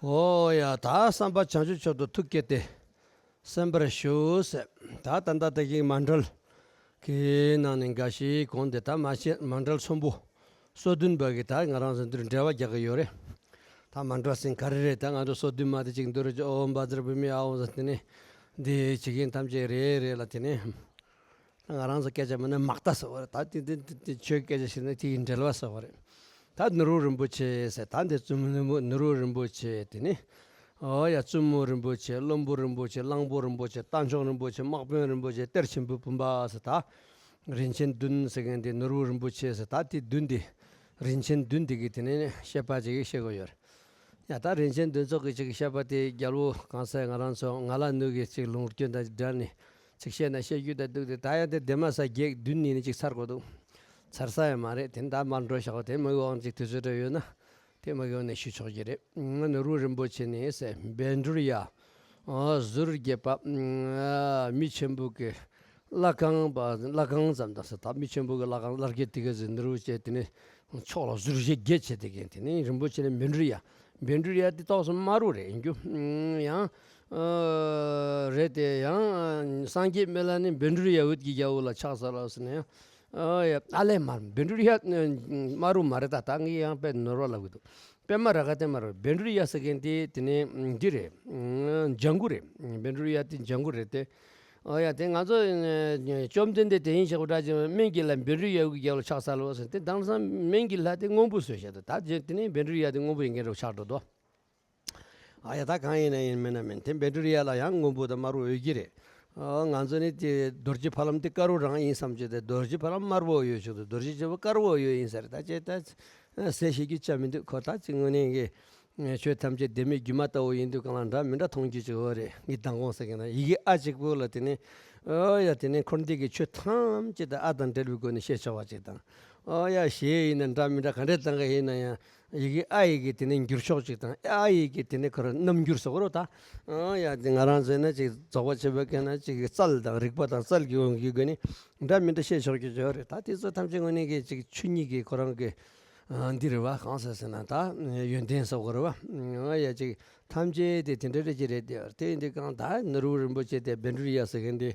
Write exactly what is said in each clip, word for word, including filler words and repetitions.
ཨོ་ཡ། ད་བསམ་པ་བྱང་ཆུབ་མཆོག་ཏུ་ཐུགས་བསྐྱེད་དེ་གསན་པར་ཞུ་ཟེར། ད་ད་ལྟ་ད་གིན་མཎྜལ་གྱི་ནང་ནས་འགའ་ཞིག་གོང་དེ་ད་མ་བཤད། མཎྜལ་ཚོམ་བུ་སོ་བདུན་པ་གི་ད་ང་རང་ཚོ་འདིར་འགྲེལ་པ་རྒྱག་གི་ཡོད་རེད། ད་མཎྜལ་ཟེར་ག་རེ་རེད། ད་ང་ཚོ་སོ་བདུན་མ་དེ་གཅིག་འདི་རུ་ཨོཾ་བཛྲ་བྷཱུ་མི་ཨཱཿཧཱུྃ་ཟེར། དེ་ནས་འདི་བྱེད་མཁན་ཐམས་ཅད་རེ་རེ་ལ། དེ་ནས་ང་རང་ཚོ་སྐད་ཆ་མིན་ན་མག་ཏ་ཟེར་བ་རེད། ད་དེ་དེ་དེ་དེ་ཆོས་སྐད་ཆ་བཤད་ན་དེ་ཡི་འགྲེལ་པ་ཟེར་བ་རེད། ད་ནོར་བུ་རིན་པོ་ཆེ་ཟེར། ད་འདི་བཙུན་མོ་ནོར་བུ་རིན་པོ་ཆེ། དེ་ནས་ཨོ་ཡ། བཙུན་མོ་རིན་པོ་ཆེ། བློན་པོ་རིན་པོ་ཆེ། གླང་པོ་རིན་པོ་ཆེ། རྟ་མཆོག་རིན་པོ་ཆེ། དམག་དཔོན་རིན་པོ་ཆེ། གཏེར་ཆེན་པོའི་བུམ་པ་ཟེར། ད་རིན་ཆེན་བདུན་ཟེར་མཁན་དེ་ནོར་བུ་རིན་པོ་ཆེ་ཟེར། ད་དེ་བདུན་དེ་རིན་ཆེན་བདུན་དེ་གི་དེ་ནས་བཤད་པ་ཅིག་བཤད་དགོས་ཡོད་རེད། ཡ། ད་རིན་ཆེན་བདུན་ཚོགས་ཀྱི་ཅིག་བཤད་པ་དེ་རྒྱལ་པོ་གང་ཟེར། ང་རང་ཚོ་ང་ལ་ནུ་གི་ཅིག་ལུང་སྐྱོན་དང་སྦྲགས་ནས་ཅིག་བཤད་ན་བཤད་རྒྱུ་ད་འདུག་སྟེ། ད་ཡང་དེ་དེ་མ་ཟ་བརྒྱད་བདུན་ཡིན་ན་ཅིག་ཚར་དགོས་འདུག་ཚར་ས་ཡང་མ་རེད། དེ་ད་མར་འགྲོ་བཞག་དེ་མ་གི་དབང་ཅིག་དུས་ཚོད་འདྲ་ཡོད་ན་དེ་མ་གི་དབང་ནས་ཞུ་ཆོག་གི་རེད། ནོར་བུ་རིན་པོ་ཆེ་ནི་ཟེར། བཻ་ཌཱུརྱ། ཨ། ཟུར་བརྒྱད་པ། ཨ། མི་ཆེན་པོ་གི་བླ་གང་པ། བླ་གང་ཙམ་དང་ཟེར། ད་མི་ཆེན་པོ་གི་བླ་གང་བླ་བརྒྱད་དེ་ག་ཟེར། ནོར་བུ་ཆེ་དེ་ནི་ཕྱོགས་ལ་ཟུར་བཞི་བརྒྱད་བྱས་དེ་གན་དེ་ནི་རིན་པོ་ཆེ་ནི་བཻ་ཌཱུརྱ། བཻ་ཌཱུརྱ་དེ་ཏོག་ཙམ་དམར་པོ་རེད་ཡིན་རྒྱུ། ཡང་ཨ་རེད་དེ། ཡང་སངས་རྒྱས་སྨན་བླ་ནི་བཻ་ཌཱུརྱ་འོད་ཀྱི་རྒྱལ་པོ་ལ་ཕྱག་འཚལ་ལོ་ཟེར་ན་ཡང་། ཨ་ཡ། ཨ་ལས་མར་བཻ་ཌཱུརྱ་དམར་པོ་མ་རེད། ད་ད་ངས་ཡང་དཔེ་ནོར་བ་ལབ་གི་འདུག་པད་མ་རཱ་ག་དེ་མ་རེད། བཻ་ཌཱུརྱ་ཟེར་མཁན་དེ་དེ་ནས་འདི་རེད། ལྗང་གུ་རེད། བཻ་ཌཱུརྱ་དེ་ལྗང་གུ་རེད་དེ། ཨོ་ཡ། དེ་ང་ཚོ་བཅོམ་ལྡན་འདས་དེ་ཡིན་ཞེས་པ་འདྲ་ཅིག་སྨན་གྱི་བླ་བཻ་ཌཱུརྱ་འོད་ཀྱི་རྒྱལ་པོ་ལ་ཕྱག་འཚལ་ལོ་ཟེར། དེ་དེང་སང་སྨན་གྱི་བླ་དེ་སྔོན་པོ་བཟོས་བཞག་འདུག་ད་དེ་ནས་བཻ་ཌཱུརྱ་དེ་སྔོན་པོ་ཡིན་མཁན་འདྲ་པོ་ཆགས་འགྲོ་འདུག་ཨ་ཡ། ད་གང་ཡིན་ན་ཡིན། མིན་ན་མིན། དེ་བཻ་ཌཱུརྱ་ལ་ཡང་སྔོན་པོ་དང་དམར་པོ་ཡོད་ཀྱི་རེད། ཨོ། ང་ཚོ་ནི་དེ་རྡོ་རྗེ་ཕ་ལམ་དེ་དཀར་པོ་རང་ཡིན་བསམ་བྱས་ཏེ། རྡོ་རྗེ་ཕ་ལམ་དམར་པོ་ཡོད་ཆོག་ཏུ། རྡོ་རྗེ་རྒྱལ་པོ་དཀར་པོ་ཡོད་ཡིན་ས་རེད། ད་ཅེ་ད་ཟེར་ཤེས་རྒྱུ་ཅང་མི་འདུག་ཁོ་ད་ཅིག་དངོས་གནས་ཀྱི་ཆོས་ཐམས་ཅད་ལྡེ་མིག་སྒྱུ་མ་ལྟ་བུ་ཡིན་དུས་གང་ལ་འདྲ་མི་འདྲ་མཐོང་རྒྱུ་ཅིག་ཡོད་རེད། ངས་མདང་དགོང་ཟེར་མཁན་ན་ཡི་གེ་ཨ་གཅིག་པོ་ལ་དེ་ནས། ཨོ་ཡ། དེ་ནས་འཁོར་འདས་ཀྱི་ཆོས་ཐམས་ཅད་དེ་ཨ་དང་འབྲེལ་བའི་སྒོ་ནས་བཤད་ཆོག་པ་ཅིག་དང་། ཨོ་ཡ། གཞས་ཡིན་ན་འདྲ་མི་འདྲ་ག་འདྲའི་གཏོང་གི་ཡིན་ན་ཡང་། ཡི་གེ་ཨ་ཡི་གེ་དེ་ནས་འགྱུར་ཕྱོགས་ཅིག་དང་། ཨ་ཡི་གེ་དེ་ནས་ཁོ་རང་རྣམ་འགྱུར་ཟེར་གོ་རོ་ད། ཨ་ཡ། དེ་ང་རང་ཚོས་ན་ཅིག་རྫོགས་པ་ཆེན་པོའི་སྐད་ན་ཅིག་རྩལ་དང་རིག་པ་དང་རྩལ་གྱི་དབང་གིས་སྒོ་ནས་འདྲ་མི་འདྲ་བཤད་ཆོག་རྒྱུ་ཅིག་ཡོད་རེད། ད་དེ་ཚོ་ཐམས་ཅད་དངོས་གནས་ཀྱི་ཅིག་ཆོས་ཉིད་ཀྱི་ཁོ་རང་གི་ཨ་འདི་རེད་བ། གང་ཟེར་ཟེར་ན་ད་ཡོན་ཏན་ཟེར་གོ་རེད་བ། ཨ་ཡ། ཅིག་ཐམས་ཅད་དེ་དེ་འདྲ་རེད་ཅིག་རེད་དེ། དེ་ཡིན་དུས་གང་ད་ནོར་བུ་རིན་པོ་ཆེ་དེ་བཻ་ཌཱུརྱ་ཟེར་མཁན་དེ་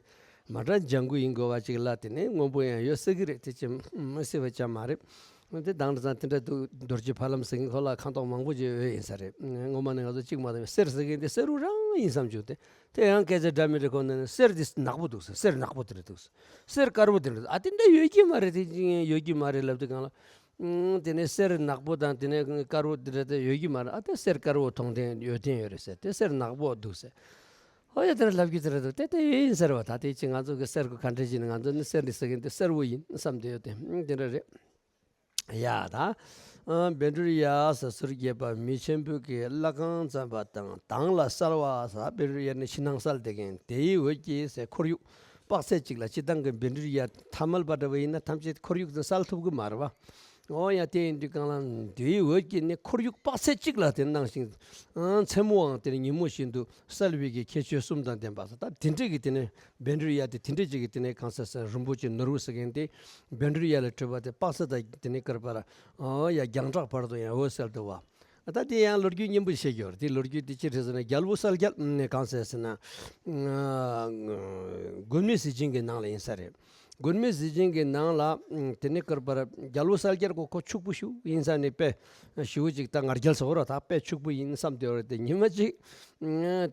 མ་འདྲ་ལྗང་གུ་ཡིན་དགོས་པ་ཅིག་ལ། དེ་ནས་སྔོན་པོ་ཡང་ཡོད་སྲིད་ཀྱི་རེད། དེ་ཅི་མི་སྲིད་པ་ཅང་མ་རེད། དེ་དང་དེ་ཚང་དེ་འདྲ་འདུག་རྡོ་རྗེ་ཕ་ལམ་ཟེར་མཁན་ཁོ་ལ་ཁ་དོག་མང་པོ་ཅིག་ཡོད་ཡིན་ས་རེད། སྔོན་མ་ནས་ང་ཚོ་གཅིག་མ་གཏོགས་མེད། གསེར་ཟེར་མཁན་དེ་གསེར་དངུལ་རང་ཡིན་བསམ་བྱུང་སྟེ། དེ་ཡང་སྐད་ཆ་འདྲ་མི་འདྲ་གོ་ནས་ནི་གསེར་འདི་ནག་པོ་འདུག་ཟེར། གསེར་ནག་པོ་དེ་འདྲ་འདུག་ཟེར། གསེར་དཀར་པོ་དེ་འདྲ་འདུག་ཨ་དེ་འདྲ་ཡོད་ཀྱི་མ་རེད། དེ་ཡོད་ཀྱི་མ་རེད་ལབ་དུས་གང་ལ། ཨང་། དེ་ནས་གསེར་ནག་པོ་དང་དེ་ནས་དཀར་པོ་དེ་འདྲ་དེ་ཡོད་ཀྱི་མ་རེད། ཨ་དེ་གསེར་དཀར་པོ་མཐོང་ཐེངས་ཡོད་ཐེངས་ཡོད་རེད་ཟེར། དེ་གསེར་ནག་པོ་འདུག་ཟེར། ཨོ་ཡ། དེ་འདྲ་ལབ་ཀྱི་དེ་འདྲ་འདུག་དེ་དེ་ཡོད་ཡིན་ཟེར་བ། ད་དེ་ཅི་ང་ཚོ་གི་གསེར་གོ་ག་འདྲ་ཅིག་ནི་ང་ཚོ་ནི་གསེར་འདི་ཟེར་གི་འདི་གསེར་བོ་ཡིན་བསམ་དེ་ཡོད་དེ། ཨང་། དེ་འདྲ་རེད། ཡ། ད་ཨ་བཻ་ཌཱུརྱ་ཟེར། ཟུར་བརྒྱད་པ་མི་ཆེན་པོ་གི་བླ་གང་བརྩམས་པ་དང་། དང་ལ་གསལ་བ་ཟེར། བཻ་ཌཱུརྱ་ནི་ཕྱི་ནང་གསལ་དེ་གན་དེའི་འོད་ཀྱིས་ཟེར། ཁོར་ཡུག་དཔག་ཚད་གཅིག་ལ། སྤྱིར་བཏང་གི་བཻ་ཌཱུརྱ་ཐ་མལ་པ་འདྲ་བ་ཡིན་ན་ཐམས་ཅད་ཁོར་ཡུག་དེ་གསལ་ཐུབ་ཀྱི་མ་རེད་བ། ཨོ་ཡ། དེ་ཡིན་དུས་གང་ལ་དེའི་འོད་ཀྱིས་ནི་ཁོར་ཡུག་དཔག་ཚད་གཅིག་ལ་དེ་སྣང་ཞིང་། ཨང་། མཚན་མོའང་དེ་ནི་ཉིན་མོ་བཞིན་དུ་གསལ་བའི་གི་ཁྱད་ཆོས་གསུམ་དང་ལྡན་པ་ཟེར། ད་དེ་འདྲ་གི་དེ་ནི་བཻ་ཌཱུརྱ་དེ་དེ་འདྲ་ཅིག་གི་དེ་ནས་གང་ཟེར་ཟེར། རིན་པོ་ཆེ་ནོར་བུ་ཟེར་མཁན་དེ་བཻ་ཌཱུརྱ་ལས་གྲུབ་པ་དེ་དཔག་ཚད་དང་དེ་ནས་བསྐལ་པར། ཨོ་ཡ། རྒྱང་གྲགས་བར་དུ་ཡང་འོད་གསལ་དུ་བ། ད་དེ་ཡང་ལོ་རྒྱུས་སྙན་པོ་བཤད་རྒྱུ་རེད། དེ་ལོ་རྒྱུས་དེ་ཅི་རེད་ཟེར་ན། རྒྱལ་པོ་གསལ་རྒྱལ་ནས་གང་ཟེར་ཟེར་ན། མགོན་མེད་ཟས་སྦྱིན་གྱི་ནང་ལ་ཡིན་ས་རེད། མགོན་མེད་ཟས་སྦྱིན་གྱི་ནང་ལ་དེ་ནས་བསྐལ་པར་རྒྱལ་པོ་གསལ་རྒྱལ་ཁོ་ཁོ་ཕྱུག་པོ་ཞིག་ཡིན་ས་ནས། དཔེ་ཞེ་པོ་ཅིག་ད་ང་རྒྱལ་ཟེར་བ་རེད། ད་དཔེ་ཕྱུག་པོ་ཡིན་བསམ་བསྡད་པ་རེད་དེ། ཉི་མ་གཅིག་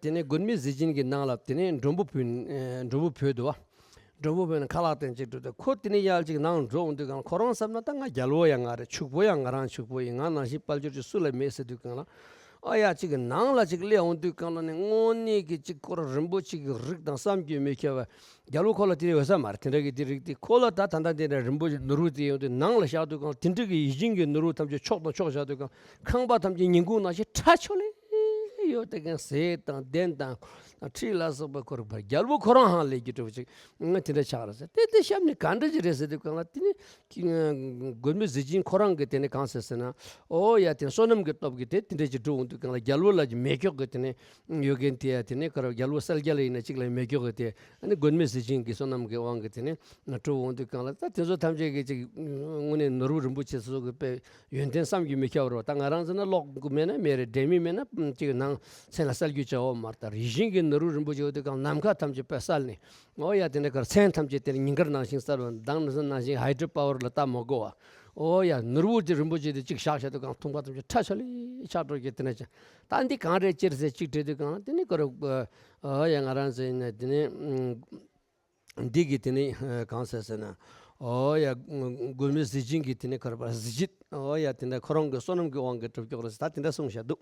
དེ་ནས་མགོན་མེད་ཟས་སྦྱིན་གྱི་ནང་ལ་དེ་ནས་མགྲོན་པོ་བོས། མགྲོན་པོ་བོས་འདུག་བ། མགྲོན་པོ་བོས་ནས་ཁ་ལག་སྟན་ཅིག་འགྲོ་དུས། ཁོ་དེ་ནས་ཡར་ཅིག་ནང་འགྲོ་འོང་དུས་གང་ལ་ཁོ་རང་བསམ་ན། ད་ང་རྒྱལ་པོ་ཡང་ང་རེད། ཕྱུག་པོ་ཡང་ང་རང་ཕྱུག་པོ་ཡིན། ང་ནང་བཞིན་དཔལ་འབྱོར་ཅིག་སུ་ལ་མེད་ཟེར་དུས་གང་ལ། ཨ་ཡ། ཅིག་ནང་ལ་ཅིག་སླེབས་འོང་དུས་གང་ལ་ནི་དངོས་གནས་ཀྱི་ཅིག་ཁོ་རང་རིན་པོ་ཆེ་གི་རིགས་དང་བསམ་གྱིས་མི་ཁྱབ་པ། རྒྱལ་པོ་ཁོ་ལ་དེ་འདྲ་ཡོད་ས་མ་རེད། དེ་འདྲ་གི་དེ་རིགས་དེ་ཁོ་ལ་ད་ད་ལྟ་དེ་འདྲ་རིན་པོ་ཆེ་ནོར་བུ་དེ་ཡོང་དུས་ནང་ལ་བཞག་དུས་གང་ལ་དེ་འདྲ་གི་ཡིད་བཞིན་གྱི་ནོར་བུ་ཐམས་ཅད་ཕྱོགས་དང་ཕྱོགས་བཞག་དུས་གང་ལ་ཁང་པ་ཐམས་ཅད་ཉིན་གུང་ནང་བཞིན་ཁྲ་ཆོ་ལེ་ཡོད། དེ་གང་ཟས་དང་གདན་དང་ དང་ཁྲི་ལ་སོགས་པ་ཁོ་རང་བར་རྒྱལ་པོ་ཁོ་རང་ཧང་ལས་ཀྱི་གྲུབ་ཅིག་ང་དེ་འདྲ་ཆགས་རེད་ཟེར། དེ་དེ་གཤམ་ནས་ག་འདྲ་ཅིག་རེད་ཟེར་དུས་གང་ལ་དེ་ནི་མགོན་མེད་ཟས་སྦྱིན་ཁོ་རང་གི་དེ་ནི་གང་ཟེར་ཟེར་ན། ཨོ་ཡ་དེ་བསོད་ནམས་ཀྱི་སྟོབས་ཀྱིས་དེ་དེ་འདྲ་ཅིག་གྲུབ་འོང་དུས་གང་ལ་རྒྱལ་པོ་ལ་ཅིག་མེ་སྒྱོགས་ཀྱི་དེ་ནི་ཡོད་མཁན་དེ་ཡ་དེ་ནི་ཁོ་རང་རྒྱལ་པོ་གསལ་རྒྱལ་ཡིན་ན་གཅིག་ལ་མེ་སྒྱོགས་ཀྱི་དེ་ཨ་ནི་མགོན་མེད་ཟས་སྦྱིན་གྱི་བསོད་ནམས་ཀྱི་དབང་གིས་དེ་ནི་གྲུབ་འོང་དུས་གང་ལ་ད་དེ་ཚོ་ཐམས་ཅད་ཀྱི་ཅིག་དངོས་གནས་ནོར་བུ་རིན་པོ་ཆེ་སོགས་ཀྱི་དཔེ། ཡོན་ཏན་བསམ་གྱིས་མི་ཁྱབ་པ་རེད། ད་ང་རང་ཚོ་ན་གློག་མེད་ན་མེད་རེད། འབྲས་མི་མེད་ན་ཅིག་ནང་མཚན་ལ་གསལ་རྒྱུ་བྱ་བ་མ་རེད། ད་རིགས་ཤིང་གི་ནོར་བུ་རིན་པོ་ཆེ་ཡོད་དུས་གང་ནམ་མཁའ་ཐམས་ཅད་དཔེ་གསལ་ནས། ཨོ་ཡ་དེ་འདྲ་གར་མཚན་ཐམས་ཅད་དེར་ཉིན་དཀར་ནང་བཞིན་གསལ་བ་མདངས་ནི་ནང་བཞིན་ཧའི་ཌྲོ་པ་ཝར་ལ་ལྟ་མ་དགོས་པ། ཨོ་ཡ་ནོར་བུ་དེ་རིན་པོ་ཆེ་དེ་གཅིག་བཞག་བཞག་དུས་གང་མཐོང་པ་ཐམས་ཅད་ཁྲ་ཆ་ལི་ཆགས་འགྲོ་གི་དེ་འདྲ་ཅིག་ད་འདི་གང་རེད་ཅེས་ཟེར་གཅིག་དྲིས་དུས་གང་དེ་ནི་ཁོ་ར་ཨོ་ཡ་ང་རང་ཚོ་ཡིན་ན་དེ་ནི། འདི་གི་དེ་ནི་གང་ཟེར་ཟེར་ན། ཨོ་ཡ། མགོན་མེད་ཟས་སྦྱིན་གྱི་དེ་ནི་ཁར་པ་གཟི་བརྗིད། ཨོ་ཡ་དེ་འདྲ་ཁོ་རང་གི་བསོད་ནམས་ཀྱི་དབང་གིས་གྲུབ་མགྱོགས་རེད་ཟེར་ད་དེ་འདྲ་གསུངས་བཞག་འདུག་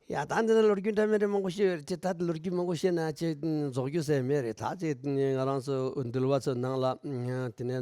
ཡ་ད་འདི་ན་ལོ་རྒྱུས་འདྲ་མི་འདྲ་མང་པོ་བཤད་ཡོད་རེད་ཅེ་ད་ལོ་རྒྱུས་མང་པོ་བཤད་ན་ཅེ་རྫོགས་རྒྱུ་ཟེར་མེད་རེད། ད་ཅེ་ང་རང་ཚོ་འདུལ་བ་ཚོ་ནང་ལ་དེ་ནི་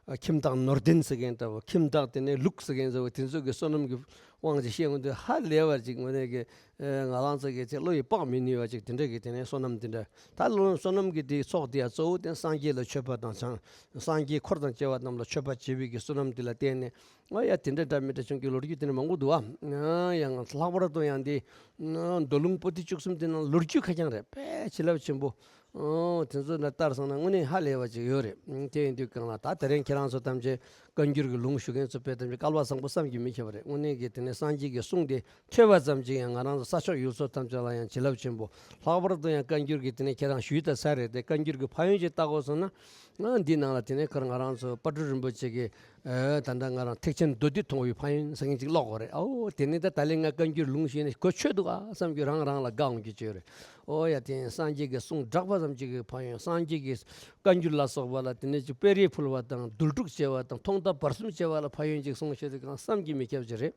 ཁྱིམ་བདག་ནོར་ལྡན་ཟེར་མཁན་འདྲ་བོ་ཁྱིམ་བདག་དེ་ནི་ལུག་ཟེར་མཁན་འདྲ་བོ་དེ་ཚོ་གི་བསོད་ནམས་ཀྱི་དབང་ཅིག་བཤད་འོང་དུས་ཧ་ལས་པར་ཅིག་དངོས་གནས་ཀྱི། ཨེ། ང་རང་ཚོ་གི་ཚེ་བློ་ཡིས་དཔག་མི་ནུས་པ་ཅིག་དེ་འདྲ་གི་དེ་ནས་བསོད་ནམས་དེ་འདྲ་ད་བློ་བསོད་ནམས་ཀྱི་དེའི་ཚོགས་དེ་ཡང་གཙོ་བོ་དེ་སངས་རྒྱས་ལ་མཆོད་པ་དང་བྱང་སངས་རྒྱས་འཁོར་དང་བཅས་པ་རྣམས་ལ་མཆོད་པ་བྱེད་པའི་གི་བསོད་ནམས་དེ་ལ་བརྟེན་ནས་ཨ་ཡ་དེ་འདྲ་འདྲ་མི་འདྲ་བྱུང་གི་ལོ་རྒྱུས་དེ་འདྲ་མང་པོ་འདུག་ཨ། ཡང་ལྷག་པར་དུ་ཡང་དེ་མདོ་ལུང་པོ་ཏི་བཅུ་གསུམ་དེ་ནང་ལོ་རྒྱུས་ཁ་རྐྱང་རེད་དཔེ་བྱིན་རླབས་ཆེན་པོ། ཨོ། དེ་ཚོ་ན་ལྟར་སོང་ན་དངོས་གནས་ཧ་ལས་པ་ཅིག་ཡོད་རེད། དེ་ཡིན་དུས་གང་ལ་ད་དེ་རིང་ཁྱེད་རང་ཚོ་ཐམས་ཅད་བཀའ་འགྱུར་གྱི་ལུང་ཞུ་མཁན་ཚོ་དཔེ་ཐམས་ཅད་སྐལ་བ་བཟང་པོ་བསམ་གྱིས་མི་ཁྱབ་པ་རེད། དངོས་གནས་ཀྱི་དེ་ནས་སངས་རྒྱས་ཀྱི་གསུང་དེ་ཐོས་པ་ཙམ་གྱིས་ཡང་ང་རང་ཚོ་ས་ཕྱོགས་ཡུལ་ཕྱོགས་ཐམས་ཅད་ལ་ཡང་བྱིན་རླབས་ཆེན་པོ། ལྷག་པར་དུ་ཡང་བཀའ་འགྱུར་གྱི་དེ་ནས་ཁྱེད་རང་ཞུས་ད་ཚར་རེད་དེ་བཀའ་འགྱུར་གྱི་ཕན་ཡོན་ཅིག་བལྟ་དགོས་སོང་ན། ང་འདི་ནང་ལ་དེ་ནས་ཁར་ང་རང་ཚོ་དཔལ་སྤྲུལ་རིན་པོ་ཆེ་གི་ཨེ། ད་ལྟ་ང་རང་ཐེག་ཆེན་མདོ་སྡེ་མཐོང་བའི་ཕན་ཡོན་ཟེར་མཁན་ཅིག་ཀློག་དགོས་རེད། ཨའོ་དེ་ནས་ད་ད་ལན་ང་བཀའ་འགྱུར་ལུང་ཞུས་ནས་གོ་ཆོད་འདུག་ཨ་བསམ་རྒྱུ་རང་རང་ལ་དགའ་འོང་རྒྱུ་ཅིག་ཡོད་རེད། ཨོ་ཡ་དེ་ཡིན་སངས་རྒྱས་ཀྱི་གསུང་གྲགས་པ་ཙམ་ཅིག་གི་ཕན་ཡོན། སངས་རྒྱས་ཀྱི་བཀའ་འགྱུར་ལ་སོགས་པ་ལ་དེ་ནས་ཅིག་དཔེ་རིས་ཕུལ་བ་དང་རྡུལ་སྒྲུག་བྱས་པ་དང་ཐོག་མཐའ་བར་གསུམ་བྱས་པ་ལ་ཕན་ཡོན་ཅིག་གསུངས་བཤད་དེ་གང་བསམ་གྱིས་མི་ཁྱབ་ཅིག་རེད།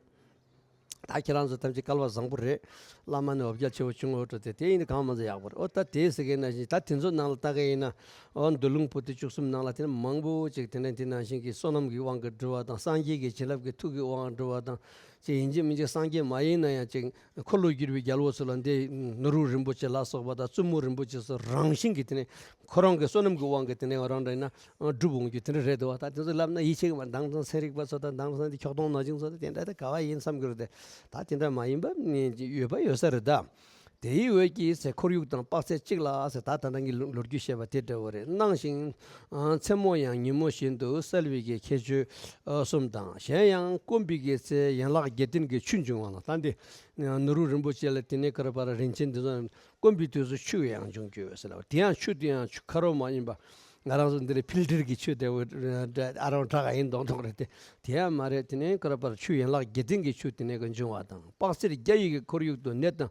ད་ཁྱེད་རང་ཚོ་ཐམས་ཅད་སྐལ་བ་བཟང་པོ་རེད། བླ་མ་ནི་འོ་བརྒྱལ་ཆེ་བོ་ཆུང་ངུ་འགྲོ་སྟེ་དེ་ཡིན་གང་མ་ཚོ་ཡག་པོ་རེད། ཨོ་ད་དེ་ཟེར་མཁན་ན་བཞིན་ད་དེ་ཚོ་ནང་ལ་ལྟ་མཁན་ཡིན་ན། ཨོ་མདོ་ལུང་པོ་ཏི་བཅུ་གསུམ་ནང་ལ་དེ་ནི་མང་པོ་ཅིག་དེ་ནས་དེ་ནང་བཞིན་གྱི་བསོད་ནམས་ཀྱི་དབང་གིས་གྲུབ་པ་དང་སངས་རྒྱས་ཀྱི་བྱིན་རླབས་ཀྱི་མཐུ་གི་དབང་གིས་གྲུབ་པ་དང་། ཅིག་ཡིན་གཅིག་མིན་གཅིག་སངས་རྒྱས་མ་ཡིན་ན་ཡང་ཅིག་འཁོར་ལོས་སྒྱུར་བའི་རྒྱལ་པོ་ཚོ་ལ་འདི་ནོར་བུ་རིན་པོ་ཆེ་ལ་སོགས་པ་དང་བཙུན་མོ་རིན་པོ་ཆེ་སོགས་རང་བཞིན་གྱིས་དེ་ནས་ཁོ་རང་གི་བསོད་ནམས་ཀྱི་དབང་གིས་དེ་ནས་རང་འདྲ་ཡིན་ན། སྒྲུབ་འོང་རྒྱུ་དེ་འདྲ་རེད་འདུག་བ། ད་དེ་ཚོ་ལབ་ན་ཡིད་ཆེས་ཀྱི་མ་མདང་དང་ཚན་རིག་པ་ཚོ་དང་མདང་དང་དེ་ཁྱོག་གདོང་ནག་ཅིང་ཚོ་དང་དེ་འདྲ་ད་ག་བ་ཡིན་བསམ་གྱི་རེད་དེ། ད་དེ་འདྲ་མ་ཡིན་པ་ནི་ཡོད་པ་ཡོད་ས་རེད་ད། དེའི་འོད་ཀྱིས་ཟེར་ཁོར་ཡུག་དང་དཔག་ཚད་གཅིག་ལ་ཟེར་ད་ད་ལྟ་གི་ལོ་རྒྱུས་བཤད་པ་དེ་འདྲ་བོ་རེད། སྣང་ཞིང་། མཚན་མོ་ཡང་ཉིན་མོ་བཞིན་དུ་གསལ་བའི་གི་ཁྱད་ཆོས་གསུམ་དང་གཞན་ཡང་སྐོམ་པའི་གི་ཚེ་ཡན་ལག་བརྒྱད་ལྡན་གྱི་ཆུ་འབྱུང་བ་ལ་ད་འདི་ནོར་བུ་རིན་པོ་ཆེ་ལ་དེ་ནས་ཁར་པར་རིན་ཆེན་འདི་ཚོ་སྐོམ་པའི་དུས་སུ་ཆུ་ཡང་འབྱུང་རྒྱུ་ཟེར་ལ་དེ་ཡང་ཆུ་དེ་ཡང་ཆུ་ཁ་རོ་མ་ཡིན་པ། ང་རང་ཚོ་འདི་ནས་ཕིལ་ཏར་གྱི་ཆུ་དེ་འོ་ཨ་རང་དྲག་ཡིན་མདོག་མདོག་རེད་དེ། དེ་ཡང་མ་རེད། དེ་ནས་ཁོ་ར་པར་ཆུ་ཡན་ལག་བརྒྱད་ལྡན་གྱི་ཆུ་དེ་ནས་ཀྱང་འབྱུང་བ་དང་དཔག་ཚད་བརྒྱ་ཡི་གི་ཁོར་ཡུག་ཏུ་ནད་དང་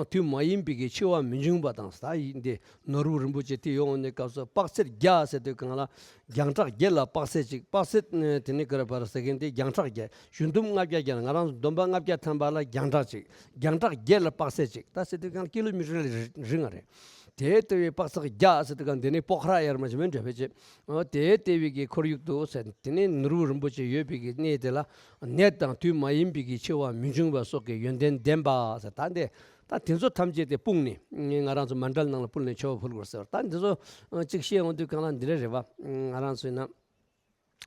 དུས་མ་ཡིན་པའི་གི་འཆི་བ་མི་འབྱུང་བ་དང་ཟེར་ཡིན་ཏེ། ནོར་བུ་རིན་པོ་ཆེ་དེ་ཡོང་བའི་སྐབས་སུ་དཔག་ཚད་བརྒྱ་ཟེར་དུས་གང་ལ་རྒྱང་གྲགས་བརྒྱད་ལ་དཔག་ཚད་གཅིག་དཔག་ཚད་དེ་ནས་ཁོ་ར་པར་ཟེར་མཁན་དེ་རྒྱང་གྲགས་བརྒྱད་གཞུ་འདོམ་ལྔ་བརྒྱ་བརྒྱད་ལ་ང་རང་ཚོ་འདོམ་པ་ལྔ་བརྒྱ་ཐམ་པ་ལ་རྒྱང་གྲགས་གཅིག་རྒྱང་གྲགས་བརྒྱད་ལ་དཔག་ཚད་གཅིག་ད་ཟེར་དུས་གང་ལ་ཀི་ལོ་མི་ཊར་ལ་རིང་ང་རེད། དེའི་ལྟེ་བའི་དཔག་ཚད་བརྒྱ་ཟེར་དུས་གང་དེ་ནས་པོ་ཁ་ར་ཡར་མ་ཆེ་མོན་འདྲ་བས་ཅེ། ཨོ་དེའི་ལྟེ་བའི་གི་ཁོར་ཡུག་ཏུ་ཟེར་དེ་ནས་ནོར་བུ་རིན་པོ་ཆེ་ཡོད་པའི་གི་གནས་དེ་ལ་ནད་དང་དུས་མ་ཡིན་པའི་གི་འཆི་བ་མི་འབྱུང་བ་སོགས་ཀྱི་ཡོན་ཏན་ལྡན་པ་ཟེར་ད་འདི་ད་དེ་ཚོ་ཐམས་ཅད་དེ་སྤུངས་ནས་ང་རང་ཚོ་མཎྜལ་ནང་ལ་ཕུལ་ནས་མཆོད་པ་ཕུལ་དགོས་ཟེར་ད་འདི་ཚོ་གཅིག་བཤད་འོང་དུས་གང་ལ་འདི་འདྲ་རེད་བ། ང་རང་ཚོ་ཡིན་ན།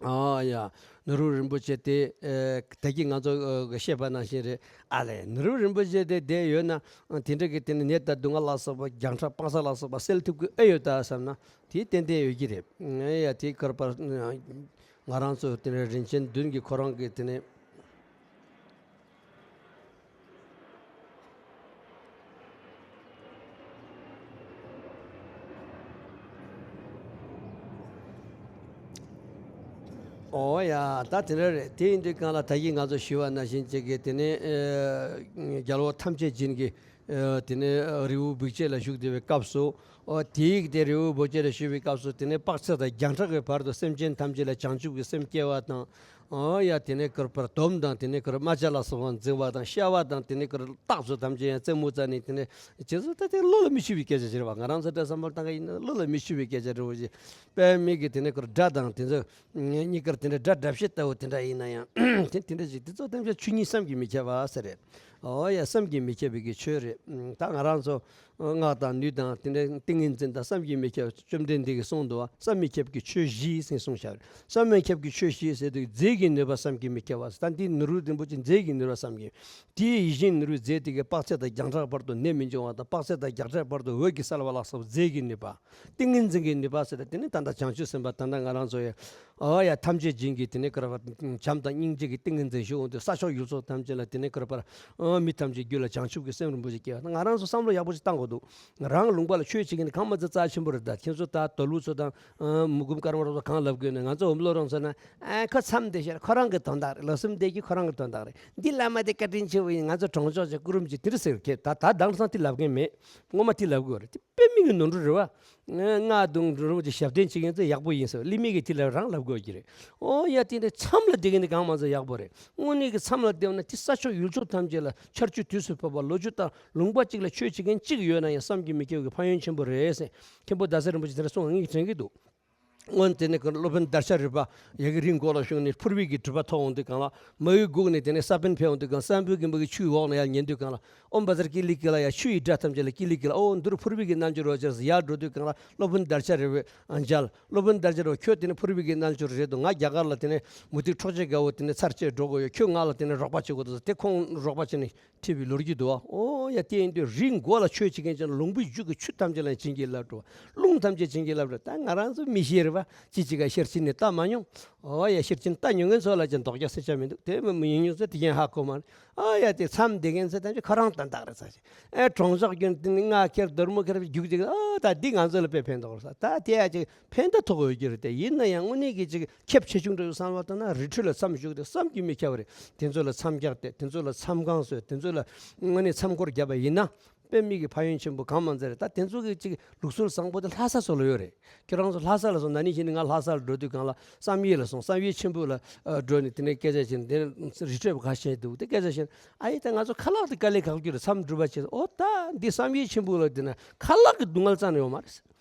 ཨ་ཡ། ནོར་བུ་རིན་པོ་ཆེ་དེ་ཨེ་ད་གིན་ང་ཚོ་ཨེ་བཤད་པ་ནང་བཞིན་རེད། ཨ་ལས་ནོར་བུ་རིན་པོ་ཆེ་དེ་བསྡད་ཡོད་ན་དེ་འདྲ་གི་དེ་ནི་ནད་དང་སྡུག་བསྔལ་ལ་སོགས་པ་རྒྱང་གྲགས་སྤང་བྱ་ལ་སོགས་པ་སེལ་ཐུབ་ཀྱི་ཨེ་ཡོད་ད་བསམ་ན་དེ་ཏན་ཏན་ཡོད་ཀྱི་རེད། ཨེ་ཡ་དེ་ཁར་པར་ང་རང་ཚོ་དེ་ནས་རིན་ཆེན་བདུན་གྱི་ཁོ་རང་གི་དེ་ནས། ཨོ་ཡ། ད་དེ་འདྲ་རེད། དེ་ཡིན་དུས་གང་ལ་ད་གིན་ང་ཚོ་ཞུས་པ་ནང་བཞིན་བྱས་ཀྱི་དེ་ནས་ཨེ་རྒྱལ་བ་ཐམས་ཅད་སྦྱིན་གྱི་ཨེ་དེ་ནས་རི་བོ་འབིགས་བྱེད་ལ་བཞུགས་བསྡད་པའི་སྐབས་སུ། ཨོ་དེའི་དེ་རི་བོ་འབིགས་བྱེད་ལ་བཞུགས་པའི་སྐབས་སུ་དེ་ནས་དཔག་ཚད་དང་རྒྱང་གྲགས་ཀྱི་བར་དུ་སེམས་ཅན་ཐམས་ཅད་ལ་བྱང་ཆུབ་ཀྱི་སེམས་སྐྱེ་བ་དང་། ཨོ་ཡ། དེ་ནས་ཀར་པར་དོམ་དང་དེ་ནས་ཀར་རྨ་བྱ་ལ་སོགས་པ་འཛིང་བ་དང་བཤའ་བ་དང་དེ་ནས་ཀར་སྟག་ཚོ་ཐམས་ཅད་ཡང་རྩེད་མོ་རྩེ་ནས་དེ་ནས་ཁྱེད་ཚོ་ད་དེ་བློ་ལ་མི་ཆུད་པའི་སྐད་ཆ་ཞིག་རེད་བ། ང་རང་ཚོ་འདྲ་བསམ་བློ་བཏང་གི་ཡིན་ན་བློ་ལ་མི་ཆུད་པའི་སྐད་ཆ་རེད་བ་ཞེས། དཔེ་མི་གི་དེ་ནས་ཀར་དགྲ་དང་དེ་ཚོ་གཉིས་ཀར་དེ་འདྲ་དགྲ་དགྲ་བཤེས་ལྟ་བུ་དེ་འདྲ་ཡིན་ན་ཡང་དེ་དེ་འདྲ་ཞིག་དེ་ཚོ་ཐམས་ཅད་ཆོས་ཉིད་བསམ་གྱིས་མི་ཁྱབ་པ་ཟེར་རེད། ཨོ་ཡ། བསམ་གྱིས་མི་ཁྱབ་པའི་གི་ཆོས་རེད། ད་ང་རང་ཚོ་སྔགས་དང་ལུས་དང་དེ་འདྲའི་ཏིང་ངེ་འཛིན་དང་བསམ་གྱིས་མི་ཁྱབ། བཅོམ་ལྡན་འདས་ཀྱིས་གསུངས་འདུག་བ། བསམ་མི་ཁྱབ་ཀྱི་ཆོས་བཞི་ཟེར་གསུངས་བཞག་རེད། བསམ་མི་ཁྱབ་ཀྱི་ཆོས་བཞི་ཟེར་དུས་རྫས་ཀྱི་ནུས་པ་བསམ་གྱིས་མི་ཁྱབ་པ། ད་འདི་ནོར་བུ་རིན་པོ་ཆེ་རྫས་ཀྱི་ནུས་པ་བསམ་གྱིས། དེའི་ཡིད་བཞིན་ནོར་བུའི་རྫས་དེ་གའི་དཔག་ཚད་དང་བརྒྱ་ཕྲག་བར་དུ་ནད་མི་འབྱུང་བ་དང་། དཔག་ཚད་དང་བརྒྱ་ཕྲག་བར་དུ་འོད་ཀྱིས་གསལ་བ་ལ་སོགས་རྫས་ཀྱི་ནུས་པ། ཏིང་ངེ་འཛིན་གྱི་ནུས་པ་ཟེར་ཏེ། དེ་ནི་ད་ལྟ་བྱང་ཆུབ་སེམས་དཔའ་ད་ལྟ་ང་རང་ཚོ་ཡ། ཨོ་ཡ། ཐམས་ཅད་མཁྱེན་གྱི་དེ་ནས་ཀར་པར་བྱམས་དང་སྙིང་རྗེ་གི་ཏིང་ངེ་འཛིན་ཞུགས་འོང་དུས་ས་ཕྱོགས་ཡུལ་ཚོ་ཐམས་ཅད་ལ་དེ་ནས་ཀར་པར་ཨོ་མི་ཐམས་ཅད་རྒྱུད་ལ་བྱང་ཆུབ་ཀྱི་སེམས་རིན་པོ་ཆེ་སྐྱེ་བ། ང་རང་ཚོ་བསམ་བློ་ཡག་པོ་ཞིག་བཏང་དགོས་འདུག། རང་ལུང་པ་ལ་ཆོས་བྱེད་མཁན་གང་མ་ཚད་རྩ་ཆེན་པོ་རེད། ད་ཁྱེད་ཚོ་ད་དོལ་པོ་ཚོ་དང་ཨ་མུ་གུམ་དཀར་དམར་ཚོ་གང་ལབ་དགོས་ནས། ང་ཚོ་འོམ་ལོ་རང་ཚོ་ན་ཨ་ཁོ་མཚམས་བསྡད་ཤར་ཁོ་རང་གི་དོན་དག་རེད། ལོ་གསུམ་བསྡད་ཀྱི་ཁོ་རང་གི་དོན་དག་རེད། འདི་བླ་མ་དེ་བཀའ་དྲིན་ཆེ་བོ་ཡིན། ང་ཚོ་གྲོང་ཆོག་ཅིག་སྐུ་རིམ་གྱི་དེ་འདྲ་ཟེར་གི། ད་ད་དེང་སང་དེ་ལབ་མཁན་མེད། སྔོན་མ་དེ་ལབ་དགོས་རེད། དེ་དཔེ་མི་གི་ནོར་འཁྲུལ་རེད་བ། སྔགས་དང་འབྲུ་རིན་པོ་ཆེ་ཞབས་བརྟན་བྱེད་མཁན་ཚོ་ཡག་པོ་ཡིན་ཟེར་བ། ལི་མི་གིས་དེ་ལ་རང་ལབ་དགོས་ཀྱི་རེད། ཨོ་ཡ། དེ་འདྲ་མཚམས་ལ་བསྡད་མཁན་དེ་གང་མང་ཚོ་ཡག་པོ་རེད། དངོས་གནས་ཀྱི་མཚམས་ལ་བསྡད་ན་དེ་ས་ཕྱོགས་ཡུལ་ཕྱོགས་ཐམས་ཅད་ལ་ཆར་ཆུ་དུས་སུ་ཕོག་པ། ལོ་རྒྱུས་དང་ལུང་པ་གཅིག་ལ་ཆོས་བྱེད་མཁན་གཅིག་ཡོད་ན་ཡང་བསམ་གྱིས་མི་ཁྱབ་པའི་ཕན་ཡོན་ཆེན་པོ་རེད་ཟེར། མཁན་པོ་ཟླ་ཟེར་རིན་པོ་ཆེ་དེ་འདྲ་གསུངས། ངས་དྲན་གྱི་འདུག། སྔོན་དེ་ནས་སློབ་དཔོན་བདར་ཤ་རི་པ་ཡ་གི་རི་མགོ་ལ་བཞུགས་ནས་ཕུར་བུའི་གི་སྒྲིབ་པ་ཐོབ་འོང་དུས་སྒང་ལ། མ་གི་སྒུག་ནས་དེ་ནས་ས་པཎ་ཕེབས་འོང་དུས་སྒང་། སམ་བྷོ་གི་མ་གི་ཆུའི་འོག་ལ་ཡར་ཉལ་དུས་སྒང་ལ། ཨོཾ་བཛྲ་ཀི་ལི་ཀི་ལ་ཡ། ཆུ་ཡི་སྒྲ་ཐམས་ཅད་ལ་ཀི་ལི་ཀི་ལ། ཨོ་འདི་རུ་ཕུར་བུའི་གི་རྣལ་འབྱོར་རོ་ཅེས་ཡར་འགྲོ་དུས་སྒང་ལ། སློབ་དཔོན་བདར་ཤ་རི་པས་མཇལ། སློབ་དཔོན་བདར་ཤ་རི་པ། ཁྱོད་དེ་ནས་ཕུར་བུའི་གི་རྣལ་འབྱོར་རེད་འདུག། ང་རྒྱ་གར་ལ་དེ་ནས་མུ་ཏིག་འཕྲོག་བྱེད་དགའ་བོ་དེ་ནས་ཚར་བཅད་འགྲོ་དགོས་ཡོད། ཁྱོད་ང་ལ་དེ་ནས་རོགས་པ་བྱེད་དགོས་འདུག་ཟེར། དེ་ཁོང་རོགས་པ་བྱས་ནས་ཁྲིད་པའི་ལོ་རྒྱུས་འདུག་བ། ཨོ་ཡ། དེ་ཡིན་དུས་རི་མགོ་ལ་ཆོས་བྱེད་མཁན་ཅན་ལུང་པའི་རྒྱུད་ཀྱི་ཆུ་ཐམས་ཅད་ལ་བྱིན་གྱིས་བརླབས་འགྲོ་བ། རླུང་ཐམས་ཅད་བྱིན་གྱིས་བརླབས་འགྲོ། ད་ང་རང་ཚོ་མི་ཤེས་རེད་བ། ཅི་ཅི་ག་ཤེར་ཕྱིན་ནི་ལྟ་མ་མྱོང་། ཨོ་ཡ། ཤེར་ཕྱིན་ལྟ་མྱོང་མཁན་ཚོ་ལ་ཅང་དོགས་རྒྱག་སེ་ཆ་མི་འདུག། དེ་མི་མི་ཡིན་མྱོང་ཚེ་དེ་ཡན་ཧ་གོ་མ་རེད། ཨོ་ཡ། དེ་མཚམས་བསྡད་མཁན་ཚོ་ཐམས་ཅད་ཁོ་རང་དོན་དག་རེད་ཟེར་ཞིག། ཨེ་གྲོང་ཆོག་རྒྱུན་དེ་ནི་སྔགས་ཁྱེར་སྡོར་མོ་ཁྱེར་རྒྱུག་ཅིག། ཨ་ད་འདི་ང་ཚོ་ལ་དཔེ་ཕན་ཐོགས་རེད་ཟེར། ད་དེ་ཡ་ཅིག་ཕན་ད་ཐོགས་ཡོད་ཀྱི་རེད། དེ་ཡིན་ན་ཡང་དངོས་གནས་ཀྱི་ཅིག་ཁེབས་ཆེ་ཆུང་འདྲ་བོ་བསམ་བློ་བཏང་ན། རི་ཁྲོད་ལ་མཚམས་བཞུགས་ཏེ་བསམ་གྱིས་མི་ཁྱབ་པ་རེད། དེ་ཚོ་ལ་མཚམས་རྒྱག་སྟེ། དེ་ཚོ་ལ་མཚམས་ཁང་བཟོས། དེ་ཚོ་ལ་དངོས་གནས་མཚམས་སྐོར་བརྒྱབ་པ་ཡིན་ན་དཔེ་མི་གི་ཕན་ཡོན་ཆེན་པོ་གང་མང་ཚད་རེད། ད་དེ་ཚོ་གི་ཅིག་ལུགས་སྲོལ་བཟང་པོ་དེ་ལྷ་ས་སོགས་ལ་ཡོད་རེད། ཁྱེད་རང་ཚོ་ལྷ་ས་ལ་སོང་། ན་ནིང་ཕྱིན་ནས་ང་ལྷ་ས་ལ་འགྲོ་དུས་སྒང་ལ་བསམ་ཡས་ལ་སོང་། བསམ་ཡས་མཆིམས་ཕུ་ལ་ཨ་འགྲོ་ནས་དེ་ནས་སྐད་ཆ་བཤད་ནས། དེ་ནས་རི་ཁྲོད་པ་ཁ་ཤས་འདུག། དེ་སྐད་ཆ་བཤད་ནས། ཨ་ཡེ། ད་ང་ཚོ་ཁ་ལག་དེ་དཀའ་ལས་ཁག་རྒྱུ་རེད། མཚམས་སྒྲུབ་པ་བྱེད། ཨོ་ད་འདི་བསམ་ཡས་མཆིམས་ཕུ་ལ་དེ་ན་ཁ་ལག་གི་སྡུག་བསྔལ་རྩ་ནས་ཡོད་མ་རེད།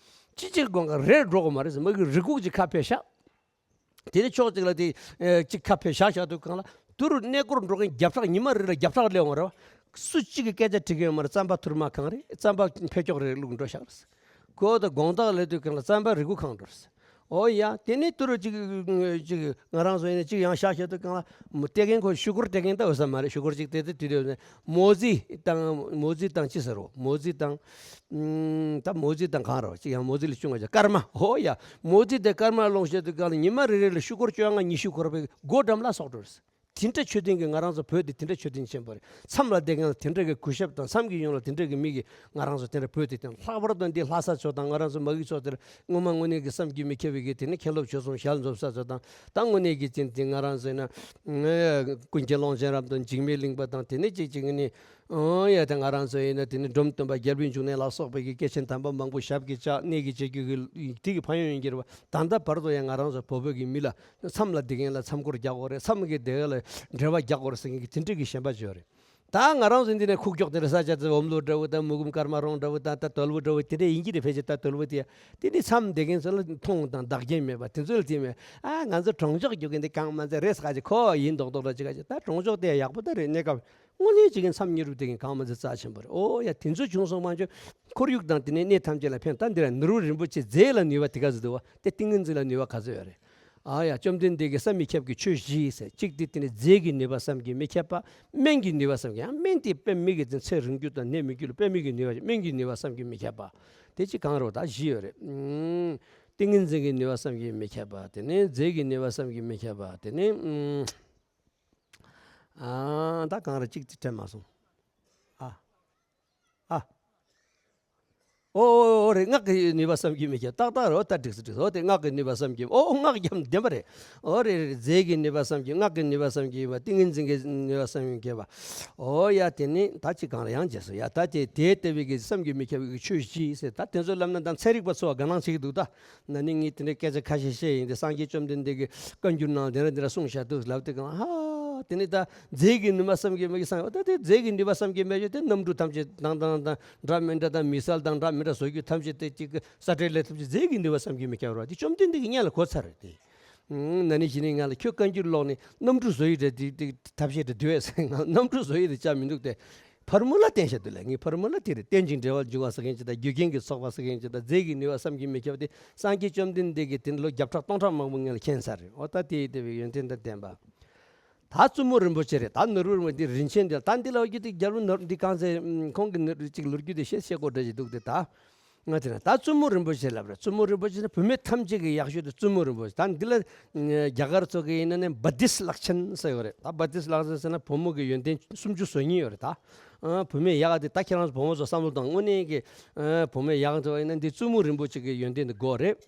ཅི་ཅིག་དགོངས་ག་རེད་འགྲོ་གི་མ་རེད་ཟེར། མ་གི་རི་ཁུག་ཅིག་ཁ་ཕྱེ་བཞག། དེ་ནས་ཕྱོགས་གཅིག་ལ་དེ་ཨེ་གཅིག་ཁ་ཕྱེ་བཞག་བཞག་དུས་སྒང་ལ། དེ་རུ་གནས་སྐོར་འགྲོ་མཁན་བརྒྱ་ཕྲག་ཉི་མ་རེ་ལ་བརྒྱ་ཕྲག་སླེབས་འོང་རེད་བ། སུ་གཅིག་གིས་སྐད་ཆ་དྲི་གི་ཡོད་མ་རེད། རྩམ་པ་ཐུར་མ་གང་རེད། རྩམ་པ་འཕེལ་ཀྱོག་རེ་བླུགས་འགྲོ་བཞག་རེད། ཁོ་ད་དགོང་དག་སླེབས་དུས་སྒང་ལ་རྩམ་པ་རི་ཁུག་གང་འགྲོ་རེད། ཨོ་ཡ། དེ་ནས་དེ་རུ་གཅིག་གཅིག་ང་རང་ཚོ་ཡིན་ན་གཅིག་ཡང་བཞག་བཞག་དུས་སྒང་ལ། མོ་སྟེར་མཁན་ཁོ་ཤུ་གུར་སྟེར་མཁན་ད་འོས་ས་མ་རེད། ཤུ་གུར་གཅིག་སྟེར་ཏེ་དུས་དེ་མོ་ཟི་དང་། མོ་ཟི་དང་ཅི་ཟེར་རོ། མོ་ཟི་དང་། ཨུམ། ད་མོ་ཟི་དང་གང་རོ་ཅིག། ཡང་མོ་ཟི་ལས་ཆུང་བ་ཅིག། སྐར་མ། ཧོ་ཡ། མོ་ཟི་དེ་སྐར་མ་སློང་བྱེད་དུས་སྒང་ལ་ཉི་མ་རེ་རེ་ལ་ཤུ་གུར་བཅོ་ལྔ་ཉི་ཤུ་འཁོར་བའི་སྒོ་འགྲམ་ལ་སོགས་འགྲོ་རེད། དེ་འདྲ་མཆོད་རྟེན་གྱི། ང་རང་ཚོ་བོད་དེ་དེ་འདྲ་མཆོད་རྟེན་ཆེན་པོ་རེད། མཚམས་ལ་བསྡད་མཁན་ལ་དེ་འདྲ་གི་གུས་ཞབས་དང་། མཚམས་ཀྱི་ཡོངས་ལ་དེ་འདྲ་གི་མི་གིས་ང་རང་ཚོ་དེ་འདྲ་བོད་དེ་དང་། ལྷག་པར་དུ་འདི་ལྷ་ས་ཕྱོགས་དང་ང་རང་ཚོ་མ་གི་ཕྱོགས་དེར་སྔོན་མ་དངོས་གནས་ཀྱི་བསམ་གྱིས་མི་ཁྱབ་པའི་གི་དེ་ནི་མཁན་སློབ་ཆོས་གསུམ་ཞལ་འཛོམས་ས་ཚོ་དང་། ད་དངོས་གནས་ཀྱི་ཅིག་དེ་ང་རང་ཚོ་ཡིན་ན་ཀུན་མཁྱེན་ཀློང་ཆེན་རབ་དང་འཇིགས་མེད་གླིང་པ་དང་། དེ་ནས་ཅིག་ཅིག་ནི། ཨོ་ཡ། ད་ང་རང་ཚོ་ཡིན་ན་དེ་ནི་འབྲོམ་སྟོན་པ་རྒྱལ་པོའི་འབྱུང་གནས་ལ་སོགས་པའི་གི་སྐྱེས་ཆེན་དམ་པ་མང་པོ་ཞབས་ཀྱིས་བཅགས། གནས་ཀྱི་བྱེད་རྒྱུ་གི་དེ་གི་ཕན་ཡོན་ཡིན་གྱི་རེད་བ། ད་ལྟ་བར་དུ་ཡང་ང་རང་ཚོ་བོད་པའི་གི་མི་ལ་མཚམས་ལ་བསྡད་མཁན་ལ་མཚམས་སྐོར་རྒྱག་དགོས་རེད། མཚམས་ཀྱི་བསྡད་ཡ་ལ་འབྲེལ་བ་རྒྱག་དགོས་རེད་ཟེར་མཁན་གྱི་དེ་འདྲ་གི་ཞེན་པ་ཅིག་ཡོད་རེད། ད་ང་རང་ཚོ་འདི་ནས་ཁུག་ཀྱོག་དེ་འདྲ་ས་ཆ་དེ་འོམ་ལུག་འདྲ་བོ་དང་མུ་གུམ་ཀརྨ་རོང་འདྲ་བོ་དང་། ད་དོལ་པོ་འདྲ་བོ་དེ་འདྲ་ཡིན་གྱི་རེད། ཕལ་ཆེར་ད་དོལ་པོ་དེ་ཡ་དེ་ནི་མཚམས་བསྡད་མཁན་ཚོ་ལ་མཐོང་དང་བདག་རྐྱེན་མེད་པ། དེ་ཚོ་ལ་དེ་མེད། ཨ་ང་ཚོ་གྲོང་ཆོག་རྒྱུག་མཁན་དེ་གང་མ་ཚད་རེད་ཟེར་ག་ཅིག་ཁོ་ཡིན་མདོག་མདོག་འདྲ་ཅིག་ག་ཅིག། ད་གྲོང་ཆོག་དེ་ཡག་པོ་ད་རེད། གནས་སྐབས་དངོས་གནས་ཅིག་གི་མཚམས་ཉེ་རུ་དེ་གིན་གང་མ་ཚད་རྩ་ཆེན་པོ་རེད། ཨོ་ཡ། དེ་ཚོ་བྱུང་སོང་མ་བྱུང་ཁོར་ཡུག་དང་དེ་ནས་གནས་ཐམས་ཅད་ལ་ཕན། ད་འདི་ར་ནོར་བུ་རིན་པོ་ཆེ་རྫས་ལ་ནུས་པ་དེ་ག་ཚོད་འདུག་བ། དེ་ཏིང་ངེ་འཛིན་ལ་ནུས་པ་ག་ཚོད་ཡོད་རེད། ཨ་ཡ། བཅོམ་ལྡན་འདས་ཀྱིས་བསམ་མི་ཁྱབ་ཀྱི་ཆོས་བཞི་ཟེར། གཅིག་དེ་དེ་ནས་རྫས་ཀྱི་ནུས་པ་བསམ་གྱིས་མི་ཁྱབ་པ། སྨན་གྱི་ནུས་པ་བསམ་གྱིས། ཡང་སྨན་དེ་དཔེ་མི་གི་དེ་ཚེ་རིང་རྒྱུ་དང་ནད་མེད་རྒྱུ་ལ་དཔེ་མི་གི་ནུས་པ། སྨན་གྱི་ནུས་པ་བསམ་གྱིས་མི་ཁྱབ་པ། དེ་གཅིག་གང་རེད་བ། ད་བཞི་ཡོད་རེད། ཨུམ། ཏིང་ངེ་འཛིན་གྱི་ནུས་པ་བསམ་གྱིས་མི་ཁྱབ་པ། དེ་ནས་རྫས་ཀྱི་ནུས་པ་བསམ་གྱིས་མི་ཁྱབ་པ། དེ་ནས་ཨུམ། ཨ། ད་གང་རེད། གཅིག་དེ་དྲན་མ་སོང་། ཨ། ཨ། ཨོ་ཨོ་ཨོ་རེད། སྔགས་ཀྱི་ནུས་པ་བསམ་གྱིས་མི་ཁྱབ། ཏག་ཏག་རེད། ཨོ་ད་འགྲིག་སོ་འགྲིག་སོ། ཨོ་དེ་སྔགས་ཀྱི་ནུས་པ་བསམ་གྱིས། ཨོ་ཨོ་སྔགས་ཀྱི་བདེན་པ་རེད། ཨོ་རེད་རེད། རྫས་ཀྱི་ནུས་པ་བསམ་གྱིས། སྔགས་ཀྱི་ནུས་པ་བསམ་གྱིས་ཡིན་པ། ཏིང་ངེ་འཛིན་གྱི་ནུས་པ་བསམ་གྱིས་མཁྱེན་པ། ཨོ་ཡ་དེ་ནི་ད་ཅི་གང་ལ་ཡང་རྗེས་སུ་ཡ་ད་དེ་དེ་ལྟ་བུའི་གི་བསམ་གྱིས་མི་ཁྱབ་པའི་གི་ཆོས་ཅི་ཟེར། ད་དེ་ཚོ་ལབ་ན་ད་ཚན་རིག་པ་ཚོ་དགའ་སྣང་བྱེད་ཀྱི་འདུག་ད་ན་ནིང་ངས་དེ་འདྲའི་སྐད་ཆ་ཁ་ཤས་བཤད་ཡིན་ཏེ། སངས་རྒྱས་བཅོམ་ལྡན་འདས་ཀྱི་བཀའ་འགྱུར་ནང་དེ་འདྲ་དེ་འདྲ་གསུངས་བཞག་འདུག་ལབ་དུས་གང་ཧ་དེ་ནི་ད་རྫས་ཀྱི་ནུས་པ་བསམ་གྱིས་མི་ཁྱབ་བསམ། ད་དེ་རྫས་ཀྱི་ནུས་པ་བསམ་གྱིས་མི་ཁྱབ་དེ་གནམ་གྲུ་ཐམས་ཅད་དང་དང་དང་འདྲ་མི་འདྲ་དང་མི་སེལ་དང་འདྲ་མི་འདྲ་བཟོ་རྒྱུ་ཐམས་ཅད་དེ་གཅིག་གི་ས་ཁྲའི་ལས་ཐམས་ཅད་རྫས་ཀྱི་ནུས་པ་བསམ་གྱིས་མི་ཁྱབ་རེད་བ། དེ་བཅོམ་ལྡན་འདས་ཀྱི་སྙན་ལ་གོ་ཚར་རེད་དེ། ཨང་། ན་ནིང་གཞེས་ནིང་ང་ལ་ཁྱོད་བཀའ་འགྱུར་ཀློག་ནས་གནམ་གྲུ་བཟོ་ཡི་རེད་དེ་དེ་ཐབས་ཤེས་དེ་དུས་ཟེར། ང་གནམ་གྲུ་བཟོ་ཡི་རེད་བྱ་མི་འདུག་སྟེ། ཕོར་མུ་ལ་བསྟན་བཞག་འདུག་ལ། ངས་ཕོར་མུ་ལ་དེ་རེད། རྟེན་ཅིང་འབྲེལ་བར་འབྱུང་བ་ཟེར་མཁན་ཅིག་དང་། རྒྱུ་རྐྱེན་གྱི་ཚོགས་པ་ཟེར་མཁན་ཅིག་དང་། རྫས་ཀྱི་ནུས་པ་བསམ་གྱིས་མི་ཁྱབ་དེ་སངས་རྒྱས་བཅོམ་ལྡན་འདས་ཀྱིས་དེ་ལོ་བརྒྱ་ཕྲག་སྟོང་ཕྲག་མང་པོ་ངས་ལ་མཁྱེན་ཚར་རེད། ཨོ་ད་དེ་ཡི་དེ་བའི་ཡོན་ཏན་དང་ལྡན་པ། ད་བཙུན་མོ་རིན་པོ་ཆེ་རེད། ད་ནོར་བུ་རིན་པོ་ཆེ་རིན་ཆེན་འདི་ད་འདི་ལ་འོ་རྒྱུ་དེ་རྒྱལ་པོ་ནོར་འདི་གང་ཚེ་ཁོང་གི་ནོར་གཅིག་ལོ་རྒྱུས་དེ་བཤད་བཤད་དགོས་འདྲ་ཞིག་འདུག་སྟེ། ད་ང་དེ་ན་ད་བཙུན་མོ་རིན་པོ་ཆེ་ལབ་རེད། བཙུན་མོ་རིན་པོ་ཆེ་ནི་བུད་མེད་ཐམས་ཅད་ཀྱི་ཡག་ཤོས་དེ་བཙུན་མོ་རིན་པོ་ཆེ། ད་འདི་ལ་རྒྱ་གར་ཚོ་གི་ཡིན་ན་ནི་བ་ཏིས་ལག་ཆེན་ཟེར་ཡོད་རེད། ད་བ་ཏིས་ལག་ཆེན་ཟེར་ན་བུ་མོ་གི་ཡོན་ཏན་སུམ་ཅུ་སོ་གཉིས་ཡོད་རེད། ད་བུད་མེད་ཡག་དེ་ད་ཁྱེད་རང་ཚོ་བུ་མོ་ཚོ་བསམ་བློ་བཏང་། དངོས་གནས་ཀྱི་བུད་མེད་ཡག་ཚོ་ཡིན་ན་འདི་བཙུན་མོ་རིན་པོ་ཆེ་གི་ཡོན་ཏན་དེ་དགོས་རེད།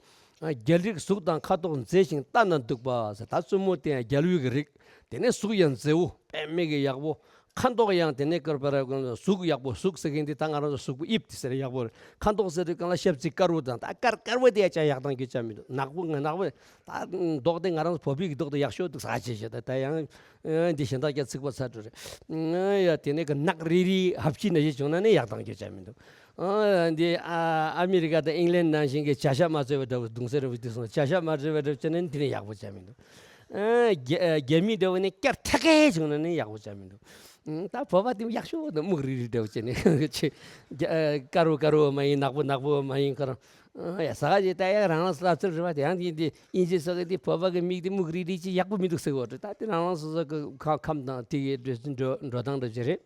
རྒྱལ་རིགས་གཟུགས་དང་ཁ་དོག་མཛེས་ཤིང་ལྟ་ན་སྡུག་པ་ཟེར། ད་བཙུན་མོ་དེ་ཡང་རྒྱལ་བུ་གི་རིགས། དེ་ནས་གཟུགས་ཡང་མཛེས་པོ་དཔེ་མི་སྲིད་ཀྱི་ཡག་པོ། ཁ་མདོག་ཡང་དེ་ནས་ཀར་པར་གཟུགས་ཡག་པོ། གཟུགས་ཟེར་མཁན་འདི་ད་ང་རང་ཚོ་གཟུགས་པོ་དབྱིབས་དེ་ཟེར་ཡག་པོ་རེད། ཁ་མདོག་ཟེར་དུས་གང་ལ་ཞབས་ཕྱི་དཀར་པོ་དང་། ད་དཀར་དཀར་པོ་དེ་ཡང་ཅང་ཡག་ཐང་གི་ཅང་མི་འདུག་ནག་པོ་ང་ནག་པོ། ད་མདོག་དེ་ང་རང་ཚོ་བོད་པའི་གི་མདོག་དེ་ཡག་ཤོས་འདུག་ཟེར་བྱས་བྱས། ད་ད་ཡང་འདི་གཞན་དག་ཀྱང་ཚིག་པ་ཚར་འགྲོ་རེད། ཡ་དེ་ནས་གི་ནག་རིལ་རིལ་ཧབ་ཆི་ནང་བཞིན་བྱུང་ན་ནི་ཡག་ཐང་གི་ཅང་མི་འདུག་ཨ་འདི་ཨ་ཨ་མི་རི་ཀ་དང་ཨིང་ལན་ནང་བཞིན་གྱི་བྱ་ཤ་མ་བཙོས་པ་འདྲ་བོ་གདུང་སེམས་རིང་པོ་དེ་སོང་། བྱ་ཤ་མ་བཙོས་པ་འདྲ་བོ་བྱས་ན་ནི་དེ་ནི་ཡག་པོ་ཅང་མི་འདུག་ཨ་རྒྱ་རྒྱ་མི་འདྲ་བོ་ནི་སྐྱ་ཐག་གེ་བྱུང་ན་ནི་ཡག་པོ་ཅང་མི་འདུག་ཨ་ད་བོད་པ་དེ་ཡག་ཤོས་དང་སྨུག་རིལ་རིལ་འདྲ་བོ་བྱས་ནས་ཆེ། རྒྱ་ཨ་དཀར་པོ་དཀར་པོ་མ་ཡིན། ནག་པོ་ནག་པོ་མ་ཡིན། ཁོ་རང་ཨ་ཡ་ཟ་ག་ཅིག་ད་ཡ་རང་རང་སོ་སོ་ཚུལ་རེད་བ། དེ་ཡང་དེ་དེ་ཨིན་ཇི་སོགས་ཀྱི་དེ་བོད་པ་གི་མིག་དེ་སྨུག་རིལ་རིལ་ཅིག་ཡག་པོ་མི་འདུག་ཟེར་བ་རེད། ད་དེ་རང་རང་སོ་སོ་གི་ཁམས་ཁམས་དང་དེ་གའི་འགྲོ་འགྲོ་སྟངས་འདྲ་ཅིག་རེད།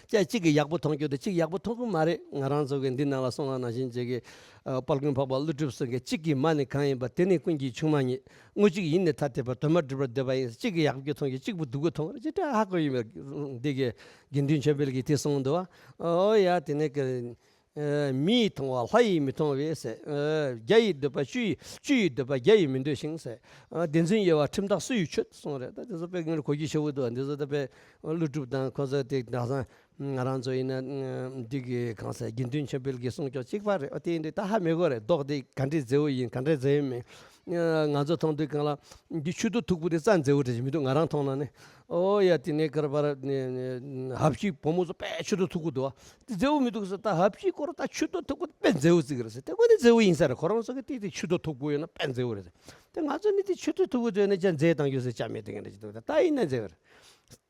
ཅག་གཅིག་གིས་ཡག་པོ་མཐོང་རྒྱུ་དང་གཅིག་ཡག་པོ་མཐོང་གི་མ་རེད། ང་རང་ཚོ་གི་འདི་ནང་ལ་གསུངས་པ་ནང་བཞིན་བྱས་ཀྱི་ཨ་དཔལ་མགོན་འཕགས་པ་ཀླུ་སྒྲུབ་ཟེར་མཁན། གཅིག་གིས་མ་ནི་གང་ཡིན་པ། དེ་ནི་ཀུན་གྱིས་ཆུང་མ་རྙེད། དངོས་གཅིག་ཡིད་ནི་ཐ་དད་པ། དོན་མ་གྲུབ་པར་འདོད་པ་ཡིན། གཅིག་གིས་ཡག་པོ་མཐོང་གི་གཅིག་པུ་སྡུག་པོ་མཐོང་རེད། ཅི་འདྲ་ཧ་གོ་ཡིན་པ། འདི་གི་དགེ་འདུན་ཆོས་འཕེལ་གྱིས་དེ་གསུངས་འདུག་བ། ཨོ་ཡ་དེ་ནས་ཀྱི་ཨ་མི་ཡིས་མཐོང་བ་ལྷ་ཡིས་མི་མཐོང་བས་ཟེར། ཨ་བརྒྱ་ཡིས་འདོད་པ་བཅུ་ཡིས། བཅུ་ཡིས་འདོད་པ་བརྒྱ་ཡིས་མི་འདོད་ཅིང་ཟེར། ཨ་བདེན་རྫུན་དབྱེ་བ་ཁྲིམས་ཐག་སུ་ཡིས་ཆོད་གསུངས་རེད། ད་དེ་ཚོ་དཔེ་ངོ་གོ་རྒྱུ་ཞེ་པོ་འདུག་དེ་ཚོ་ད་དཔེ་ཀླུ་སྒྲུབ་དང་ཁོ་ཚོ་དེ་ད་སང་ང་རང་ཚོ་ཡིན་ན་འདི་གི་གང་ཟེར་དགེ་འདུན་ཆོས་འཕེལ་གྱིས་གསུངས་ཀྱོག་གཅིག་པ་རེད། ཨ་དེ་ཡིན་དུས་ད་ཧ་མི་གོ་རེད། མདོག་དེ་ག་འདྲའི་མཛེས་པོ་ཡིན། ག་འདྲའི་མཛེས་ཡོད་མེད། ང་ཚོ་མཐོང་དུས་གང་ལ་འདི་མཆུ་ཏོ་མཐུག་པོ་དེ་རྩ་མཛེས་པོ་འདྲ་ཞིག་མི་འདུག་ང་རང་མཐོང་ན་ནི། ཨོ་ཡ་དེ་ནས་ཀར་པར་ནས་ནས་ཧབ་ཤི་བུ་མོ་ཚོ་དཔེ་མཆུ་ཏོ་མཐུག་པོ་འདུག་བ། དེ་མཛེས་པོ་མི་འདུག་ཟེར། ད་ཧབ་ཤི་སྐོར་ད་མཆུ་ཏོ་མཐུག་པོ་དཔེ་མཛེས་པོ་བརྩི་གི་རེད་ཟེར། དེ་ཁོ་ནི་མཛེས་པོ་ཡིན་ས་རེད། ཁོ་རང་ཚོ་གི་དེ་དེ་མཆུ་ཏོ་མཐུག་པོ་ཡོད་ན་དཔེ་མཛེས་པོ་རེད་ཟེར། དེ་ང་ཚོ་ནི་དེ་མཆུ་ཏོ་མཐུག་པོ་བཟོས་ན་ཅང་མཛེས་བཏང་རྒྱུ་ཟེར་ཅང་མེད། དེ་ག་འདྲ་ཅིག་འདུག་ད་ད་ཡིན་ན་མཛེས་པ་རེད།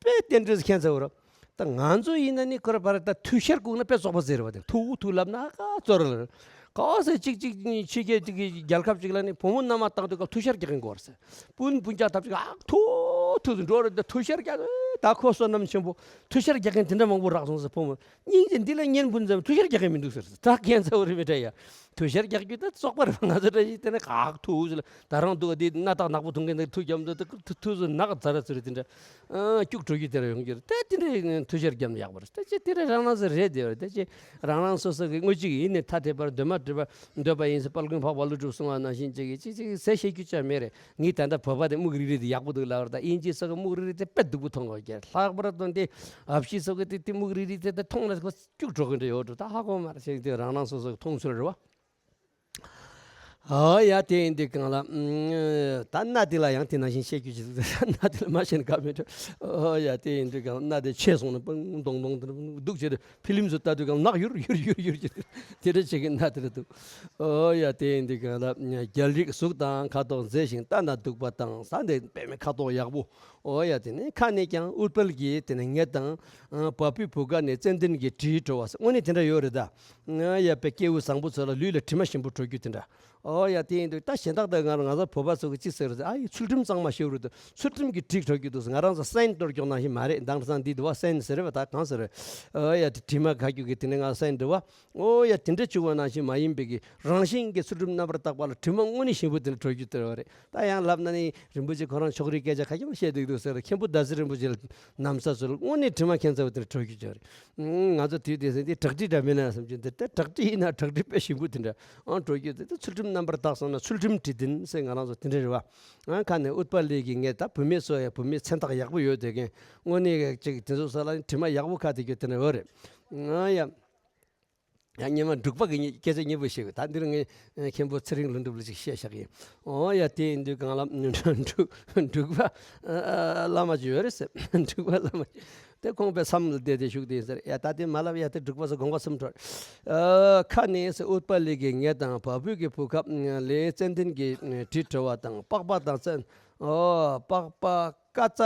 དཔེ་རྟེན་འབྲེལ་ཟེར་མཁན་ཚ་བོ་རེད། ད་ང་ཚོ་ཡིན་ན་ནི་ཁོ་ར་བ་ར་ད་ཐུ་ཤར་བཀུག་ན་དཔེ་བཙོག་པ་ཟེར་བ་དེ། ཐུ་ཐུ་ལབ་ན་ཨ་ཀ་ཙོ་ར་ལ་ར། ག་ཟེ་གཅིག་གཅིག་ཕྱི་རྒྱལ་གཅིག་གི་རྒྱལ་ཁབ་གཅིག་ལ་ནི་བུ་མོ་མནའ་མ་བཏང་དུས་སྐབས་ཐུ་ཤར་རྒྱག་མཁན་དགོས་རེད་ཟེར། སྤུན་སྤུན་ཀྱག་ཐབས་ཅིག་ཨ་ཐུ་ཐུ་འགྲོ་རེད། ད་ཐུ་ཤར་རྒྱག་ད་ཁོ་བསོད་ནམས་ཆེན་པོ་ཐུ་ཤར་རྒྱག་མཁན་དེ་འདྲ་མང་པོ་རག་སོང་ཟེར། བུ་མོ་སྙིང་རྗེ་འདི་ལ་གཉེན་སྤུན་ཙམ་ཐུ་ཤར་རྒྱག་མཁན་མི་འདུག་ཟེར། ད་ཁྱད་མཚར་བོ་རེད་མི་འདྲ་ཡ། ཐུ་ཤར་རྒྱག་རྒྱུ་ད་བཙོག་པ་རེད། ང་ཚོ་འདྲ་ཞིག་དེ་ནས་ཨ་ཐུ་ཟེར་ལ་ད་རང་འདུག་དེ་སྣ་ཐག་ནག་པོ་ཐུང་མཁན་དེ་ཐུ་རྒྱབ་འདུག་ཐུ་ཐུ་ཟེར་ནག་ཛ་ར་ཙི་རེད་དེ་འདྲ། ཨ་སྐྱུག་བྲོ་རྒྱུ་དེ་ར་ཡོང་རྒྱུ་རེད། ད་དེ་འདྲའི་ཐུ་ཤར་རྒྱབ་ན་ཡག་པ་རེད། ད་ཅི་དེ་ར་རང་རང་ཚོ་རེད་དེ་རེད། ད་ཅི་རང་རང་སོ་སོ་གི་དངོས་གཅིག་ཡིད་ནི་ཐ་དད་པར། དོན་མ་གྲུབ་པར་འདོད་པ་ཡིན་ཟེར། དཔལ་མགོན་འཕགས་པ་ཀླུ་སྒྲུབ་གསུངས་པ་ནང་བཞིན་བྱེད་ཀྱི་ཅི་ཅི་ཟེར་བཤད་རྒྱུ་ཅང་མེད་རེད། ངས་ད་ལྟ་བོད་པ་དེ་སྨུག་རིལ་རིལ་དེ་ཡག་པོ་འདུག་ལབ་ར། ད་དབྱིན་ཇི་སོགས་ཀྱི་སྨུག་རིལ་རིལ་དེ་དཔེ་སྡུག་པོ་མཐོང་གི་ཡོད་ཀྱི། ལྷག་པར་དུ་འདི་ཨ་ཕྱི་སོགས་ཀྱི་དེ་དེ་སྨུག་རིལ་རིལ་དེ་ད་མཐོང་ན་ཁོ་སྐྱུག་བྲོ་གི་འདྲ་ཡོད་འགྲོ། ད་ཧ་གོ་མ་རེད། བྱེད་ཀྱི་དེ་རང་རང་སོ་སོ་གི་མཐོང་ཚུལ་རེད་བ། ཨོ་ཡ་དེ་ཡིན་དུས་གང་ལ། ཨ་ད་གནའ་དེང་ལ་ཡང་དེ་ནང་བཞིན་བཤད་རྒྱུ་ཞིག་འདུག་གནའ་དེང་ལ་མ་བཤད་ན་དགའ་མི་འདུག་ཨོ་ཡ་དེ་ཡིན་དུས་གང་ལ་གནའ་དེ་ཆད་སོང་ན་པང་མདོང་མདོང་དེ་འདུག་བྱས་ཏེ་ཕི་ལིམ་ཚོ་ལྟ་དུས་གང་ལ་ནག་ཡུར་ཡུར་ཡུར་ཡུར་བྱས་ཏེ་དེ་འདྲ་བྱེད་མཁན་གནའ་དེང་ལ་འདུག་ཨོ་ཡ་དེ་ཡིན་དུས་གང་ལ་རྒྱལ་རིགས་གཟུགས་དང་ཁ་དོག་མཛེས་ཤིང་ལྟ་ན་སྡུག་པ་དང་ཟེར། དེ་དཔེ་མི་ཁ་དོག་ཡག་པོ། ཨོ་ཡ་དེ་ནས་ཁ་ནས་ཀྱང་ཨུཏྤལ་གྱི་དེ་ནས་ངད་དང་། ཨ་བ་སྤུའི་བུ་ག་ནས་ཙན་དན་གྱི་དྲིས་བྲོ་བ་ཟེར། དངོས་གནས་དེ་འདྲ་ཡོད་རེད་ད། ཨ་ཡ་དཔེ་སྐྱེ་བོ་བཟང་པོ་ཚོ་ལ་ལུས་ལ་དྲི་མ་ཞིམ་པོ་བྲོ་རྒྱུ་དེ་འདྲ། ཨོ་ཡ། དེ་ཡིན་དུས་ད་གཞན་དག་ད་ང་རང་ང་ཚོ་བོད་པ་ཚོ་གི་ཅི་ཟེར་རེད། ཨ་ཡི་ཚུལ་ཁྲིམས་གཙང་མ་ཤེས་རུ་དུ་ཚུལ་ཁྲིམས་ཀྱི་སྒྲིག་འགྲོ་རྒྱུ་འདུག་ང་རང་ཚོ་སན་གཏོར་རྒྱུ་ནང་བཞིན་མ་རེད། མདང་དང་འདི་དུ་བ་སན་ཟེར་རེད་བ། ད་གང་ཟེར་རེད། ཨོ་ཡ། དྲི་མ་ཁ་རྒྱུ་གི་དེ་ནས་ང་སན་འདྲི་བ། ཨོ་ཡ། དེ་འདྲ་བྱུང་བ་ནང་བཞིན་མ་ཡིན་པའི་གི་རང་བཞིན་གྱི་ཚུལ་ཁྲིམས་རྣམ་པར་དག་པ་ལ་དྲི་མ་དངོས་གནས་ཞིམ་པོ་དེ་འདྲ་གྲོལ་རྒྱུ་དེ་རེད། ད་ཡང་ལབ་ན་ནི་རིན་པོ་ཆེ་ཁོ་རང་ཕྱོགས་རིས་སྐད་ཆ་ཁ་རྒྱུ་བཤད་འདུག་འདུག་ཟེར། མཁན་པོ་ཟླ་ཟེར་རིན་པོ་ཆེ་ལ་ནམ་ས་ཚོ་ལ་དངོས་གནས་དྲི་མ་མཁན་ཚ་བོ་དེ་འདྲ་གྲོལ་རྒྱུ་ཅིག་རེད། ང་ཚོ་དུས་དེ་ཟིན་དེ་བྲག་དྲི་འདྲ་མིན་ན་བསམ་གྱི་འདི་ལྟ། བྲག་དྲི་ཡིན་ན་བྲག་དྲི་དཔེ་ཞིམ་པོ་དེ་འདྲ་ཨང་གྲོལ་རྒྱུ་དེ་ཚུལ་ཁྲིམས་རྣམ་པར་དག་སོང་ན་ཚུལ་ཁྲིམས་དྲི་ལྡན་ཟེར་ང་རང་ཚོ་དེ་འདྲ་རེད་བ། ཨང་ཁ་ནས་ཨུཏྤལ་ལི་གི་ངས་ད་བུད་མེད་ཚོ་ཡ་བུད་མེད་མཚན་རྟགས་ཡག་པོ་ཡོད་དེ་གན་དངོས་གནས་ཅིག་དེ་ཚོ་ས་ལ་དྲི་མ་ཡག་པོ་ཁ་དེ་རྒྱུ་དེ་འདྲ་ཡོད་རེད། ཨང་ཡ། ཡང་སྙན་མ་འབྲུག་པ་གི་སྐད་ཆ་སྙན་པོ་བཤད་གི། ད་འདིར་ངས་མཁན་པོ་ཚེ་རིང་ལྷུན་གྲུབ་ལ་ཅིག་བཤད་བཞག་གི། ཨོ་ཡ། དེ་ཡིན་དུས་གང་ལ་འབྲུག་པ་བླ་མ་ཅིག་ཡོད་རེད་ཟེར། འབྲུག་པ་བླ་མ་ཅིག་དེ་ཁོང་པའི་མཚམས་ལ་བསྡད་དེ་བཞུགས་དེ་ཡིན་ཟེར། ཡ་ད་དེ་མ་ལབ། ཡ་དེ་འབྲུག་པ་ཚོ་དགོངས་པ་ཚུམ་འཕྲོ། ཁ་ནས་ཟེར། ཨུཏྤལ་ལི་གི་ངད་དང་བ་སྤུའི་གི་བུ་གབ་ལས་ཙན་དན་གྱི་དྲི་བྲི་བ་དང་། པགས་པ་དང་ཙན། ཨོ། པགས་པ་ཀ་ཙ་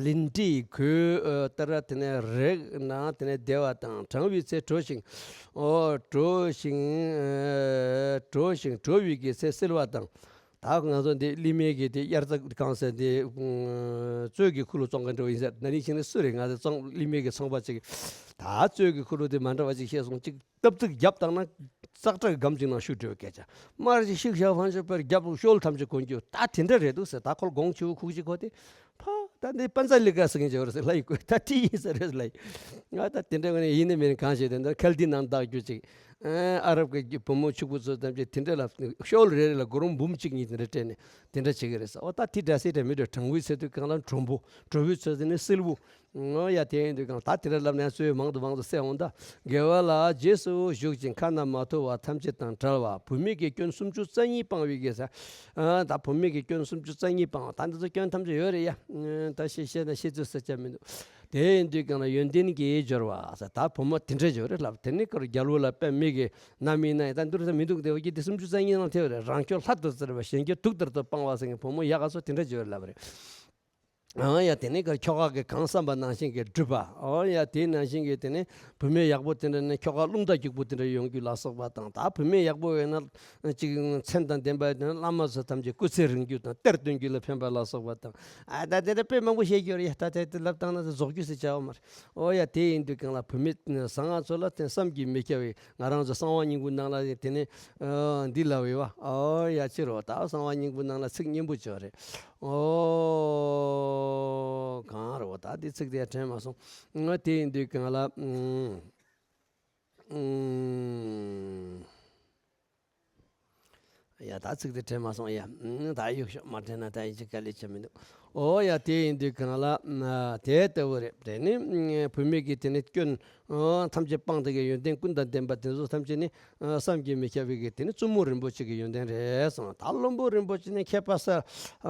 ལིན་ཏྲིའི་གོས་ལྟར་དེ་ནས་རེག་ན་དེ་ནས་བདེ་བ་དང་། གྲང་བའི་ཚེ་དྲོ་ཞིང་། ཨོ། དྲོ་ཞིང་། དྲོ་ཞིང་དྲོ་བའི་གི་ཚེ་བསིལ་བ་དང་། ད་ང་ཚོ་འདི་གླི་མའི་གི་དེ་དབྱར་རྩྭ་གང་ཟེར་དེ་གཙོད་ཀྱི་ཁུ་ལུ་བཙོང་གི་འགྲོ་ཡིན་ཟེར། ན་ནིང་ཕྱིན་ནས་སུ་རེད། ང་ཚོ་བཙོང་གླི་མའི་གི་ཚོང་པ་ཅིག་ད་གཙོད་ཀྱི་ཁུ་ལུ་དེ་མ་འདྲ་བ་ཅིག་བཤད་སོང་ཅིག་སྟབས་ཚིག་བརྒྱབ་བཏང་ན་ཙག་སྒྲ་གི་སྒམ་ཅིག་ནང་ཤུགས་འགྲོ་སྐད་ཆ། མར་ཅིག་ཤིག་ཤག་ཧྥང་ཤག་པར་རྒྱབ་ཤོལ་ཐམས་ཅད་གོན་རྒྱུ་ད་དེ་འདྲ་རེད་འདུག་ཟེར། ད་ཁོལ་དགོང་ཆུ་ཁུག་ཅིག་གོ་དེ་ཕ་ད་འདི་པན་ཙ་ལི་ཀ་ཟེར་མཁན་ཅིག་ཡོད་རེད་ཟེར། ལ་ཡི་གོ་ད་དེ་ཡིན་ཟེར་རེད་ལ་ཡི། ང་ད་དེ་འདྲ་གོ་ནས་ཡིན་ནི་མིན་གང་ཞིག་དེ་འདྲ་ཁལ་དི་ནང་བདག་རྒྱུ་ཅིག་ཨ་རབ་ཀྱི་བུ་མོ་ཕྱུག་པོ་ཚོ་ཐམས་ཅད་དེ་འདྲ་ལ་ཤོལ་རེ་རེ་ལ་སྒོར་མོ་འབུམ་གཅིག་གཉིས་དེ་འདྲ་སྤྲད་ནས་དེ་འདྲ་བྱེད་ཀྱི་རེད་ཟེར། འོ་ད་དེ་འདྲ་སེ་འདྲ་མི་འདྲ་གྲང་བའི་ཚེ་དུས་གང་ལ་དྲོན་པོ། དྲོ་བའི་ཚེ་དེ་ནི་བསིལ་བོ། ཨོ་ཡ། དེ་ཡིན་དུས་གང་ད་དེ་འདྲ་ལབ་ནས་གཙོས་མང་དུ་མང་དུ་གསལ་འོང་ད། དགེ་བ་ལ་རྗེས་སུ་ཞུགས་ཅིང་ཁ་ན་མ་ཐོ་བ་ཐམས་ཅད་དང་བྲལ་བ། བུད་མེད་ཀྱི་སྐྱོན་སུམ་ཅུ་རྩ་གཉིས་སྤང་བའི་གེ་ས། ཨ་ད་བུད་མེད་ཀྱི་སྐྱོན་སུམ་ཅུ་རྩ་གཉིས་སྤང་བ། ད་འདི་ཚོ་སྐྱོན་ཐམས་ཅད་ཡོད་རེད་ཡ། ཨ་ད་ཤེས་ཤེས་ན་ཤེས་ཚོད་ཟེར་བྱ་མི་འདུག་དེ་ཡིན་དུས་གང་ལ་ཡོན་ཏན་གྱི་སྦྱོར་བ་ཟེར། ད་བུ་མོ་དེ་འདྲ་སྦྱོར་རེད་ལབ། དེ་ནི་ཀར་རྒྱལ་བོ་ལ་དཔེ་མི་གི་རྣམ་སྨིན་ན་ཡང་ད་འདུར་ས་མི་འདུག་དེ་བ་ཀྱི་དེ་སུམ་ཅུ་རྩ་གཉིས་ནང་ཐེ་བ་རེད། རང་སྐྱོན་ལྷ་ལྟར་བརྩེ་བ་གཞན་སྐྱོན་དུག་ལྟར་དུ་སྤང་བ་ཟེར་མཁན་བུ་མོ་ཡག་ག་ཚོ་དེ་འདྲ་སྦྱོར་ལབ་རེད། ཨང་ཡ། དེ་ནས་ཀ་ཁྱོ་ག་གི་གང་བསམ་པ་ནང་བཞིན་གྱི་སྒྲུབ་པ། ཨང་ཡ། དེ་ནང་བཞིན་གྱི་དེ་ནས་བུད་མེད་ཡག་པོ་དེ་འདྲ་ནས་ཁྱོ་ག་རླུང་རྟ་རྒྱུག་པོ་དེ་འདྲ་ཡོང་རྒྱུ་ལ་སོགས་པ་དང་། ད་བུད་མེད་ཡག་པོ་ཡོད་ན་ཅིག་མཚན་དང་ལྡན་པ་ཡོད་ན་བླ་མ་ཚོ་ཐམས་ཅད་སྐུ་ཚེ་རིང་རྒྱུ་དང་གཏེར་སྟོན་རྒྱུ་ལ་ཕན་པ་ལ་སོགས་པ་དང་། ཨ་ད་དེ་འདྲ་དཔེ་མང་པོ་བཤད་རྒྱུ་རེད་ཡ། ད་དེ་དེ་ལབ་བཏང་ན་དེ་རྫོགས་རྒྱུ་ཟེར་བྱའོ་མ་རེད། ཨོ་ཡ། དེ་ཡིན་དུས་གང་ལ་བུད་མེད་གསང་སྔགས་ཚོ་ལ་དེ་བསམ་གྱིས་མི་ཁྱབ་པའི། ང་རང་ཚོ་གསང་བ་སྙིང་པོའི་ནང་ལ་དེ་ནས་ཨ་འདི་ལབ་ཡོད་བ། ཨོ་ཡ། ཅི་རོ་ད་གསང་བ་སྙིང་པོའི་ནང་ལ་ཚིག་སྙན་པོ་བྱོས་རེད། ཨོ་གང་རོ་ད་འདི་ཚིག་དེ་དྲན་མ་སོང་། ང་དེ་ཡིན་དུས་གང་ལ་ཨུམ་ཨུམ། ཡ་ད་ཚིག་དེ་དྲན་མ་སོང་ཡ། ཨུམ་ད་གཡུག་ཤོག་མ་དྲན་ན་ད་ཡིན་གཅིག་དཀའ་ལས་ཆེ་མི་འདུག་ཨོ་ཡ། དེ་ཡིན་དུས་གང་ལ་ཨ་དེ་ལྟ་བུ་རེད། དེ་ནི་ཨུམ་བུད་མེད་ཀྱི་དེ་ནི་སྐྱོན་ཨ་ཐམས་ཅད་སྤངས་དེ་གའི་ཡོན་ཏན་ཀུན་དང་ལྡན་པ་དེ་ཚོ་ཐམས་ཅད་ནི་ཨ་བསམ་གྱིས་མི་ཁྱབ་པའི་གི་དེ་ནི་བཙུན་མོ་རིན་པོ་ཆེ་གི་ཡོན་ཏན་རེད་གསུངས། ད་བློན་པོ་རིན་པོ་ཆེ་ནི་མཁས་པ་གསལ་ཨ་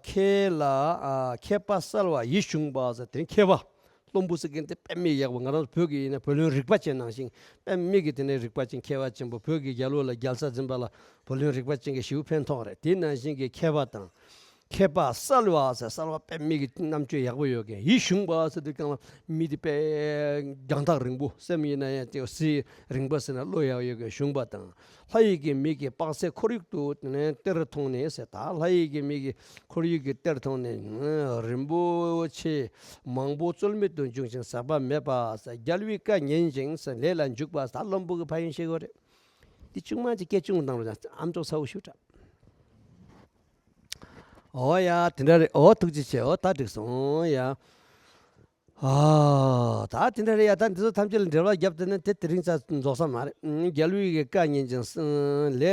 མཁས་ལ་ཨ་མཁས་པ་གསལ་བ་ཡིད་གཞུངས་པ་ཟེར་དེ་མཁས་པ། བློན་པོ་ཟེར་མཁན་དེ་དཔེ་མི་ཡག་པོ། ང་རང་བོད་ཀྱི་ཡིན་ན་བུ་ལོན་རིག་པ་ཅན་ནང་བཞིན་དཔེ་མི་གི་དེ་ནས་རིག་པ་ཅན་མཁས་པ་ཆེན་པོ། བོད་ཀྱི་རྒྱལ་པོ་ལ་རྒྱལ་ས་འཛིན་པ་ལ་བུ་ལོན་རིག་པ་ཅན་གྱི་ཞེ་པོ་ཕན་ཐོགས་རེད། དེ་ནང་བཞིན་གྱི་མཁས་པ་དང་། མཁས་པ་གསལ་བ་ཟེར་གསལ་བ་དཔེ་མི་གི་རྣམ་དཔྱོད་ཡག་པོ་ཡོད་མཁན། ཡིད་གཞུངས་པ་ཟེར་དུས་གང་ལ་མི་དེ་དཔེ་རྒྱང་ཐག་རིང་པོ། སེམས་ཡིན་ན་ཡང་དེ་གཟི་རིང་པོ་ཟེར་ན་བློ་ཡག་ཡོད་མཁན་གཞུངས་པ་དང་། ལྷ་ཡི་གི་མིག་གིས་དཔག་ཚད་ཁོར་ཡུག་ཏུ་གཏེར་མཐོང་ནས་ཟེར། ད་ལྷ་ཡི་གི་མིག་གིས་ཁོར་ཡུག་གི་གཏེར་མཐོང་ནས་རིན་པོ་ཆེ་མང་པོ་རྩོལ་མེད་དུ་འབྱུང་ཞིང་ཟད་པ་མེད་པ་ཟེར། རྒྱལ་བའི་བཀའ་ཉན་ཅིང་ཟེར་ལས་ལ་འཇུག་པ་ཟེར། ད་བློན་པོ་གི་ཕན་ཡོན་ཤེས་དགོས་རེད། འདི་ཆུང་མ་ཅིག་སྐད་ཆུང་བཏང་རོགས་ཨམ་ཅོག་ཚ་བོ་ཞུ་དྲག་ཨོ་ཡ་དེ་འདྲ་རེད། ཨོ་ཐུགས་རྗེ་ཆེ། ཨོ་ད་འགྲིག་སོང་ཡ། ཨ། ད་དེ་འདྲ་རེད་ཡ། ད་འདི་ཚོ་ཐམས་ཅད་ལ་འགྲེལ་བ་བརྒྱབ་བསྡད་ན་དེ་དེ་རིང་ཙམ་རྫོགས་ས་མ་རེད། རྒྱལ་བའི་གི་བཀའ་ཉན་ཅིང་ལས་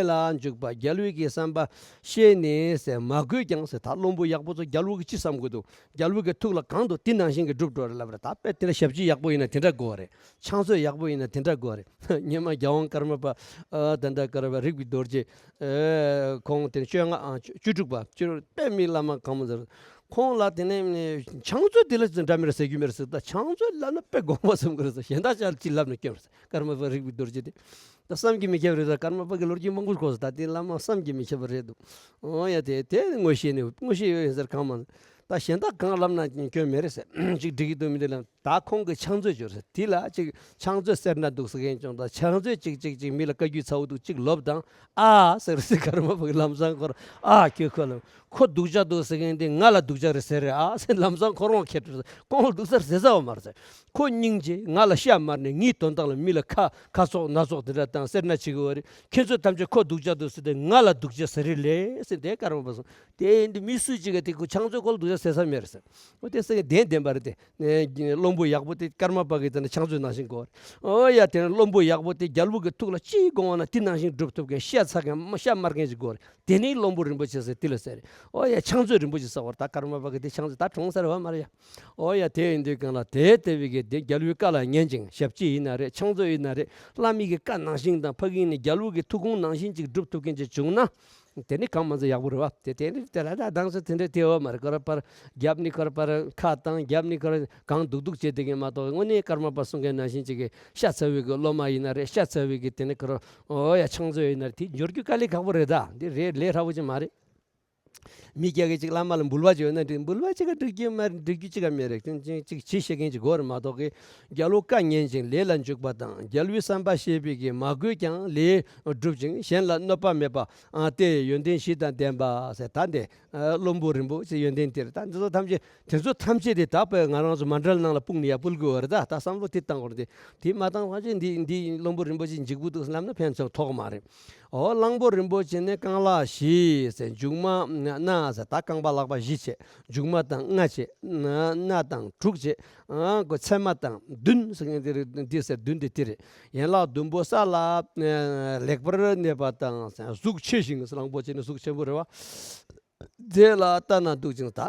ལ་འཇུག་པ། རྒྱལ་བའི་གི་བསམ་པ་ཤེས་ནས་ཟེར་མ་གོས་ཀྱང་ཟེར། ད་བློན་པོ་ཡག་པོ་ཚོ་རྒྱལ་བོ་གི་ཅི་བསམ་དགོས་འདུག་རྒྱལ་བོ་གི་ཐུགས་ལ་གང་འདུག་དེ་ནང་བཞིན་གྱི་སྒྲུབ་འགྲོ་རེད་ལབ་རེད། ད་དཔེ་དེ་འདྲ་ཞབས་ཕྱི་ཡག་པོ་ཡིན་ན་དེ་འདྲ་དགོས་རེད། ཕྱག་མཛོད་ཡག་པོ་ཡིན་ན་དེ་འདྲ་དགོས་རེད། སྔོན་མ་རྒྱལ་དབང་ཀརྨ་པ་ཨ་ད་ལྟ་ཀརྨ་པ་རིག་པའི་རྡོ་རྗེ་ཨ་ཁོང་དེ་བཅོ་ལྔ་ཨ་བཅུ་དྲུག་པ་བཅུ་དཔེ་མི་བླ་མ་གང་མོ་ཟེར། ཁོང་ལ་དེ་ནས་ཕྱག་མཛོད་དེ་ལ་འདྲ་མི་རེད་ཟེར་རྒྱུ་མེད་ཟེར། ད་ཕྱག་མཛོད་ལབ་ན་དཔེ་དགོངས་པ་སེམས་ཀྱི་རེད་ཟེར། གཞན་དག་ཅག་ཅི་ལབ་ན་སྐྱོན་རེད་ཟེར། ཀརྨ་པ་རིག་པའི་རྡོ་རྗེ་དེ་ད་བསམ་གྱིས་མི་ཁྱབ་རེད་ཟེར། ཀརྨ་པ་གི་ལོ་རྒྱུས་མང་པོ་གོ་ཟེར། ད་དེ་བླ་མ་བསམ་གྱིས་མི་ཁྱབ་པ་རེད་འདུག་ཨོ་ཡ་དེ་དེ་ངོ་ཤེས་ནས་ངོ་ཤེས་ཡོད་ཡིན་ཟེར་གང་མང་། ད་གཞན་དག་གང་ལབ་ན་སྐྱོན་མེད་རེད་ཟེར། ཅིག་འགྲིག་གི་འདུག་མི་འདུག་ལབ། ད་ཁོང་གིས་ཕྱག་མཛོད་བྱོས་ཟེར། དེ་ལ་ཅིག་ཕྱག་མཛོད་སེར་སྣ་འདུག་ཟེར་མཁན་ཅུང་དང་། ཕྱག་མཛོད་ཅིག་ཅིག་ཅིག་མི་ལ་བཀའ་བཀྱོན་ཚ་བོ་འདུག་ཅིག་ལོབས་དང་། ཨ་ཟེར་ཟེར། ཀརྨ་པ་གིས་ལམ་སང་ཁོར་ཨ་ཁྱོད་ཁོ་ལ་ཁོ་སྡུག་ཅག་འདུག་ཟེར་མཁན་དེ་ང་ལ་སྡུག་ཅག་རེད་ཟེར་རེད་ཨ་ཟེར། ལམ་སང་ཁོ་རང་ཁྱེར་འགྲོ་ཟེར། ཁོང་ལ་སྡུག་ས་རེད་ཟེར་བ་མ་རེད་ཟེར། ཁོ་སྙིང་རྗེ། ང་ལ་ཤ་མ་ནས་ངའི་དོན་དག་ལ་མི་ལ་ཁ་ཁ་ཚོགས་སྣ་ཚོགས་དེ་འདྲ་དང་སེར་སྣ་བྱེད་ཀྱི་ཡོད་རེད། ཁྱེད་ཚོ་ཐམས་ཅད་ཁོ་སྡུག་ཅག་འདུག་ཟེར་ཏེ་ང་ལ་སྡུག་ཅག་ཟེར་རེད་ལེ་ཟེར། དེ་ཀརྨ་པ་གསུངས། དེ་འདི་མི་སུ་གཅིག་གིས་དེ་ཁོ་ཕྱག་མཛོད་ཁོ་ལ་སྡུག་ཅག་ཟེར་ས་མེད་རེད་ཟེར། འོ་དེ་ཟེར་མཁན་བདེན་བདེན་པ་རེད་དེ། ཨེ་བློན་པོ་ཡག་པོ་དེ་ཀརྨ་པ་གི་དེ་ནི་ཕྱག་མཛོད་ནང་བཞིན་དགོས་རེད། ཨོ་ཡ། དེ་ནི་བློན་པོ་ཡག་པོ་དེ་རྒྱལ་པོ་གི་ཐུགས་ལ་ཅི་དགོངས་པ་ན་དེ་ནང་བཞིན་སྒྲུབ་ཐུབ་མཁན་ཤ་ཚ་མཁན་ཤ་དམར་མཁན་ཞིག་དགོས་རེད། དེ་ནི་བློན་པོ་རིན་པོ་ཆེ་ཟེར་དེ་ལ་ཟེར་རེད། ཨོ་ཡ། ཕྱག་མཛོད་རིན་པོ་ཆེ་ཟེར་བ་རེད། ད་ཀརྨ་པ་གི་དེ་ཕྱག་མཛོད་ད་གྲོངས་ཚར་བ་མ་རེད་ཡ། ཨོ་ཡ། དེ་ཡིན་དུས་གང་ལ་དེ་ལྟ་བུའི་གི་དེ་རྒྱལ་པོའི་བཀའ་ལ་ཉན་ཅིང་། ཞབས་ཕྱི་ཡིན་ན་རེད། ཕྱག་མཛོད་ཡིན་ན་རེད། བླ་མའི་གི་བཀའ་ནང་བཞིན་དང་ཕ་གི་ནས་རྒྱལ་པོ་གི་ཐུགས་དགོངས་ནང་བཞིན་ཅིག་སྒྲུབ་ཐུབ་མཁན་ཅིག་བྱུང་ན། དེ་ནི་གང་མ་ཚད་ཡག་པོ་རེད་བ། དེ་དེ་ནི་དེ་ལ་ད་དང་ཚོ་དེ་འདྲ་དེ་བ་མ་རེད། ཁོ་ར་པར་རྒྱབ་ནི་ཁོ་ར་པར་ཁ་བཏང་། རྒྱབ་ནི་ཁོ་ར་གང་སྡུག་སྡུག་བྱེད་དེ་གི་མ་གཏོགས། དངོས་གནས་ཀརྨ་པ་གསུང་མཁན་ནང་བཞིན་ཅིག་གི་ཤ་ཚ་བའི་གི་སློབ་མ་ཡིན་ན་རེད། ཤ་ཚ་བའི་གི་དེ་ནི་ཁོ་ར་ཨོ་ཡ་ཕྱག་མཛོད་ཡིན་ན་རེད། དེ་འབྱོར་རྒྱུ་དཀའ་ལས་ཁག་པོ་རེད། ད་འདི་རེད་ལས་སླ་པོ་ཅིག་མ་རེད། མི་སྐྱ་གི་ཅིག་བླ་མ་ལ་འབུལ་བ་ཅིག་ཡོད་ན་འགྲིག་འབུལ་བ་ཅིག་ག་འགྲིག་རྒྱུ་མ་རེད། འགྲིག་རྒྱུ་ཅིག་ག་མེད་རེད། ཅིག་ཅིག་ཅིག་བྱེད་ཤེས་མཁན་ཅིག་དགོས་རེད་མ་གཏོགས་གི། རྒྱལ་པོ་བཀའ་ཉན་ཅིང་ལས་ལ་འཇུག་པ་དང་། རྒྱལ་པོའི་བསམ་པ་ཤེས་པའི་གི་མ་གོས་ཀྱང་ལས་སྒྲུབ་ཅིང་གཞན་ལ་གནོད་པ་མེད་པ། ཨ་སྟེ་ཡོན་ཏན་བཞི་དང་ལྡན་པ་ཟེར། ད་འདི་ཨ་བློན་པོ་རིན་པོ་ཆེ་ཡོན་ཏན་དེ་རེད། ད་འདི་ཚོ་ཐམས་ཅད་དེ་ཚོ་ཐམས་ཅད་དེ་ད་དཔེ་ང་རང་ཚོ་མཎྜལ་ནང་ལ་སྤུངས་ནས་ཡ་ཕུལ་དགོས་པ་རེད། ད་ད་བསམ་བློ་དེ་བཏང་དགོས་རེད། དེ་དེ་མ་བཏང་བ་ཅིག་འདི་འདི་བློན་པོ་རིན་པོ་ཆེ་འཇིགས་པོ་འདུག་ལབ་ན་ཕན་ཐོགས་མ་རེད། ཨོ་གླང་པོ་རིན་པོ་ཆེ་ནི་རྐང་ལག་བཞི་ཟེར། མཇུག་མ་སྣ་ཟེར། ད་རྐང་པ་ལག་པ་བཞི་བྱས། མཇུག་མ་དང་ལྔ་བྱས། སྣ་སྣ་དང་དྲུག་བྱས། ཨ་ཁོ་ཚེར་མ་དང་བདུན་ཟེར་མཁན་དེ་རེད། འདི་ཟེར་བདུན་དེ་དེ་རེད། ཡན་ལག་བདུན་པོ་ས་ལ་ཨ་ལེགས་པར་གནས་པ་དང་། གཟུགས་ཆེ་ཞིང་། གླང་པོ་ཆེ་ནི་གཟུགས་ཆེན་པོ་རེད་བ། དེ་ལ་ལྟ་ན་སྡུག་ཅིང་། ད་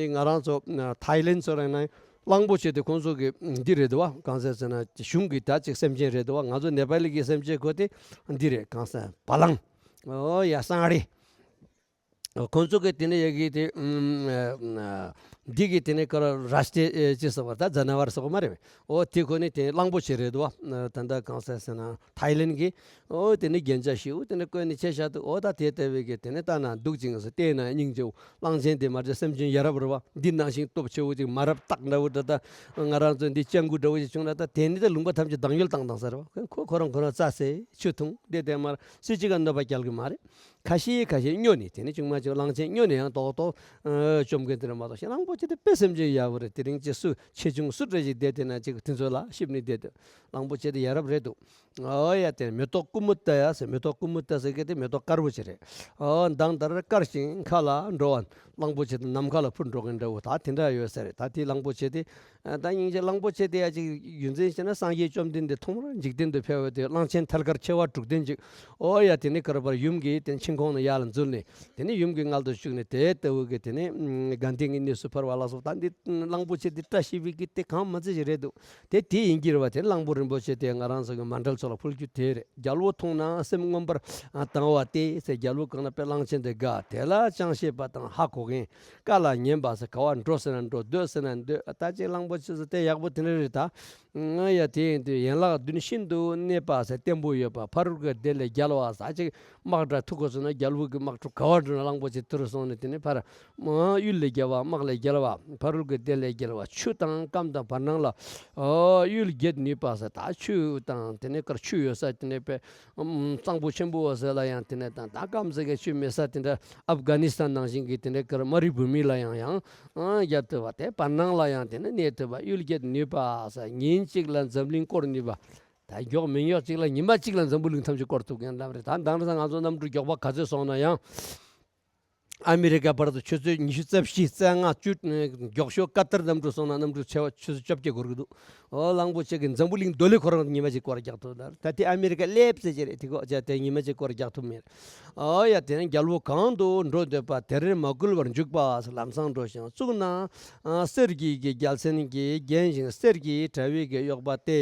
ང་རང་ཚོ་ཐའི་ལེན་ཚོ་རེད་ན་གླང་པོ་ཆེ་དེ་ཁོང་ཚོ་གི་འདི་རེད་འདུག་བ། གང་ཟེར་ཟེར་ན་གཞུང་གི་ད་ཅིག་སེམས་ཅན་རེད་འདུག་བ། ང་ཚོ་ནེ་པ་ལི་གི་སེམས་ཅན་ཁོ་དེ་འདི་རེད། གང་ཟེར་བ་ལང་། ཨོ་ཡ་སང་རེད། ཁོང་ཚོ་གི་དེ་ནས་ཡ་གི་དེ་འདི་གི་དེ་ནས་ཀ་ར་ར་སྟེ་ཅི་ཟེར་བ། ད་ཛ་ན་ཝར་ཟེར་གོ་མ་རེད། ཨོ་དེ་ཁོ་ནི་དེ་གླང་པོ་ཆེ་རེད་འདུག་བ། ད་ད་གང་ཟེར་ཟེར་ན་ཐའི་ལེན་གི། ཨོ་དེ་ནི་རྒྱན་ཆ་ཞིག་ཨོ་དེ་ནི་བཀོན་ནི་ཆེ་ཤ་འདུག། ཨོ་ད་དེ་ལྟ་བུའི་གི་དེ་ནི་ལྟ་ན་སྡུག་ཅིང་ཟེར། བལྟས་ན་སྙིང་རྗེའོ། གླང་ཆེན་དེ་མ་རེད། སེམས་ཅན་ཡ་རབས་རེད་བ། འདི་ནང་བཞིན་སྟོབས་ཆེ་བོ་ཅིག་མ་རབས་སྟག་འདྲ་བོ་འདྲ། ད་ང་རང་ཚོ་འདི་སྤྱང་ཀི་འདྲ་བོ་ཞིག་བྱུང་ན་ད་དེ་ནི་ད་ལུང་པ་ཐམས་ཅད་གདངས་ཡོལ་བཏང་བཏང་ས་རེད་བ། ཁོ་ཁོ་རང་ཁོ་རང་རྩྭ་ཟས་ཆུ་འཐུང་བསྡད་དེ་མར་སུ་གཅིག་ག་གནོད་པ་སྐྱེལ་གི་མ་རེད། ཁ་ཤས་ཁ་ཤས་སྨྱོ་ནས་དེ་ནི་ཅུང་མ་ཅུང་གླང་ཆེན་སྨྱོ་ནས་ཡང་ཏོག་ཏོག་བཅོམ་མཁན་དེ་རེད་མ་གཏོགས། ཤ་གླང་པོ་ཆེ་དེ་དཔེ་སེམས་ཅན་ཡག་པོ་རེད། དེ་རིང་ཅིག་སུ་ཆེ་ཆུང་སུ་འདྲ་ཞིག་བསྡད་དེ་ན་ཅིག་དེ་ཚོ་ལ་གཤིབ་ནས་བསྡད་དེ། གླང་པོ་ཆེ་དེ་ཡ་རབས་རེད་འདུག། ཨོ་ཡ། དེ་མེ་ཏོག་ཀུ་མུ་ཏ་ཡ་ཟེར། མེ་ཏོག་ཀུ་མུ་ཏ་ཟེར་མཁན་དེ་མེ་ཏོག་དཀར་པོ་ཅིག་རེད། ཨོ་མདངས་ལྟར་དཀར་ཞིང་མཁའ་ལ་འགྲོ་བ། གླང་པོ་ཆེ་དེ་ནམ་མཁའ་ལ་འཕུར་འགྲོ་མཁན་འདྲ་བོ་ད་དེ་འདྲ་ཡོད་ས་རེད། ད་དེ་གླང་པོ་ཆེ་དེ་ད་སྙིང་རྗེ། གླང་པོ་ཆེ་དེ་ཡ་ཅིག་རྒྱུ་མཚན་བཤད་ན་སངས་རྒྱས་བཅོམ་ལྡན་འདས་ཐོག་མར་འཇིག་རྟེན་དུ་ཕེབས་པ་དེ་གླང་ཆེན་ཐལ་དཀར་མཆེ་བ་དྲུག་ལྡན་ཅིག། ཨོ་ཡ། དེ་ནི་ཀ་ར་པར་ཡུམ་གྱི་དེ་མཆན་ཁུང་ནས་ཡར་ལ་འཛུལ་ནས་དེ་ནི་ཡུམ་གྱི་མངལ་དུ་ཞུགས་ནས་དེ་ལྟ་བུ་གི་དེ་ནི་དགའ་ལྡན་གྱི་གནས་སུ་ཕེབས་པ་ལ་སོགས། ད་འདི་གླང་པོ་ཆེ་དེ་བཀྲ་ཤིས་པའི་གི་དེ་གང་མ་ཚད་ཅིག་རེད་འདུག། དེ་དེ་ཡིན་གྱི་རེད་བ། དེ་གླང་པོ་རིན་པོ་ཆེ་དེ་ང་རང་ཚོ་གི་མཎྜལ་ཚོ་ལ་ཕུལ་རྒྱུ་དེ་རེད། རྒྱལ་པོ་མཐོང་ན་སེམས་མངོན་པར་དང་བ་སྟེ་ཟེར། རྒྱལ་པོ་གང་ན་དཔེ་གླང་ཆེན་དེ་དགའ། དེ་ལ་ཅང་ཤེས་པ་དང་ཧ་གོ་མཁན། བཀའ་ལ་ཉན་པ་ཟེར། ག་བ་འགྲོ་ཟེར་ན་འགྲོ། སྡོད་ཟེར་ན་སྡོད། ད་ཅིག་གླང་པོ་ཆེ་ཟེར་དེ་ཡག་པོ་དེ་འདྲ་རེད་ད། ང་ཡ་དེ་ཡིན་དུས་ཡན་ལག་བདུན་ཤིན་ཏུ་གནས་པ་ཟེར། བརྟན་པོ་ཡོད་པ། ཕ་རོལ་གྱི་སྡེ་ལས་རྒྱལ་བ་ཟེར། ཅིག་དམག་དྲག་ཐུག་གོ་སོང་ན་རྒྱལ་པོ་གི་དམག་འཁྲུག་ག་བ་འགྲོ་ན་གླང་པོ་ཆེ་དེ་རུ་སོང་ནས་དེ་ནས་ཕར། གཡུལ་ལས་རྒྱལ་བ། དམག་ལས་རྒྱལ་བ། ཕ་རོལ་གྱི་སྡེ་ལས་རྒྱལ་བ། ཆུ་དང་སྐམ་དང་བར་སྣང་ལ་གཡུལ་རྒྱལ་ནུས་པ་ཟེར། ད་ཆུ་དང་དེ་ནས་ཀར་ཆུ་ཡོད་ས་དེ་ནས་པའི་གཙང་པོ་ཆེན་པོ་ཟེར་ལ་ཡང་དེ་ནས་དང་། ད་སྐམ་ཟེར་གི་ཆུ་མེད་ས་དེ་འདྲ་ཨབ་གྷ་ནི་སི་ཐན་ནང་བཞིན་གྱི་དེ་འདྲ་ཀར་མ་རི་བྷུ་མི་ལ་ཡང་ཡང་རྒྱབ་ཐུབ་པ། དེ་བར་སྣང་ལ་ཡང་དེ་ནས་གནས་ཐུབ་པ། གཡུལ་རྒྱལ་ནུས་པ་ཟེར། ཉིན་གཅིག་ལ་འཛམ་གླིང་བསྐོར་ནུས་པ། ད་མགྱོགས་མི་མགྱོགས་གཅིག་ལ་ཉི་མ་གཅིག་ལ་འཛམ་བུ་གླིང་ཐམས་ཅད་བསྐོར་ཐུབ་མཁན་ལབ་རེད། ད་དེང་སང་ང་ཚོ་གནམ་གྲུ་མགྱོགས་པ་ག་ཚོད་སོང་ན་ཡང་། ཨ་མི་རི་ཀ་བར་དུ་ཆུ་ཚོད་ཉི་ཤུ་རྩ་བཞི་རྩ་ལྔ་བཅུ། མགྱོགས་ཤོས་ཀ་ཏར་གནམ་གྲུ་སོང་ན་གནམ་གྲུ་ཆེ་བ་ཆུ་ཚོད་བཅོ་བརྒྱད་འགོར་གི་འདུག། ཨོ་གླང་པོ་ཆེ་གི་འཛམ་བུ་གླིང་རྡོ་ལེབ་ཁོ་རང་ཉི་མ་གཅིག་བསྐོར་རྒྱག་ཐུབ་ལ། ད་དེ་ཨ་མི་རི་ཀ་སླེབས་ཟེར་གྱི་རེད། དེ་གོ་ཅག་དེ་ཉི་མ་གཅིག་བསྐོར་རྒྱག་ཐུབ་མེད། ཨོ་ཡ། དེ་ནས་རྒྱལ་པོ་གང་དུ་འགྲོ་འདོད་པ། དེར་མ་བསྐུལ་བར་འཇུག་པ་ཟེར། ལམ་སང་འགྲོ་ཞིང་བཙུགས་ན། གསེར་གྱི་གི་རྒྱལ་མཚན་གྱིས་བརྒྱན་ཞིང་གསེར་གྱི་དྲ་བའི་གི་གཡོགས་པ་སྟེ།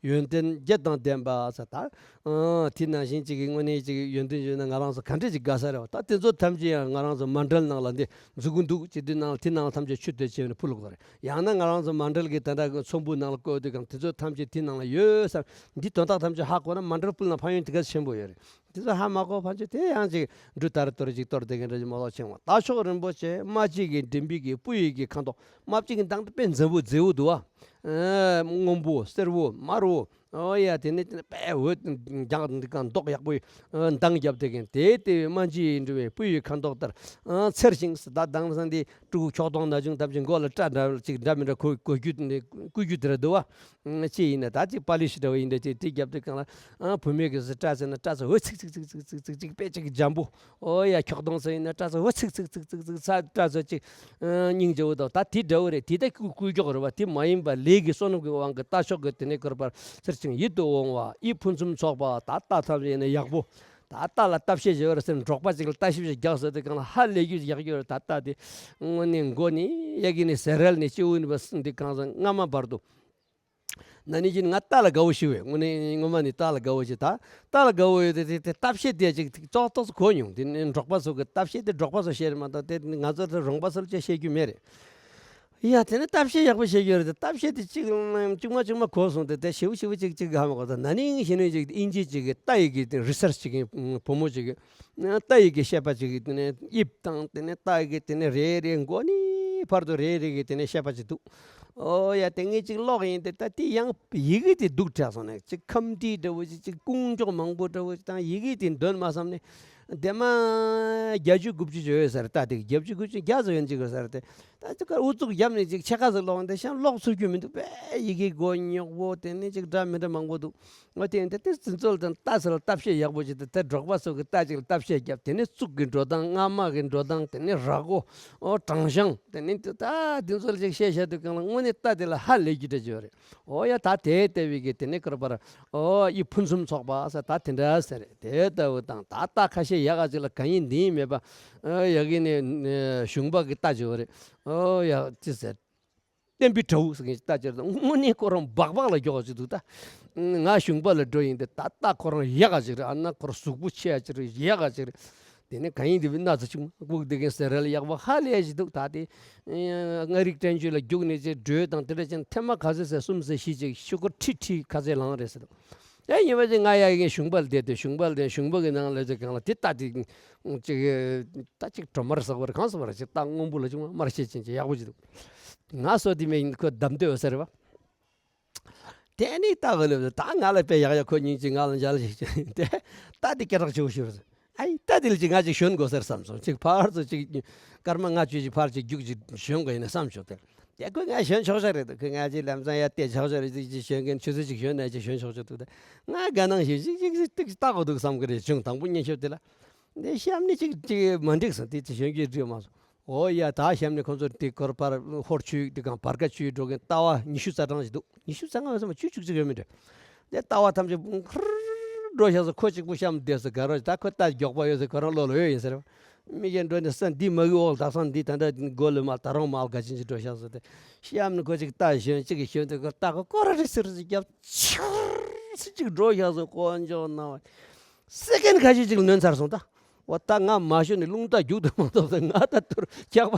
ཡོན་ཏན་བརྒྱད་དང་ལྡན་པ་ཟེར། ད་ ཨ། དེ་ནང་བཞིན་ཅིག་གི་དངོས་གནས་ཅིག་ཡོན་ཏན་བརྗོད་ན་ང་རང་ཚོ་ག་འདྲ་ཅིག་དགའ་ས་རེད་བ། ད་དེ་ཚོ་ཐམས་ཅད་ཡང་ང་རང་ཚོ་མཎྜལ་ནང་ལ་འདི་འཛུལ་གི་འདུག་ཅེས་དུས་ནང་ལ་དེ་ནང་ལ་ཐམས་ཅད་ཆུ་དེ་བྱས་ནས་ཕུལ་དགོས་རེད། ཡང་ན་ང་རང་ཚོ་མཎྜལ་གྱི་ད་ལྟ་ཚོམ་བུ་ནང་ལ་བཀོད་དུས་གང་དེ་ཚོ་ཐམས་ཅད་དེ་ནང་ལ་ཡོད་བསམ། འདི་དོན་དག་ཐམས་ཅད་ཧ་གོ་ན་མཎྜལ་ཕུལ་ན་ཕན་ཡོན་དེ་ག་ཆེན་པོ་ཡོད་རེད། དེ་ཚོ་ཧ་མ་གོ་ཕན་ཆད་དེ་ཡང་ཅིག་འབྲུ་དར་དོར་ཅིག་གཏོར་བསྡད་མཁན་འདྲ་ཅིག་མ་གཏོགས་ཆེ་བ། རྟ་མཆོག་རིན་པོ་ཆེ་རྨ་བྱའི་གི་མགྲིན་པའི་གི་སྤུ་ཡི་གི་ཁ་མདོག་རྨ་བྱའི་གི་མདངས་དེ་དཔེ་མཛེས་པོ་མཛེས་པོ་འདུག་བ། ཨ། སྔོན་པོ་སེར་པོ་དམར་པོ། ཨོ་ཡ། དེ་ནས་དེ་ནས་དཔེ་འོད་རྒྱག་འདི་གང་མདོག་ཡག་པོ་ཡི་མདངས་བརྒྱབ་བསྡད་མཁན་དེ། དེ་རྨ་བྱའི་འབྲུ་བའི་སྤུ་ཡི་ཁ་མདོག་ལྟར་འཚེར་ཞིང་། ད་དེང་སང་འདི་ཕྲུ་གུ་ཁྱོག་གདོང་ན་ཆུང་ཐམས་ཅད་མགོ་ལ་སྐྲ་འདྲ་ཅིག་འདྲ་མི་འདྲ་གོ་གོ་རྒྱུ་བསྐུས་རྒྱུ་དེ་འདྲ་འདུག་བ། ཅི་ཡིན་ན་ད་ཅིག་པ་ལི་ཤི་འདྲ་བོ་ཡིན་འདྲ་ཅིག་དེ་བརྒྱབ་དུས་གང་ལ། ཨ། བུད་མེད་ཀྱི་སྐྲ་ཟེར་ན་སྐྲ་ཚོ་འོད་ཚིག་ཚིག་ཚིག་ཚིག་ཚིག་ཚིག་ཚིག་དཔེ་ཅིག་འཇམ་པོ། ཨོ་ཡ། ཁྱོག་གདོང་ཚོ་ཡིན་ན་སྐྲ་ཚོ་འོད་ཚིག་ཚིག་ཚིག་ཚིག་ཚིག་ཚ་སྐྲ་ཚོ་ཅིག་ཨ། སྙིང་རྗེ་བོ་དང་ད་དེ་འདྲ་བོ་རེད། དེ་ད་སྐུ་སྐུ་མགྱོགས་རེད་བ། དེ་མ་ཡིན་པ་ལས་ཀྱི་བསོད་ནམས་ཀྱི་དབང་གིས་རྟ་མཆོག་གི་དེ་ནས་བསྐོར་བར་འཚེར་ཞིང་ཡིད་དུ་འོང་བ། ཨི་ཕུན་སུམ་ཚོགས་པ། ད་རྟ་ཐམས་ཅད་ཡིན་ན་ཡག་པོ། ད་རྟ་ལ་ལྟ་བཤལ་བྱེད་པར་ཟེར་འབྲོག་པ་ཅིག་ལ་ལྟ་ཞིབ་ཅིག་རྒྱག་ཟེར་དུས་གང་ལ་ཧ་ལས་རྒྱུ་ཡག་རྒྱུ་རེད། ད་རྟ་དེ་དངོས་གནས་མགོ་ནས་གཡས་གཡོན་ནས་ཟེར་རལ་ནས་སྤྱི་བོ་ནས་བ་འདི་གང་ཟེར་རྔ་མ་བར་དུ། ན་ནིང་ཅིག་ང་རྟ་ལ་དགའ་བོ་ཞིག་བས། དངོས་གནས་སྔོན་མ་ནས་རྟ་ལ་དགའ་བོ་ཞིག་ད་རྟ་ལ་དགའ་བོ་ཡོད་དེ། དེ་དེ་ལྟ་བཤལ་དེ་ཅིག་ཏོག་ཏོག་ཙམ་གོ་མྱོང་། དེ་ནས་འབྲོག་པ་ཚོ་གི་ལྟ་བཤལ་དེ་འབྲོག་པ་ཚོ་བཤད་རེད་མ་གཏོགས་དེ་ང་ཚོ་དེ་རོང་པ་ཚོ་ལ་ཅིག་བཤད་རྒྱུ་མེད་རེད། ཡ། དེ་ནས་ལྟ་བཤལ་ཡག་པོ་བཤད་རྒྱུ་རེད་དེ། ལྟ་བཤལ་དེ་ཅིག་ཅིག་མ་ཅིག་མ་གོ་སོང་སྟེ། དེ་ཞེ་པོ་ཞེ་པོ་ཅིག་ཅིག་ཧ་མ་གོ། ད་ན་ནིང་གཞེས་ནིང་ཅིག་དབྱིན་ཇི་ཅིག་གི་རྟ་ཡི་གི་རི་སར་ཆི་ཅིག་གི་བུ་མོ་ཅིག་གི་རྟ་ཡི་གི་བཤད་པ་ཅིག་གི་དེ་ནས་དབྱིབས་དང་དེ་ནས་རྟ་ཡི་གི་དེ་ནས་རེ་རེ་མགོ་ནས་བར་དུ་རེ་རེ་གི་དེ་ནས་བཤད་པ་ཅིག་འདུག་ཨོ་ཡ། དེ་ངས་ཅིག་ཀློག་ཡིན་ཏེ། ད་དེ་ཡང་ཡི་གེ་དེ་སྡུག་དྲགས་སོང་ནས། ཅིག་ཁམས་བྲིས་འདྲ་བོ་ཅིག་ཅིག་ཀུང་ཀྱོག་མང་པོ་འདྲ་བོ་ཅིག་དང་། ཡི་གེ་དེ་འདོན་མ་བསམ་ནས། དེ་མ་བརྒྱད་ཅུ་དགུ་བཅུ་ཅིག་ཡོད་ས་རེད། ད་དེ་བརྒྱད་ཅུ་དགུ་བཅུ་བརྒྱ་ཙམ་ཡོད་ཅིག་ཡོད་ས་རེད་དེ། ད་ཅིག་ཀར་ཨུ་ཚུགས་བརྒྱབ་ནས་ཅིག་ཕྱེད་ཀ་ཙམ་ཀློག་ཡིན་ཏེ། ཤང་ཀློག་ཚུགས་རྒྱུ་མི་འདུག་དཔེ་ཡི་གེ་མགོ་རྙོག་པོ། དེ་ནས་ཅིག་སྒྲ་མི་འདྲ་མང་པོ་འདུག་ཨོ་དེ་ཡིན་ཏེ། དེ་འཛིན་ཚོལ་དང་རྟ་ཚོ་ལ་ལྟ་བཤལ་ཡག་པོ་བྱེད་དེ། དེ་འབྲོག་པ་ཚོ་གི་རྟ་ཅིག་ལ་ལྟ་བཤལ་བརྒྱབ། དེ་ནས་གཙུག་གི་འགྲོ་སྟངས། རྔ་མ་གི་འགྲོ་སྟངས། དེ་ནས་རྭ་མགོ། ཨོ་དྲང་ཤང་། དེ་ནས་དེ་ད་འདི་ཚོ་ལ་ཅིག་བཤད་བཤད་དུས་གང་ལ་དངོས་གནས་རྟ་དེ་ལ་ཧ་ལས་རྒྱུ་འདྲ་ཅིག་ཡོད་རེད། ཨོ་ཡ། ད་དེ་ལྟ་བུའི་གི་དེ་ནས་བསྐོར་བར། ཨོ་ཨི་ཕུན་སུམ་ཚོགས་པ་ཟེར་ད་དེ་འདྲ་ཟེར་རེད། དེ་ལྟ་བུ་དང་ད་རྟ་ཁ་ཤས་ཡག་ག་ཅིག་ལ་གང་ཡིན་འདི་ཡིན་མེད་པ། ཨོ་ཡ་གི་ནས་གཞུང་པ་གི་རྟ་ཅིག་ཡོད་རེད། ཨོ་ཡ་ཅི་ཟེར། བསྟན་པའི་དགྲ་བོ་ཟེར་མཁན་ཅིག་རྟ་ཅིག་རེད། དངོས་གནས་ཁོ་རང་སྦག་སྦག་ལ་མགྱོགས་པ་ཅིག་འདུག་ད་ང་གཞུང་པ་ལ་འགྲོ་ཡིན་ཏེ། ད་རྟ་ཁོ་རང་ཡག་ག་ཅིག་རེད། ཨ་ན་ཁོ་རང་གཟུགས་པོ་ཆེ་ཡ་ཅིག་རེད། ཡག་ག་ཅིག་རེད། དེ་ནས་གང་ཡིན་དེ་བས་སྣ་ཚོགས་ཅིག་སྒུག་བསྡད་མཁན་ཟེར་ར་ལ་ཡག་པོ་ཧ་ལས་ཅིག་འདུག་ད་དེ་མངའ་རིས་བསྟན་བཅོས་ལ་རྒྱུགས་ནས་ཅིག་འགྲོས་དང་དེ་འདྲ་ཅན་ཐེངས་མ་ག་ཚོད་ཟེར། གསུམ་ཟེར་བཞི་ཅིག་ཤོག་སྒོར་ཁྲི་ཁྲི་ག་ཚོད་ལངས་རེད་ཟེར་འདུག་ཨེ་ཡིན་པ་ཅིག་ང་ཡ་གི་གཞུང་པ་ལ་བསྡད་དུས། གཞུང་པ་ལ་བསྡད། གཞུང་པ་གི་ནང་ལ་ཅིག་གང་ལ་དེ་རྟ་དེ་ཅིག་རྟ་ཅིག་གྲོ་དམར་ཟེར་བ་རེད། གང་ཟེར་བ་རེད། ཅིག་རྟ་སྔོན་པོ་ལ་ཅིག་དམར་ཤས་ཅན་ཅིག་ཡག་པོ་ཅིག་འདུག་ང་སོ་དེ་མིན་ཁོ་བདམས་འདོད་ཡོད་ས་རེད་བ། དེ་ནས་རྟ་ག་ལབ་ད་ང་ལ་དཔེ་ཡག་ཡག་ཁོ་སྙིང་རྗེ། ང་ལ་མཇལ་ཞིག་དེ་རྟ་དེ་སྐད་གྲགས་ཆེ་བོ་ཞིག་རེད། ཨའི་རྟ་དེ་ལ་ཅིག་ང་ཅིག་ཞོན་དགོས་ཟེར་བསམ་སོང་། ཅིག་ཕར་ཚུར་ཅིག་སྐར་མ་ལྔ་བཅུ་ཅིག་ཕར་ཅིག་རྒྱུགས་ཅིག་ཞོན་དགོས་ཡིན་ན་བསམ་བྱུང་། དེ་དེ་ཁོས་ང་ཞོན་ཆོག་ཆོག་རེད་འདུག་ཁོས་ང་ཅིག་ལམ་སང་ཡར་བལྟས་ཆོག་ཆོག་རེད། ཅིག་ཅིག་ཞོན་མཁན་ཆུ་ཚོད་ཅིག་ཞོན་ན་ཅིག་ཞོན་ཆོག་ཆོག་འདུག་ད་ང་དགའ་སྣང་ཞིག་ཅིག་ཅིག་ཅིག་ཏིག་ལྟ་དགོས་འདུག་བསམ་གི་རེད། བྱུང་དང་པོ་མཉེན་ཤོར་དེ་ལ། འདི་གཤམ་ནས་ཅིག་ཅིག་མ་འགྲིག་སོང་། དེ་ཅིག་ཞོན་རྒྱུ་འགྲིག་མ་སོང་། ཨོ་ཡ། ད་གཤམ་ནས་ཁོང་ཚོ་དེ་སྐོར་བར་ཧོར་ཆུ་དེ་གང་བར་ཀ་ཆུ་འགྲོ་མཁན་རྟ་བ་ཉི་ཤུ་རྩ་གྲངས་ཞིག་འདུག་ཉི་ཤུ་རྩ་ལྔ་བ་ཙམ་བཅུ་བཅུ་གཅིག་ཡོད་མི་འདྲ། དེ་རྟ་བ་ཐམས་ཅད་ཁུར་འགྲོ་ཤག་སོང་། ཁོ་གཅིག་པུ་གཤམ་བསྡད་སོང་། ག་རོ་ད་ཁོ་རྟ་མགྱོགས་པ་ཡོད་ཟེར། ཁོ་རང་བློ་ལ་ཡོད་ཡིན་ཟེར། མི་གཞན་འགྲོ་ནས་ས་འདི་མ་གི་འོག་ལ་དག་སང་འདི་ད་ལྟ་མགོ་ལ་མ་ད་རུང་མ་ག་ཅན་ཅིག་འགྲོ་ཤག་སོང་། དེ་གཤམ་ནས་ཁོ་གཅིག་རྟ་ཞོན་གཅིག་གིས་ཞོན་དེ་ཁོ་རྟ་ཁོ་སྐོར་ར་རི་སི་རི་སི་རྒྱབ་ཆུར་སི་གཅིག་འགྲོ་ཤག་སོང་། དཀོན་མཆོག་གནང་བ། སེ་ཀན་ཁ་ཤས་ཅིག་ལ་ནོན་ཚར་སོང་། ད་འོ་ད་ང་མ་ཤོད་ནས་རླུང་རྟ་རྒྱུག་ཏུ་མ་གཏོགས་ང་ད་ཐུར་སྐྱག་པ་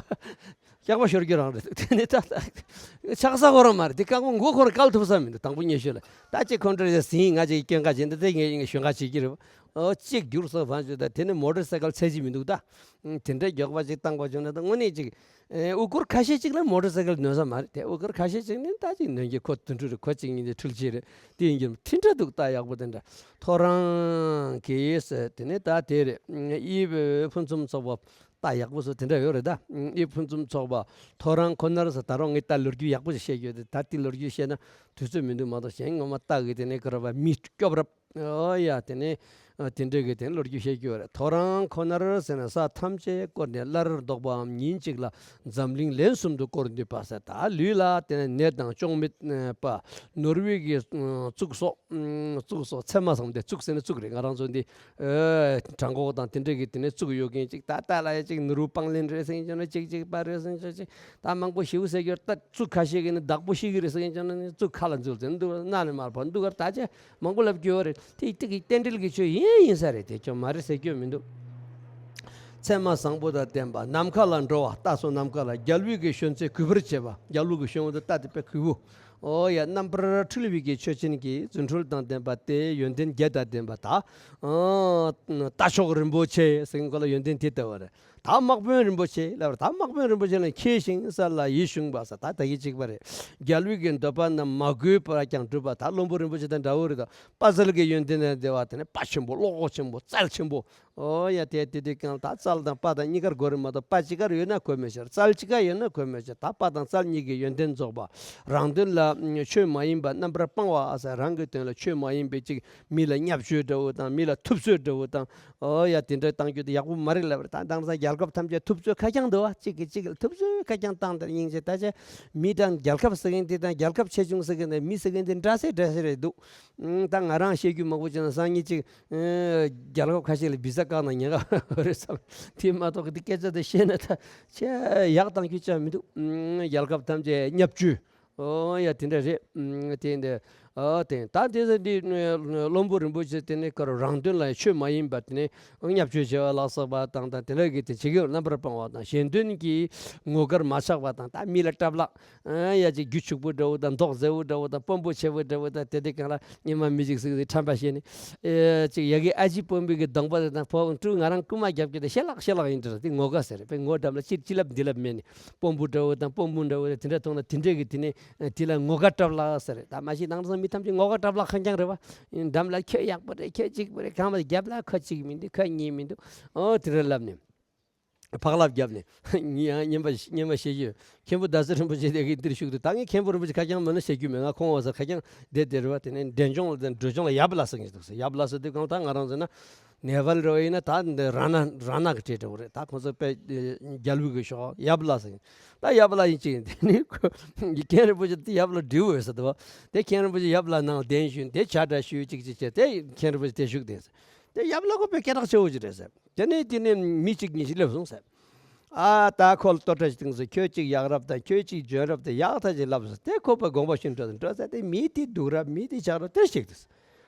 སྐྱག་པ་ཤོར་རྒྱུ་རང་རེད། དེ་ནས་ད་ད་ཆགས་ས་ཁོ་རང་མ་རེད། དེ་རྐང་པ་མགོ་ཁོ་རང་བཀལ་ཐུབ་ས་མི་འདུག་དང་པོ་ཉེ་ཤོས་ལ་ད་ཅིག་ཁོང་ཁྲོ་ཟིན། ང་ཅིག་སྐྱོན་ཁ་ཅིག་འདི་དེ་ངས་ངས་ཞོན་ཁ་བྱེད་ཀྱི་རེད། ཨོ་གཅིག་རྒྱུགས་སོང་བང་ཞོ། ད་དེ་ནས་མོ་ཊར་སའི་ཀལ་ཚད་ཅིག་མི་འདུག་ད་དེ་འདྲའི་མགྱོགས་པ་ཅིག་བཏང་པ་བྱུང་ན། ད་དངོས་གནས་ཅིག་ཨེ། དབུ་སྐོར་ཁ་ཤས་ཅིག་ལ་མོ་ཊར་སའི་ཀལ་ནོན་ས་མ་རེད་དེ། དབུ་སྐོར་ཁ་ཤས་ཅིག་ནི་ད་ཅིག་ནོན་གྱི། ཁོ་དུད་འགྲོ་རེད། ཁོ་གཅིག་གཉིས་དེ་འཕྲུལ་ཆས་རེད། དེ་ཡིན་གྱི་དེ་འདྲ་འདུག་ད་ཡག་པོ་དེ་འདྲ། ཐོ་རངས་ཀྱི་ཟེར་དེ་ནི་ད་དེ་རེད། ཨི་བོ་ཕུན་སུམ་ཚོགས་པ་ད་ཡག་པོ་བཟོ་དེ་འདྲ་ཡོད་རེད་ད། ཨི་ཕུན་སུམ་ཚོགས་པ་ཐོ་རངས་ཁོ་ནར་ཟེར། ད་རུང་ངས་ད་ལོ་རྒྱུས་ཡག་པོ་ཞིག་བཤད་རྒྱུ་དེ། ད་དེ་ལོ་རྒྱུས་བཤད་ན་དུས་ཚོད་མི་འདུག་མ་གཏོགས། གཞན་ངོ་མ་རྟ་གི་དེ་ནི་ཀ་ར་བ་མི་སྐྱོབ་རབས། ཨོ་ཡ། དེ་ནས་ཨ་དེ་འདྲ་གི་དེ་ནས་ལོ་རྒྱུས་བཤད་རྒྱུ་རེད། ཐོ་རངས་ཁོ་ནར་ཟེར་ན་ས་ཐམས་ཅད་བསྐོར་ནས་སླར་ལྡོག་པའམ་ཉིན་གཅིག་ལ་འཛམ་གླིང་ལན་གསུམ་དུ་བསྐོར་ནུས་པ་ཟེར། ད་ལུས་ལ་དེ་ནས་ནད་དང་གཅོང་མེད་པ། ནོར་བུའི་གི་གཙུག་སོགས། གཙུག་སོགས་ཚད་མ་བཟང་སྟེ། གཙུག་ཟེར་ན་གཙུག་རེད། ང་རང་ཚོ་འདི་ཨེ་བྲང་ཁོག་དང་དེ་འདྲ་གི་དེ་ནས་གཙུག་ཡོད་མཁན་ཅིག་ད་ལྟ་ལ་ཡ་ཅིག་ནོར་བུ་སྤང་ལེན་རེད་ཟེར་མཁན་ཅིག་ན་ཅིག་ཅིག་པ་རེད་ཟེར་མཁན་ཅིག་ད་མང་པོ་ཞེ་པོ་ཟེར་རྒྱུ་རེད། ད་གཙུག་ཁ་ཤས་ཀྱིས་ནི་བདག་པོ་ཤེས་ཀྱི་རེད་ཟེར་མཁན་ཅིག་ན་ནི་གཙུག་ཁ་ལ་འཛུལ་ཟེར་འདུག་ན་ནི་མར་བར་འདུག་གར་ད་ཅེ་མང་པོ་ལབ་རྒྱུ་ཡོད་རེད། དེ་དེ་གི་རྟེན་འབྲེལ་གྱི་ཆོས་ཡིན་ཡིན་ས་རེད། དེ་ཀྱང་མ་རེད་ཟེར་རྒྱུ་མི་འདུག་མཚན་མ་བཟང་པོ་དང་ལྡན་པ། ནམ་མཁའ་ལ་འགྲོ་བ། རྟ་སོགས་ནམ་མཁའ་ལ། རྒྱལ་བུ་གི་བཞོན་ཚད་གུས་པར་བྱེད་པ། རྒྱལ་བུ་གི་བཞོན་པོ་དེ་རྟ་དེ་དཔེ་གུས་པོ། ཨོ་ཡ། རྣམ་པར་འཕྲུལ་པའི་གི་ཆོས་ཅན་གྱི་རྫུ་འཕྲུལ་དང་ལྡན་པ་དེ་ཡོན་ཏན་བརྒྱད་དང་ལྡན་པ་ད། ཨ། རྟ་མཆོག་རིན་པོ་ཆེ་ཟེར་མཁན་ཁོ་ལ་ཡོན་ཏན་དེ་ལྟ་བུ་རེད། ད་དམག་དཔོན་རིན་པོ་ཆེ་ལབ་རེད། ད་དམག་དཔོན་རིན་པོ་ཆེ་ལ་མཁས་ཤིང་ས་ལ་ཡིད་གཞུངས་པ་ཟེར་ད་ད་གི་གཅིག་པ་རེད། རྒྱལ་བུ་གི་འདོད་པ་རྣམས་མ་གུས་པར་ཀྱང་བསྒྲུབས་པ། ད་བློན་པོ་རིན་པོ་ཆེ་དང་འདྲ་བོ་རེད། ད་དཔའ་རྩལ་གྱི་ཡོན་ཏན་ལྡན་པ་དེ་ནི་དཔའ་ཆེན་པོ། བློ་ཁོག་ཆེན་པོ། རྩལ་ཆེན་པོ། ཨོ་ཡ། དེ་དེ་དེ་གང་ད་རྩལ་དང་དཔའ་དང་གཉིས་ཀར་གོ་རིམ་མ་གཏོགས་དཔའ་གཅིག་གར་ཡོད་ན་གོ་མི་ཤེས། རྩལ་གཅིག་ག་ཡོད་ན་གོ་མི་ཤེས། ད་དཔའ་དང་རྩལ་གཉིས་ཀྱི་ཡོན་ཏན་རྫོགས་པ། རང་དོན་ལ་ཆོས་མ་ཡིན་པ་རྣམ་པར་སྤང་བ་ཟེར། རང་གི་དོན་ལ་ཆོས་མ་ཡིན་པའི་ཅིག་མི་ལ་བརྙས་བཅོས་འདྲ་བོ་དང་། མི་ལ་ཐུབ་ཚོད་འདྲ་བོ་དང་། ཨོ་ཡ། དེ་འདྲ་བཏང་རྒྱུ་དེ་ཡག་པོ་མ་རེད་ལབ་རེད། ད་དེང་སང་རྒྱལ་ཁབ་ཐམས་ཅད་ཐུབ་ཚོད་ཁ་རྐྱང་འདུག་བ། གཅིག་གིས་གཅིག་ལ་ཐུབ་ཚོད་ཁ་རྐྱང་བཏང་དེར་སྙིང་རྗེ། ད་ཆ་མི་དང་རྒྱལ་ཁབ་ཟེར་མཁན་དེ་དང་རྒྱལ་ཁབ་ཆེ་ཆུང་ཟེར་མཁན་དེ། མི་ཟེར་མཁན་དེ་འདྲ་སེ་འདྲ་སེ་རེད་འདུག་ཨང་། ད་ང་རང་བཤད་རྒྱུ་མང་པོ་བྱས་ན་སང་ཉིན་གཅིག་ཨ། རྒྱལ་ཁབ་ཁ་ཤས་ལ་བི་ས་བཀག་ན་ཉེན་ཁ་རེད་བསམ། དེ་མ་གཏོགས་དེ་སྐད་ཆ་དེ་བཤད་ན་ད་ཆ་ཡག་བཏང་རྒྱུ་ཅང་མི་འདུག་ཨང་། རྒྱལ་ཁབ་ཐམས་ཅད་བརྙས་བཅོས། ཨོ་ཡ། དེ་འདྲ་རེད། ཨང་། དེ་འདྲ། ཨོ་དེ་ད་དེ་ཚོ་འདི་བློན་པོ་རིན་པོ་ཆེ་དེ་ནི་ཁོ་རང་དོན་ལ་ཆོས་མ་ཡིན་པ་དེ་ནི་བརྙས་བཅོས་བྱས་པ་ལ་སོགས་པ་དང་། ད་དེ་འདྲ་གི་དེ་བྱེད་ཀྱི་རྣམ་པར་སྤང་བ་དང་། གཞན་དོན་གྱི་ངོ་དགར་མ་ཆགས་པ་དང་། ད་མི་ལ་སྐྲག་པ་ལ། ཨ། ཡ་གཅིག་རྒྱུ་ཕྱུག་པོ་འདྲ་བོ་དང་། མདོག་མཛེས་པོ་འདྲ་བོ་དང་། དཔོན་པོ་ཆེ་བོ་འདྲ་བོ་དང་། དེ་དེ་གང་ལ་སྙེ་མ་མི་གཅིག་ཟིག་ཟིག་ཁྲམ་པ་བྱས་ནས། ཨེ། གཅིག་ཡ་གི་ཨ་ཅེ་དཔོན་པོ་གི་གདོང་པ་དེ་དང་། ཕོ་བོ་ཕྲུག་ང་རང་རྐུན་མ་རྒྱབ་ཀྱི་དེ་ཤེ་ལག་ཤེ་ལག་ཡིན་འདྲ་དེ་ངོ་དགའ་ཟེར་བས། ངོ་འགྲམ་ལ་ཅི་ཅི་ལབ་འདི་ལབ་མེད་ནས། དཔོན་པོ་འདྲ་བོ་དང་། དཔོན་པོ་འདྲ་བོ་དེ་འདྲ་མཐོང་ན་དེ་འདྲ་གི་དེ་ནས་དེ་ལ་ངོ་དགའ་སྐྲག་ལ་ཟེར། ད་མ་གཞི་དེང་སང་མི་ཐམས་ཅད་ངོ་དགའ་སྐྲག་ལ་ཁ་རྐྱང་རེད་བ། འགྲམ་ལ་ཁྱོད་ཡག་པོ་རེད། ཁྱོད་གཅིག་པོ་རེད། གང་བ་རྒྱབ་ལ་ཁོ་གཅིག་མི་འདུག་ཁོ་གཉིས་མི་འདུག་ཨོ་དེ་འདྲ་ལབ་ནས། ཕག་ལབ་བརྒྱབ་ནས། ངས་ཡང་སྙན་པ་སྙན་པ་བཤད་རྒྱུ། མཁན་པོ་ཟླ་ཟེར་རིན་པོ་ཆེ་དེ་གི་འདིར་བཞུགས་འདུག་ད་ངས་མཁན་པོ་རིན་པོ་ཆེ་ཁ་རྐྱང་མིན་ན་བཤད་རྒྱུ་མེད། ང་ཁོང་འོ་ཟེར་ཁ་རྐྱང་བསྡད་དེ་རེད་བ། དེ་ནས་འབྲས་ལྗོངས་ལ། འབྲས་ལྗོངས་ལ་ཡབ་བླ་ཟེར་གྱི་འདུག་ཟེར། ཡབ་བླ་ཟེར་དུས་གང་ད་ང་རང་ཟེར་ན་ནེ་པཱལ་རེད་བ། ཡིན་ན་ད་འདི་ར་ན་ར་ན་གི་གྲས་འདྲ་བོ་རེད། ད་ཁོང་ཚོ་དཔེ་རྒྱལ་པོ་གི་ཤོག་ཡབ་བླ་ཟེར། ད་ཡབ་བླ་ཡིན་གཅིག་ཡིན། དེ་ནས་ཁོ་མཁན་རིན་པོ་ཆེ་དེ་ཡབ་བླ་འདྲིའུ་འོད་ཟེར་འདུག་བ། དེ་མཁན་རིན་པོ་ཆེ་ཡབ་བླ་ནང་གདན་ཞུས། དེ་ཇ་འདྲ་ཞུས་གཅིག་གཅིག་བྱས། དེ་མཁན་རིན་པོ་ཆེ་དེ་བཞུགས་བསྡད་ཟེར། དེ་ཡབ་བླ་ཁོ་དཔེ་སྐད་གྲགས་ཆེ་བོ་ཅིག་རེད་ཟེར། དེ་ནས་དེ་ནས་མི་གཅིག་གཉིས་ཤིག་སླེབས་སོང་ཟེར། ཨ། ད་ཁོ་ལ་བསྟོད་ར་ཞིག་བཏང་ཟེར། ཁྱོད་གཅིག་ཡག་རབས་དང་། ཁྱོད་གཅིག་འཇོན་རབས་དང་། ཡག་ཐག་ཆོད་ལབ་ཟེར། དེ་ཁོ་པ་དགོངས་པ་ཞུ་འགྲོ་ཟེར། འགྲོ་ཟེར། དེ་མི་དེ་སྡུག་རབས། མི་དེ་ཆགས་རབས་དེ་ཞིག་དེ་ཟེར།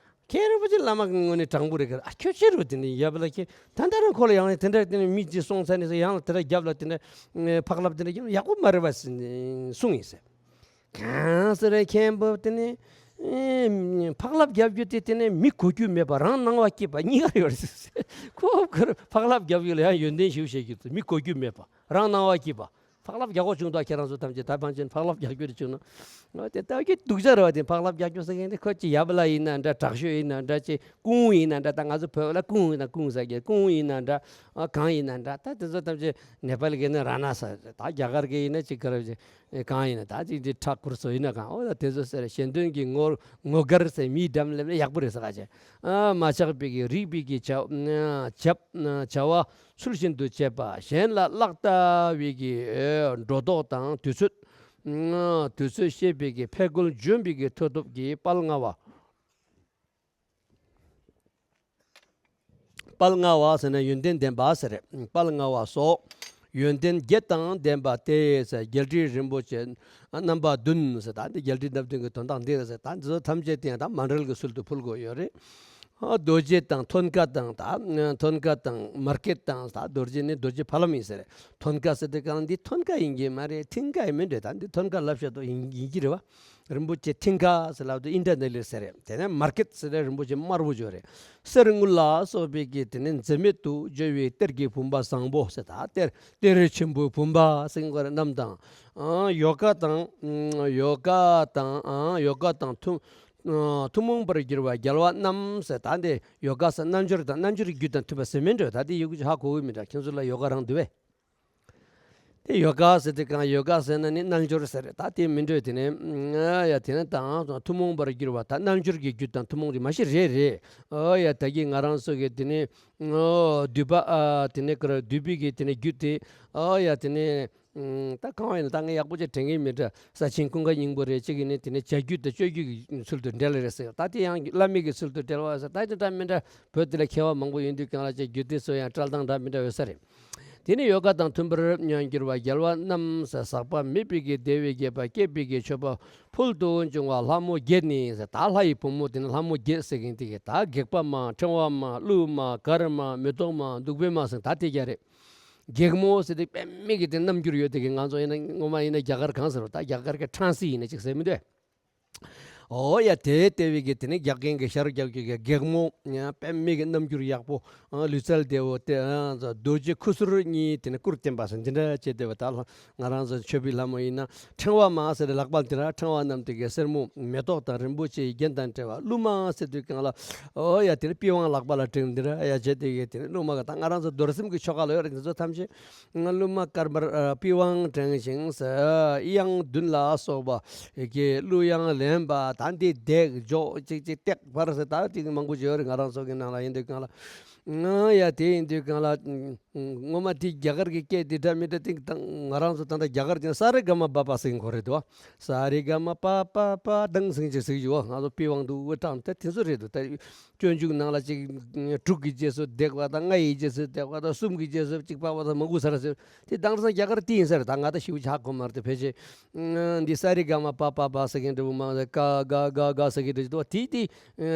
མཁན་རིན་པོ་ཆེ་བླ་མ་གི་ངོས་ནས་དྲང་པོ་རེད་གི། ཨ། ཁྱོད་ཆེ་རུ་དེ་ནས་ཡབ་བླ་ཁྱེད་ད་ལྟ་རང་ཁོ་ལ་ཡང་དེ་འདྲ་དེ་ནས་མི་གཅིག་སོང་ཚར་ནས་ཟེར། ཡང་ལ་དེ་འདྲ་རྒྱབ་ལ་དེ་འདྲ་ཕག་ལབ་དེ་འདྲ་ཡག་པོ་མ་རེད་བ་ཟེར་གསུངས་ཡིན་ཟེར། གང་ཟེར་རེད། མཁན་པོ་དེ་ནས་ཨེ། ཕག་ལབ་རྒྱབ་རྒྱུ་དེ་དེ་ནས་མི་གོ་རྒྱུ་མེད་པ། རང་སྣང་བ་སྐྱིད་པ་གཉིས་ཀ་ཡོད་རེད་ཟེར། ཁོ་ཁོར་ཕག་ལབ་རྒྱབ་རྒྱུ་ལ་ཡང་ཡོན་ཏན་ཞིག་བཤད་རྒྱུ་དེ། མི་གོ་རྒྱུ་མེད་པ། རང་སྣང་བ་སྐྱིད་པ། ཕག་ལབ་རྒྱག་གོ་བྱུང་དོ། ཁྱེད་རང་ཚོ་ཐམས་ཅད་ད་ཕན་ཆད་ཕག་ལབ་རྒྱག་རྒྱུ་རེད་བྱུང་ན། འོ་དེ་ལྟ་གི་སྡུག་ཅག་རེད་བ། དེ་ཕག་ལབ་རྒྱག་རྒྱུ་ཟེར་མཁན་དེ་ཁོ་ཅི་ཡབ་བླ་ཡིན་ན་འདྲ། དྲག་ཤོས་ཡིན་ན་འདྲ། ཅི་སྐུ་ངོ་ཡིན་ན་འདྲ། ད་ང་ཚོ་བོད་ལ་སྐུ་ངོ་ཡིན་ན་སྐུ་ངོ་ཟེར་གི། སྐུ་ངོ་ཡིན་ན་འདྲ། ཨ། གང་ཡིན་ན་འདྲ། ད་དེ་ཚོ་ཐམས་ཅད་ནེ་པཱལ་གི་ནི་ར་ན་ཟེར། ད་རྒྱ་གར་གི་ཡིན་ན་ཅིག་ག་རེ་ཅིག་གང་ཡིན་ན། ད་ཅིག་ཅིག་ཁྲ་ཁུར་ཚོ་ཡིན་ན་གང་། འོ་ད་དེ་ཚོ་ཟེར། གཞན་དོན་གྱི་ངོ་ངོ་དགར་ཟེར། མིའི་འགྲམ་སླེབས་ན་ཡག་པོ་རེད་ཟེར་ག་བྱས། ཨ། མ་ཆགས་པའི་གི་རིགས་པའི་གི་བྱ་བྱ་བ་ཚུལ་བཞིན་དུ་བྱེད་པ། གཞན་ལ་གླགས་ལྟ་བའི་གི་སྒྲོ་འདོགས་དང་། དུས་ཚོད་དུས་ཚོད་ཤེས་པའི་གི་ཕས་རྒོལ་འཇོམས་པའི་གི་མཐུ་སྟོབས་ཀྱིས་དཔལ་མངའ་བ། དཔལ་མངའ་བ་ཟེར་ན་ཡོན་ཏན་ལྡན་པ་ཟེར་རེད། དཔལ་མངའ་བ་སོགས་ཡོན་ཏན་བརྒྱད་དང་ལྡན་པ་སྟེ་ཟེར། རྒྱལ་སྲས་རིན་པོ་ཆེ་རྣམ་པ་བདུན་ཟེར། ད་འདི་རྒྱལ་སྲས་རྣམ་བདུན་གྱི་དོན་དག་འདི་རེད་ཟེར། ད་འདི་ཚོ་ཐམས་ཅད་དེ་ཡང་ད་མཎྜལ་གྱི་ཚུལ་དུ་ཕུལ་དགོས་ཡོད་རེད། རྡོ་རྗེ་དང་ཐོན་ཀ་དང་། ད་ཐོན་ཀ་དང་མར་གད་དང་། ད་རྡོ་རྗེ་ནི་རྡོ་རྗེ་ཕ་ལམ་ཡིན་ཟེར། ཐོན་ཀ་ཟེར་དུས་གང་འདི་ཐོན་ཀ་ཡིན་གྱི་མ་རེད། མཐིང་ཀ་ཡིན་མིན་འདྲ། ད་འདི་ཐོན་ཀ་ལབ་བཤད་དོ་ཡིན་ཡིན་གྱི་རེད་བ། རིན་པོ་ཆེ་མཐིང་ཀ་ཟེར་ལབ་དུས་ཨིནྡྲ་ནཱི་ལའི་ཟེར་རེད། དེ་ནས་མར་གད་ཟེར་རེད། རིན་པོ་ཆེ་དམར་པོ་ཅིག་ཡོད་རེད། གསེར་དངུལ་ལ་སོགས་པའི་གི་དེ་ནས་འཛད་མེད་དུ་འཇོ་བའི་གཏེར་གྱི་བུམ་པ་བཟང་པོ་ཟེར། ད་གཏེར་གཏེར་ཆེན་པོའི་བུམ་པ་ཟེར་གྱི་རེད། རྣམས་དང་། ཨང་། ཡོ་ག་དང་། ཡོ་ག་དང་། ཨང་། ཡོ་ག་དང་ཐུན་ཨང་། ཐུན་མོང་པར་གྱུར་པ་རྒྱལ་བ་རྣམས་ཟེར། ད་འདི་ཡོ་ག་ཟེར་རྣལ་འབྱོར་དང་། རྣལ་འབྱོར་རྒྱུད་དང་མཐུན་པ་ཟེར་མིན་འགྲོ། ད་འདི་ཡོ་ག་ཅིག་ཧ་གོ་གི་མི་འདྲ། ཁྱེད་ཚོ་ལ་ཡོ་ག་རང་འདུག་བས། དེ་ཡོ་ག་ཟེར་དུས་གང་ཡོ་ག་ཟེར་ན་ནི་རྣལ་འབྱོར་ཟེར་རེད། ད་དེ་མི་འདྲ། དེ་ནས་ཡ་དེ་ནས་དང་ཐུན་མོང་པར་གྱུར་པ། ད་རྣལ་འབྱོར་གྱི་རྒྱུད་དང་ཐུན་མོང་རྒྱུད་མ་གཞི་རེད་རེད། ཨོ་ཡ། ད་གི་ང་རང་ཚོ་གི་དེ་ནས་ཨོ་འདུས་པ། ཨ། དེ་ནས་ཀར་འདུས་པའི་གི་དེ་ནས་རྒྱུད་དེ། ཨོ་ཡ། དེ་ནས་ད་གང་བ་ཡིན་ན་ད་ངས་ཡག་པོ་ཅིག་དྲན་གི་མི་འདྲ། ས་ཆེན་ཀུན་དགའ་སྙིང་པོ་རེད། གཅིག་གི་ནི་དེ་ནས་བྱ་རྒྱུད་དང་སྤྱོད་རྒྱུད་ཀྱི་ཚུལ་དུ་འགྲེལ་རེད་ཟེར། ད་དེ་ཡང་བླ་མེད་ཀྱི་ཚུལ་དུ་འགྲེལ་བ་ཟེར། ད་དེ་འདྲ་མི་འདྲ། བོད་དེ་ལ་མཁས་པ་མང་པོ་ཡོད་དུས་གང་ལ་ཅིག་རྒྱུད་སྡེ་ཚོ་ཡང་བཀྲལ་སྟངས་འདྲ་མི་འདྲ་ཡོད་ས་རེད། དེ་ནས་ཡོ་ག་དང་མཐུན་པར་མྱ་འགྱུར་བ་རྒྱལ་བ་རྣམས་ཟེར། ཟག་པ་མེད་པའི་གི་བདེ་བའི་དགྱེས་པ་བསྐྱེད་པའི་གི་མཆོད་པ་ཕུལ་དུ་བྱུང་བ་ལྷ་མོ་བརྒྱད་ནི་ཟེར། ད་ལྷ་ཡི་བུ་མོ་དེ་ནི་ལྷ་མོ་བརྒྱད་ཟེར་མཁན་དེ་གི་ད་སྒེག་པ་མ་ཕྲེང་བ་མ་ཀླུ་མ་གར་མ་མེ་ཏོག་མ་བདུག་སྤོས་མ་ཟེར། ད་དེ་རྒྱ་རེད། སྒེག་མོ་ཟེར་དེ་དཔེ་མེད་ཀྱི་དེ་རྣམ་འགྱུར་ཡོད་དེ་གི། ང་ཚོ་ཡིན་ན་ངོ་མ་ཡིན་ན་རྒྱ་གར་གང་ཟེར་བ། ད་རྒྱ་གར་གི་ཁྲང་སི་ཡིན་ན་ཅིག་ཟེར་མི་འདུག། ཨོ་ཡ། དེ་ལྟ་བུའི་གི་དེ་ནི་རྒྱག་མཁན་གི་ཤ་རུ་རྒྱག་རྒྱུ་གི་སྒེག་མོ་ཡང་དཔེ་མེད་ཀྱི་རྣམ་འགྱུར་ཡག་པོ། ཨ། ལུས་རྩལ་བདེ་བོ་དེ། ཨ། རྡོ་རྗེ་ཁུ་ཚུར་གཉིས་དེ་ནི་སྐུར་བསྟན་པ་ཟེར་འདི་འདྲ་བྱས་བསྡད་པ། ད་ལྷ་ང་རང་ཚོ་མཆོད་པའི་ལྷ་མོ་ཡིན་ན་ཕྲེང་བ་མ་ཟེར་ལག་པ་འདི་འདྲ་ཕྲེང་བ་བསྣམས་དེ་གི་སེར་མོ་མེ་ཏོག་དང་རིན་པོ་ཆེའི་རྒྱན་དང་བྲལ་བ། ཀླུ་མ་ཟེར་དུས་གང་ལ། ཨོ་ཡ། དེ་ནི་པི་ཝང་ལག་པ་ལ་བསྒྲེངས་འདི་འདྲ་ཡ་བྱས་དེ་གི་དེ་ནི་ཀླུ་མ་གི། ད་ང་རང་ཚོ་རྡོར་སེམས་ཀྱི་ཆོ་ག་ལ་ཡོད་རེད། འདི་ཚོ་ཐམས་ཅད། ཀླུ་མ་དཀར་དམར་པི་ཝང་བསྒྲེངས་ཤིང་ཟེར། གཡང་བདུན་ལ་སོགས་པ་གི་གླུ་དབྱངས་ལེན་པ། ད་འདི་བརྡེག་འཇོག་ཅིག་ཅིག་བཏེག་ཕར་ཟེར། ད་ཅིག་མང་པོ་ཅིག་ཡོད་རེད། ང་རང་ཚོ་གི་ནང་ལ་ཡིན་དུས་གང་ལ། ཨ་ཡ། དེ་ཡིན་དུས་གང་ལ། ངོ་མ་དེ་རྒྱ་གར་གི་སྐད་དེ་འདྲ་མི་འདྲ་དེ་ང་རང་ཚོ་ད་ལྟ་རྒྱ་གར་ཅན་ས་རེ་ག་མ་པ་པ་ཟེར་གྱི་ཡོད་རེད་དོ། ས་རེ་ག་མ་པ་པ་པ་དང་ཟེར་གྱི་ཟེར་གྱི་ཡོད། ང་ཚོ་པི་ཝང་དུ་འུ་དྲངས་ཏེ་དེ་ཚོ་རེད་དོ། ད། སྤྱོད་འཇུག་ནང་ལ་ཅིག་དྲུག་གི་རྗེས་སུ་བརྡེག་པ་དང་། ལྔ་ཡི་རྗེས་སུ་བརྡེག་པ་དང་། གསུམ་གྱི་རྗེས་སུ་ཅིག་པགས་པ་དང་མང་པོ་ཟེར་ཟེར། དེ་དེང་སང་རྒྱ་གར་དེ་ཡིན་ས་རེད། ད་ང་ད་ཞེ་པོ་ཧ་གོ་མ་རེད། དེ་ཕལ་ཆེར་འདི་ས་རེ་ག་མ་པ་པ་པ་ཟེར་མཁན་འདྲ་བོ་མ་ཟེར། ཀ་ག་ག་ག་ཟེར་མཁན་འདྲ་བོ་འདུག་བ། དེ་དེ་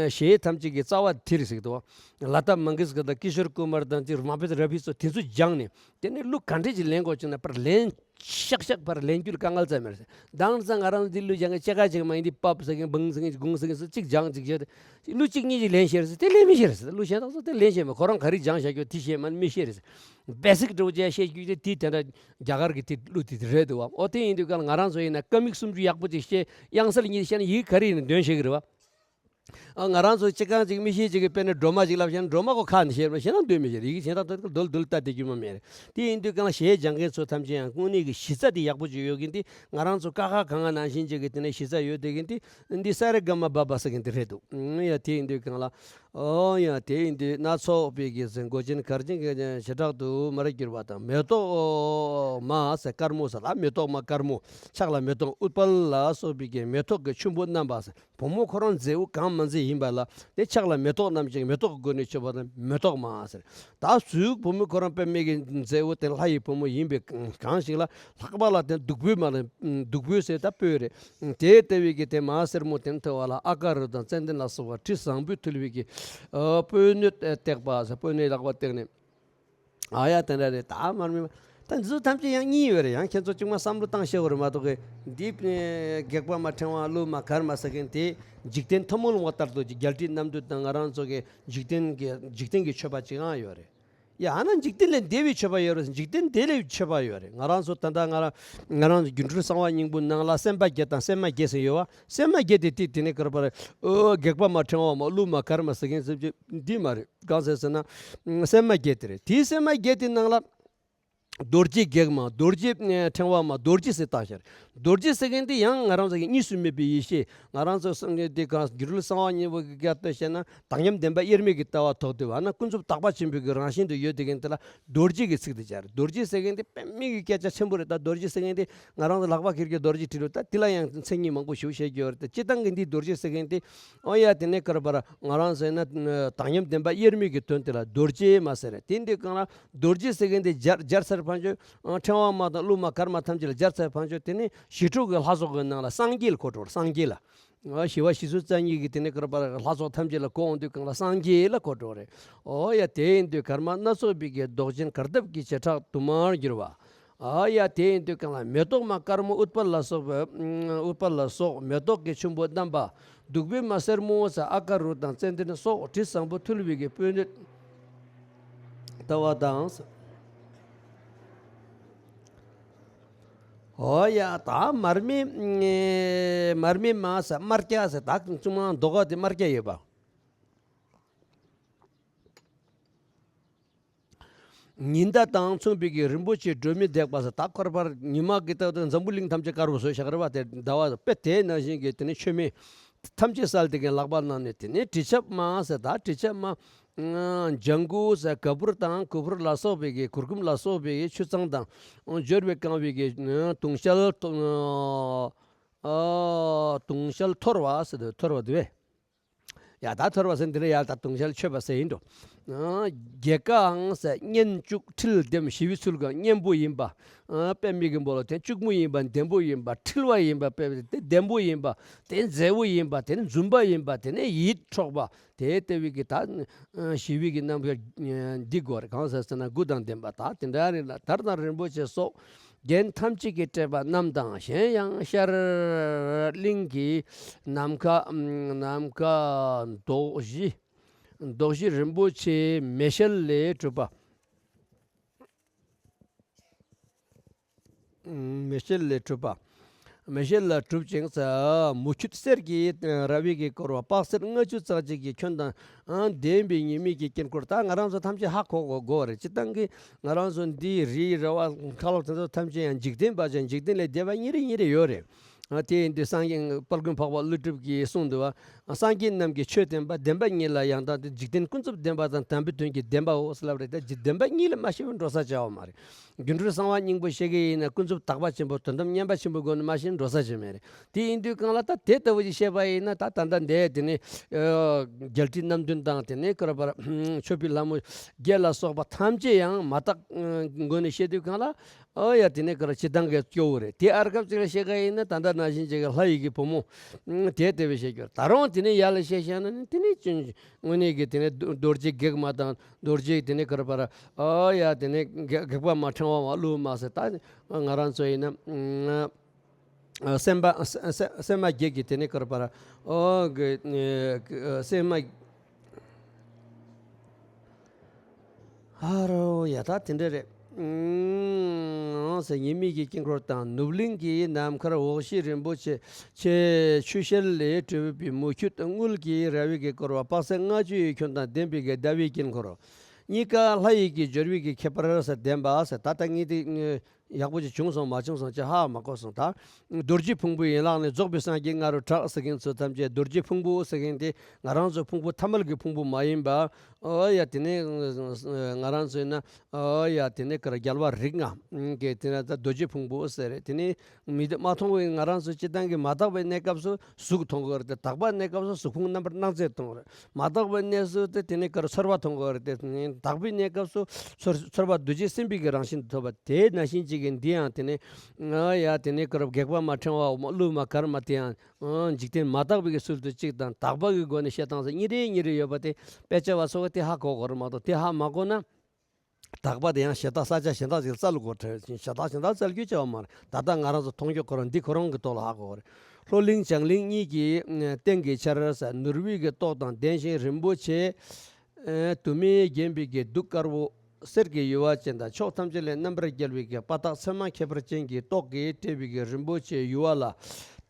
གཞས་ཐམས་ཅད་ཀྱི་རྩ་བ་དེ་རེད་ཟེར་གྱི་འདུག་བ། ལ་ཏཱ་མང་གེ་ཤ་ཀར་དང་ཀི་ཤོར་ཀུ་མར་དང་ཅིག་རོ་མ་པེ་ཏ་ར་ཕི་སོགས་དེ་ཚོ་སྦྱངས་ནས། དེ་ནས་གླུ་ག་འདྲས་ཅིག་ལེན་དགོས་བྱུང་ན་པར་ལེན། ཤག་ཤག་པར་ལེན་རྒྱུར་དཀའ་ངལ་ཙམ་མེད་རེད། དེང་སང་ང་རང་འདི་གླུ་སྦྱང་མཁན་ཕྱེད་ཀ་ཅིག་མ་ཡིན། འདི་པབ་ཟེར་མཁན་བང་ཟེར་མཁན་གུང་ཟེར་མཁན་སུ་གཅིག་སྦྱང་གཅིག་བྱས་ཏེ། གླུ་གཅིག་གཉིས་ཅིག་ལེན་ཤེས་རེད་ཟེར། དེ་ལེན་མི་ཤེས་རེད་ཟེར། གླུ་གཞན་དག་ཚོ་དེ་ལེན་ཤེས་མེད། ཁོ་རང་ག་རེ་སྦྱང་བཞག་རྒྱུ་དེ་ཤེས་མ་མི་ཤེས་རེད་ཟེར། བེ་སིག་འདྲ་བོ་ཅིག་ཤེས་རྒྱུ་དེ་དེ་དེ་འདྲ་རྒྱ་གར་གི་དེ་གླུ་དེ་དེ་རེད་འདུག་བ། ཨོ་དེ་ཡིན་དུས་གང་ལ་ང་རང་ཚོ་ཡིན་ན་ཀ་མིག་སུམ་ཅུ་ཡག་པོ་ཅིག་ཤེས། དབྱངས་གསལ་གཉིས་ཤེས་ན་ཡི་གེ་ག་རེ་ཡིན་ན་འདོན་ཤེས་ཀྱི་རེད་བ། ཨ། ང་རང་ཚོ་སྤྱི་ཁང་ཅིག་མི་ཤེས་ཅིག་གིས་དཔེར་ན་སྒྲོལ་མ་ཅིག་ལབ་བྱས་ན་སྒྲོལ་མ་ཁོ་ཁ་ནས་ཤེས་རེད། ཤེས་ན་འདོན་མི་ཤེས་རེད། ཡི་གེ་གཞན་དག་ཏུ་རྡོལ་རྡོལ་ལྟ་བསྡད་རྒྱུ་མ་མེད་རེད། དེ་ཡིན་དུས་གང་ལ་གཞས་སྦྱང་མཁན་ཚོ་ཐམས་ཅད་ཡང་དངོས་གནས་ཀྱི་གཞི་རྩ་དེ་ཡག་པོ་ཅིག་ཡོད་མཁན་དེ། ང་རང་ཚོ་ཀ་ཁ་ག་ང་ནང་བཞིན་ཅིག་གི་དེ་ནས་གཞི་རྩ་ཡོད་བསྡད་མཁན་དེ། འདི་ས་རེ་ག་མ་པ་པ་ཟེར་མཁན་དེ་རེད་འདུག། ཨང་། ཡ། དེ་ཡིན་དུས་གང་ལ། ཨོ་ཡ། དེ་ཡིན་དུས་སྣ་ཚོགས་པའི་གི་ཟེར། མགོ་ཅན་གར་ཅན་གྱི་བྱེ་བྲག་ཏུ་མར་གྱུར་པ་དང་། མེ་ཏོག་མ་ཟེར། དཀར་མོ་ཟེར་ལ། མེ་ཏོག་མ་དཀར་མོ། ཕྱག་ལ་མེ་ཏོག་ཨུཏྤལ་ལ་སོགས་པའི་གི་མེ་ཏོག་གི་ཆུན་པོ་བསྣམས་པ་ཟེར། བུ་མོ་ཁོ་རང་མཛེས་པོ་གང་མ་མཛེས་ཡིན་པ་ལ་དེ་ཕྱག་ལ་མེ་ཏོག་བསྣམས་ཤིང་མེ་ཏོག་གི་སྒོ་ནས་མཆོད་པ་དང་མེ་ཏོག་མ་ཟེར། ད་གཟུགས་བུ་མོ་ཁོ་རང་དཔེ་མེད་ཀྱི་མཛེས་པོ་དེ་ལྷ་ཡི་བུ་མོ་ཡིན་པའི་གང་ཞིག་ལ། ལྷག་པ་ལ་དེ་བདུག་སྤོས་མ་ལ། བདུག་སྤོས་ཟེར་ད་སྤོས་རེད། དེ་ལྟ་བུའི་གི་དེ་མ་སེར་མོ་དེ་ཐོས་པ་ལ་ཨ་ཀ་རུ་དང་ཙན་དན་ལ་སོགས་པ་དྲི་བཟང་པོས་འཐུལ་བའི་གི་ཨ་སྤོས་སྣོད་བཏེགས་པ་ཟེར། སྤོས་སྣོད་ལག་པ་བཏེགས་ནས། ཨ་ཡ། དེ་འདྲ་རེད། ད་མར་མེ་མ། ད་འདི་ཚོ་ཐམས་ཅད་ཡང་གཉིས་ཡོད་རེད། ཡང་ཁྱེད་ཚོ་གཅིག་མ་བསམ་བློ་བཏང་ཤེས་དགོས་རེད་མ་གཏོགས་གི། འདི་སྒེག་པ་མ་ཕྲེང་བ་གླུ་མ་གར་མ་ཟེར་མཁན་དེ་འཇིག་རྟེན་ཐུན་མོང་ལུང་པ་ལྟར་དུ་རྒྱལ་སྲིད་རྣམ་འདུལ་དང་ང་རང་ཚོ་གི་འཇིག་རྟེན་གྱི་འཇིག་རྟེན་གྱི་མཆོད་པ་ཅིག་ཡང་ཡོད་རེད། ཡ། ཨ་ན་འཇིག་རྟེན་ལས་འདས་པའི་མཆོད་པ་ཡོད་རེད། འཇིག་རྟེན་དེ་ལས་མཆོད་པ་ཡོད་རེད། ང་རང་ཚོ་ད་ལྟ་ང་རང་ང་རང་ཚོ་སྒྱུ་འཕྲུལ་གསང་བ་སྙིང་པོའི་ནང་ལ་སེམས་དཔའ་བརྒྱད་དང་སེམས་མ་བརྒྱད་ཟེར་ཡོད་བ། སེམས་མ་བརྒྱད་དེ་དེ་དེ་ནས་གར་པར། ཨོ། སྒེག་པ་མ་ཕྲེང་བ་མ་གླུ་མ་གར་མ་ཟེར་མཁན་ཟེར་གྱི་འདི་མ་རེད། གང་ཟེར་ཟེར་ན། སེམས་མ་བརྒྱད་དེ་རེད། དེའི་སེམས་མ་བརྒྱད་དེ་ནང་ལ་རྡོ་རྗེ་སྒེག་མ། རྡོ་རྗེ་ཕྲེང་བ་མ། རྡོ་རྗེ་ཟེར་བཏགས་ཤར། རྡོ་རྗེ་ཟེར་མཁན་དེ་ཡང་ང་རང་ཚོ་གི་གཉིས་སུ་མེད་པའི་ཡེ་ཤེས། ང་རང་ཚོ་སངས་རྒྱས་དེ་གང་སྒྱུ་འཕྲུལ་གསང་བ་སྙིང་པོ་གི་སྐད་དུ་བཤད་ན་དག་མཉམ་བདེན་པ་དབྱེར་མེད་ཀྱི་ལྟ་བ་ཐོག་ཏུ་བ་ན་ཀུན་རྫོབ་དག་པ་ཆེན་པོའི་གི་རང་བཞིན་དུ་ཡོད་དེ་མཁན་དེ་ལ་རྡོ་རྗེ་གི་ཚིག་དེ་སྦྱར། རྡོ་རྗེ་ཟེར་མཁན་དེ་དཔེ་མེད་ཀྱི་སྐད་ཆ་ཆེན་པོ་རེད། ད་རྡོ་རྗེ་ཟེར་མཁན་དེ་ང་རང་ཚོ་ལག་པ་འཁྱེར་གྱི་རྡོ་རྗེ་བྲིས་རོ། ད་དེ་ལ་ཡང་མཚན་ཉིད་མང་པོ་ཞིག་བཤད་ཀྱི་ཡོད་རེད། ད་སྤྱིར་བཏང་གི་འདི་རྡོ་རྗེ་ཟེར་མཁན་དེ། ཨོ་ཡ། དེ་ནས་གར་པར་ང་རང་ཟེར་ན་དག་མཉམ་བདེན་པ་དབྱེར་མེད་ཀྱི་དོན་དེ་ལ་རྡོ་རྗེ་མ་ཟེར་རེད། དེ་འདི་གང་ལ་རྡོ་རྗེ་ཟེར་མཁན་དེ་སྦྱར་སྦྱར་ཚར་ཕན་ཆོད། ཨ། ཕྲེང་བ་མ་དང་གླུ་མ་གར་མ་ཐམས་ཅད་ལ་སྦྱར་ཚར་ཕན་ཆོད། དེ་ནས་ཞི་ཁྲོ་གི་ལྷ་ཚོགས་ཀྱི་ནང་ལ་སངས་རྒྱས་ལ་གོ་འགྲོ་རེད། སངས་རྒྱས་ལ། ཨ། ཞི་བ་ཞི་འཚོ་རྩ་གཉིས་ཀྱི་དེ་ནས་གར་པར་ལྷ་ཚོགས་ཐམས་ཅད་ལ་གོ་འོང་དུས་གང་ལ་སངས་རྒྱས་ལ་གོ་འགྲོ་རེད། ཨོ་ཡ། དེ་ཡིན་དུས་གར་མ་སྣ་ཚོགས་པའི་གི་མདོག་ཅན་གར་སྟབས་ཀྱི་བྱེ་བྲག་དུ་མར་གྱུར་པ། ཨ་ཡ། དེ་ཡིན་དུས་གང་ལ་མེ་ཏོག་མ་དཀར་མོ་ཨུཏྤལ་ལ་སོགས་པའི། ཨུཏྤལ་ལ་སོགས་མེ་ཏོག་གི་ཆུན་པོ་བསྣམས་པ། བདུག་སྤོས་མ་སེར་མོ་ཟེར་ཨ་ཀ་རུ་དང་ཙན་དན་སོགས་དྲི་བཟང་པོ་འཐུལ་བའི་གི་སྤོས་སྣོད་བཏབ་པ་དང་། ཨོ་ཡ། ད་མར་མེ། མར་མེ་མ་ཟེར་དམར་སྐྱ་ཟེར། ད་ཚང་མ་མདོག་ཁ་དེ་དམར་སྐྱ་ཡོད་པ། ཉི་ཟླ་དང་མཚུངས་པའི་གི་རིན་པོ་ཆེའི་སྒྲོན་མེ་བརྡེག་པ་ཟེར། ད་ཁར་པར་ཉི་མ་གི་སྟབས་དང་འཛམ་བུ་གླིང་ཐམས་ཅད་དཀར་པོ་བཟོས་བཞག་རེད་པ། དེ་ཟླ་བ་དཔེ་དེ་ནང་བཞིན་གྱི་དེ་ནས་མཆོད་མེ་ཐམས་ཅད་གསལ་དེ་གི་ལག་པ་གནང་ནས། དེ་ནས་དྲི་ཆབ་མ་ཟེར། ད་དྲི་ཆབ་མ། ལྗང་གུ་ཟེར། ག་པུར་དང་གུ་ཕུར་ལ་སོགས་པའི་གི་གུར་གུམ་ལ་སོགས་པའི་གི་ཆུ་གཙང་དང་སྦྱོར་བས་བཀང་བའི་གི་དུང་ཞལ། ཨ། དུང་ཞལ་འཐོར་བ་ཟེར་དུས་འཐོར་བ་དེ་བས། ཡ། ད་འཐོར་བ་ཟེར་འདི་ནི་ཡ་ད་དུང་ཞལ་མཆོད་པ་ཟེར་ཡིན་འགྲོ། ཨ། རྒྱལ་དཀའ་འང་ཟེར། གཉེན་གཅུགས་འཁྲིལ་ལྡེམ། ཞི་བའི་ཚུལ་གང་གཉེན་པོ་ཡིན་པ། ཨ། དཔེ་མི་སྲིད་པོ་ལ་དེ་གཅུང་མོ་ཡིན་པ། ལྡེམ་པོ་ཡིན་པ། འཁྲིལ་བ་ཡིན་པ། དཔེ་དེ་ལྡེམ་པོ་ཡིན་པ། དེ་མཛེས་པོ་ཡིན་པ། དེ་ནི་འཛུམ་པ་ཡིན་པ། དེ་ནི་ཡིད་འཕྲོག་པ། དེ་ལྟ་བུའི་གི་ད་ཞི་བའི་གི་རྣམ་པ་འདི་དགོས་རེད། གང་ཟེར་ཟེར་ན་དགུ་དང་ལྡན་པ་ད་དེ་འདྲ་རེད་ལ། དར་དང་རིན་པོ་ཆེ་སོགས་རྒྱན་ཐམས་ཅད་ཀྱིས་སྤྲས་པ་རྣམས་དང་། གཞན་ཡང་ཤར་གླིང་གི་ནམ་མཁའ། ནམ་མཁའ་མདོག་བཞི། མདོག་བཞི་རིན་པོ་ཆེའི་མེ་ཤེལ་ལས་གྲུབ་པ། མེ་ཤེལ་ལས་གྲུབ་པ། མེ་ཤེལ་ལས་གྲུབ་ཅིང་། མུ་ཁྱུད་གསེར་གྱི་ར་བས་ཀྱིས་བསྐོར་བ། དཔག་ཚད་ལྔ་བཅུ་རྩ་གཅིག་གི་ཁྱོན་དང་ལྡན་པའི་ཉི་མའི་གི་དཀྱིལ་འཁོར། ད་ང་རང་ཚོ་ཐམས་ཅད་ཧ་གོ་དགོས་དགོས་རེད། སྤྱིར་བཏང་གི་ང་རང་ཚོ་འདི་རི་ར་བ་མཁའ་སློབ་དེ་ཚོ་ཐམས་ཅད་ཡང་འཇིག་རྟེན་པ་ཅན། འཇིག་རྟེན་ལས་འདས་པ་གཉིས་རེ་གཉིས་རེ་ཡོད་རེད། ཨ། དེ་ཡིན་དུས་སངས་རྒྱས་དཔལ་མགོན་འཕགས་པ་ཀླུ་སྒྲུབ་ཀྱིས་གསུངས་འདུག་བ། སངས་རྒྱས་རྣམས་ཀྱི་ཆོས་བསྟན་པ། བདེན་པ་གཉིས་ལ་ཡང་དག་འདུས། འཇིག་རྟེན་ཀུན་རྫོབ་བདེན་པ་དང་། དམ་པའི་དོན་གྱི་བདེན་པའོ་ཟེར་ལབ་རེད། ད་འཇིག་བདེན་པ་གཉིས་ལ་མ་ཤེས་པར་འགྲོ་ས་བྱ་བ་མ་རེད། སྒྱུ་འཕྲུལ་གསང་བ་སྙིང་པོ་ཤེས་ཀྱི་ཡིན་ན་ཀུན་རྫོབ་དག་པ་ཆེན་པོ། དོན་དམ་མཉམ་པ་ཆེན་པོའི་སྒོ་ནས་མ་ཤེས་ན་འགྲོ་ས་ཅིག་མེད་རེད། དེ་ཡིན་དུས་གང་ལ་ད་དེ་ལྟ་བུ་ཞིག་བཤད་པ་ཡིན་ན། ད་ད་ལྟ་འདས་དེ་ནས་ཨ་རྒྱལ་ཁྲིམས་རྣམ་བདུན་དང་། དེ་ནས་ཀ་ར་པ་ར་མཆོད་པའི་ལྷ་མོ་བརྒྱད་ལ་སོགས་པ་ཐམས་ཅད་ཡང་མ་དག་སྒོ་ནས་བཤད་དུས་གང་ལ། ཨོ་ཡ། དེ་ནས་ཀ་ར་སྤྱིར་བཏང་གི་སྐྱོ་བོ་རེད། དེ་བར་སྐབས་ཅིག་ལ་བཤད་ཀ་ཡིན་ན་ད་ལྟ་ནང་བཞིན་ཅིག་གི་ལྷ་ཡི་གི་བུ་མོ་དེ་ལྟ་བུ་བཤད་རྒྱུ་རེད། ད་རུང་དེ་ནས་ཡར་ལ་བཤད་བཤད་ན་ནི་དེ་ནས་དངོས་གནས་ཀྱི་དེ་ནས་རྡོ་རྗེ་བགེགས་མ་དང་། རྡོ་རྗེ་དེ་ནས་ཀ་ར་པ་ར། ཨོ་ཡ། དེ་ནས་བགེགས་པ་མ། ཕྲེང་བ་མ། གླུ་མ་ཟེར། ད་ང་རང་ཚོ་ཡིན་ན། ཨ། སེམས་དཔའ། སེམས་དཔའ་བརྒྱད་ཀྱི་དེ་ནས་ཀ་ར་པ་ར། ཨོ་གི་སེམས་དཔའ། ཨ་རོ་ཡ། ད་དེ་འདྲ་རེད། ཨང་ཟེར། ཉི་མའི་གི་དཀྱིལ་འཁོར་དང་། ནུབ་གླིང་གི་ནམ་མཁར་འོག་གཞི་རིན་པོ་ཆེ་ཆེ་ཆུ་ཤེལ་ལས་གྲུབ་པའི་མུ་ཁྱུད་དངུལ་གྱི་ར་བས་ཀྱིས་བསྐོར་བ། དཔག་ཚད་ལྔ་བཅུ་ཡི་ཁྱོན་དང་ལྡན་པའི་གི་ཟླ་བའི་དཀྱིལ་འཁོར། གཉིས་ཀ་ལྷ་ཡི་གི་སྦྱོར་བའི་གི་ཁྱད་པར་ཟེར་ལྡན་པ་ཟེར། ད་ལྟ་ངས་དེ་ཡག་པོ་ཅིག་བྱུང་སོང་མ་བྱུང་སོང་ཅིག་ཧ་མ་གོ་སོང་། ད་རྡོ་རྗེ་ཕུང་པོ་ཡན་ལག་ནི། རྫོགས་པའི་སངས་རྒྱས་ང་རོ་གྲགས་ཟེར་མཁན་ཚོ་ཐམས་ཅད་རྡོ་རྗེ་ཕུང་པོ་ཟེར་མཁན་དེ་ང་རང་ཚོ་ཕུང་པོ་ཐ་མལ་གྱི་ཕུང་པོ་མ་ཡིན་པ། ཨོ་ཡ། དེ་ནས་ང་རང་ཚོ་ཡིན་ན། ཨོ་ཡ། དེ་ནས་ཀ་ར་རྒྱལ་བ་རིགས་ལྔ་གི་དེ་ནས་ད་རྡོ་རྗེ་ཕུང་པོ་ཟེར་རེད། དེ་ནས་མི་དེ་མ་མཐོང་བའི་ང་རང་ཚོ་སྤྱིར་བཏང་གི་མ་དག་པའི་གནས་སྐབས་སུ་གཟུགས་མཐོང་གི་རེད་དེ། དག་པའི་གནས་སྐབས་སུ་གཟུགས་ཕུང་རྣམ་པར་སྣང་མཛད་མཐོང་གི་རེད། མ་དག་པའི་གནས་སུ་དེ་དེ་ནས་ཀ་ར་ཚོར་བ་མཐོང་གི་རེད་དེ། དག་པའི་གནས་སྐབས་སུ་ཚོར་ཚོར་བ་འདུ་བྱེད་སེམས་པའི་གི་རང་བཞིན་དུ་ཐོབ་པ། དེ་ནང་བཞིན་གཅིག་གི་འདི་ཡང་དེ་ནས། ཨ་ཡ། དེ་ནས་ཀ་ར་བགེགས་པ་མ། ཕྲེང་བ་མ། གླུ་མ། གར་མ། དེ་ཡང་ཨང་འཇིག་རྟེན་མ་དག་པའི་གི་ཚུལ་དུ་གཅིག་དང་། དག་པ་གི་སྒོ་ནས་བཤད་སྟངས་སུ་གཉིས་རེ་གཉིས་རེ་ཡོད་པ་དེ་དཔེ་ཆ་བ་སོགས་དེ་ཧ་གོ་དགོས་རེད་མ་གཏོགས། དེ་ཧ་མ་གོ་ན། དག་པ་དེ་ཡང་གཞན་དག་ས་ཆ་གཞན་དག་ཅིག་རྩ་ལ་གོ་བྲལ་ཞིང་། གཞན་དག་གཞན་དག་རྩ་ལ་སྐྱོན་བྱ་བ་མ་རེད། ད་ལྟ་ང་རང་ཚོ་མཐོང་རྒྱུ་ཁོ་རང་འདི་ཁོ་རང་གི་ཐོག་ལ་ཧ་གོ་བ་རེད། ལྷོ་གླིང་བྱང་གླིང་གཉིས་ཀྱི་སྟེང་གི་ཆར་ཟེར། ནོར་བུའི་གི་ཏོག་དང་ལྡན་ཞིང་རིན་པོ་ཆེ། ཨ། དུ་མས་བརྒྱན་པའི་གི་གདུགས་དཀར་པོ། གསེར་གྱི་ཡུ་བ་ཅན་དང་། ཕྱོགས་ཐམས་ཅད་ལས་རྣམ་པར་རྒྱལ་བའི་གི་དཔའ་རྟགས་མཚན་མ་ཁྱད་པར་ཅན་གྱི་ཏོག་གིས་སྤྲས་པའི་གི་རིན་པོ་ཆེའི་ཡུ་བ་ལ་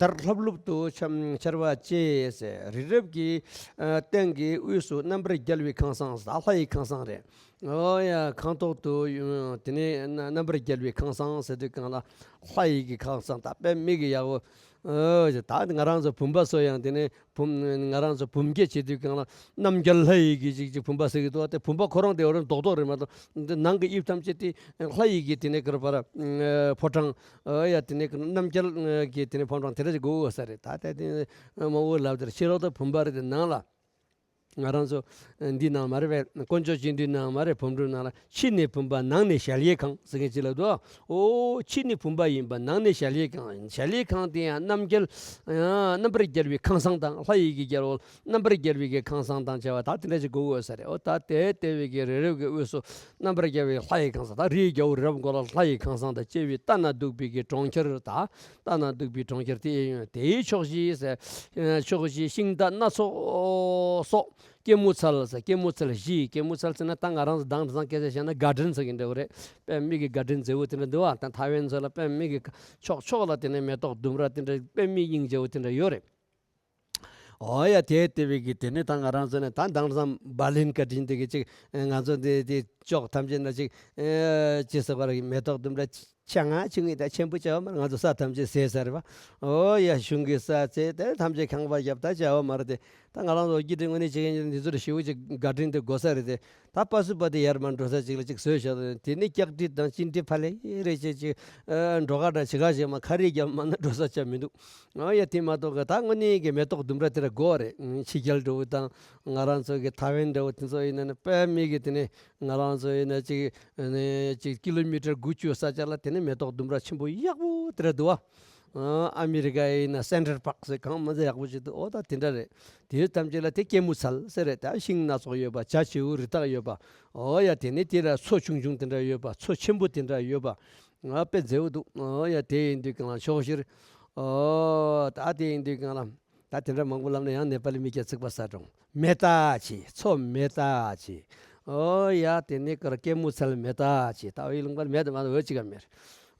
དར་ལྷབ་ལྷུབ་ཏུ་འཆར་འཆར་བ་བཅས་ཟེར། རི་རབ་ཀྱི་ཨ་སྟེང་གི་དབུས་སུ་རྣམ་པར་རྒྱལ་བའི་ཁང་བཟང་ཟེར། ལྷ་ཡི་ཁང་བཟང་རེད། ཨོ་ཡ། ཁང་ཐོག་ཏུ་དེ་ནས་རྣམ་པར་རྒྱལ་བའི་ཁང་བཟང་ཟེར་དུས་གང་ལ་ལྷ་ཡི་གི་ཁང་བཟང་ད་དཔེ་མི་གི་ཡག་པོ། ཨོ་ཡ། ད་ང་རང་ཚོ་བུམ་པ་སོགས་ཡང་དེ་ནས་བུམ། ང་རང་ཚོ་བུམ་སྐྱེ་བྱེད་དུས་གང་ལ་རྣམ་རྒྱལ་ལྷ་ཡི་གི་ཅིག་ཅིག་བུམ་པ་ཟེར་གི་འདུག་བ། དེ་བུམ་པ་ཁོ་རང་དེ་འོ་རང་རྡོག་རྡོག་རེད་མ་གཏོགས། འདི་ནང་གི་དབྱིབས་ཐམས་ཅད་དེ་ལྷ་ཡི་གི་དེ་ནས་ཀ་ར་པ་ར་ཕོ་བྲང་། ཨོ་ཡ། དེ་ནས་རྣམ་རྒྱལ་གྱི་དེ་ནས་ཕོ་བྲང་དེ་འདྲ་ཞིག་དགོས་ས་རེད། ད་ལྟ་དེ་མང་པོ་ལབ་དེར་ཕྱི་ལོགས་ད་བུམ་པ་རེད། དེ་ནང་ལ། ང་རང་ཚོ་འདི་ནང་མ་རེད་པས། དཀོན་མཆོག་སྤྱི་འདུས་ནང་མ་རེད། བུམ་སྒྲུབ་ནང་ལ་ཕྱི་ནས་བུམ་པ་ནང་ནས་གཞལ་ཡས་ཁང་ཟེར་མཁན་ཅིག་ལ་འདུག། ཨོ། ཕྱི་ནས་བུམ་པ་ཡིན་པ་ནང་ནས་གཞལ་ཡས་ཁང་། གཞལ་ཡས་ཁང་དེ་ཡང་རྣམ་རྒྱལ། ཡང་རྣམ་པར་རྒྱལ་བའི་ཁང་བཟང་དང་། ལྷ་ཡི་གི་རྒྱལ་པོ་རྣམ་པར་རྒྱལ་བའི་གི་ཁང་བཟང་དང་བཅས་པ་ད་དེ་འདྲ་ཞིག་དགོས་དགོས་ས་རེད། ཨོ། ད་དེ་ལྟ་བུའི་གི་རི་རབ་ཀྱི་དབུས་སུ་རྣམ་པར་རྒྱལ་བའི་ལྷ་ཡི་ཁང་བཟང་། ད་རིའི་རྒྱལ་པོ་རི་རབ་མགོ་ལ་ལྷ་ཡི་ཁང་བཟང་དང་བཅས་པའི་ལྟ་ན་སྡུག་པའི་གི་གྲོང་ཁྱེར། ད་ལྟ་ན་སྡུག་པའི་གྲོང་ཁྱེར་དེ་ཡིན། དེའི་ཕྱོགས་བཞི་ཟེར། ཕྱོགས་བཞི་ཤིང་རྟ་སྣ་ཚོགས་སོགས། སྐྱེད་མོས་ཚལ་ཟེར། སྐྱེད་མོས་ཚལ་བཞི། སྐྱེད་མོས་ཚལ་ཟེར་ན་ད་ང་རང་ཚོ་དྭངས་གཙང་སྐད་ཆ་བཤད་ན་གར་ཌེན་ཟེར་གྱི་འདྲ་བོ་རེད། དཔེ་མི་གི་གར་ཌེན་མཛེས་པོ་དེ་འདྲ་འདུག་བ། ད་ཐའེ་ཝན་ཚོ་ལ་དཔེ་མི་གི་ཕྱོགས་ཕྱོགས་ལ་དེ་ནས་མེ་ཏོག་ལྡུམ་ར་དེ་འདྲ་དཔེ་མི་སྙིང་རྗེ་པོ་དེ་འདྲ་ཡོད་རེད། ཨོ་ཡ། དེ་ལྟ་བུའི་གི་དེ་ནས་ད་ང་རང་ཚོ་ནས་ད་དྭངས་གཙང་བར་ལིན་གར་ཌེན་དེ་གི་ཅིག་ང་ཚོ་འདི་དེ་ཕྱོགས་ཐམས་ཅད་ན་ཅིག་ཅི་ཟེར་བ་རེད། མེ་ཏོག་ལྡུམ་ར། ཆ་ང་ཆུང་ངི་ད་ཆེན་པོ་བྱ་བ་མ་རེད། ང་ཚོ་ས་ཐམས་ཅད་ཟས་ས་རེད་པ། ཨོ་ཡ་གཞུང་གི་ས་ཚེ་དེ་ཐམས་ཅད་ཁང་པ་བརྒྱབ་ད་བྱ་བ་མ་རེད་དེ། ད་ང་རང་ཚོ་སྐྱིད་འདྲེ་དངོས་གནས་བྱེད་མཁན་འདི་ཚོ་ལ་ཞེ་པོ་ཅིག་བཀའ་དྲིན་དེ་དགོས་ས་རེད་དེ། ད་པ་སུ་པ་དེ་ཡར་མར་འགྲོ་ས་ཅིག་ལ་ཅིག་བཟོས་བཞག་དེ་ནི་སྐྱག་དྲི་དང་ཅིན་དྲི་ཕ་ལེ་རེ་བྱེད་ཅིག་འགྲོ་ཁ་འདྲ་ཇི་ག་བྱེད་མ་ཁ་རི་རྒྱབ་མ་ན་འགྲོ་ས་ཆ་མི་འདུག་ཨོ་ཡ་དེ་མ་གཏོགས་གི་ད་དངོས་གནས་ཀྱི་མེ་ཏོག་ལྡུམ་ར་དེ་ར་དགོས་རེད། ཕྱི་རྒྱལ་འགྲོ་བ་དང་ང་རང་ཚོ་གི་ཐའེ་ཝན་འདྲ་བོ་དེ་ཚོ་ཡིན་ན་ནི་དཔེ་མི་གི་དེ་ནི་ང་རང་ཚོ་ཡིན་ན་ཅིག་ནི་ཅིག་ཀི་ལོ་མི་ཊར་དགུ་བཅུ་ས་ཆ་ལ་དེ་ནི་མེ་ཏོག་ལྡུམ་ར་ཆེན་པོ་ཡག་པོ་དེ་ར་འདུག་བ། ཨ་མི་རི་ཀ་ཡིན་ན་སེན་ཊར་པཱག་ཟེར་གང་མ་ཟེར་ཡག་པོ་ཞིག་འདུག་ཨོ་ད་དེ་འདྲ་རེད། དེའི་ཐམས་ཅད་ལ་དེ་སྐྱེད་མོས་ཚལ་ཟེར་རེད། ད་ཤིང་སྣ་ཚོགས་ཡོད་པ། བྱ་བྱིའུ་རི་དྭགས་ཡོད་པ། ཨོ་ཡ་དེ་ནི་དེ་ལ་མཚོ་ཆུང་ཆུང་དེ་འདྲ་ཡོད་པ། མཚོ་ཆེན་པོ་དེ་འདྲ་ཡོད་པ། ང་དཔེ་མཛེས་པོ་འདུག་ཨོ་ཡ་དེ་ཡིན་དུས་གང་ལ་ཕྱོགས་བཞིར། ཨོ་ད་དེ་ཡིན་དུས་གང་ལ། ད་དེ་འདྲ་མང་པོ་ལབ་ན་ཡང་ནེ་པ་ལི་མི་སྐད་ཚིག་པ་ཟ་འགྲོ། མེ་ཏ་ཆེ། མཚོ་མེ་ཏ་ཆེ། ཨོ་ཡ་དེ་ནི་ཀར་སྐྱེད་མོས་ཚལ་མེ་ཏ་ཆེ། ད་འོ་ཡི་ལུང་པར་མེད་དུ་མ་འོད་ཅིག་ག་མེར།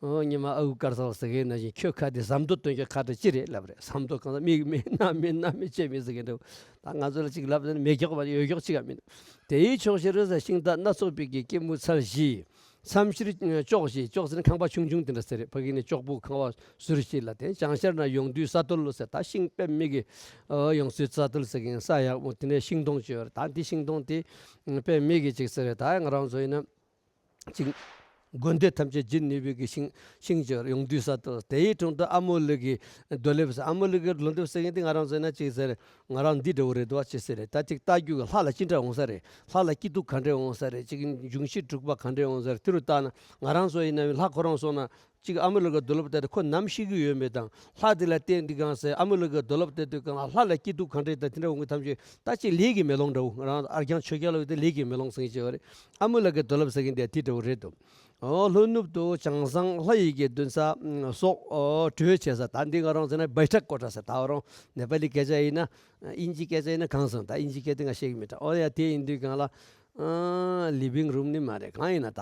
ཨོ་ཉི་མ་ཨ་ཁུ་དཀར་ཚང་ཟེར་མཁན་ནང་བཞིན་ཁྱོད་ཁ་དེ་ཟམ་མདོ་སྟོན་རྒྱུ་ཁ་དྲི་ཅི་རེད་ལབ་རེད། ཟམ་མདོ་གང་ཟག་མིག་མེད་སྣ་མེད་སྣ་མེད་ཅེས་མི་ཟེར་མཁན་འདྲ་བོ། ད་ང་ཚོ་ལ་ཅིག་ལབ་ན་མེད་མགྱོགས་པ་ཡོད་མགྱོགས་ཅིག་ག་མི་འདུག་དེའི་ཕྱོགས་བཞི་རུ་ཟེར་ཤིང་རྟ་སྣ་ཚོགས་པའི་གི་སྐྱེད་མོས་ཚལ་བཞི། མཚམས་བཞིར་ཅོག་བཞི། ཅོག་ཟེར་ན་ཁང་པ་ཆུང་ཆུང་དེ་འདྲ་ཟེར་རེད། ཕ་གི་ནས་ཅོག་བུ་ཁང་པ་ཟུར་བཞི་ལ་དེ་བྱང་ཤར་ན་ཡོངས་འདུས་ས་རྡོལ་ཟེར། ད་ཤིང་དཔེ་མི་གི་ཡོངས་འདུས་ས་རྡོལ་ཟེར་གི་ས་ཡག་མོ་དེ་ནས་ཤིང་སྡོང་ཅིག་ཡོད་རེད། ད་འདི་ཤིང་སྡོང་དེ་དཔེ་མི་གི་ཅིག་ཟེར་རེད། ད་ང་རང་ཚོ་ཡིན་ན་ཅིག་དགོས་འདོད་ཐམས་ཅད་བརྗེད་ནུས་པའི་གི་ཤིང་ཤིང་ཅིག་ཡོད་རེད། ཡོངས་འདུས་ས་རྡོལ། དེའི་དྲུང་དུ་ཨ་མོ་ལི་གི་རྡོ་ལེབ་ཟེར། ཨ་མོ་ལི་གི་རྡོ་ལེབ་ཟེར་གི་འདི་ང་རང་ཚོ་ཡིན་ན་ཅིག་ཟེར་རེད། ང་རང་འདི་འདྲ་བོ་རེད་འདུག་ཅེས་ཟེར་རེད། ད་ཅིག་ལྟ་རྒྱུ་གི་ལྷ་ལ་ཅི་འདྲ་འོང་ས་རེད། ལྷ་ལ་སྐྱིད་སྡུག་ག་འདྲ་འོང་ས་རེད། ཅིག་འབྱུང་བཞི་དྲུག་པ་ག་འདྲ་འོང་ས་རེད། དེ་རུ་བལྟས་ན་ང་རང་ཚོ་ཡིན་ན་ལྷ་ཁོ་རང་སོང་ན་ཅིག་ཨ་མོ་ལི་གི་རྡོ་ལེབ་དེ་ཁོ་ནམ་ཤི་གི་ཡོད་མེད་དང་། ལྷ་དེ་ལ་བརྟེན་འདི་གང་ཟེར་ཨ་མོ་ལི་གི་རྡོ་ལེབ་དེ་དུས་གང་ལ་ལྷ་ལ་སྐྱིད་སྡུག་ག་འདྲ་དང་དེ་འདྲ་འོང་གི་ཐམས་ཅད་ད་ཅིག་ལས་ཀྱི་མེ་ལོང་འདྲ་བོ། ང་རང་ཨར་རྐྱང་ཆོས་རྒྱལ་ལོ་དེ་ལས་ཀྱི་མེ་ལོང་ཟེར་གྱི་ཡོད་རེད། ཨ་མོ་ལི་གི་རྡོ་ལེབ་ཟེར་གྱི་འདི་དེ་འདྲ་བོ་རེད་འདུག་ཨོ་ལྷོ་ནུབ་ཏུ་བྱང་བཟང་ལྷ་ཡི་གི་འདུན་ས་སོགས་ཨོ་གྲོས་བྱེད་ས། ད་འདི་ང་རང་ཚོ་ན་བྷའི་ཊག་ཀོ་ཊ་ཟེར། ད་རང་ནེ་པ་ལི་སྐད་ཆ་ཡིན་ན་ཨིན་ཇི་སྐད་ཆ་ཡིན་ན་གང་སོང་། ད་ཨིན་ཇི་སྐད་དེ་ང་ཤེས་ཀྱི་མེད་ད། ཨོ་ཡ་དེ་ཡིན་དུས་གང་ལ་ལི་བིང་རུམ་ནི་མ་རེད། གང་ཡིན་ན་ད་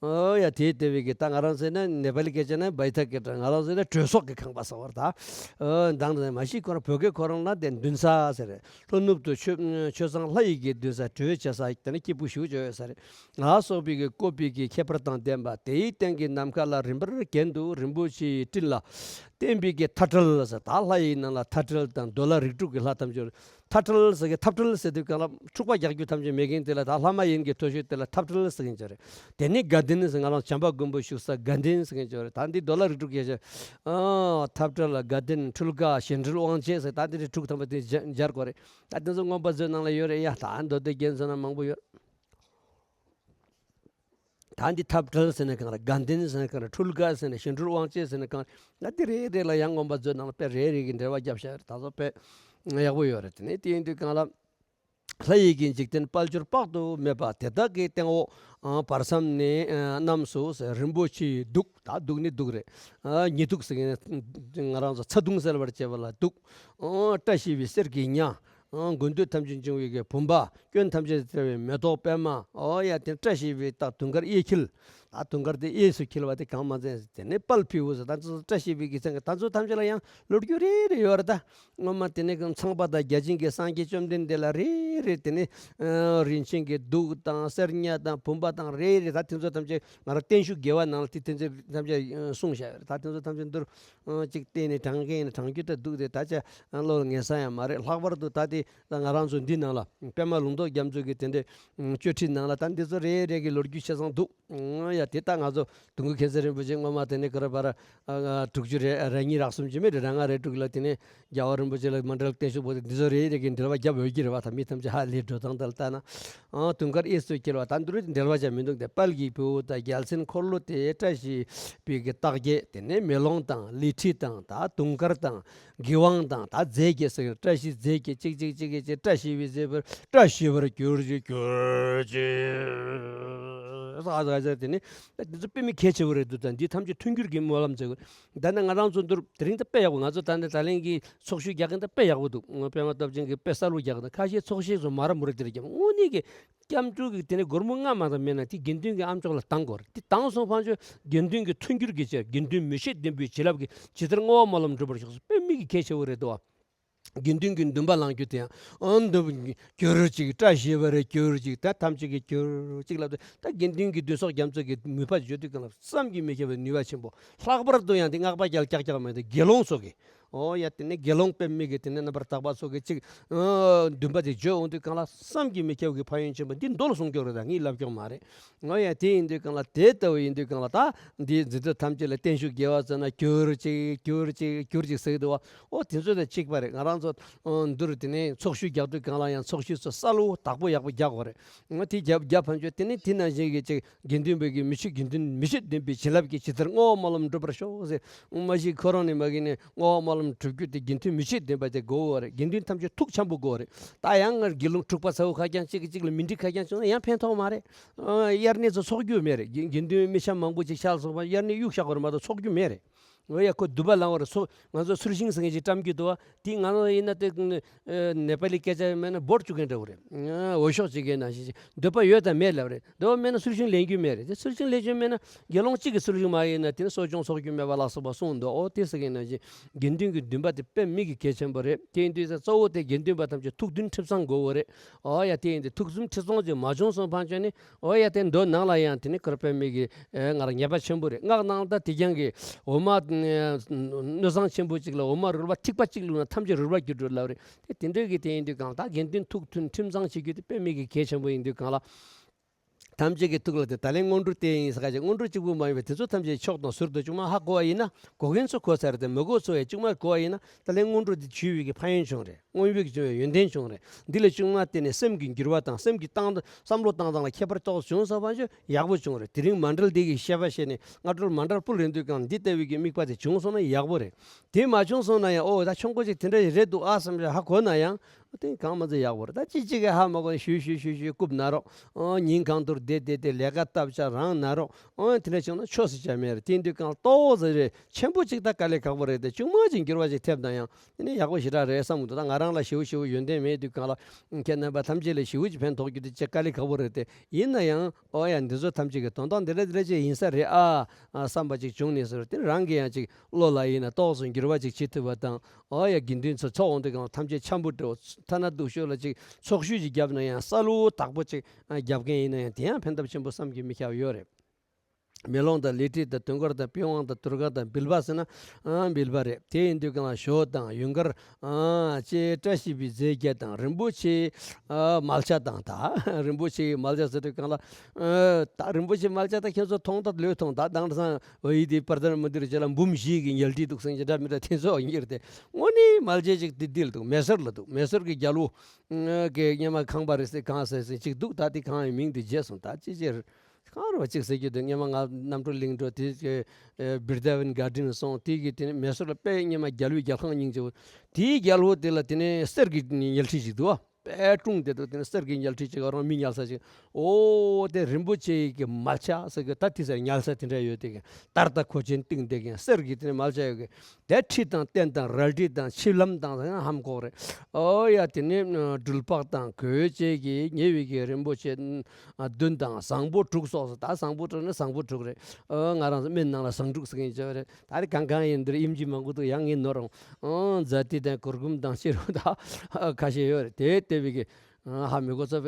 ཨོ་ཡ་དེ་དེ་བས་གི་ད་ང་རང་ཚོ་ན་ནེ་པ་ལི་སྐད་ཆ་ན་བྷའི་ཊག་ཀོ་ཊ། ང་རང་ཚོ་ན་གྲོས་ཚོགས་ཀྱི་ཁང་པ་ཟེར་བར་ད་ཨོ་མདང་དེ་མ་གཞི་ཁོ་རང་བོད་སྐད་ཁོ་རང་ན་དེ་འདུན་ས་ཟེར་རེད། ལྷོ་ནུབ་ཏུ་ཆོས་ཆོས་བཟང་ལྷ་ཡི་གི་འདུན་ས་གྲོས་བྱེད་ས་དེ་ནི་སྐྱིད་པོ་ཞིག་བྱོས་ཡོད་ས་རེད། ལ་སོགས་པའི་གི་བཀོད་པའི་གི་ཁྱད་པར་དང་ལྡན་པ། དེའི་སྟེང་གི་ནམ་མཁའ་ལ་རིམ་པར་གྱེན་དུ་རིན་པོ་ཆེའི་སྤྲིན་ལ་བརྟེན་པའི་གི་མཐའ་བྲལ་ཟེར། ད་ལྷ་ཡི་ནང་ལ་མཐའ་བྲལ་དང་འདོད་ལྷ་རིགས་དྲུག་གི་ལྷ་ཐམས་ཅད། མཐའ་བྲལ་ཟེར་གི་མཐའ་བྲལ་ཟེར་དུས་གང་ལ་འཁྲུག་པ་རྒྱག་རྒྱུ་ཐམས་ཅད་མེད་མཁན་དེ་ལ་ད་ལྷ་མ་ཡིན་གྱི་མཐོ་ཤོས་དེ་ལ་མཐའ་བྲལ་ཟེར་མཁན་ཅིག་རེད། དེ་ནི་དགའ་ལྡན་ཟེར། ང་རང་བྱམས་པ་མགོན་པོ་བཞུགས་ས་དགའ་ལྡན་ཟེར་མཁན་ཅིག་རེད། ད་འདི་འདོད་ལྷ་རིགས་དྲུག་གི་ཞེས། མཐའ་བྲལ་དགའ་ལྡན་འཕྲུལ་དགའ་གཞན་འཕྲུལ་དབང་བྱེད་ཟེར། ད་འདི་རིགས་དྲུག་ཐམ་པ་དེ་སྦྱར་དགོས་རེད། ད་དེ་ཚོ་མངོན་པ་མཛོད་ནང་ལ་ཡོད་རེད་ཡ། ད་མདོ་སྡེ་རྒྱན་ཚོ་ན་མང་པོ་ཡོད། ད་འདི་མཐའ་བྲལ་ཟེར་ན་གང་རེད། དགའ་ལྡན་ཟེར་ན་གང་རེད། འཕྲུལ་དགའ་ཟེར་ན། གཞན་འཕྲུལ་དབང་བྱེད་ཟེར་ན་གང་རེད། ད་འདི་རེ་རེ་ལ་ཡང་མངོན་པ་མཛོད་ནང་ལ་དཔེ་རེ་རེ་གི་འགྲེལ་བ་བརྒྱབ་བཞག་ཡོད་རེད། ད་ཚོ་དཔེ་ཡག་པོ་ཡོད་རེད། དེ་ནས་དེ་ཡིན་དུས་གང་ལ། ལྷ་ཡི་གི་འཇིག་རྟེན་དཔལ་འབྱོར་དཔག་ཏུ་མེད་པ་དེ་དག་གི་སྟེང་འོག་བར་མཚམས་ནས་རྣམས་སུ་ཟེར། རིན་པོ་ཆེའི་གདུགས། ད་གདུགས་ནི་གདུགས་རེད། ཉི་གདུགས་ཟེར་མཁན་ང་རང་ཚོ་ཚ་གདུང་སེལ་བར་བྱེད་པ་ལ་གདུགས། བཀྲ་ཤིས་པའི་གསེར་གྱི་ཉ། ཨང་། དགོས་འདོད་ཐམས་ཅད་འབྱུང་བའི་གི་བུམ་པ། སྐྱོན་ཐམས་ཅད་སེལ་བའི་མེ་ཏོག་པད་མ། ཨོ་ཡ། དེ་བཀྲ་ཤིས་པའི་རྟགས་དུང་དཀར་གཡས་འཁྱིལ། ད་དུང་དཀར་དེ་གཡས་སུ་འཁྱིལ་བ་དེ་གང་མ་ཚད་དེ་ནས་དཔལ་ཕུལ་བ་ཟེར། ད་ཚོ་བཀྲ་ཤིས་པའི་གི་མཚན་གི་ད་ཚོ་ཐམས་ཅད་ལ་ཡང་ལོ་རྒྱུས་རེ་རེ་ཡོད་རེད་ད། སྔོན་མ་དེ་ནས་གི་ཚངས་པ་དང་བརྒྱ་བྱིན་གྱིས་སངས་རྒྱས་བཅོམ་ལྡན་འདས་ལ་རེ་རེ་དེ་ནས་རིན་ཆེན་གྱི་གདུགས་དང་གསེར་ཉ་དང་བུམ་པ་དང་རེ་རེ་ད་དེ་ཚོ་ཐམས་ཅད་ང་རང་བརྟན་བཞུགས་དགེ་བ་ནང་ལ་དེ་དེ་ཚོ་ཐམས་ཅད་གསུངས་བཞག་ཡོད་རེད། ད་དེ་ཚོ་ཐམས་ཅད་འདུར། ཨང་། གཅིག་བལྟས་ནས་དྲང་གིན་དྲང་རྒྱུ་ད་འདུག་དེ་ད་ཆ་ཨང་། བློ་ལ་ངེས་ས་ཡང་མ་རེད། ལྷག་པར་དུ་ད་དེ་ད་ང་རང་ཚོ་འདི་ནང་ལ་པད་མ་ལུང་རྟོགས་རྒྱ་མཚོ་གི་དེ་འདྲའི་ཨང་། གཅོད་ཁྲིད་ནང་ལ་ད་འདི་ཚོ་རེ་རེ་གི་ལོ་རྒྱུས་ཆེ་ཚང་འདུག་ཨང་། ཡ་དེ་ད་ང་ཚོ་དུང་དཀར་མཁྱེན་བརྩེ་རིན་པོ་ཆེ་སྔོན་མ་དེ་ནས་ག་རེ་བར་ཨ་དྲུག་ཅུ་རེ་རེ་གཉིས་རེ་གསུམ་ཅི་མེད་རེ་རེ་ལྔ་རེ་དྲུག་ལ་དེ་ནས་རྒྱལ་བ་རིན་པོ་ཆེ་ལ་མཎྜལ་བརྟན་བཞུགས་པོ་དེ་འདི་ཚོ་རེ་རེ་གི་འགྲེལ་བ་བརྒྱབ་ཡོད་ཀྱི་རེད་བ། ད་མི་ཐམས་ཅད་ཧ་ལས་འགྲོ་སྟངས་དེ་ལ་ལྟ་ན། ཨང་། དུང་དཀར་གཡས་སུ་འཁྱིལ་བ་ད་འདི་རུ་འགྲེལ་བ་བྱ་མི་འདུག་སྟེ། དཔལ་གྱི་ཕུ་བོ་དང་རྒྱལ་མཚན་འཁོར་ལོ་དེ་བཀྲ་ཤིས་པའི་གི་རྟགས་བརྒྱད། དེ་ནས་མེ་ལོང་དང་ལི་ཁྲི་དང་ད་དུང་དཀར་དང་གི་ཝང་དང་ད་རྫས་བརྒྱད་ཟེར། བཀྲ་ཤིས་རྫས་བརྒྱད་གཅིག་གཅིག་གཅིག་གཅིག་བཀྲ་ཤིས་པའི་རྫས་བར་བཀྲ་ཤིས་པར་གྱུར་ཅིག་གྱུར་ཅིག་ཟེར་དེ་ནི་འདི་ཚོ་དཔེ་མི་གལ་ཆེ་བོ་རེད་འདུག་ད་འདི་ཐམས་ཅད་མཐུན་འགྱུར་གྱི་སྨོན་ལམ་མཛད་དགོས། ད་ནི་ང་རང་ཚོ་འདུར་དེ་རིང་ད་དཔེ་ཡག་པོ། ང་ཚོ་ད་ནི་ད་ལན་གྱི་ཚོགས་ཞུགས་རྒྱག་གིན་ད་དཔེ་ཡག་པོ་འདུག་ང་པད་མ་སྟོབས་ཆེན་གྱི་དཔེ་གསལ་པོ་རྒྱག་གིན་ད། ཁ་ཤས་ཚོགས་ཞུགས་སུ་མ་ར་མུ་ར་དེ་ར་རྒྱབ། དངོས་གནས་ཀྱི་སྐྱབས་འགྲོ་གི་དེ་ནས་སྒོར་མོ་ལྔ་མ་གཏོགས་མེད་ན་དེ་དགེ་འདུན་གྱི་ཨ་མཆོག་ལ་བཏང་དགོས་རེད། དེ་བཏང་སོང་ཕན་ཆོད་དགེ་འདུན་གྱི་མཐུན་འགྱུར་གྱི་ཆེད། དགེ་འདུན་མི་ཤེས་ལྡན་པའི་བྱིན་རླབས་ཀྱི་ཇི་ལྟར་བསྔོ་བ་སྨོན་ལམ་འགྲུབ་པར་ཤོག་ཟེར། དཔེ་མི་གི་གལ་ཆེ་བོ་རེད་དོ། དགེ་འདུན་གྱི་འདུན་པ་བླང་རྒྱུ་དེ་ཡང་། ཨང་འདུན་གྱུར་ཅིག་བཀྲ་ཤིས་པ་རེད་གྱུར་ཅིག་ད་ཐམས་ཅད་ཀྱིས་གྱུར་ཅིག་ལབ་དུས། ད་དགེ་འདུན་གྱི་འདུན་སོགས་རྒྱ་མཚོ་གི་མུས་པ་བརྗོད་དུས་གང་ལ་བསམ་གྱིས་མི་ཁྱབ་པའི་ནུས་པ་ཆེན་པོ། ལྷག་པར་དུ་ཡང་དེ་སྔགས་པ་རྒྱལ་ཀྱག་ཀྱག་མེད་དེ་དགེ་སློང་ཚོ་གི། ཨོ་ཡ་དེ་ནས་དགེ་སློང་དཔེ་མི་གི་དེ་ནས་རྣམ་པར་དག་པ་ཚོ་གི་ཅིག་ཨ་འདུན་པ་དེ་བརྗོད་འོང་དུས་གང་ལ་བསམ་གྱིས་མི་ཁྱབ་ཀྱི་ཕན་ཡོན་ཆེན་པོ་འདི་མདོ་ལ་གསུངས་ཀྱོག་རེད། ད་ངས་ལབ་ཀྱོག་མ་རེད། ཨོ་ཡ་དེ་ཡིན་དུས་གང་ལ་དེ་ལྟ་བུ་ཡིན་དུས་གང་ལ་ད་འདིའི་འཛིན་གྲྭ་ཐམས་ཅད་ལ་བརྟན་བཞུགས་དགེ་བ་བསྩལ་ན་གྱུར་ཅིག་གྱུར་ཅིག་གྱུར་ཅིག་ཟེར་གི་འདུག་བ། ཨོ་དེ་ཚོ་དང་གཅིག་པ་རེད། ང་རང་ཚོ་ཨ་འདིར་དེ་ནས་ཚོགས་ཞུགས་རྒྱག་དུས་གང་ལ་ཡང་ཚོགས་ཞུགས་ཚོ་གསལ་བོ་དག་པོ་ཡག་པོ་རྒྱག་དགོས་རེད། ཨོ་དེ་རྒྱབ་རྒྱབ་ཕན་ཆོད་དེ་ནས་དེ་ནང་བཞིན་གྱི་ཅིག་དགེ་འདུན་པའི་གི་མི་ཕྱེད་དགེ་འདུན་མི་ཕྱེད་འདུན་པའི་བྱིན་རླབས་ཀྱི་ཇི་ལྟར་བསྔོ་བ་སྨོན་ལམ་འགྲུབ་པར་ཤོག་ཟེར། མ་གཞི་ཁོ་རང་ནས་མ་གི་ནས་བསྔོ་བ་སྨོན་ལམ་འགྲུབ་རྒྱུ་དེ་དགེ་འདུན་མི་ཕྱེད་འདུན་པ་དེ་དགོས་པ་རེད། དགེ་འདུན་ཐམས་ཅད་ཐུགས་འཆམ་པོ་དགོས་པ་རེད། ད་ཡང་ང་དགེ་སློང་འཁྲུག་པ་ཚ་བོ་ཁ་རྐྱང་གཅིག་གིས་གཅིག་ལ་མི་འགྲིག་ཁ་རྐྱང་བྱུང་ན་ཡང་ཕན་ཐོགས་མ་རེད། ཨ་དབྱར་གནས་ཚོ་ཚོགས་རྒྱུ་མེད་རེད། དགེ་དགེ་འདུན་མི་ཆ་མང་པོ་ཅིག་ཤག་སོང་བ་དབྱར་གནས་གཡུག་བཞག་དགོས་རེད་མ་གཏོགས་ཚོགས་རྒྱུ་མེད་རེད། ཨོ་ཡ་ཁོ་འདུན་པ་བླང་བར་སོ། ང་ཚོ་ཚུལ་ཤིང་ཟེར་མཁན་ཅིག་བཀྲམ་གྱི་འདུག་བ། དེ་ང་ཚོ་ཡིན་ན་དེ་ཨ་ནེ་པ་ལི་སྐད་ཆ་མེད་ན་འབོར་བཅུག་མཁན་འདྲ་བོ་རེད། ཨ་འོས་ཤོག་ཅིག་གི་ནང་བཞིན་ཅིག་འདོད་པ་ཡོད་དམ་མེད་ལབ་རེད། འདོད་པ་མེད་ན་ཚུལ་ཤིང་ལེན་རྒྱུ་མེད་རེད། དེ་ཚུལ་ཤིང་ལེན་རྒྱུ་མེད་ན་དགེ་སློང་གཅིག་གི་ཚུལ་ཤིང་མ་ཡིན་ན་དེ་ནི་གསོ་སྦྱོང་ཚོགས་རྒྱུ་མེད་པ་ལ་སོགས་པ་གསུངས་འདུག་ཨོ་དེ་ཟེར་མཁན་ནང་བཞིན་དགེ་འདུན་གྱི་འདུན་པ་དེ་དཔེ་མི་གི་གལ་ཆེན་པོ་རེད། དེ་ཡིན་དུས་ས་གཙོ་བོ་དེ་དགེ་འདུན་པ་ཐམས་ཅད་ཐུགས་མཐུན་ཁྲིམས་གཙང་དགོས་པ་རེད། ཨོ་ཡ་དེ་ཡིན་དུས་ཐུགས་མཐུན་ཁྲིམས་གཙང་ཅིག་མ་བྱུང་སོང་ཕན་ཆོད་ནི། ཨོ་ཡ་དེ་མདོ་ནང་ལ་ཡང་དེ་ནི་ཁོ་ར་དཔེ་མི་གི་ཨེ་ང་རང་ཉེས་པ་ཆེན་པོ་རེད། སྔགས་ནང་ད་དེ་རྐྱང་གི་འོ་མ་ཨ་སྣོད་བཟང་ཆེན་པོ་གཅིག་ལ་འོ་མ་རུལ་བ་ཐིགས་པ་གཅིག་བླུགས་ན་ཐམས་ཅད་རུལ་བ་གྱུར་འགྲོ་ལབ་རེད། དེ་དེ་འདྲའི་གི་དེ་ཡིན་དུས་གང་ལ་ད་དགེ་འདུན་ཐུགས་མཐུན་ཁྲིམས་གཙང་བྱེད་རྒྱུ་དེ་དཔེ་མི་གི་གལ་ཆེན་པོ་ཡིན་དུས་གང་ལ། ཐམས་ཅད་ཀྱི་ཐུགས་ལ་དེ་ད་ལན་སྔོན་འགྲོ་བསྟེན་ཡིན་ཟེར་ཁ་ཅིག་སྔོན་འགྲོ་གཅིག་པུ་མ་ཡིན་པའི་དེ་ཚོ་ཐམས་ཅད་མཆོག་དང་ཟུར་དུ་ཅུང་མ་ཧ་གོ་བ་ཡིན་ན་གོ་མཁན་ཚོ་གོ་ཚར་ཏེ་མི་གོ་ཚོ་ཡང་ཅུང་མ་གོ་བ་ཡིན་ན་ད་ལན་སྔོན་འགྲོ་དེ་ཞུས་པའི་གི་ཕན་ཡོན་བྱུང་རེད། སྔོན་དཔག་བྱུང་བའི་ཡོན་ཏན་བྱུང་རེད། འདི་ལས་ཅུང་མ་བརྟེན་ནས་སེམས་ཀྱི་འགྱུར་བ་དང་སེམས་ཀྱི་བཏང་བསམ་བློ་བཏང་སྟངས་ལ་ཁྱད་པར་ཏོག་ཙམ་བྱུང་ས་བ་ཞུ་ཡག་པོ་བྱུང་རེད། དེ་རིང་མཎྜལ་འདི་གི་བཤད་པ་བཤད་ནས་སྔ་དྲོར་མཎྜལ་ཕུལ་རན་དུས་གང་འདི་ལྟ་བུའི་གི་དམིགས་པ་དེ་བྱུང་སོང་ན་ཡག་པོ་རེད། དེ་མ་བྱུང་སོང་ན་ཡང་ཨོ་ད་ཆུང་ཀུ་ཅིག་དེ་འདྲ་རེད་འདུག་ཨ་བསམ་ཞིག་ཧ་གོ་ན་ཡང་དེ་གང་མ་ཚད་ཡག་པོ་རེད། ད་ཅི་ཅིག་གི་ཧ་མ་གོ་ན་ཞུ་ཞུ་ཞུ་ཞུ་རྐུབ་ན་རོགས། ཨོ་ཉིན་གང་དུ་བསྡད་བསྡད་དེ་ལས་ཀ་སྟབས་ཆག་རང་ན་རོགས། ཨོ་དེ་འདྲ་བྱུང་ན་ཆོས་སུ་བྱ་མེད་རེད། དེ་འདུག་གང་ཏོག་ཙམ་རེད། ཆེན་པོ་ཅིག་ད་དཀའ་ལས་ཁག་པོ་རེད་དེ་ཆུང་མ་ཅིག་འགྱུར་བ་ཅིག་ཐེབས་ན་ཡང་དེ་ནི་ཡག་པོ་ཞེ་དྲག་རེད་བསམ་གི་འདུག་ད་ང་རང་ལ་ཞེ་པོ་ཞེ་པོ་ཡོན་ཏན་མེད་དུས་གང་ལ་ཁྱེད་རྣམ་པ་ཐམས་ཅད་ལ་ཞེ་པོ་ཅིག་ཕན་ཐོགས་རྒྱུ་དེ་ཅིག་དཀའ་ལས་ཁག་པོ་རེད་དེ། ཡིན་ན་ཡང་ཨོ་ཡ་འདི་ཚོ་ཐམས་ཅད་ཀྱི་དོན་དག་འདི་འདྲ་འདི་འདྲ་ཅིག་ཡིན་ས་རེད་ཨ། ཨ་བསམ་པ་ཅིག་བྱུང་ནས་ཟེར་དེ་རང་གི་ཡང་ཅིག་བློ་ལ་ཡིན་ན་ཏོག་ཙམ་འགྱུར་བ་ཅིག་བྱེད་ཐུབ་པ་དང་། ཨོ་ཡ་དགེ་འདུན་ཚོ་ཚོགས་འོང་དུས་གང་ཐམས་ཅད་འཆམ་པོ་འགྲོ། ཐ་ན་སྡུག་ཤོས་ལ་ཅིག་ཚོགས་ཞུགས་ཅིག་བརྒྱབ་ན་ཡང་ས་ལུ་དག་པོ་ཅིག་ཨ་བརྒྱབ་མཁན་ཡིན་ན་ཡང་དེ་ཡང་ཕན་ཐབས་ཆེན་པོ་བསམ་གྱིས་མི་ཁྱབ་ཡོད་རེད། མེ་ལོང་དང་ལི་ཁྲི་དང་དུང་དཀར་དང་པི་ཝང་དང་དུར་ཁ་དང་བིལ་བ་ཟེར་ན་ཨ་བིལ་བ་རེད། དེ་ཡིན་དུས་གང་ལ་ཞོ་དང་ཡུངས་ཀར་ཨ་ཅེས་བཀྲ་ཤིས་པའི་རྫས་བརྒྱད་དང་རིན་པོ་ཆེའི་ཨ་མལ་ཆ་དང་ད་རིན་པོ་ཆེའི་མལ་ཆ་ཟེར་དུས་གང་ལ་ཨ་ད་རིན་པོ་ཆེའི་མལ་ཆ་ད་ཁྱེད་ཚོ་མཐོང་ད་ལོས་མཐོང་ད་དེང་སང་འོ་ཡི་དེ་པར་དར་མི་འདིར་བྱས་ལ་འབུམ་བཞི་གི་ཉལ་ཁྲི་འདུག་སེང་ཅི་འདྲ་མི་འདྲ་དེ་ཚོ་གཉེར་ཏེ་དངོས་གནས་མལ་ཆ་ཅིག་དེ་འདི་ལ་འདུག་མེ་སོར་ལ་འདུག་མེ་སོར་གྱི་རྒྱལ་པོ་གི་སྔོན་མ་ཁང་པ་རེད་ཟེར་གང་ཟེར་ཟེར་ཅིག་འདུག་ད་དེ་གང་ཡི་མིང་དེ་བརྗེད་སོང་ད་ཅི་ཅི། གང་རུ་བ་གཅིག་ཟེར་རྒྱུ་དེ་སྔོན་མ་ང་རྣམ་གྲོལ་གླིང་འགྲོ་དེ་ཨེ་བིར་དེ་ཝན་གྷར་ཌེན་སོང་དེ་གི་དེ་ནས་མེ་སོར་ལ་དཔེ་སྔོན་མ་རྒྱལ་བའི་རྒྱལ་ཁང་སྙིང་རྗེ་བོ་དེའི་རྒྱལ་པོ་དེ་ལ་དེ་ནས་གསེར་གྱི་ཉལ་ཁྲི་ཞིག་འདུག་བ། དཔེ་ཀྲུང་དེ་འདུག་དེ་ནས་གསེར་གྱི་ཉལ་ཁྲི་ཞིག་རང་མི་ཉལ་ས་ཞིག་ཨོ་དེ་རིན་པོ་ཆེ་གི་མལ་ཆ་ཟེར་གི་ད་དེ་ཟེར་ཉལ་ས་དེ་འདྲ་ཡོད་དེ་གི་དར་དང་གོས་ཆེན་བཏིང་དེ་གི་གསེར་གྱི་དེ་ནས་མལ་ཆ་ཡོད་གི་དེ་ཁྲི་དང་སྟན་དང་རལ་གྲི་དང་ཆིབས་ལྷམ་དང་ཡང་ཧམ་ཁོག་རེད། ཨོ་ཡ་དེ་ནས་སྦྲུལ་པགས་དང་གོས་བཅས་ཀྱི་ཉེ་བའི་གི་རིན་པོ་ཆེ་བདུན་དང་བཟང་པོ་དྲུག་སོགས་སུ་ད་བཟང་པོ་དྲུག་ནི་བཟང་པོ་དྲུག་རེད། ཨོ་ང་རང་ཚོ་སྨན་ནང་ལ་བཟང་དྲུག་ཟེར་མཁན་བྱས་པ་རེད། ད་རེས་གང་གང་ཡིན་འདིར་དབྱིན་ཇི་མང་པོ་འདུག་ཡང་ངས་ནོར་རུང་ཨོ་ཛ་ཏི་དང་གུར་གུམ་དང་ཤེས་རབ་དང་ཁ་ཤས་ཡོད་རེད། དེ་ལྟ་བུའི་གི་ཧ་མི་གོ་ཚོ་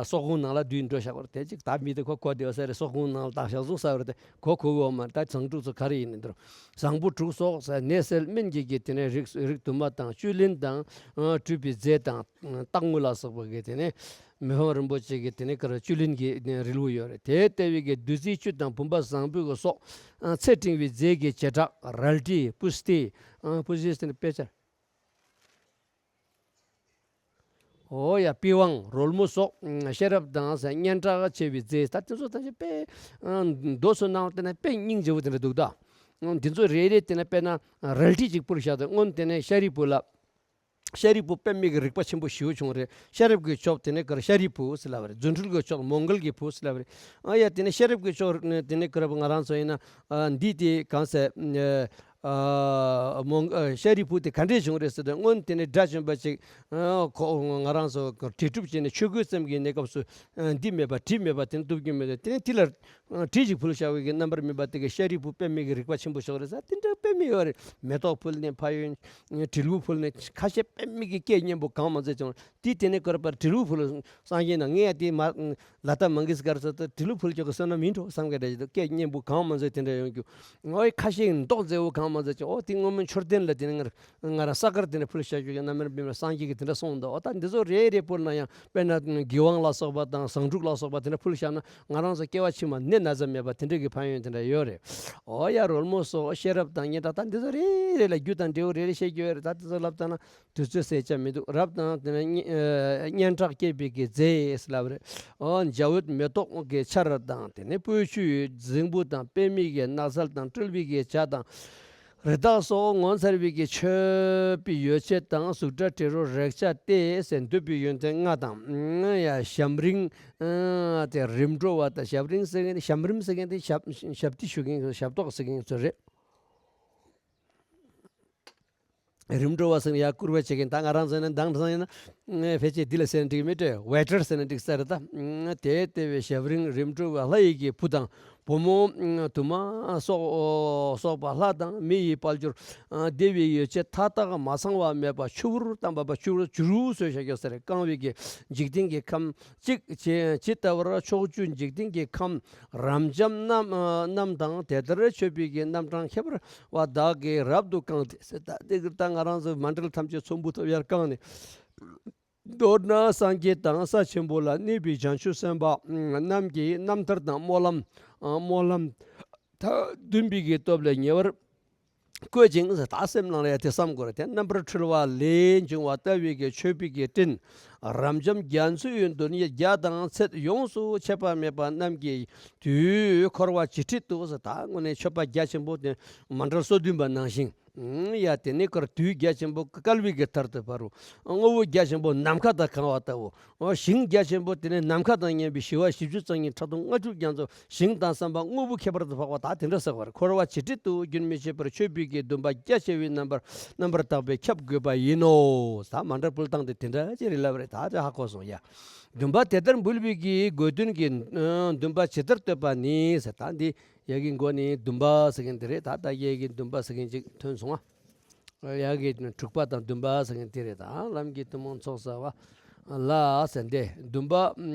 སོག་ཁུང་ནང་ལ་བསྡུས་འགྲོ་བཞག་པ་རེད། དེ་གཅིག་ད་མི་དེ་ཁོ་གོ་བདེ་བ་ཟེར་རེད། སོག་ཁུང་ནང་ལ་བཏང་བཞག་སོང་ཟེར་བ་རེད། དེ་གོ་གོ་གོ་མ་ད་བཟང་དྲུག་ཚོ་ག་རེ་ཡིན་ནི་འདུག་བཟང་པོ་དྲུག་སོགས་ཟེར་ནས་ཟེར་སྨན་གྱི་གི་དེ་ནས་རིགས་རིགས་དུ་མ་དང་བཅུད་ལེན་དང་ཨ་སྤྲུལ་པའི་རྫས་དང་ཨ་རྟགས་དངོས་ལ་སོགས་པ་གི་དེ་ནས་མི་ཕམ་རིན་པོ་ཆེ་གི་དེ་ནས་ག་རེ་བཅུད་ལེན་གྱི་རིལ་བུ་ཡོད་རེད། དེ་ལྟ་བུའི་གི་བདུད་རྩིའི་བཅུད་དང་བུམ་པ་བཟང་པོའི་གི་སོགས་ཨ་ཚེ་སྲིང་བའི་རྫས་ཀྱི་བྱེ་བྲག་རལ་གྲི་པུས་ཏི་ཨ་པུས་ཏི་ཟེར་ནས་དཔེ་ཆ། ཨོ་ཡ་པི་ཝང་རོལ་མོ་སོགས་ཤེས་རབ་དང་སྙན་གྲགས་ཆེ་བའི་རྫས་ད་དེ་ཚོ་ད་ཅི་དཔེ་མདོ་ཚོ་ནང་དེ་ན་དཔེ་སྙིང་རྗེ་བོ་དེ་འདྲ་འདུག་ད་འདི་ཚོ་རེ་རེ་དེ་ན་དཔེར་ན་རལ་གྲི་གཅིག་པུར་བཞག་དང་སྔོན་དེ་ནས་ཤཱ་རིའི་བུ་ལ་ཤཱ་རིའི་བུ་དཔེ་མི་གི་རིག་པ་ཆེན་པོ་ཞེ་པོ་བྱུང་རེད། ཤེས་རབ་ཀྱི་མཆོག་དེ་ནས་གར་ཤཱ་རིའི་བུ་ཟེར་ལབ་པ་རེད། རྫུ་འཕྲུལ་གྱི་མཆོག་མོའུ་འགལ་གྱི་བུ་ཟེར་ལབ་པ་རེད། ཨ་ཡ་དེ་ནས་ཤེས་རབ་ཀྱི་མཆོག་དེ་ནས་གར་ང་རང་ཚོ་ཡིན་ན་འདི་དེ་གང་ཟེར། ཨ་མོ་ཨ་ཤཱ་རིའི་བུ་དེ་ག་འདྲས་བྱུང་རེད་ཟེར་དུས། སྔོན་དེ་ནས་དགྲ་བཅོམ་པ་ཅིག་ཨ་ཁོ་ང་རང་ཚོ་གྲོས་སྒྲུབ་བྱས་ནས་ཆོས་གོས་བཙེམ་གྱི་གནས་སྐབས་སུ་ཨ་འདི་མེད་པ་གྲི་མེད་པ་དེ་ནས་གཏུབ་རྒྱུ་མེད། དེ་ནས་དེ་ལ་ཨ་གྲི་ཞིག་ཕུལ་བཞག་པའི་གི་རྣམ་པར་སྨིན་པ་དེ་གི་ཤཱ་རིའི་བུ་དཔེ་མེད་ཀྱི་རིག་པ་ཆེན་པོ་ཞིག་རེད་ཟེར། དེ་འདྲ་དཔེ་མེད་ཡོད་རེད། མེ་ཏོག་ཕུལ་ནས་ཕན་ཡོན། དྲིལ་བུ་ཕུལ་ནས། ཁ་ཤས་དཔེ་མེད་ཀྱི་སྐད་སྙན་པོ་གང་མང་ཟེར་བྱུང་། དེ་དེ་ནས་བསྐོར་པར་དྲིལ་བུ་ཕུལ། སངས་རྒྱས་ན་ངས་དེ་མ་ལ་ཏ་མང་གེ་ཤ་ཀར་ཚོ་ལྟར་དྲིལ་བུ་ཕུལ་ཆོག་གི་བསོད་ནམས་མིན་འགྲོ་བསམ་གི་རེད། སྐད་སྙན་པོ་གང་མང་ཟེར་དེ་འདྲ་ཡོང་རྒྱུ། ཨོའི་ཁ་ཤས་མདོག་མཛེས་པོ་གང་མང་ཟེར་ཅིག། ཨོ་དེ་སྔོན་མའི་མཆོད་རྟེན་ལ་དེ་ནས་ང་ང་རང་ས་དཀར་དེ་འདྲ་ཕུལ་བཞག་རྒྱུ་ཡང་རྣམ་པར་སྨིན་པ་སངས་རྒྱས་ཀྱིས་དེ་འདྲ་གསུངས་འདུག། ཨོ་ད་འདི་ཚོ་རེ་རེ་ཕུལ་ན་ཡང་དཔེར་ན་དགེ་དབང་ལ་སོགས་པ་དང་བཟང་དྲུག་ལ་སོགས་པ་དེ་འདྲ་ཕུལ་བཞག་ན་ང་རང་ཚོ་སྐྱེ་བ་ཕྱི་མ་ནད་ན་ཚ་མེད་པ་དེ་འདྲ་གི་ཕན་ཡོན་དེ་འདྲ་ཡོད་རེད། ཨོ་ཡ་རོལ་མོ་སོགས་ཤེས་རབ་དང་སྙན་གྲགས་ད་འདི་ཚོ་རེ་རེ་ལ་རྒྱུ་དང་འབྲས་བུ་རེ་རེ་བཤད་རྒྱུ་ཡོད་རེད། ད་འདི་ཚོ་ལབ་ཙང་ན། དུས་ཚོད་ཟད་ཆ་མི་འདུག། རབ་དང་དེ་ནས་སྙན་ཨ་སྙན་གྲགས་སྐྱེད་པའི་གི་རྫས་ལབ་རེད། འོ་འཇའ་འོད་མེ་ཏོག་གི་ཆར་དང་དེ་ནས་སྤོས་ཆུའི་རྫིང་བུ་དང་པད་མའི་གི་ནགས་ཚལ་དང་སྤྲུལ་པའི་གི་བྱ་དང་། རི་དྭགས་སོགས་ངོ་མཚར་བའི་གི་མཆོད་པའི་ཡོ་བྱད་དང་གཟུགས་སྒྲ་དྲི་རོ་རེག་བྱ་སྟེ་ཟེར་འདོད་པའི་ཡོན་ཏན་ལྔ་དང་། ཡ་ཞམ་རིང་ཨ་དེ་རིམ་གྲོ་བ་དང་། ཞམ་རིང་ཟེར་མཁན་དེ་ཞམ་རིམ་ཟེར་མཁན་དེ་ཞབས་ཞབས་བཏུས་ཞུ་མཁན་ཞབས་ཏོག་ཟེར་མཁན་ཚོ་རེད། རིམ་གྲོ་བ་ཟེར་ན་ཡར་བསྐུར་བ་བྱེད་མཁན། ད་ང་རང་ཚོ་ནི་མདང་དེང་སང་ཡིན་ན་ཕལ་ཆེར་འདི་ལ་ཟེར་ན་འགྲིག་མི་འདྲ། ཝེ་ཊར་ཟེར་ན་འགྲིག་ས་རེད་ད། དེ་ལྟ་བུའི་ཞབས་རིང་རིམ་གྲོ་བ་ལྷ་ཡི་གི་བུ་དང་བུ་མོ་དུ་མ་སོགས་སོགས་པ་ལྷ་དང་མི་ཡི་དཔལ་འབྱོར་བདེ་བའི་ཡོ་བྱད་མཐའ་དག་མ་ཚང་བ་མེད་པ་ཆུ་བུར་བཏང་བ་པ་ཆུ་བུར་བྱུ་རུ་བཟོས་བཞག་ཡོད་ས་རེད། བཀང་བའི་གི་འཇིག་རྟེན་གྱི་ཁམས། གཅིག་ཇི་ལྟ་བར་ཕྱོགས་བཅུའི་འཇིག་རྟེན་གྱི་ཁམས་རབ་འབྱམས་རྣམས་རྣམས་དང་དེ་ལྟར་མཆོད་པའི་གི་རྣམ་གྲངས་ཁྱད་པར་བ་དག་གིས་རབ་ཏུ་བཀང་སྟེ་ཟེར། ད་འདི་གི་ད་ང་རང་ཚོ་མཎྜལ་ཐམས་ཅད་ཚོམ་བུ་ཐོབ་ཡར་བཀང་ནས། མདོར་ན་སངས་རྒྱས་དང་ས་ཆེན་པོ་ལ་གནས་པའི་བྱང་ཆུབ་སེམས་དཔའ་རྣམས་ཀྱི་རྣམ་ཐར་དང་སྨོན་ལམ། སྨོན་ལམ་མཐའ་འདུན་པའི་གི་སྟོབས་ལས་ཉེ་བར་བཀོད་ཅིང་། ད་སེམས་ནང་ལ་ཡང་དེ་བསམ་དགོས་རེད། དེ་རྣམ་པར་འཕྲུལ་བ་ལས་འབྱུང་བ་ལྟ་བུའི་གི་མཆོད་པའི་གི་སྤྲིན་རབ་འབྱམས་རྒྱ་མཚོའི་འདོད་ཡོན་རྒྱ་དང་ཚད་ཡོངས་སུ་ཆད་པ་མེད་པ་རྣམས་ཀྱི་དུས་འཁོར་བ་ཇི་སྲིད་དུ། ད་དངོས་གནས་མཆོད་པ་རྒྱ་ཆེན་པོ་དེ་མཎྜལ་སོ་བདུན་པ་ནང་བཞིན། ཡ་དེ་ནས་ཀར་དུས་རྒྱ་ཆེན་པོ་བསྐལ་པའི་གི་མཐར་ཐུག་བར་དུ་དངོས་པོ་རྒྱ་ཆེན་པོ་ནམ་མཁའ་དང་གང་བ་ལྟ་བུ། ཨོ་ཞིང་རྒྱ་ཆེན་པོ་དེ་ནས་ནམ་མཁའ་དང་མཉམ་པའི་ཞི་བ་བཞི་བཅུ་རྩ་གཉིས་ཕྲག་དོག་ལྔ་བཅུ་རྒྱ་མཚོ་ཞིང་དང་བསམ་པ་དངོས་པོ་ཁྱད་པར་དུ་འཕགས་པ་དག་དེ་འདྲ་བསགས་པར། འཁོར་བ་ཇི་སྲིད་དུ་རྒྱུན་མི་ཆད་པར་མཆོད་པའི་གི་འདུན་པ་རྒྱ་ཆེ་བའི་རྣམ་པར་རྣམ་པར་དག་པས་ཁྱབ་དགོས་པ་ཡིན་ནོ། ད་མཎྜལ་ཕུལ་སྟངས་དེ་དེ་འདྲ་ཅིག་རེད་ལབ་རེད། ད་ཅི་ཧ་གོ་སོང་ཡ། འདུན་པ་དེ་ལྟར་འབུལ་བའི་གི་དགོས་དོན་གྱི་འདུན་པ་ཇི་ལྟར་བསྟོད་པ་ནི་ཟེར། ད་འདི་ཡ་གི་མགོ་ནི་འདུན་པ་ཟེར་མཁན་དེ་རེད། ད་ད་ཡ་གི་འདུན་པ་ཟེར་མཁན་ཅིག་ཐོན་སོང་ཨ། ཡ་གི་དྲུག་པ་དང་བདུན་པ་ཟེར་མཁན་དེ་རེད། ད་ལམ་གྱི་ཐུན་མོང་ཚོགས་བསགས་པ་ལ་ཟེར་འདི་འདུན་པ།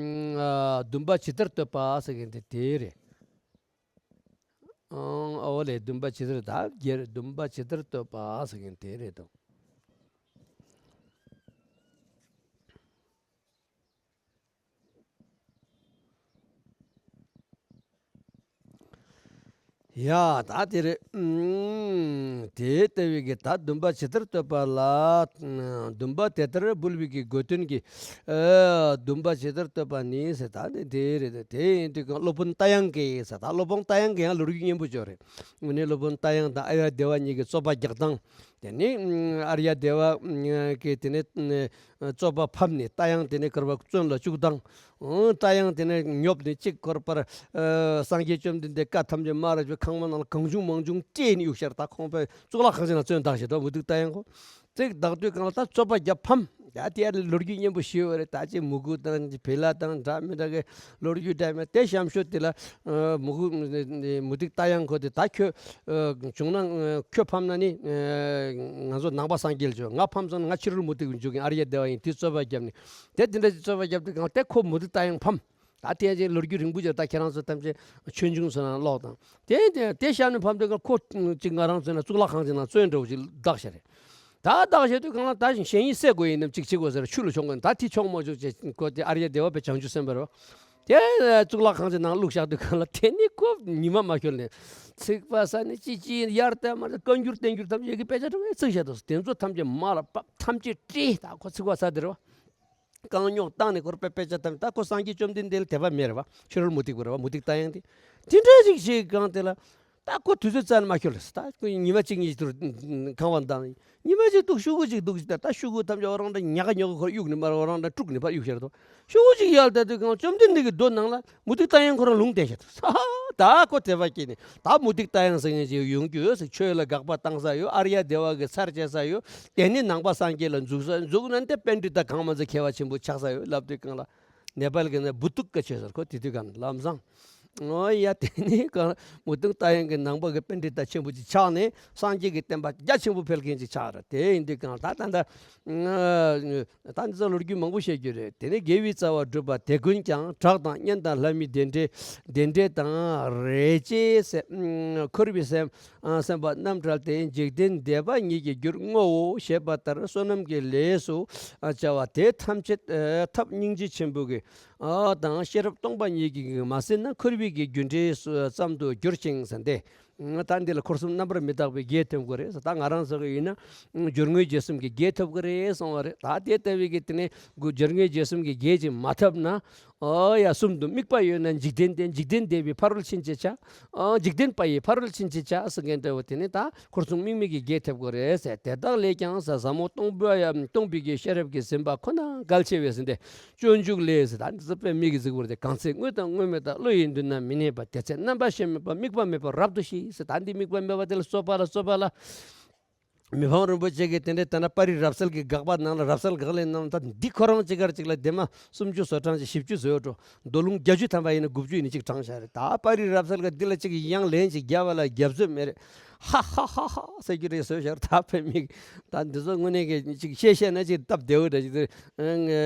ཨ་འདུན་པ་ཇི་ལྟར་བསྟོད་པ་ཟེར་མཁན་དེ་དེ་རེད། ཨང་ཨོ་ལེ་འདུན་པ་ཇི་ལྟར་ད་རྒྱལ་འདུན་པ་ཇི་ལྟར་བསྟོད་པ་ཟེར་མཁན་དེ་རེད་དོ། ཡ་ད་དེ་རེད། ཨུམ། དེ་ལྟ་བུའི་གི་ད་འདུན་པ་ཇི་ལྟར་བསྟོད་པ་ལ། ཨུམ། འདུན་པ་དེ་ལྟར་འབུལ་བའི་གི་དགོས་དོན་གྱི། ཨ་འདུན་པ་ཇི་ལྟར་བསྟོད་པ་ནི་ཟེར། ད་ནི་དེ་རེད། དེ་ཡིན་དུས་སློབ་དཔོན་རྟ་དབྱངས་ཀྱིས་ཟེར། ད་སློབ་དཔོན་རྟ་དབྱངས་ཀྱིས་ཡང་ལོ་རྒྱུས་སྙན་པོ་བརྗོད་རེད། དངོས་གནས་སློབ་དཔོན་རྟ་དབྱངས་དང་ཨརྱ་དེ་བ་གཉིས་ཀྱི་རྩོད་པ་རྒྱག་སྟངས། དེ་ནས་ཨརྱ་དེ་བ་གིས་དེ་ནས་རྩོད་པ་ཕམ་ནས་རྟ་དབྱངས་དེ་ནས་བསྐོར་བ་བཙོན་ལ་བཅུག་སྟངས། རྟ་དབྱངས་དེ་ནས་ཉོབ་ནས་གཅིག་བསྐོར་པར། སངས་རྒྱས་བཅོམ་ལྡན་འདས་བཀའ་ཐམས་ཅད་སྨྲ་ར་བརྗོད། ཁང་པ་ནང་ལ་གང་བྱུང་མང་བྱུང་སྤྲད་ནས་གཡུགས་ཤར། ད་ཁོང་པས་གཙུག་ལག་ཁང་ཆེན་ནང་བཙོན་བཏང་ཤག་ད་མུ་སྟེགས་རྟ་དབྱངས་ཁོ། ཚིག་བདག་དུས་གང་ལ་ད་རྩོད་པ་རྒྱབ་ཕམ། ཡ་དེ་ཡར་ལོ་རྒྱུས་སྙན་པོ་ཞིག་ཡོད་རེད། ད་ཅི་མུ་གུ་དང་བེ་ལ་དང་འདྲ་མི་འདྲ་གི་ལོ་རྒྱུས་འདྲ་མེད་དེ་གཤམ་ཤོས་དེ་ལ་མུ་གུ་མུ་སྟེགས་རྟ་དབྱངས་ཁོ་དེ་ད་ཁྱོད་བྱུང་ན་ཁྱོད་ཕམ་ན་ནི་ང་ཚོ་ནང་པ་སངས་རྒྱས་ལ་འཇུག་ང་ཕམ་སོང་ན་ང་ཕྱི་རོལ་མུ་སྟེགས་ལ་འཇུག་གིན་ཨརྱ་དེ་བ་ཡིན། དེ་རྩོད་པ་བརྒྱབ་ནས་དེ་དེ་འདྲ་ཅིག་རྩོད་པ་བརྒྱབ་དུས་གང་ལ་དེ་ཁོ་མུ་སྟེགས་རྟ་དབྱངས་ཕམ། ད་དེ་ཡང་ཅིག་ལོ་རྒྱུས་རིང་པོ་ཅིག་ད་ཁྱེད་རང་ཚོ་ཐམས་ཅད་ཆོས་འབྱུང་ཚོ་ནང་ཀློག་དང་། དེ་དེ་དེ་གཤམ་ནས་ཕམ་དུས་གང་ལ་ཁོ་ཅིག་ང་རང་ཚོ་ན་གཙུག་ལག་ཁང་ཆེན་ནང་བཙོན་འདྲ་བོ་ཅིག་བདག་བཞག་རེད། ད་བདག་བཞག་དུས་གང་ལ་ད་ཞེན་ཡིན་བསད་དགོས་ཡིན་ནམ་ཅིག་བྱེད་དགོས་ཟེར། ཆུ་ལ་མཆོང་དགོས་ཡིན། ད་དེ་མཆོང་མ་བཅུག་ཅེས་ཁོ་དེ་ཨརྱ་དེ་བ་པའི་བྱང་ཆུབ་སེམས་དཔའ་རེད་བ། དེ་གཙུག་ལག་ཁང་ཆེན་ནང་བླུགས་བཞག་དུས་གང་ལ་དེ་ནི་ཁོ་ཉི་མ་མ་ཤོར་ནས་ཚིག་པ་ས་ནི་ཅི་ཅི་ཡར་བལྟས་མར་བལྟས་བཀའ་འགྱུར་བསྟན་འགྱུར་ཐམས་ཅད་ཡ་གི་དཔེ་ཆ་དྲངས་ནས་བརྩིགས་བཞག་འདུག། དེ་ཚོ་ཐམས་ཅད་མར་ལ་ཕབ། ཐམས་ཅད་བཀྲེས། ད་ཁོ་ཚིག་པ་ས་དེ་རེད་བ། རྐང་རྙོག་བཏང་ནས་ཁོར་དཔེ་དཔེ་ཆ་བཏང་། ད་ཁོ་སངས་རྒྱས་བཅོམ་ལྡན་འདས་ལ་དད་པ་མེད་རེད་བ། ཕྱི་རོལ་མུ་སྟེགས་པ་རེད་བ། མུ་སྟེགས་རྟ་དབྱངས་དེ། དེ་འདྲ་ཞིག་བྱེད་སྒང་དེ་ལ་ད་ཁོ་དུས་ཚོད་རྩ་ནས་མ་འཁྱོལ་ལ། ད་ཁོ་ཉི་མ་གཅིག་གཉིས་དུ་ཁང་པ་བཏང་། ཉི་མ་གཅིག་འདུག། ཤོག་གུ་གཅིག་འདུག་ཟེར། ད་ཤོག་གུ་ཐམས་ཅད་འོ་རང་འདྲ་ཉག་ག་ཉོག་ག་ཁོར་གཡུགས་ནས་མར་འོ་རང་འདྲ་དཀྲུགས་ནས་ཕར་གཡུགས་ཤར་དོ། ཤོག་གུ་གཅིག་ཡར་ལྟ་དུས་སྒང་བཅོམ་ལྡན་འདས་ཀྱི་རྡོ་ནང་ལ་མུ་སྟེགས་རྟ་དབྱངས་ཁོ་རང་ལུང་བསྟན་ཤར་དོ། ཧ་ཧ། ད་ཁོ་དད་པ་སྐྱེས་ནས་ད་མུ་སྟེགས་རྟ་དབྱངས་ཟེར་མཁན་ཅིག་ཡོང་རྒྱུ་ཡོད་ཟེར། ཆོས་ལ་དགག་པ་བཏང་ས་ཡོད། ཨཱརྱ་དེ་བ་གི་ཚར་བཅད་ས་ཡོད། དེ་ནི་ནང་པ་སངས་རྒྱས་ལ་འཛུགས་ས་འཛུགས་ན་འདི་པཎྜི་ཏ་གང་མ་ཚད་མཁས་པ་ཆེན་པོ་ཆགས་ས་ཡོད་ལབ་དུས་གང་ལ། ནེ་པཱལ་གི་ནི་བུ་ཏུག་ག་ཆོས་ཟེར། ཁོ་དེ་དུས་གང་ལམ་སང་། ཨོ་ཡ། དེ་ནི་གང་མུ་སྟེགས་རྟ་དབྱངས་ཀྱི་ནང་པ་གི་པཎྜི་ཏ་ཆེན་པོ་ཅིག་ཆགས་ནས་སངས་རྒྱས་ཀྱི་བསྟན་པ་རྒྱ་ཆེན་པོ་འཕེལ་མཁན་ཅིག་ཆགས་རེད། དེ་ཡིན་དུས་གང་ད་ད་ད། ད་འདི་ཚོ་ལོ་རྒྱུས་མང་པོ་བཤད་རྒྱུ་རེད། དེ་ནས་དགེ་བའི་རྩ་བ་བསྒྲུབས་པ་དེ་ཀུན་ཀྱང་། གྲགས་དང་སྙན་དང་ལྷ་མིའི་བདེ་འབྲས། བདེ་འབྲས་དང་རེག་བྱའི་སེམས། འཁོར་བའི་སེམས། སེམས་པ་རྣམ་བྲལ་ཏེ། འཇིག་རྟེན་བདེ་བ་ཉིད་ཀྱི་རྒྱུར་བསྔོའོ་ཞེས་པ་ལྟར་བསོད་ནམས་ཀྱི་ལས་སུ་བྱ་བ་དེ་ཐམས་ཅད་ཐབས་སྙིང་རྗེ་ཆེན་པོ་གི་དང་ཤེས་རབ་སྟོང་པ་ཉིད་ཀྱིས་མ་ཟིན་ན་འཁོར་བའི་གི་རྒྱུ་འབྲས་ཙམ་དུ་འགྱུར་ཞིང་ཟེར་ཏེ། ད་འདི་ལ་འཁོར་གསུམ་རྣམ་པར་མི་རྟག་པའི་རྒྱས་ཐེབས་དགོས་རེད། ད་ང་རང་ཚོ་གི་ཡིན་ན་སྦྱོར་དངོས་རྗེས་གསུམ་གྱི་རྒྱས་ཐེབས་དགོས་རེད་གསུངས་པ་རེད། ད་དེ་ལྟ་བུའི་གི་དེ་ནས་སྦྱོར་དངོས་རྗེས་གསུམ་གྱི་རྒྱས་ཀྱིས་མ་ཐེབས་ན། ཨོ་ཡ། གསུམ་དུ་དམིགས་པ་ཡོད་ན་འཇིག་རྟེན་བདེ། འཇིག་རྟེན་བདེ་བའི་ཕ་རོལ་ཕྱིན་ཅེས་བྱ། ཨོ་འཇིག་རྟེན་པ་ཡི་ཕ་རོལ་ཕྱིན་ཅེས་བྱ་ཟེར་མཁན་འདྲ་བོ་དེ་ནི་ད་འཁོར་གསུམ་དམིགས་མེད་ཀྱི་རྒྱས་ཐེབས་དགོས་རེད་ཟེར། དེ་དག་ལས་ཀྱང་ཟབ་མོ་སྟོང་པ་ཡ་སྟོང་པའི་གི་ཤེས་རབ་ཀྱིས་ཟིན་པ་ཁོ་ན་གལ་ཆེ་བས་ཟེར་ཏེ། སྤྱོད་འཇུག་ལས་ཟེར། ད་འདི་ཚོ་དཔེ་མིག་གིས་གཟིགས་པར་ཏེ། གང་ཚེ་དངོས་དང་དངོས་མེད་དག། བློ་ཡིས་མཐུན་ན་མི་གནས་པ། དེ་ཚེ་རྣམ་པར་ཤེས་མེད་པ། དམིགས་པ་མེད་པར་རབ་ཏུ་ཤེས་ཟེར། ད་འདི་དམིགས་པ་མེད་པ་དེ་ལ་རྩོད་པ་ལ་རྩོད་པ་ལ། མི་ཕམ་རིན་པོ་ཆེ་གིས་དེ་འདྲའི་ལྟ་ན་པར་རིས་རབ་གསལ་གྱི་དགག་པ་ནང་ལ། རབ་གསལ་དགག་ལན་ནང་ད་འདི་ཁོ་རང་གཅིག་གར་གཅིག་ལ་ལྡེབ་མ་སུམ་ཅུ་སོ་གྲངས་ཀྱི་བཞི་བཅུ་བཟོས་འགྲོ། མདོ་ལུང་བརྒྱད་ཅུ་ཐམ་པ་ཡིན་ན་དགུ་བཅུ་ཡིན་ན་གཅིག་དྲངས་བཞག་རེད། ད་པར་རིས་རབ་གསལ་གྱིས་འདི་ལ་གཅིག་ཡང་ལན་གཅིག་རྒྱབ་པ་ལ་རྒྱབ་རྩོད་མེད་རེད། ཧ་ཧ་ཧ་ཧ་ཟེར་རྒྱུ་རེད་བཟོས་བཞག་རེད། ད་དཔེ་མིག་ད་འདི་ཚོ་དངོས་གནས་ཀྱི་གཅིག་བཤད་བཤད་ན་གཅིག་སྟབས་བདེ་བོ་འདྲ་ཅིག་དེ་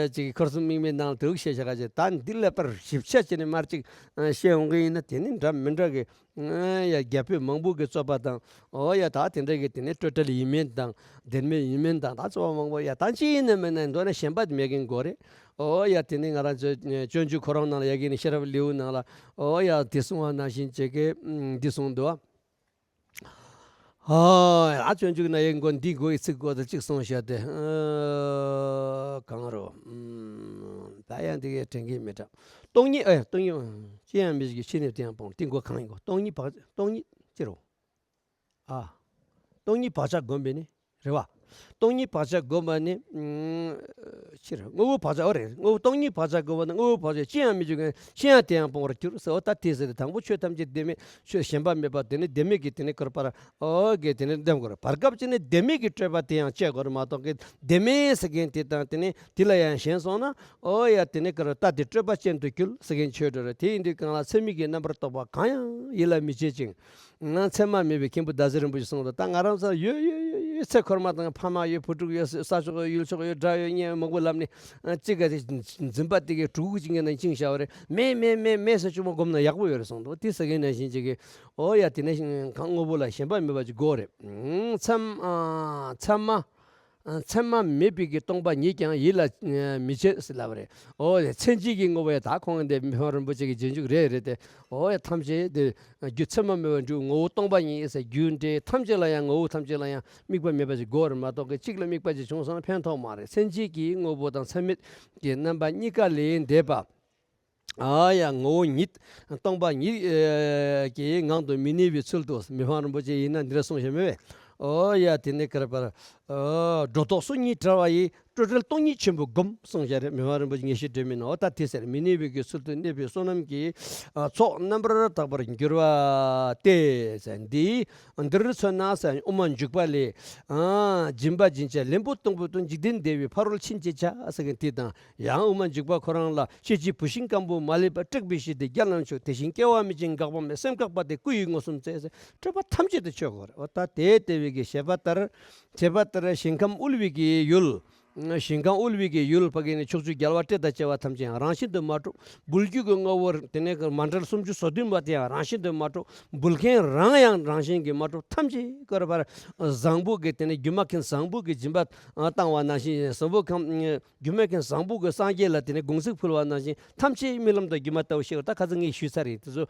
གཅིག་འཁོར་གསུམ་དམིགས་མེད་ནང་དུ་བཤད་བཞག་ག་ཅིག་ད་འདི་ལ་པར་ཞིབ་ཆ་བྱས་ནས་མར་གཅིག་བཤད་འོང་གི་ཡིན་ན་དེ་ནི་འདྲ་མི་འདྲ་གི་ཨ་ཡ། རྒྱ་བོད་མང་པོ་གི་རྩོད་པ་དང་། ཨོ་ཡ། ད་དེ་འདྲ་གི་དེ་ནས་སྤྲོས་བྲལ་ཡིན་མིན་དང་། བདེན་མེད་ཡིན་མིན་དང་། ད་རྩོད་པ་མང་པོ་ཡ། ད་ཅི་ཡིན་ན་མིན་ན་མདོར་ན་ཞེན་པ་མེད་མཁན་དགོས་རེད། ཨོ་ཡ། དེ་ནས་ང་རང་ཚོའི་སྤྱོད་འཇུག་ཁོ་རང་ནང་ལ་ཡ་གི་ནི་ཤེས་རབ་ལེའུ་ནང་ལ། ཨོ་ཡ། དེ་གསུང་བ་ནང་བཞིན་བྱེད་ཀྱི་འདི་གསུངས་འདུག་ཨ། ཨ་སྤྱོད་འཇུག་ན་ཡ་མགོ་འདི་མགོ་ཡི་ཚིག་མགོ་དང་གཅིག་གསུངས་བཞག་སྟེ། ཨ་གང་རོ། ད་ཡང་འདི་གའི་དྲན་གྱི་མེད་འགྲོ། སྟོང་ཉིད། ཨེ། སྟོང་ཉིད་ཅི་ཡང་མི་བྱེད་ཀྱི་ཕྱི་ནས་དེ་ཡང་སྤོང་། དེ་མགོ་གང་ཡིན་གོ། སྟོང་ཉིད་བག་སྟོང་ཉིད་ཅི་རོ། ཨ། སྟོང་ཉིད་བག་ཆགས་བསྒོམས་པས་ནི། རེད་བ། སྟོང་ཉིད་བག་ཆགས་བསྒོམས་པ་ནི། ཕྱིར་དངོས་པོ་བག་ཆགས། ཨོ་རེད། དངོས་པོ་སྟོང་ཉིད་བག་ཆགས་བསྒོམས་པ་ནི། དངོས་པོ་བག་ཆགས་ཅི་ཡང་མི་འཇུག་མཁན་ཕྱིར་ཡང་དེ་ཡང་སྤོང་བར་འགྱུར་ཟེར། ཨོ་ད་དེ་ཟེར་ཏེ། དང་པོ་ཆོས་ཐམས་ཅད་བདེན་མེད། ཆོས་ཞེན་པ་མེད་པ་དེ་ནི་བདེན་མེད་ཀྱི་དེ་ནི་བཀོད་པར། ཨོ་གི་དེ་ནི་འདེམས་དགོས་རེད། བར་སྐབས་ཅིག་ནི་བདེན་མེད་ཀྱི་སྤྲོས་པ་དེ་ཡང་བཅད་དགོས་རེད་མ་གཏོགས་ཀྱི། བདེན་མེད་ཟེར་མཁན་དེ་དང་དེ་ནི་དེ་ལ་ཡང་ཞེན་སོང་ན། ཨོ་ཡ། དེ་ནི་བཀོད་པ་ལྟ་དེ་སྤྲོས་པ་ཅན་དུ་འགྱུར་ཟེར་མཁན་ཆོས་འགྲོ་རེད། དེ་ཡིན་དུས་གང་ལ་ཚད་མིན་གྱི་རྣམ་པར་རྟོག་པ་གང་ཡང་ཡིད་ལ་མི་བྱེད་ཅིང་། ང་མཚན་མ་མེད་པའི་མཁན་པོ་ཟླ་ཟེར་རིན་པོ་ཆེས་གསུངས་འདུག་ད་ང་རང་ཚོ་ཡོད་ཡོད་ཡོད་ཡོད། ཚེ་འཁོར་མ་དང་། ཕ་མ་ཡོད། བུ་ཕྲུག་ཡོད། ས་ཕྱོགས་ཡོད། ཡུལ་ཕྱོགས་ཡོད། དགྲ་ཡོད། གཉེན་ཡོད། མང་པོ་ལབ་ནས་གཅིག་ག་དེ་འཛིན་པ་དེ་གའི་གྲུ་གུ་གཅིག་ངེས་ན་བཅིངས་བཞག་པ་རེད། མེད་མེད་མེད་མེད་ཟེར་གཅིག་མ་སྒོམ་ན་ཡག་པོ་ཡོད་རེད་གསུངས་འདུག་དེ་ཟེར་མཁན་ནང་བཞིན་བྱེད་ཀྱི། ཨོ་ཡ། དེ་ནས་གང་དངོས་པོ་ལ་ཞེན་པ་མེད་པ་ཅིག་དགོས་རེད། མཚན་མཚན་མ། མཚན་མ་མེད་པའི་གི་སྟོང་པ་ཉིད་ཀྱང་ཡིད་ལ་མི་བྱེད་ཟེར་ལབ་པ་རེད། ཨོ་ཡ། མཚན་གཅིག་གི་དངོས་པོ་ཡ། ད་ཁོང་འདི་མི་ཕམ་རིན་པོ་ཆེ་གི་རྗེས་འཇུག་རེད་རེད་དེ། ཨོ་ཡ། ཐམས་ཅད་དེ་རྒྱུ་མཚན་མ་མེད་པར་འཇུག་ངོ་བོ་སྟོང་པ་ཉིད་ཟེར། རྒྱུ་འབྲས་ཐམས་ཅད་ལ་ཡང་། ངོ་བོ་ཐམས་ཅད་ལ་ཡང་དམིགས་པ་མེད་པ་ཞིག་དགོས་རེད་མ་གཏོགས་ཀྱི། གཅིག་ལ་དམིགས་པ་ཞིག་བྱུང་སོང་ན་ཕན་ཐོགས་མ་རེད། མཚན་གཅིག་གི་དངོས་པོ་དང་མཚན་མེད་ཀྱི་རྣམ་པ་གཉིས་ཀ་ལས་འདས་པ། ཨ་ཡ། ངོ་བོ་ཉིད་སྟོང་པ་ཉིད་ཀྱི་ངང་དུ་མི་གནས་པའི་ཚུལ་དུ། མི་ཕམ་རིན་པོ་ཆེ་ཡིན་ན་འདི་འདྲ་གསུངས་བཞག་མེད་པས། ཨོ་ཡ། དེ་ནས་བཀོད་པར། སྒྲོ་འདོགས་སོ་གཉིས་བྲལ་བ་ཡི། སྤྲོས་བྲལ་སྟོང་ཉིད་ཆེན་པོ་བསྒོམ་གསུངས་བཞག་རེད། མི་ཕམ་རིན་པོ་ཆེ་ངེས་ཤེས་སྒྲོན་མེ་ནང་། ཨོ་ད་དེ་ཟེར། མི་གནས་པའི་གི་ཚུལ་དུ་གནས་པའི་བསོད་ནམས་ཀྱི་ཚོགས་རྣམ་པར་དག་པར་འགྱུར་བ་སྟེ་ཟེར། འདི་འདིར་མཚོན་ན་ཟེར། དབུ་མ་འཇུག་པ་ལས། སྦྱིན་པ་སྦྱིན་བྱ་ལེན་པོ་གཏོང་པོ་དང་། འཇིག་རྟེན་བདེ་བའི་ཕ་རོལ་ཕྱིན་ཅེས་བྱ་ཟེར་མཁན་དེ་དང་། ཡང་དབུ་མ་འཇུག་པ་ཁོ་རང་ལ། ཤེས་བྱའི་བུད་ཤིང་སྐམ་པོ་མ་ལུས་པ། དྲེགས་པའི་གཞི་དེ་རྒྱ་ལ་མཆོག་དེ་བཞིན་སྐྱེ་བ་མེད་ཅིང་འགག་པ་མེད། སེམས་འགག་པ་དེ་སྐུ་ཡི་མངོན་སུམ་མཛད་ཟེར། སྤྲོས་པ་ཐམས་ཅད་དེ་ཆོད་དགོས་རེད། འོ་ད་དེ་ལྟ་བུའི་གི་བྱེད་པ་ལྟར། བྱེད་པ་ལྟར་ཞིང་ཁམས་དབུལ་བའི་གི་ཡུལ། ཞིང་ཁམས་དབུལ་བའི་གི་ཡུལ་ཕ་གི་ནི་ཕྱོགས་བཅུའི་རྒྱལ་བ་སྲས་དང་བཅས་པ་ཐམས་ཅད་ཡང་རང་བཞིན་དུ་མ་གྲུབ། འབུལ་རྒྱུ་གི་དངོས་པོ་དེ་ནས་མཎྜལ་སུམ་ཅུ་སོ་བདུན་པ་དེ་ཡང་རང་བཞིན་དུ་མ་གྲུབ། འབུལ་མཁན་རང་ཡང་རང་བཞིན་གྱིས་མ་གྲུབ། ཐམས་ཅད་བཀོད་པར་བཟང་པོ་གི་དེ་ནས་སྒྱུ་མ་མཁན་བཟང་པོ་གི་སྦྱིན་པ་བཏང་བ་ནང་བཞིན། བཟང་པོ་གམ། སྒྱུ་མ་མཁན་བཟང་པོ་གི་སངས་རྒྱས་ལ་དེ་ནས་དགོངས་ཚིག་ཕུལ་བ་ནང་བཞིན། ཐམས་ཅད་རྨི་ལམ་དང་སྒྱུ་མ་ལྟ་བུ་ཤེས་པ། ད་ཁ་སང་ངས་ཞུས་ཚར་རེད། དེ་ཚོ་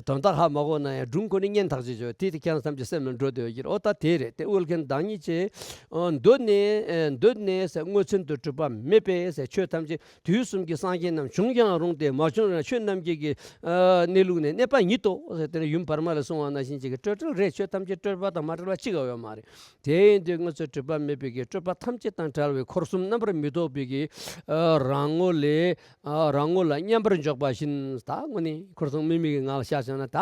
དོན་དག་ཧ་མ་གོ་ན་ཡང་སྒྲུང་ཁོ་ནས་སྙན་ཐག་ཆོད་ཆོད་དེ། དེ་ཁྱེད་རང་ཐམས་ཅད་སེམས་ལ་འགྲོ་སྡོད་ཀྱི་རེད། འོ་ད་དེ་རེད། དེ་དབུལ་མཁན་བདག་ཉིད་ཅེས། འོ་མདོ་ནས། འདོད་ནས་ཟེར། སྔོ་ཚོན་དུ་གྲུབ་པ་མེད་པས་ཟེར། ཆོས་ཐམས་ཅད་དུས་གསུམ་གྱི་སངས་རྒྱས་རྣམས། བྱུང་ཀྱང་རུང་སྟེ་མ་བྱུང་རང་། ཆོས་རྣམས་ཀྱི་གི་ཨ་གནས་ལུགས་ནི། གནས་པ་ཉིད་དོ་ཟེར། དེ་ནས་ཡུམ་བར་མ་ལ་གསུངས་པ་ནང་བཞིན་གྱི་གི་སྤྲོས་བྲལ་རེད། ཆོས་ཐམས་ཅད་སྤྲོས་པ་དང་མ་བྲལ་བ་གཅིག་ཀྱང་ཡོད་མ་རེད། དེ་ཡིན་དུས་སྔོ་ཚོན་གྲུབ་པ་མེད་པའི་གི་སྤྲོས་པ་ཐམས་ཅད་དང་བྲལ་བའི་འཁོར་གསུམ་རྣམ་པར་མི་རྟོག་པའི་གི་ཨ་རང་ངོ་ལས། ཨ་རང་ངོ་ལ་མཉམ་པར་འཇོག་པ་བཞིན། ད་དངོས་གནས་འཁོར་གསུམ་དམིགས་མེད་ཀྱི་ངང་ལ་བཞག་བྱུང་ན། ད་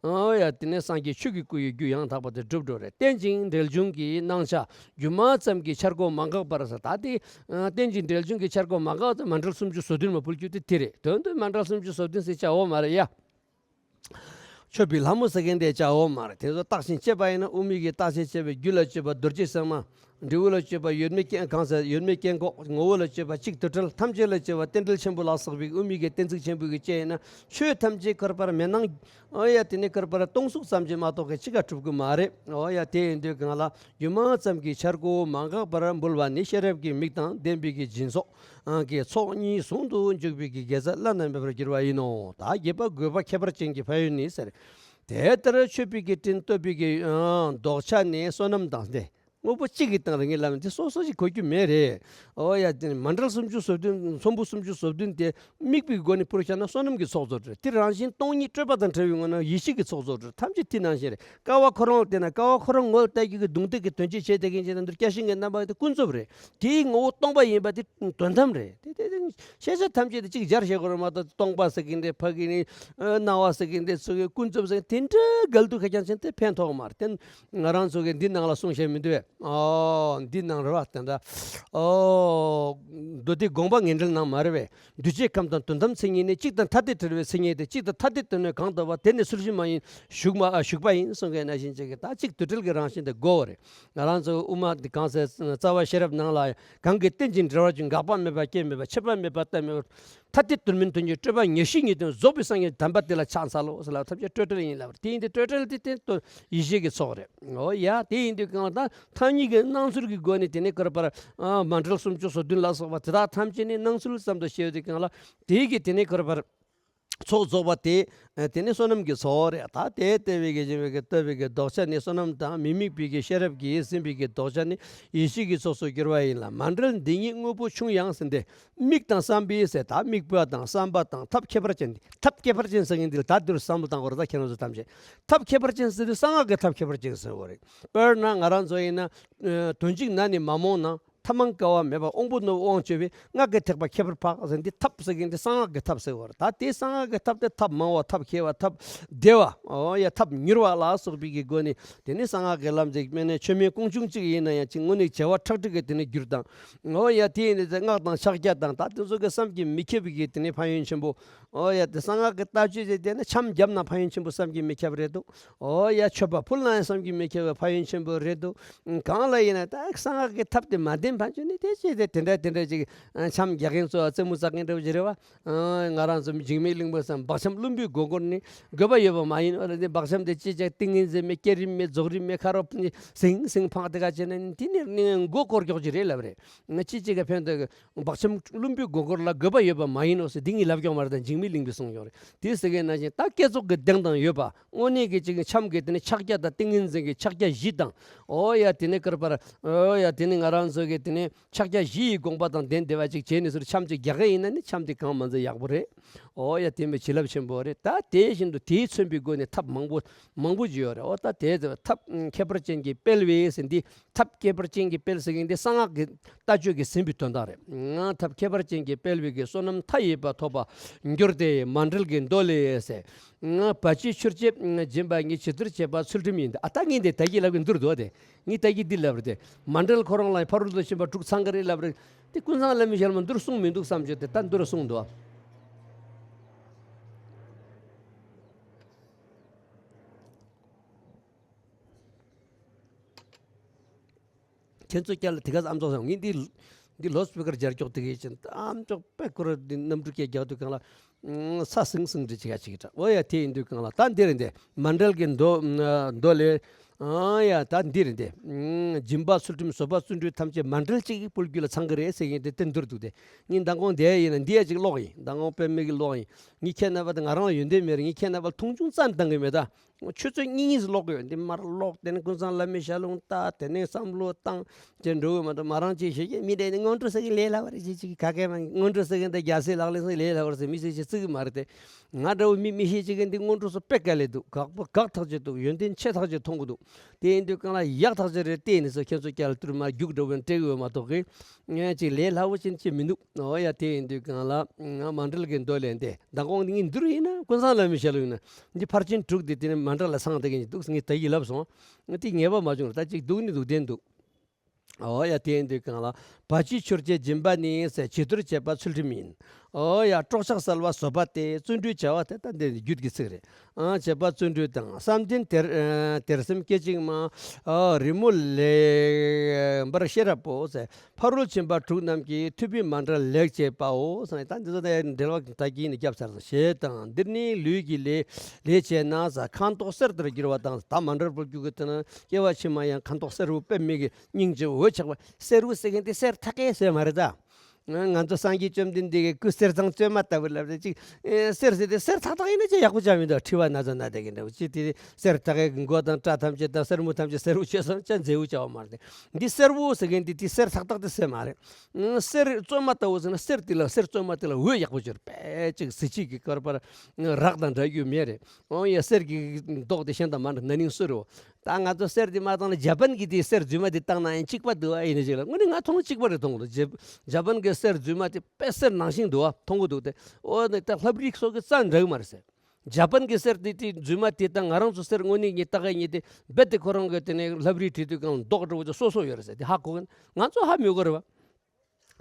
ཨོ་ཡ་དེ་ནས་སངས་རྒྱས་ཆོས་ཀྱི་སྐུ་ཡི་རྒྱུ་ཡང་དག་པ་དེ་འགྲུབ་འགྲོ་རེད། རྟེན་ཅིང་འབྲེལ་འབྱུང་གི་སྣང་ཆ་སྒྱུ་མ་ཙམ་གྱི་འཆར་སྒོ་མ་འགགས་པར་ཟེར། ད་དེ་ཨ་རྟེན་ཅིང་འབྲེལ་འབྱུང་གི་འཆར་སྒོ་མ་འགགས་ཙམ། མཎྜལ་སུམ་ཅུ་སོ་བདུན་མ་ཕུལ་རྒྱུ་དེ་དེ་རེད། དོན་དུ་མཎྜལ་སུམ་ཅུ་སོ་བདུན་ཟེར་བྱ་འོ་མ་རེད་ཡ། མཆོད་པའི་ལྷ་མོ་ཟེར་མཁན་དེ་བྱ་འོ་མ་རེད། དེ་ཚོ་བརྟག་ཅིང་དཔྱད་པ་ཡིན་ན། དབུ་མའི་གི་བརྟག་ཅིང་དཔྱད་པའི་རྒྱུད་ལ་སྤྱོད་པ་རྡོ་རྗེ་སེམས་མ། འབྲས་བུ་ལ་སྤྱོད་པ་ཡོད་མེད་རྐྱེན་གང་ཟེར། ཡོད་མེད་རྐྱེན་འགོག་ངོ་བོ་ལ་སྤྱོད་པ་གཅིག་དུ་བྲལ། ཐམས་ཅད་ལ་སྤྱོད་པ་རྟེན་འབྲེལ་ཆེན་པོ་ལ་སོགས་པའི་དབུ་མའི་གི་གཏན་ཚིགས་ཆེན་པོའི་གི་དཔྱད་ཡིན་ན། ཆོས་ཐམས་ཅད་ཁོ་རང་པར་མེད་སྣང་། ཨོ་ཡ་དེ་ནས་ཁོ་རང་པར་སྟོང་གཟུགས་ཙམ་གྱིས་མ་གཏོགས་གི་གཅིག་ཀ་གྲུབ་ཀྱི་མ་རེད། ཨོ་ཡ་དེ་ཡིན་དུས་གང་ལ་སྒྱུ་མ་ཙམ་གྱི་འཆར་སྒོ་མ་འགགས་པར་འབུལ་བ་ནི། ཤེས་རབ་ཀྱི་མིག་དང་ལྡན་པའི་གི་སྦྱིན་སོགས་ཀྱི་ཚོགས་གཉིས་ཟུང་དུ་འཇུག་པའི་གི་དགེ་རྩ་བླ་ན་མེད་པར་འགྱུར་བ་ཡིན་ནོ། ད་དགེ་བ་དགོས་པ་ཁྱད་པར་ཅན་གྱི་ཕན་ཡོན་ནི་ཟེར། དེ་ལྟར་མཆོད་པའི་གི་སྤྲིན་བཏབ་པའི་གི་ཨ་ལྡོག་ཆ་ནི་བསོད་ནམས་དང་ལྡན། དངོས་པོ་གཅིག་གི་སྟེང་ལ་ངས་ལབ་ན་དེ་སོ་སོ་ཞིག་གོ་རྒྱུ་མེད་རེད། ཨོ་ཡ་དེ་ནི་མཎྜལ་སུམ་ཅུ་སོ་བདུན། ཚོམ་བུ་སུམ་ཅུ་སོ་བདུན་དེ་དམིགས་པའི་སྒོ་ནས་ཕུལ་བཞག་ན་བསོད་ནམས་ཀྱི་ཚོགས་རྫོགས་འགྲོ། དེ་རང་བཞིན་སྟོང་ཉིད་སྤྲོས་པ་དང་བྲལ་བའི་ངང་ནས་ཡེ་ཤེས་ཀྱི་ཚོགས་རྫོགས་འགྲོ། ཐམས་ཅད་དེ་ནང་བཞིན་རེད། ཀ་བ་ཁོ་རང་ལ་བལྟས་ན་ཀ་བ་ཁོ་རང་ངོ་ལ་བལྟ་རྒྱུ་གི་གདུང་འདེགས་ཀྱི་དོན་སྤྱི་བྱས་བསྡད་མཁན་ཅིག་ན། འདིར་བརྒྱ་བྱིན་གྱི་རྣམ་པ་དེ་ཀུན་རྫོབ་རེད། དེའི་ངོ་བོ་སྟོང་པ་ཡིན་པ་དེ་དོན་དམ་རེད། དེ་དེ་དེ་ཤེས་བྱ་ཐམས་ཅད་དེ་གཅིག་སྦྱར་བྱེད་དགོས་རེད་མ་གཏོགས། སྟོང་པ་ཟེར་གྱིན་དེ་ཕ་གི་ནི་ཨ་སྣང་བ་ཟེར་གྱིན་དེ་ཚོ་གི་ཀུན་རྫོབ་ཟེར་དེ་འདྲ་འགལ་འདུ་ཁ་རྐྱང་ཕྱིན་དེ་ཕན་ཐོགས་མ་རེད། དེ་ང་རང་ཚོ་གི་འདི་ནང་ལ་གསུང་བཤད་མི་འདུག་བས། ཨོ་འདི་ནང་རེད་བ། དེ་འདྲ་ཨོ་མདོ་སྡེ་དགོངས་པ་ངེས་འགྲེལ་ནང་མ་རེད་བས། འདུས་བྱས་ཁམས་དང་དོན་དམ་མཚན་ཉིད་ནི། གཅིག་དང་ཐ་དད་བྲལ་བའི་མཚན་ཉིད་དེ། གཅིག་དང་ཐ་དད་དོན་ནི་གང་ལྟ་བ། དེ་ནི་ཚུལ་བཞིན་མ་ཡིན་ཞུགས་མ་ཨ་ཞུགས་པ་ཡིན་གསུང་མཁན་ནང་བཞིན་ཅིག་གི་ད་གཅིག་དུ་བྲལ་གྱི་རང་བཞིན་དེ་དགོས་པ་རེད། ང་རང་ཚོ་དབུ་མ་འདི་གང་ཟེར་རྩ་བ་ཤེས་རབ་ནང་ལ། གང་གིས་རྟེན་ཅིང་འབྲེལ་བར་འབྱུང་། འགག་པ་མེད་པ་སྐྱེ་མེད་པ། ཆད་པ་མེད་པ་གཏན་མེད་པ། ཐ་དད་དོན་མིན་དོན་གཅིག་སྤྲོས་པ་ཉེར་ཞིའི་ཉེར་བདུན། རྫོགས་པའི་སངས་རྒྱས་དམ་པ་དེ་ལ་ཕྱག་འཚལ་ལོ་ཟེར་ལབ། ཐམས་ཅད་སྤྲོས་བྲལ་ཡིན་ལབ་པ་རེད། དེ་ཡིན་དུས་སྤྲོས་བྲལ་དེ་དེ་ཡེ་ཤེས་ཀྱི་ཚོགས་རེད། འོ་ཡ་དེ་ཡིན་དུས་གང་ལ་ད་ཐ་སྙད་ཀྱི་སྣང་ཚུལ་གྱི་སྒོ་ནས་དེ་ནས་ཁོ་རང་པར་ཨ་མཎྜལ་སུམ་ཅུ་སོ་བདུན་ལ་སོགས་པ་དེ་དག་ཐམས་ཅད་ནི་སྣང་ཚུལ་ཙམ་དུ་བཤད་དུས་གང་ལ་དེའི་གི་དེ་ནས་ཁོ་རང་པར་ཚོགས་རྫོགས་པ་དེ། ཨ་དེ་ནི་བསོད་ནམས་ཀྱི་ཚོགས་རེད། ད་དེ་ལྟ་བུའི་གི་སྦྱིན་པའི་གི་བཏབ་པའི་གི་ལྡོག་ཆ་ནི་བསོད་ནམས་དང་། མི་དམིགས་པའི་གི་ཤེས་རབ་ཀྱིས་ཟིན་པའི་གི་ལྡོག་ཆ་ནི་ཡེ་ཤེས་ཀྱི་ཚོགས་སུ་གྱུར་པ་ཡིན་ལ། མཎྜལ་འདི་ཉིད་དངོས་པོ་ཆུང་ཡང་ཟིན་ཏེ། དམིགས་དང་བསམ་པས་ཟེར། ད་དམིགས་པ་དང་བསམ་པ་དང་ཐབས་ཁྱད་པར་ཅན་ཏེ། ཐབས་ཁྱད་པར་ཅན་ཟེར་མཁན་འདི་ལ་ད་འདིར་བསམ་བློ་བཏང་དགོས་རེད། ད་ཁྱེད་རང་ཚོ་ཐམས་ཅད་ཐབས་ཁྱད་པར་ཅན་ཟེར་དུས་གསང་སྔགས་ཀྱི་ཐབས་ཁྱད་པར་ཅན་ཟེར་དགོས་རེད། དཔེར་ན་ང་རང་ཚོ་ཡིན་ན་ཨ་དོན་གཅིག་ན་ནི་མ་རྨོངས་ན། ཐབས་མང་དཀའ་བ་མེད་པ། དབང་པོ་རྣོ་བས་དབང་བཅོས་པས། སྔགས་ཀྱི་ཐེག་པ་ཁྱད་པར་འཕགས་ཟེར། འདི་ཐབས་ཟེར་མཁན་འདི་གསང་སྔགས་ཀྱི་ཐབས་ཟེར་བ་རེད། ད་དེ་གསང་སྔགས་ཀྱི་ཐབས་དེ་ཐབས་མང་བ། ཐབས་མཁས་པ། ཐབས་བདེ་བ། འོ་ཡ་ཐབས་མྱུར་བ་ལ་སོགས་པའི་གི་སྒོ་ནས་དེ་ནི་གསང་སྔགས་ཀྱི་ལམ་ཟེར། དཔེར་ན་མཆོད་མེ་ཀོང་ཆུང་གཅིག་ཡིན་ན་ཡང་ཅིག་དངོས་གནས་བྱེ་བ་ཁྲག་ཁྲིག་གི་དེ་ནི་རྒྱུར་དང་། འོ་ཡ་དེ་ཡིན་ནི་སྔགས་དང་ཕྱག་རྒྱ་དང་ད་དེ་ཚོ་གི་བསམ་གྱིས་མི་ཁྱབ་པའི་གི་དེ་ནི་ཕན་ཡོན་ཆེན་པོ། འོ་ཡ་དེ་གསང་སྔགས་ཀྱི་ལྟ་སྤྱོད་ཅིག་དེ་ནི་འཆམ་བརྒྱབ་ན་ཕན་ཡོན་ཆེན་པོ་བསམ་གྱིས་མི་ཁྱབ་རེད་འདུག་འོ་ཡ་མཆོད་པ་ཕུལ་ན་ཡང་བསམ་གྱིས་མི་ཁྱབ་པའི་ཕན་ཡོན་ཆེན་པོ་རེད་འདུག་གང་ལ་ཡིན་ན་ད་གསང་སྔགས་ཀྱི་ཐབས་དེ་མ་བདེན་ཕན་ཆོད་ནི་དེ་ཅི་དེ་དེ་འདྲ་དེ་འདྲ་ཅིག་འཆམ་རྒྱག་མཁན་ཚོ་རྩེད་མོ་རྩེ་མཁན་འདྲ་བོ་ཅིག་རེད་བ། ང་རང་ཚོ་འཇིགས་མེད་གླིང་པ་བསམ་བག་འཆམ་བླུན་པོའི་མགོ་སྐོར་ནི་དགོས་པ་ཡོད་པ་མ་ཡིན་བ་ལ། དེ་བག་འཆམ་དེ་ཅི་ཅག་ཏིང་ངེ་འཛིན་མེད། བསྐྱེད་རིམ་མེད། རྫོགས་རིམ་མེད། ཁ་རོག་ཟིང་ཟིང་འཕངས་དེ་ག་བྱས་ན་དེ་ནི་ནི་མགོ་སྐོར་ཀྱོག་ཅིག་རེད་ལབ་རེད། ང་ཅི་ཅི་ག་ཕན་ཐོགས་བག་འཆམ་བླུན་པོའི་མགོ་སྐོར་ལ་དགོས་པ་ཡོད་པ་མ་ཡིན་ནོ་ཟེར་འདི་ངས་ལབ་ཀྱོག་མ་རེད། ད་འཇིགས་མེད་གླིང་པས་གསུངས་ཀྱོག་རེད། དེ་ཟེར་མཁན་ནང་བཞིན་ད་བསྐྱེད་རྫོགས་ཀྱི་གདེང་དང་ཡོད་པ། དངོས་གནས་ཀྱི་ཅིག་འཆམ་གྱི་དེ་ནི་ཕྱག་རྒྱ་དང་ཏིང་ངེ་འཛིན་གྱི་ཕྱག་རྒྱ་བཞི་དང་། འོ་ཡ་དེ་ནི་ཀར་པར། འོ་ཡ་དེ་ནི་ང་རང་ཚོ་གི་དེ་ནི་ཕྱག་རྒྱ་བཞི་ཡི་དགོངས་པ་དང་ལྡན་བསྡད་པ་ཅིག་བྱས་ནས་ཟུར་འཆམ་ཅིག་རྒྱག་གི་ཡིན་ན་ནི་འཆམ་དེ་གང་མ་ཚད་ཡག་པོ་རེད། འོ་ཡ་དེ་མི་བྱིན་རླབས་ཆེན་པོ་རེད། ད་དེ་བཞིན་དུ་དེས་མཚོན་པའི་སྒོ་ནས་ཐབས་མང་པོ་མང་པོ་ཅིག་ཡོད་རེད། འོ་ད་དེ་ཐབས་ཁྱད་པར་ཅན་གྱི་སྤེལ་བས་ཟེར་འདི། ཐབས་ཁྱད་པར་ཅན་གྱི་སྤེལ་ཟེར་མཁན་དེ་གསང་སྔགས་ཀྱི་ལྟ་སྤྱོད་ཀྱིས་ཟིན་པའི་དོན་དག་རེད། ཐབས་ཁྱད་པར་ཅན་གྱི་སྤེལ་བའི་གི་བསོད་ནམས་མཐའ་ཡས་པ་ཐོབ་པར་འགྱུར་ཏེ་མཎྜལ་གྱི་མདོ་ལས་ཟེར། བ་ཅི་ཆུར་བཅས་སྦྱིན་པ་ཉིད། ཇི་ལྟར་བྱེད་པ་ཚུལ་ཁྲིམས་ཡིན་ཏེ། ཨ་ད་ངས་འདི་ད་གི་ལབ་གི་འདུར་འདུག་དེ་ངས་ད་གི་འདི་ལབ་རེད་དེ། མཎྜལ་ཁོ་རང་ལ་ཕ་རོལ་ཏུ་ཕྱིན་པ་དྲུག་ཚང་གི་རེད་ལབ་རེད་དེ། ཀུན་བཟང་བླ་མའི་ཞལ་མ་འདུར་གསུངས་མི་འདུག་བསམ་བྱས་ཏེ་ད་འདུར་གསུངས་འདུག་ཁྱེད་ཚོ་སྐྱ་ལ་དེ་ག་ཨམ་ཚོགས་སང་ངས་འདི་འདི་ལོ་སྤི་ཀར་སྦྱར་ཀྱོག་དེ་གས་ཅན་ཨམ་ཅོག་པད་ཀོ་ར་འདི་གནམ་གྲུ་སྐད་རྒྱག་དུས་གང་ལ་ས་སིང་སིང་འདྲི་ཅིག་ཡ་ཅིག་གྲགས། འོ་ཡ་དེ་ཡིན་དུས་གང་ལ་ད་འདི་རེད་འདི་མཎྜལ་གྱི་མདོ་མདོ་ལས། ཨ་ཡ་ད་འདི་རེད་འདི་སྦྱིན་པ་ཚུལ་ཁྲིམས་བཟོད་པ་བརྩོན་འགྲུས་ཐམས་ཅད་མཎྜལ་གཅིག་གིས་ཕུལ་རྒྱུ་ལ་ཚང་གི་རེད་ཟེར་གྱིན་དེ་དེ་འདུར་འདུག་དེ། ངས་མདང་དགོང་དེ་ཡིན་ན་འདི་ཡ་ཅིག་ཀློག་ཡིན། མདང་དགོང་པད་མ་གི་ཀློག་ཡིན། ངས་ཁྱེད་རྣམ་པ་དེ་ང་རང་ལ་ཡོན་ཏན་མེད་རེད། ངས་ཁྱེད་རྣམ་པ་ལ་མཐོང་ཆུང་རྩ་ནས་བཏང་གི་མེད་ད། ཆུ་ཚོད་གཉིས་གཉིས་སུ་ཀློག་གི་ཡོད། འདི་མར་ཀློག་དེ་ནས་ཀུན་བཟང་བླ་མའི་ཞལ་ལུང་ལྟ། དེ་ནས་བསམ་བློ་བཏང་། ཅེས་འགྲོ་གི་མ་གཏོགས། མ་རང་ཅིག་ཤེས་ཀྱི་མི་འདྲ་ནི་སྔོན་འགྲོ་ཟེར་གི་ལས་སླ་བ་རེད། ཅིག་ཅིག་ག་གེ་མ་སྔོན་འགྲོ་ཟེར་གི་འདི་རྒྱལ་སྲས་ལག་ལེན་ཟེར་ལས་སླ་བ་རེད་ཟེར་མི་ཟེར་ཅིག་བརྩི་གི་མ་རེད་དེ། ང་འདྲ་བོ་མི་མི་ཤེས་ཅིག་གི་འདི་སྔོན་འགྲོ་སོགས་དཔེ་དཀའ་ལས་འདུག་དགག་པ་དགག་ཐག་ཆོད་འདུག་ཡོན་ཏན་ཆེ་ཐག་ཆོད་མཐོང་གི་འདུག་དེ་ཡིན་དུས་གང་ལ་ཡག་ཐག་ཆོད་རེད། བལྟས་ནས་སོ་ཁྱེད་ཚོ་ཀྱང་ལ་ཏུར་མ་རྒྱུགས་འགྲོ་བའི་སྤྲད་གི་ཡོད་མ་གཏོགས་གི། ངས་ཅིག་ལས་སླ་བོ་ཅན་ཅིག་མི་འདུག་ཨོ་ཡ། དེ་ཡིན་དུས་གང་ལ་ང་མཎྜལ་གྱི་མདོ་ལས་འདས། མདང་དགོང་འདི་ངས་འདི་རུ་ཡིན་ན་ཀུན་བཟང་བླ་མའི་ཞལ་ལུང་ཡིན་ན། འདི་ཕར་ཕྱིན་དྲུག་འདི་དེ་ནས་མཎྜལ་ལ་ཚང་བསྡད་མཁན་ཅིག་འདུག་ངས་ད་ཡིད་ལབ་སོང་། ང་དེ་ངེས་པ་མ་བྱུང་ར། ད་ཅིག་འདུག་ནི་འདུག་བསྡད་འདུག་ཨོ་ཡ། དེ་ཡིན་དུས་གང་ལ། བ་ཕྱི་ཆུར་བཅད་སྦྱིན་པ་ནི་ཟེར། བྱི་དོར་བྱེད་པ་ཚུལ་ཁྲིམས་ཡིན། ཨོ་ཡ། སྲོག་ཆགས་བསལ་བ་བཟོད་པ་སྟེ། བརྩོན་འགྲུས་བྱ་བ་དེ་ལྟ་འདི་རྒྱུད་ཀྱི་ཚིག་རེད། ཨ་བྱེད་པ་བརྩོན་འགྲུས་དང་། བསམ་གཏན་དེར་ཨ་དེར་སེམས་སྐད་ཅིག་མ། ཨ་རི་མོ་ལེགས་པར་ཤེས་རབ་པོ་ཟེར། ཕ་རོལ་ཕྱིན་པ་དྲུག་རྣམས་ཀྱིས། ཐུབ་པའི་མཎྜལ་ལེགས་བྱེད་པའོ་ཟེར། ད་འདི་ཚོ་ད་འགྲེལ་བ་ད་གིན་ནས་བརྒྱབ་ཚར་སོང་། ཞེས་དང་། འདིར་ནི་ལུས་ཀྱི་ལས་ལས་བྱས་ན་ཟེར། ཁ་མདོག་གསེར་ལྟར་འགྱུར་བ་དང་། ད་མཎྜལ་ཕུལ་རྒྱུ་གི་དེ་ན་སྐྱེ་བ་ཕྱི་མ་ཡང་ཁ་མདོག་གསེར་པོ་དཔེ་མི་སྲིད་ཀྱི་སྙིང་རྗེ་འོད་ཆགས་པ། གསེར་པོ་ཟེར་མཁན་དེ་གསེར་ཐག་གེ་ཟེར་མ་རེད་ད། ང་ང་ཚོ་སངས་རྒྱས་བཅོམ་ལྡན་འདས་ཀྱི་སྐུ་གསེར་ཟངས་བཙོ་མ་ལྟ་བུ་ལབ་རེད་ཅིག་ཨེ་གསེར་ཟེར་དེ་གསེར་ཐག་ཐག་ཡིན་ན་ཅི་ཡག་པོ་ཅང་མི་འདུག་མཁྲིས་པ་ན་ཚ་ན་བསྡད་ཀྱི་འདྲ་བོ་ཅིག་དེ་གསེར་ཐག་གི་མགོ་དང་སྐྲ་ཐམས་ཅད་དང་སེར་མོ་ཐམས་ཅད་གསེར་པོ་བྱས་སོང་ཅང་མཛེས་པོ་བྱ་བ་མ་རེད། འདི་གསེར་པོ་ཟེར་མཁན་འདི་དེ་གསེར་ཐག་ཐག་དེ་གསེར་མ་རེད། ཨང་གསེར་བཙོ་མ་ལྟ་བུ་ཟེར་ན་གསེར་དེ་ལ་གསེར་བཙོ་མ་དེ་ལ་འོད་ཡག་པོ་ཅིག་ཡོད་རེད། དཔེ་ཅིག་གཟི་བརྗིད་ཀྱི་དཀར་པར་རག་དང་འདྲ་རྒྱུ་མེད་རེད། ཨང་ཡ་གསེར་གྱི་མདོག་དེ་གཞན་དང་མ་འདྲ། ན་ནིང་སུ་རེད། ད་ང་ཚོ་གསེར་དེ་མ་བཏང་ན་ཇ་པན་གྱི་དེ་གསེར་རྫུན་མ་དེ་བཏང་ན་ཡང་གཅིག་པ་འདུག་ཨ། ཡིན་ན་ཅིག་ལ་དངོས་གནས་ང་མཐོང་གཅིག་པ་རེད་མཐོང་གི་འདུག་ཇ་ཇ་པན་གྱི་གསེར་རྫུན་མ་དེ་དཔེ་གསེར་ནང་བཞིན་འདུག་ཨ། མཐོང་གི་འདུག་སྟེ། ཨོ་ནི་ད་ལྷ་བྲིས་སོགས་ཀྱི་རྩ་འདྲ་གི་མ་རེད་ཟེར། ཇ་པན་གྱི་གསེར་དེ་དེ་རྫུན་མ་དེ་དང་ང་རང་ཚོ་གསེར་དངོས་གནས་ཉིད་ལྟ་ག་ཉིད་དེ་རྦད་དེ་ཁོ་རང་གི་དེ་ནས་ལྷ་བྲིས་བྲིས་དུས་གང་མདོག་འདྲ་བོ་དེ་སོ་སོ་ཡོད་རེད་ཟེར། དེ་ཧ་གོ་གི། ང་ཚོ་ཧ་མི་གོ་རེད་བ།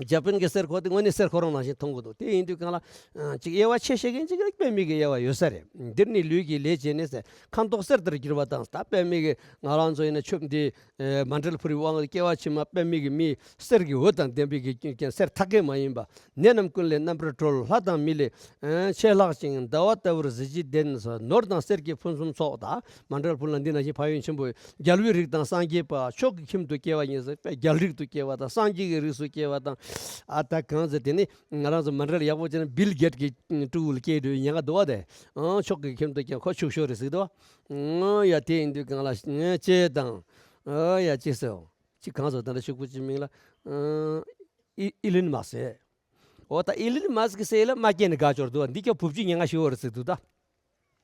ཇ་པན་གྱི་གསེར་ཁོ་དེ་དངོས་གནས་གསེར་ཁོ་རང་ནང་བཞིན་མཐོང་གི་འདུག་དེ་ཡིན་དུས་གང་ལ་ཨ་ཅིག་དབྱེ་བ་ཕྱེ་ཤེས་མཁན་ཅིག་ལ་དཔེ་མི་སྲིད་ཀྱི་དབྱེ་བ་ཡོད་ས་རེད། འདིར་ནི་ལུས་ཀྱི་ལས་བྱས་ནས་ཟེར། ཁ་མདོག་གསེར་ལྟར་གྱུར་པ་དང་། ད་དཔེ་མི་སྲིད་ཀྱི་ང་རང་ཚོ་ཡིན་ན་མཆོད་འདི་ཨེ་མཎྜལ་ཕུལ་བའི་དབང་གིས་སྐྱེ་བ་ཕྱི་མ་དཔེ་མི་སྲིད་ཀྱི་མི་གསེར་གྱི་འོད་དང་ལྡན་པའི་གི་རྐྱེན་གསེར་ཐག་གེ་མ་ཡིན་པ། ནད་རྣམས་ཀུན་ལས་རྣམ་པར་གྲོལ། ལྷ་དང་མི་ལས་ཨེ་ཆེས་ལྷག་ཅིང་། ཟླ་བ་ལྟ་བུར་གཟི་བརྗིད་ལྡན་ཟེར། ནོར་དང་གསེར་གྱི་ཕུན་སུམ་ཚོགས། ད་མཎྜལ་ཕུལ་ན་འདི་ནང་བཞིན་ཕན་ཡོན་ཆེན་པོ་ཡོད། རྒྱལ་བའི་རིགས་དང་སངས་རྒྱས་པ། མཆོག་གི་ཁྱིམ་དུ་སྐྱེ་བ་ཉེ་ཟེར། དཔེ་རྒྱལ་རིགས་སུ་སྐྱེ་བ་དང་སངས་རྒྱས་ཀྱི་རིགས་སུ་སྐྱེ་བ་དང་། ཨ་ད་གང་ཟེར་དེ་ནི་ང་རང་ཚོ་མཎྜལ་ཡག་པོ་བྱས་ན་བིལ་གེཊ་ཀྱི་སྤྲུལ་སྐུ་ལ་སྐྱེ་འགྲོ་བའི་ཉེན་ཁ་འདུག་བ། དེ་ཨང་མཆོག་གི་ཁྱིམ་དུ་སྐྱེ་ཁོ་ཕྱུག་ཤོས་རེད་ཟེར་འདུག་བ། ཨང་ཡ་དེ་ཡིན་དུས་གང་ལ་ཅེས་དང་། ཨ་ཡ་ཅེས་ཟེར། ཅི་གང་ཟེར་ད་ལྟ་ཕྱུག་པོ་ཅིག་མིང་ལ་ཨ་ཨི་ཨི་ལིན་མ་སི། འོ་ད་ཨི་ལིན་མ་སི་ཀི་ཟེར་ལ་མ་སྐྱེས་ནས་དགའ་འབྱོར་འདུག་བ། འདི་ཀྱང་བུ་བརྒྱུད་ཉེན་ཁ་ཞིག་ཡོད་རེད་ཟེར་འདུག་ད།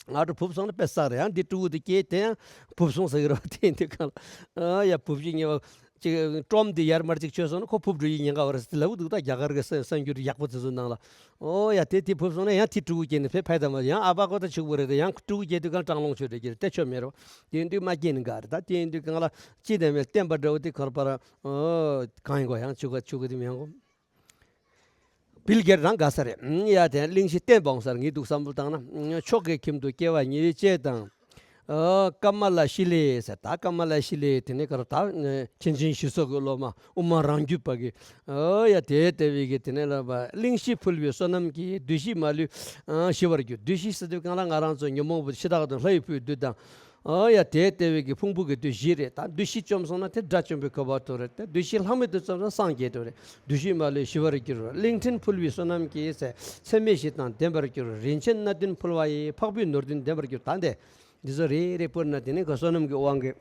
ང་ཚོ་བུ་སོང་ན་དཔེ་བསགས་རེད། ཡང་འདི་ཕྲུ་གུ་དེ་སྐྱེས་དེ་ཡང་བུ་སོང་ཟེར་གི་རེད་བ། དེ་འདི་གང་ལ་ཨ་ཡ་བུ་བརྒྱུད་ཉེ་བ་ཅིག་ཀྲོམ་འདི་ཡར་མར་ཅིག་ཆོད་སོང་ན་ཁོ་བུ་འགྲོ་ཡི་ཉེན་ཁ་བ་རེད་ཟེར་ལབ་གི་འདུག་ད་རྒྱ་གར་གི་གསར་གསར་འགྱུར་ཡག་པོ་དེ་ཚོ་ནང་ལ། ཨོ་ཡ་དེ་དེ་བུ་སོང་ན་ཡང་དེ་ཕྲུ་གུ་སྐྱེས་ནས་ཕེ་ཕ་ཡི་ད་མ་ཡང་ཨ་ཕ་ཁོ་ད་ཕྱུག་པོ་རེད་དེ་ཡང་ཕྲུ་གུ་སྐྱེས་དུས་གང་སྤྲང་ལོང་ཆོད་རེད་ཀྱི་རེད། དེ་ཆོ་མེད་རོ། དེ་འདི་མ་སྐྱེས་ནས་དགའ་རེད། ད་དེ་འདི་གང་ལ་ཅི་དེ་མེད་བསྟན་པ་འདྲ་བོ་དེ་ཁོར་པར་ཨོ་གང་ཡིན་གོ་ཡང་ཕྲུ་གུ་ཕྲུ་གུ་དེ་མི་ཡང་གོ། བིལ་གེཊ་རང་དགའ་ས་རེད། ཡ་དེ་གླིང་བཞི་བསྟན་འོང་ས་རེད། ངས་འདུག་བསམ་བློ་བཏང་ན། མཆོག་གི་ཁྱིམ་དུ་སྐྱེ་བ་ཉེ་ཅེས་དང་། ཨ་ཀ་མ་ལ་ཤི་ལེ་ཟེར། ད་ཀ་མ་ལ་ཤི་ལེ་དེ་ནི་ག་རེ་ད་མཁན་ཆེན་ཞི་འཚོ་གི་སློབ་མ་དབུ་མ་རང་རྒྱུད་པ་གི། ཨ་ཡ་དེ་ལྟ་བུའི་གི་དེ་ནི་ལ་བ་གླིང་བཞི་ཕུལ་བའི་བསོད་ནམས་ཀྱིས། བདུད་བཞི་མ་ལུས་ཨ་ཞི་བར་གྱུར། བདུད་བཞི་ཟེར་དུས་གང་ལ་ང་རང་ཚོ་ཉོན་མོངས་པ་འཆི་བདག་དང་ལྷ་ཡི་བུའི་བདུད་དང་། ཨ་ཡ་དེ་ལྟ་བུའི་གི་ཕུང་པོ་གི་བདུད་བཞི་རེད། ད་བདུད་བཞི་བཅོམ་སོང་ན་དེ་དགྲ་བཅོམ་པའི་གོ་འཕང་ཐོབ་རེད། དེ་བདུད་བཞི་ལྷག་མེད་དུ་བཅོམ་ན་སངས་རྒྱས་ཐོབ་རེད། བདུད་བཞི་མ་ལུས་ཞི་བར་འགྱུར་རོ། གླིང་ཕྲན་ཕུལ་བའི་བསོད་ནམས་ཀྱིས་ཟེར། ཚད་མེད་བཞི་དང་ལྡན་པར་འགྱུར། རིན་ཆེན་སྣ་བདུན་ཕུལ་བ་ཡིས། འཕགས་པའི་ནོར་བདུན་ལྡན་པར་འགྱུར། ད་འདི་འདི་ཚོ་རེ་རེ་བོར་ན་དེ་ནི་ག་བསོད་ནམས་ཀྱི་དབང་གིས་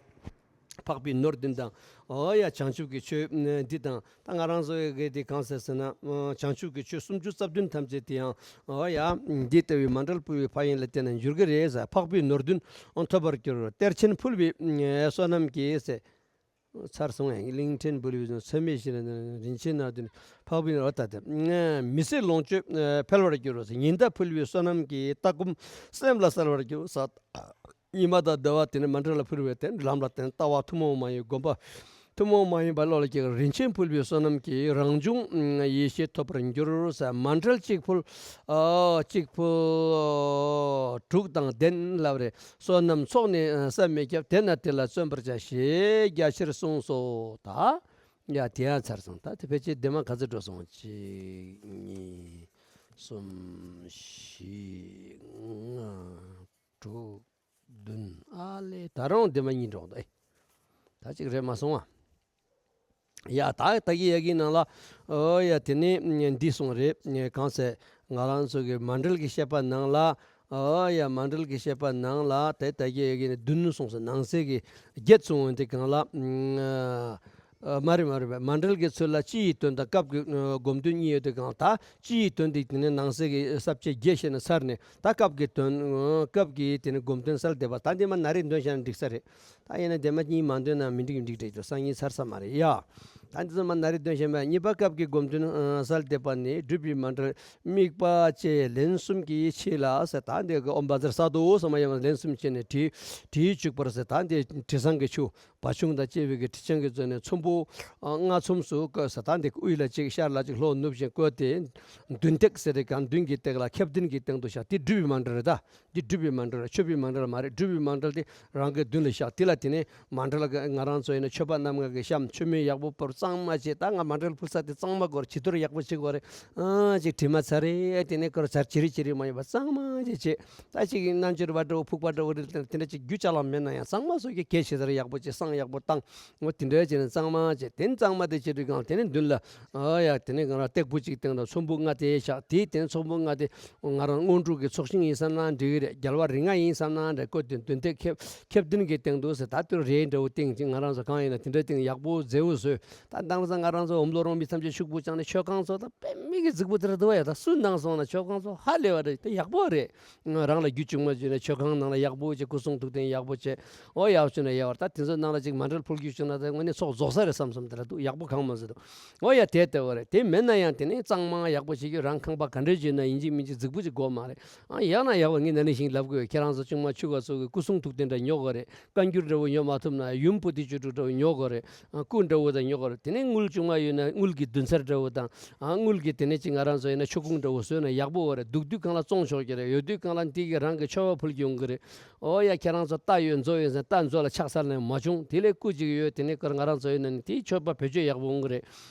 འཕགས་པའི་ནོར་བདུན་དང་། ཨོ་ཡ་བྱང་ཆུབ་ཀྱི་ཆོས་འདི་དང་། ད་ང་རང་ཚོའི་གི་དེ་གང་ཟེར་ཟེར་ན། ཨ་བྱང་ཆུབ་ཀྱི་ཆོས་སུམ་ཅུ་རྩ་བདུན་ཐམས་ཅད་དེ་ཡང་། ཨོ་ཡ་འདི་ལྟ་བུའི་མཎྜལ་ཕུལ་བའི་ཕན་ཡོན་ལ་བརྟེན་ནས་འགྱུར་གྱི་རེད་ཟེར། འཕགས་པའི་ནོར་བདུན་ཐོབ་པར་འགྱུར། གཏེར་ཆེན་ཕུལ་བའི་བསོད་ནམས་ཀྱིས་ཟེར། ཚར་སོང་ངས། གླིང་ཕྲན་ཕུལ་བའི་ཚད་མེད་བཞི་ལ་རིན་ཆེན་སྣ་བདུན་འཕགས་པའི་ནོར། ད་དེ་མི་ཟད་ལོངས་སྤྱོད་འཕེལ་བར་འགྱུར་ཟེར། ཉི་ཟླ་ཕུལ་བའི་བསོད་ནམས་ཀྱིས། ལྟ་སྒོམ་སེམས་ལ་གསལ་བར་འགྱུར་ཟེར། ཉི་མ་དང་ཟླ་བ་དེ་ནི་མཎྜལ་ལ་ཕུལ་བའི་དེ་ལམ་ལ་བརྟེན། ལྟ་བ་ཐུན་མོང་མ་ཡིན། སྒོམ་པ་ཐུན་མོང་མ་ཡིན་པ་བློ་ལ་སྐྱེ། རིན་ཆེན་ཕུལ་བའི་བསོད་ནམས་ཀྱིས། རང་བྱུང་ཡེ་ཤེས་ཐོབ་པར་འགྱུར་ཟེར། མཎྜལ་གཅིག་ཕུལ། ཨ་གཅིག་ཕུལ་དྲུག་དང་ལྡན་ལབ་རེད། བསོད་ནམས་ཚོགས་ནི་བསམ་མི་ཁྱབ། དེས་ན་དེ་ལ་བརྩོན་པར་བྱ། ཞེས་རྒྱ་ཆེར་གསུངས་སོ། ད་ཡ་དེ་ཡང་ཚར་སོང་། ད་དེ་ཕལ་ཆེར་དེ་མ་ག་ཚོད་འགྲོ་སོང་། གཅིག་གཉིས་གསུམ་བཞི་ལྔ་དྲུག་བདུན། ཨ་ལེ་ད་རུང་དེ་མ་གཉིས་འགྲོ་འདུག་ཨེ་ད་གཅིག་རེད་མ་སོང་ཨ། ཡ་ད་ད་གི་ཡ་གི་ནང་ལ། ཨོ་ཡ་དེ་ནི་འདི་སོང་རེད། གང་ཟེར་ང་རང་ཚོ་གི་མཎྜལ་གྱི་བཤད་པ་ནང་ལ། ཨོ་ཡ། མཎྜལ་གྱི་བཤད་པ་ནང་ལ་དེ་ལྟ་གི་ཡོད་ཀྱི་ནི་བདུན་གསུངས་སོ། ནང་གསེས་ཀྱི་བརྒྱད་གསུངས་འོན་ཏེ་གང་ལ། ཨ་མ་རེད་མ་རེད། མཎྜལ་གྱི་ཚུལ་ལ་སྤྱི་ཡི་དོན་དང་སྐབས་ཀྱི་ཨ་སྒོམ་དོན་གཉིས་ཡོད་དེ་གང་ལ། ད་སྤྱི་ཡི་དོན་དེ་དེ་ནས་ནང་གསེས་ཀྱི་ས་བཅད་བརྒྱད་བཤད་ན་ཚར་ནས། ད་སྐབས་ཀྱི་དོན་ཨ་སྐབས་ཀྱི་དེ་ནས་སྒོམ་དོན་གསལ་འདེབས་པ། ད་འདི་མ་ན་རེ་འདོན་བྱས་ན་འགྲིག་ས་རེད། ད་ཡིན་ན་དེ་མ་གཉིས་མ་འདོན་ན་མི་འགྲིག་འགྲིག་འགྲིག་ཏུ་སང་ཉིན་ཚར་ས་མ་རེད་ཡ། ད་འདི་ཚོ་མ་ན་རེ་འདོན་བཞིན་པ། གཉིས་པ་སྐབས་ཀྱི་སྒོམ་དོན་ཨ་གསལ་འདེབས་པ་ནི། སྒྲུབ་པའི་མཎྜལ་དམིགས་པ་བཅས་ལན་གསུམ་གྱིས་ཕྱིས་ལ་ཟེར། ད་འདི་གི་ཨོཾ་བཛྲ་སཏྭ་ཟེར་མ་ཡོང་ལན་གསུམ་བྱས་ནས་དྲིས་དྲིས་བཅུག་པར་ཟེར། ད་འདི་དྲི་བཟང་གི་ཆུ་བ་བྱུང་དང་བཅས་པའི་གི་དྲི་ཆང་གིས་བཙོས་ནས་ཚོམ་བུ་ཨ་ལྔ་ཚོམ་སུ་བཀོད་ཟེར། ད་འདི་གི་དབུས་ལ་གཅིག་ཤར་ལ་གཅིག་ལྷོ་ནུབ་བཞིན་བཀོད་དེ། མདུན་སྟེགས་ཟེར་དེ་གང་མདུན་གྱི་སྟེགས་ལ་ཁེབས་ལྡན་གྱི་སྟེང་དུ་བཞག་དེ་སྒྲུབ་པའི་མཎྜལ་རེད་ད། འདི་སྒྲུབ་པའི་མཎྜལ་ལ་མཆོད་པའི་མཎྜལ་ལ་མ་རེད། སྒྲུབ་པའི་མཎྜལ་དེ་རང་གི་མདུན་ལ་བཞག་དེ་ལ་དེ་ནས་མཎྜལ་གྱི་ང་རང་ཚོ་ཡིན་ན་མཆོད་པ་རྣམ་ལྔ་གི་བཤམས། མཆོད་མེ་ཡག་པོ་ཕུལ། གཙང་མ་བྱས། ད་ང་མཎྜལ་ཕུལ་ས་དེ་གཙང་མ་དགོས་རེད། བྱི་དོར་ཡག་པོ་བྱེད་དགོས་རེད། ཨ་ཅིག་དྲི་མ་ཚར་རེ་དེ་ནས་དཀར་ཚར་ཅི་རི་ཅི་རི་མ་ཡིན་པ་གཙང་མ་ཅིག་བྱས། ད་ཅིག་རྣམ་འགྱུར་བ་འདྲ་བོ་ཕུག་པ་འདྲ་བོ་རེད། དེ་འདྲ་ཅིག་རྒྱུ་ཅ་ལག་མེད་ན་ཡང་གཙང་མ་བཟོ་གི་གལ་ཆེ་ས་རེད། ཡག་པོ་བྱས། བསང་ཡག་པོ་བཏང་། འོ་དེ་འདྲ་བྱས་ནས་གཙང་མ་བྱས། དེ་གཙང་མ་དེ་བྱེད་དུས་གང་དེ་ནས་མདུན་ལ། ཨ་ཡ། དེ་ནས་ང་རང་སྟེགས་བུ་གཅིག་སྟེང་དུ་ཚོམ་བུ་ལྔ་དེ་བཞག་དེའི་སྟེང་ཚོམ་བུ་ལྔ་དེ་ང་རང་སྔོན་འགྲོ་གི་ཚོགས་ཞིང་ཡིན་བསམ་ན་འགྲིག་གི་རེད། རྒྱལ་བ་རིགས་ལྔ་ཡིན་བསམ་ན་འགྲིག་གོ་དེ་མདུན་སྟེགས་ཁེབས་ཁེབས་ལྡན་གྱི་སྟེང་དུ་ཟེར། ད་དུ་རེ་འདྲ་བོ་སྟེང་ཅིག་ང་རང་ཚོ་གང་ཡིན་ན་དེ་འདྲ་སྟེང་ཡག་པོ་མཛེས་བོ་བཟོས། ད་དེང་སང་ང་རང་ཚོ་འོམ་ལོ་རོང་མི་ཐམས་ཅད་ཕྱུག་པོ་བཅངས་ནས་མཆོད་ཁང་ཚོ་ད་དཔེ་མི་གི་རྫིག་པོ་དེ་འདྲ་འདུག་བ་ཡ། ད་སུ་ནང་སོང་ན་མཆོད་ཁང་ཚོ་ཧ་ལས་པ་རེད། ད་ཡག་པོ་རེད། རང་ལ་རྒྱུ་བྱུང་མ་བྱུང་ན་མཆོད་ཁང་ནང་ལ་ཡག་པོ་བྱས། སྐུ་གསུང་ཐུགས་རྟེན་ཡག་པོ་བྱས། ཨོ་ཡག་བྱུང་ན་ཡག་བར། ད་དེ་ཚོ་ནང་ལ་ཅིག་མཎྜལ་ཕུལ་རྒྱུ་བྱུང་ན་ད་དངོས་གནས་ཚོགས་རྫོགས་ས་རེད་བསམ་བསམ་དེ་འདྲ་འདུག་ཡག་པོ་གང་མ་བཟོས་འདུག་ཨོ་ཡ། དེ་ལྟ་བུ་རེད། དེ་མེད་ན་ཡང་དེ་ནས་གཙང་མ་ཡག་པོ་བྱེད་རྒྱུ། རང་ཁང་པ་ག་འདྲ་བྱས་ན་ཡིན་གཅིག་མིན་གཅིག་རྫིག་པོ་ཅིག་དགོས་མ་རེད། ཨ་ཡག་ན་ཡག་པ་ངས་ན་ནས་བཞིན་ལབ་དགོས། ཁྱེད་རང་ཚོ་ཆུང་མ་ཆུ་ག་ཚོ་གི་སྐུ་གསུང་ཐུགས་རྟེན་འདྲ་ཉོ་དགོས་རེད། བཀའ་འགྱུར་འདྲ་བོ་ཉོ་མ་ཐུབ་ན་ཡུམ་པོ་ཏི་བཅུ་དྲུག་འདྲ་བོ་ཉོ་དགོས་རེད། ཨ་སྐུ་འདྲ་བོ་དང་ཉོ་དགོས་རེད། དེ་ནས་དངུལ་ཆུང་མ་ཡོད་ན་དངུལ་གྱི་མདུན་སར་འདྲ་བོ་དང་། ཨ་དངུལ་གྱི་དེ་ནས་ཅིག་ང་རང་ཚོ་ཡིན་ན་མཆོད་ཀོང་འདྲ་བོ་བཟོས་ན་ཡག་པོ་བ་རེད། སྡུག་དུས་གང་ལ་བཙོང་ཆོག་གི་རེད། ཡོད་དུས་གང་ལ་འདི་གི་རང་གི་མཆོད་པ་ཕུལ་གྱི་ཡོང་གི་རེད། ཨོ་ཡ། ཁྱེད་རང་ཚོ་རྟ་ཡོད་མཛོ་ཡོད་ཟེར་རྟ་མཛོ་ལ་ཆགས་ས་ལ་མ་བྱུང་། དེ་ལས་སྐུ་ཅིག་ཡོད། དེ་ནས་ཀར་ང་རང་ཚོ་ཡོད་ན་ནི་དེའི་མཆོད་པ་བེད་སྤྱོད་ཡག་པོ་འོང་གི་རེད།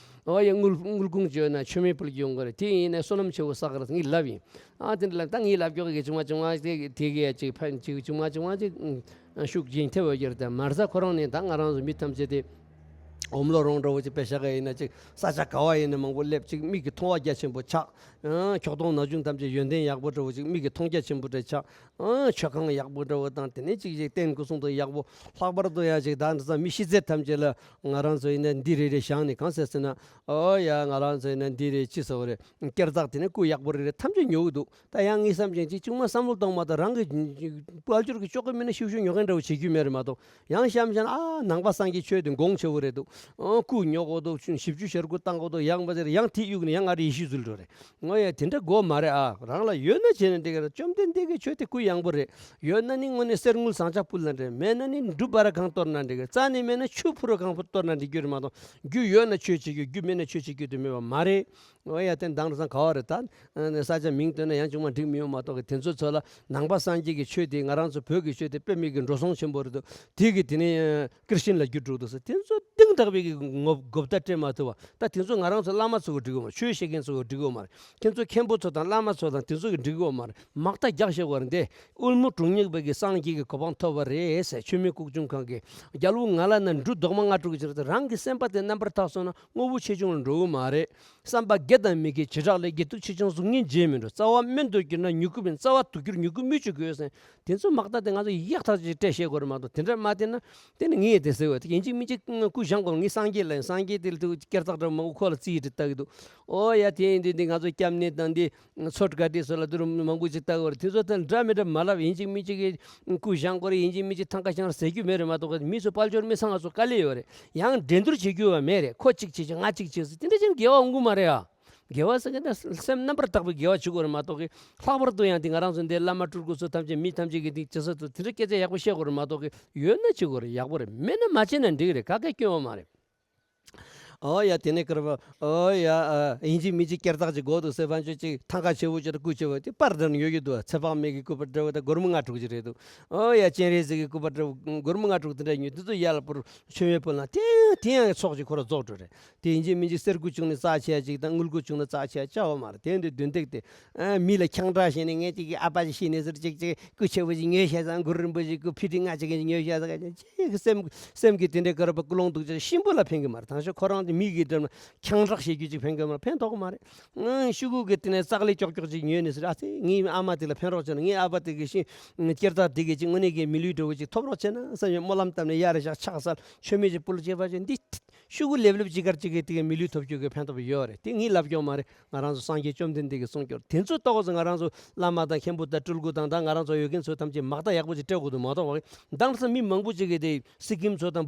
ཨོ་ཡ། དངུལ་དངུལ་ཁུང་ཅིག་ཡོད་ན་མཆོད་མེ་ཕུལ་གྱི་ཡོང་གི་རེད། དེ་ཡིན་ནས་བསོད་ནམས་ཆེ་བོ་བསགས་གི་རེད་ངས་ལབ་ཡིན། ཨ་དེ་འདྲ་ལབ། ད་ངས་ལབ་ཀྱོག་གི་ཆུང་མ་ཆུང་མ་དེ་དེ་གི་ཅིག་ཕན་ཅིག་ཆུང་མ་ཆུང་མ་ཅིག་ཨ་ཤུགས་རྒྱུན་ཐེབས་ཡོད་ཀྱི་རེད། དེ་མར་ཟ་ཁོ་རང་ནས་ད་ང་རང་ཚོ་མི་ཐམས་ཅད་དེ་འོམ་ལོ་རོང་འདྲ་བོ་ཅིག་པེ་ཤ་ག་ཡིན་ན་ཅིག་ས་ཆ་ག་བ་ཡིན་ན་མང་པོ་སླེབས། ཅིག་མིག་གི་མཐོང་བ་རྒྱ་ཆེན་པོ་ཆགས། ཨ་ཁྱོག་གདོང་ན་ཆུང་ཐམས་ཅད་ཡོན་ཏན་ཡག་པོ་འདྲ་བོ་ཅིག་མིག་གི་མཐོང་རྒྱ་ཆེན་པོ་འདྲ་ཆགས། ཨ་མཆོད་ཁང་ཡག་པོ་འདྲ་བོ་དང་དེ་ནས་ཅིག་ཅིག་རྟེན་སྐུ་གསུང་ཐུགས་ཡག་པོ། ལྷག་པར་དུ་ཡ་ཅིག་ད་འདི་ཚོ་མི་ཤི་ཚད་ཐམས་ཅད་ལ་ང་རང་ཚོ་ཡིན་ན་འདི་རེ་རེ་བཞག་ནས། གང་ཟེར་ཟེར་ན། ཨོ་ཡ། ང་རང་ཚོ་ཡིན་ན་འདི་རེ་ཅི་ཟེར་བ་རེད། སྐེར་ཐག་དེ་ནས་སྐུ་ཡག་པོ་རེ་རེ་ཐམས་ཅད་ཉོ་གི་འདུག་ད་ཡང་ངས་བསམ་བྱས་ཅིག་ཅུང་མ་བསམ་བློ་གཏོང་མ་གཏོགས་རང་གི་དཔལ་འབྱོར་གྱི་ལྕོགས་གི་མིན་ན་ཤིའུ་ཤིའུ་ཉོ་མཁན་འདྲ་བོ་བྱེད་རྒྱུ་མེད་རེད་མ་གཏོགས། ཡང་བཤམས་བཤམས་ཨ་ནང་པ་སངས་རྒྱས་ཆོས་དེ་གོང་ཆེ་བོ་རེད་འདུག་ཨ་སྐུ་ཉོ་དགོས་འདུག་བཞི་བཅུ་ཞེ་དགུ་བཏང་དགོས་འདུག་ཡང་མ་ཟེར་ཡང་དེ་གཡུག་ནས་ཡང་ང་རེ་ཡེ་ཤུ་ཚུལ་འགྲོ་རེད། ངོ་ཡ་དེ་འདྲ་དགོས་མ་རེད་ཨ། རང་ལ་ཡོད་ན་བྱས་ན་འགྲིག་གི་རེད། བཅོམ་ལྡན་འདས་ཀྱི་ཆོས་དེ་གུ་ཡངས་པོ་རེད། ཡོད་ན་ནི་དངོས་གནས་གསེར་དངུལ་ཟངས་ལྕགས་ཕུལ་ན་འགྲིག་མེད་ན་ནི་འབྲུ་སྦ་ར་གང་གཏོར་ན་འགྲིག་རྩ་ནས་མེད་ན་ཆུ་ཕུ་རུ་གང་ཕུ་གཏོར་ན་འགྲིག་རྒྱུ་རེད་མ་གཏོགས། རྒྱུ་ཡོད་ན་ཆོས་བྱེད་རྒྱུ། རྒྱུ་མེད་ན་ཆོས་བྱེད་རྒྱུ་དེ་མེད་པ་མ་རེད། ཨོ་ཡ། དེ་འདང་རུ་སང་ག་བ་རེད་ད། ས་ཆ་མིང་བཏོན་ན་ཡང་ཅུང་མ་འགྲིག་མི་ཡོང་མ་གཏོགས་གི་དེ་ཚོ་ཚོ་ལ་ནང་པ་སངས་རྒྱས་ཀྱི་ཆོས་དེ་ང་རང་ཚོ་བོད་ཀྱི་ཆོས་དེ་དཔེ་མི་གི་འགྲོ་སོང་ཆེན་པོ་རེད་འདུག་དེ་གི་དེ་ནས་ཀིར་ཤིན་ལ་འགྱུར་འགྲོ་འདུག་ཟེར། དེ་ཚོ་གཏིང་དག་པའི་གི་ངོ་གོ་བརྡ་སྤྲད་མ་ཐུབ་པ། ད་དེ་ཚོ་ང་རང་ཚོ་བླ་མ་ཚོ་གི་འགྲིག་གི་ཡོད་མ་རེད། ཆོས་བཤད་མཁན་ཚོ་གི་འགྲིག་གི་ཡོད་མ་རེད། ཁྱེད་ཚོ་མཁན་པོ་ཚོ་དང་བླ་མ་ཚོ་དང་དེ་ཚོ་གི་འགྲིག་གི་ཡོད་མ་རེད། མག་ཐག་རྒྱག་ཤེས་དགོས་རེད་འདི། དབུལ་མོ་གྲོང་ཉག་པའི་གི་སངས་རྒྱས་ཀྱི་གོ་འཕང་ཐོབ་པ་རེད་ཟེར། ཆོས་མེད་ལྐུགས་ཆུང་ཁང་གི་རྒྱལ་པོ་ང་ལ་ན་འབྲུ་རྡོག་མ་ལྔ་དྲུག་ཅིག་རེད། རང་གི་སེམས་པ་དེ་རྣམ་པར་དག་སོང་ན་དངོས་པོ་ཆེ་ཆུང་ལ་འགྲོ་གི་མ་རེད། བསམ་པ་དགེ་དང་མི་དགེ་བྱེ་བྲག་ལས། དགེ་སྡིག་ཆེ་ཆུང་གཟུགས་བརྙན་བརྗེད་མི་འགྲོ། རྩ་བ་སྨན་དུ་གྱུར་ན་མྱུ་གུ་སྨིན། རྩ་བ་དུ་གྱུར་མྱུ་གུ་སྨིན་བཅུག་དགོས་ཟེར། དེ་ཚོ་མག་ཐག་དེ་ང་ཚོ་ཡག་ཐག་ཆོད་སྤྲད་ཤེས་དགོས་རེད་མ་གཏོགས། དེ་འདྲ་མ་བསྟན་ན་དེ་ནི་ངས་དེ་ཟེར་བ་དེ་ཡིན་གཅིག་མིན་གཅིག་སྐུ་བཞེངས་དགོས། ངས་སངས་རྒྱས་ལ་ཡིན། སངས་རྒྱས་དེ་ལ་དུ་སྐེར་ཐག་འདྲ་མང་པོ་ཁོ་ལ་རྩིས་ཡིད་ལྟ་གི་འདུག་ཨོ་ཡ། དེ་ཡིན་དུས་འདི་ང་ཚོ་སྐྱབས་གནས་དང་འདི་ཚོ་ག་དེ་ཚོ་ལ་དུ་མང་པོ་ཅིག་ལྟ་གི་བ་རེད། དེ་ཚོ་དེ་འདྲ་མི་འདྲ་མ་ལབ། ཡིན་གཅིག་མིན་གཅིག་གི་སྐུ་བཞེངས་དགོས་རེད། ཡིན་གཅིག་མིན་གཅིག་ཐང་ཀ་བཞེངས་རེད་ཟེར་རྒྱུ་མེད་རེད་མ་གཏོགས། མི་ཚོ་དཔལ་འབྱོར་མི་ཚང་ང་ཚོ་དཀའ་ལས་ཡོད་རེད། ཡང་འགྲན་བསྡུར་བྱེད་རྒྱུ་བ་མེད་རེད། ཁོ་གཅིག་བྱེད་ཅིག་ང་གཅིག་བྱེད་ཟེར་དེ་འདྲ་ཅན་དགེ་བ་འོང་གི་མ་རེད་ཨ། དགེ་བ་ཟེར་མཁན་ད་སེམས་རྣམ་པར་དག་པའི་དགེ་བ་བྱེད་དགོས་རེད་མ་གཏོགས་གི། ལྷག་པར་དུ་ཡང་དེ་ང་རང་ཚོ་འདི་བླ་མ་སྤྲུལ་སྐུ་ཚོ་ཐམས་ཅད་མི་ཐམས་ཅད་ཀྱི་དེ་ཇི་སྲིད་དུ་དེ་འདྲ་སྐད་ཆ་ཡག་པོ་བཤད་དགོས་རེད་མ་གཏོགས་གི། ཡོད་ན་བྱེད་དགོས་རེད། ཡག་པོ་རེད། མེད་ན་མ་བྱེད་ན་འགྲིག་རེད། ག་གེ་སྐྱོན་པ་མ་རེད། ཨོ་ཡ། དེ་ནས་ཀར་བ། ཨོ་ཡ། ཨ་ཡིན་གཅིག་མིན་གཅིག་སྐེར་ཐག་ཅིག་དགོས་འདུག་ཟེར་བ་ཅིག་ཅིག་ཐང་ཀ་ཆེ་བོ་ཅིག་དང་སྐུ་ཆེ་བོ་དེ་པར་འདྲ་ནི་ཡོད་ཀྱི་འདུག་ཚེ་དཔག་མེད་ཀྱི་སྐུ་པར་འདྲ་བོ་དང་སྒོར་མོ་ལྔ་དྲུག་ཅིག་རེད་འདུག་ཨོ་ཡ། སྤྱན་རས་གཟིགས་ཀྱི་སྐུ་པར་འདྲ་བོ་སྒོར་མོ་ལྔ་དྲུག་དེ་འདྲ་ཉོས། དེ་ཚོ་ཡར་ལ་པུར་མཆོད་མེ་ཕུལ་ན་དེ་དེ་ཡང་ཚོགས་ཀྱི་ཁོ་ར་རྫོགས་འགྲོ་རེད། དེ་ཡིན་གཅིག་མིན་གཅིག་གསེར་སྐུ་བྱུང་ནས་རྩ་ཆེ་ཡ་ཅིག་དང་དངུལ་སྐུ་བྱུང་ན་རྩ་ཆེ་ཡ་བྱ་བ་མ་རེད། དེ་འདི་མདུན་སྟེགས་དེ་ཨ་མི་ལ་ཁྱང་བསྒྲགས་བྱས་ནས་ངས་ཅིག་གི་ཨ་ཕ་ཅིག་ཤི་ནས་ཟེར་ཅིག་ཅིག་སྐུ་ཆེ་བོ་ཅིག་ཉོས་ཤ་ཟ། གུ་རུ་རིན་པོ་ཆེ་སྐུ་ཕི་ཏི་ལྔ་ཅིག་ཉོས་ཤ་ཟ། ཅིག་གི་སེམས་སེམས་ཀྱི་དེ་འདྲའི་ཀར་བ་ཀུན་སློང་འདུག་ཅིག་གཤིན་པོ་ལ་ཕན་གི་མ་རེད། དང་ཤོག་ཁོ་རང་ མི་གི་འདྲ་ན་ཁྱང་བསྒྲགས་བྱེད་རྒྱུ་ཅིག་ཕན་གི་མ་རེད། ཕན་ཐོགས་གི་མ་རེད། ཨང་། ཤོག་གུ་གི་དེ་ནས་ཙག་ལེ་ཀྱོག་ཀྱོག་ཅིག་ཉོས་ནས་ཟེར། ཨ་ཙི། ངའི་ཨ་མ་དེ་ལ་ཕན་རོགས་བྱས་ན། ངའི་ཨ་ཕ་དེ་གི་ཤིང་སྐྱེར་ཙག་དེ་གི་ཅིག་དངོས་གནས་ཀྱི་མི་ལུས་འདྲ་བོ་ཅིག་ཐོབ་རོགས་བྱས་ན་བསམ་ཡོད། སྨོན་ལམ་བཏབ་ནས་གཡར་བཞག་ཕྱག་འཚལ། མཆོད་མེ་ཅིག་ཕུལ། བྱས་པ་ཅིག་འདི་ཤོག་གུ་ལེབ་ལེབ་ཅིག་གར་ཅིག་གི་དེ་གི་མི་ལུས་ཐོབ་རྒྱུ་གི་ཕན་ཐོགས་ཡོད་རེད། དེ་ངས་ལབ་ཀྱོག་མ་རེད། ང་རང་ཚོ་སངས་རྒྱས་བཅོམ་ལྡན་འདས་ཀྱིས་གསུངས་ཀྱོག་དེ་ཚོ་ལྟོས་ཟེར། ང་རང་ཚོ་བླ་མ་དང་མཁན་པོ་དང་སྤྲུལ་སྐུ་དང་། ད་ང་རང་ཚོ་ཡོད་མཁན་ཚོ་ཐམས་ཅད་མག་ལྟ་ཡག་པོ་ཅིག་སྤྲད་དགོས་འདུག་མ་གཏོགས། དེང་སང་མི་མང་པོ་ཅིག་གིས་དེ་སི་ཀིམ་ཚོ་དང་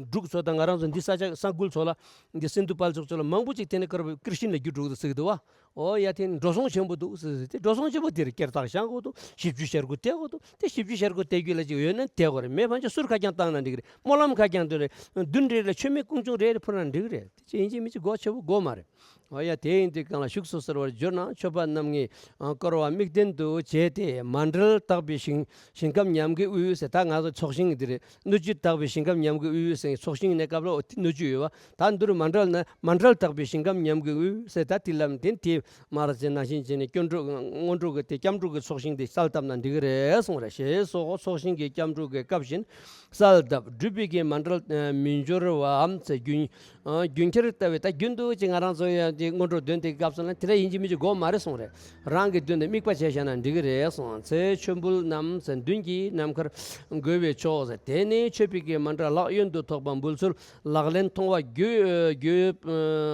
འབྲུག་ཚོ་དང་ང་རང་ཚོ་འདི་ས་ཆ་ས་ཁུལ་ཚོ་ལ། འདི་སིན་དྷུ་དཔལ་འབྱོར་ཚོ་ལ་མང་པོ་ཅིག་དེ་ནས་ཀར་ཀིར་ཤིན་ལ་རྒྱུ་འགྲོ་གི་འདུག་ཟེར་གི་འདུག་བ། ཨོ་ཡ། དེ་འགྲོ་སོང་ཆེན་པོ་འདུག་ཟེར་ཟེར། དེ་འགྲོ་སོང་ཆེན་པོ་དེར་སྐྱེར་ཐག་བཞག་དགོས་འདུག་ཞིབ་འཇུག་བྱེད་དགོས་བལྟ་དགོས་འདུག་དེ་ཞིབ་འཇུག་བྱེད་དགོས་བལྟ་རྒྱུ་ལ་ཅིག་ཡོད་ན་བལྟ་དགོས་རེད། མེད་པ་ཅིག་གསུར་ཁ་རྐྱང་བཏང་ན་འགྲིག་གི་རེད། སྨོན་ལམ་ཁ་རྐྱང་འདོན་རེད། མདུན་རེ་ལ་མཆོད་མེ་ཀུང་ཅུང་རེ་རེ་ཕུལ་ན་འགྲིག་གི་རེད། དེ་ཅི་ཡིན་གཅིག་མིན་གཅིག་སྒོ་ཕྱེ་བོ་དགོས་མ་རེད། ཨོ་ཡ། དེ་ཡིན་དུས་གང་ལ་ཞུགས་སུ་གསོལ་བར་བསྒྱུར་ན། མཆོད་པ་རྣམ་ལྔས་བསྐོར་བ་དམིགས་རྟེན་དུ་བྱས་ཏེ། མཎྜལ་དག་པའི་ཞིང་། ཞིང་ཁམས་ཉམས་དགའི་དབུས་ཟེར། ད་ང་ཚོ་ཚོགས་ཞིང་འདི་རེད། སྣོད་བཅུད་དག་པའི་ཞིང་ཁམས་ཉམས་དགའི་དབུས་ཟེར། ཚོགས་ཞིང་ནས་སྐབས་ལ་སྣོད་བཅུད་ཡོད་པ། ད་འདིར་མཎྜལ་ན། མཎྜལ་དག་པའི་ཞིང་ཁམས་ཉམས་དགའི་དབུས་ཟེར། ད་དེ་ལབ་དེ་དེ་མར་ཟེར་ནང་བཞིན་བྱས་ནས་སྐྱབས་འགྲོ་སྔོན་འགྲོ་གི་དེ་སྐྱབས་འགྲོ་གི་ཚོགས་ཞིང་དེ་གསལ་བཏབ་ན་འགྲིག་གི་རེད་གསུངས་རེད། ཞེས་སོགས་ཚོགས་ཞིང་གི་སྐྱབས་འགྲོ་གི་སྐབས་བཞིན་གསལ་བཏབ། སྒྲུབ་པའི་གི་མཎྜལ་མི་འབྱོར་བའམ་ཟེར། རྒྱུན་རྒྱུན་ཁྱེར་ལྟ་བུའི། ད་རྒྱུན་དུ་ཅིག་ང་རང་ཚོ་ཡང་དེ་སྔོན་འགྲོ་འདོན་དེ་སྐབས་སུ་ན་དེ་འདྲ་ཡིན་གཅིག་མིན་གཅིག་དགོས་མ་རེད་གསུངས་རེད། རང་གི་མདུན་དུ་དམིགས་པ་བྱས་བཞག་ན་འགྲིག་གི་རེད་གསུངས། ཚེ་མཆོད་འབུལ་རྣམས་ཟེར། མདུན་གྱི་ནམ་མཁར་འགོད་པས་ཆོག་ཟེར། དེ་ནས་མཆོད་པའི་གི་མཎྜལ་ལག་གཡོན་དུ་ཐོགས་པ་འབུལ་ཚུལ། ལག་ལེན་མཐོང་བ་རྒྱུད་རྒྱུད་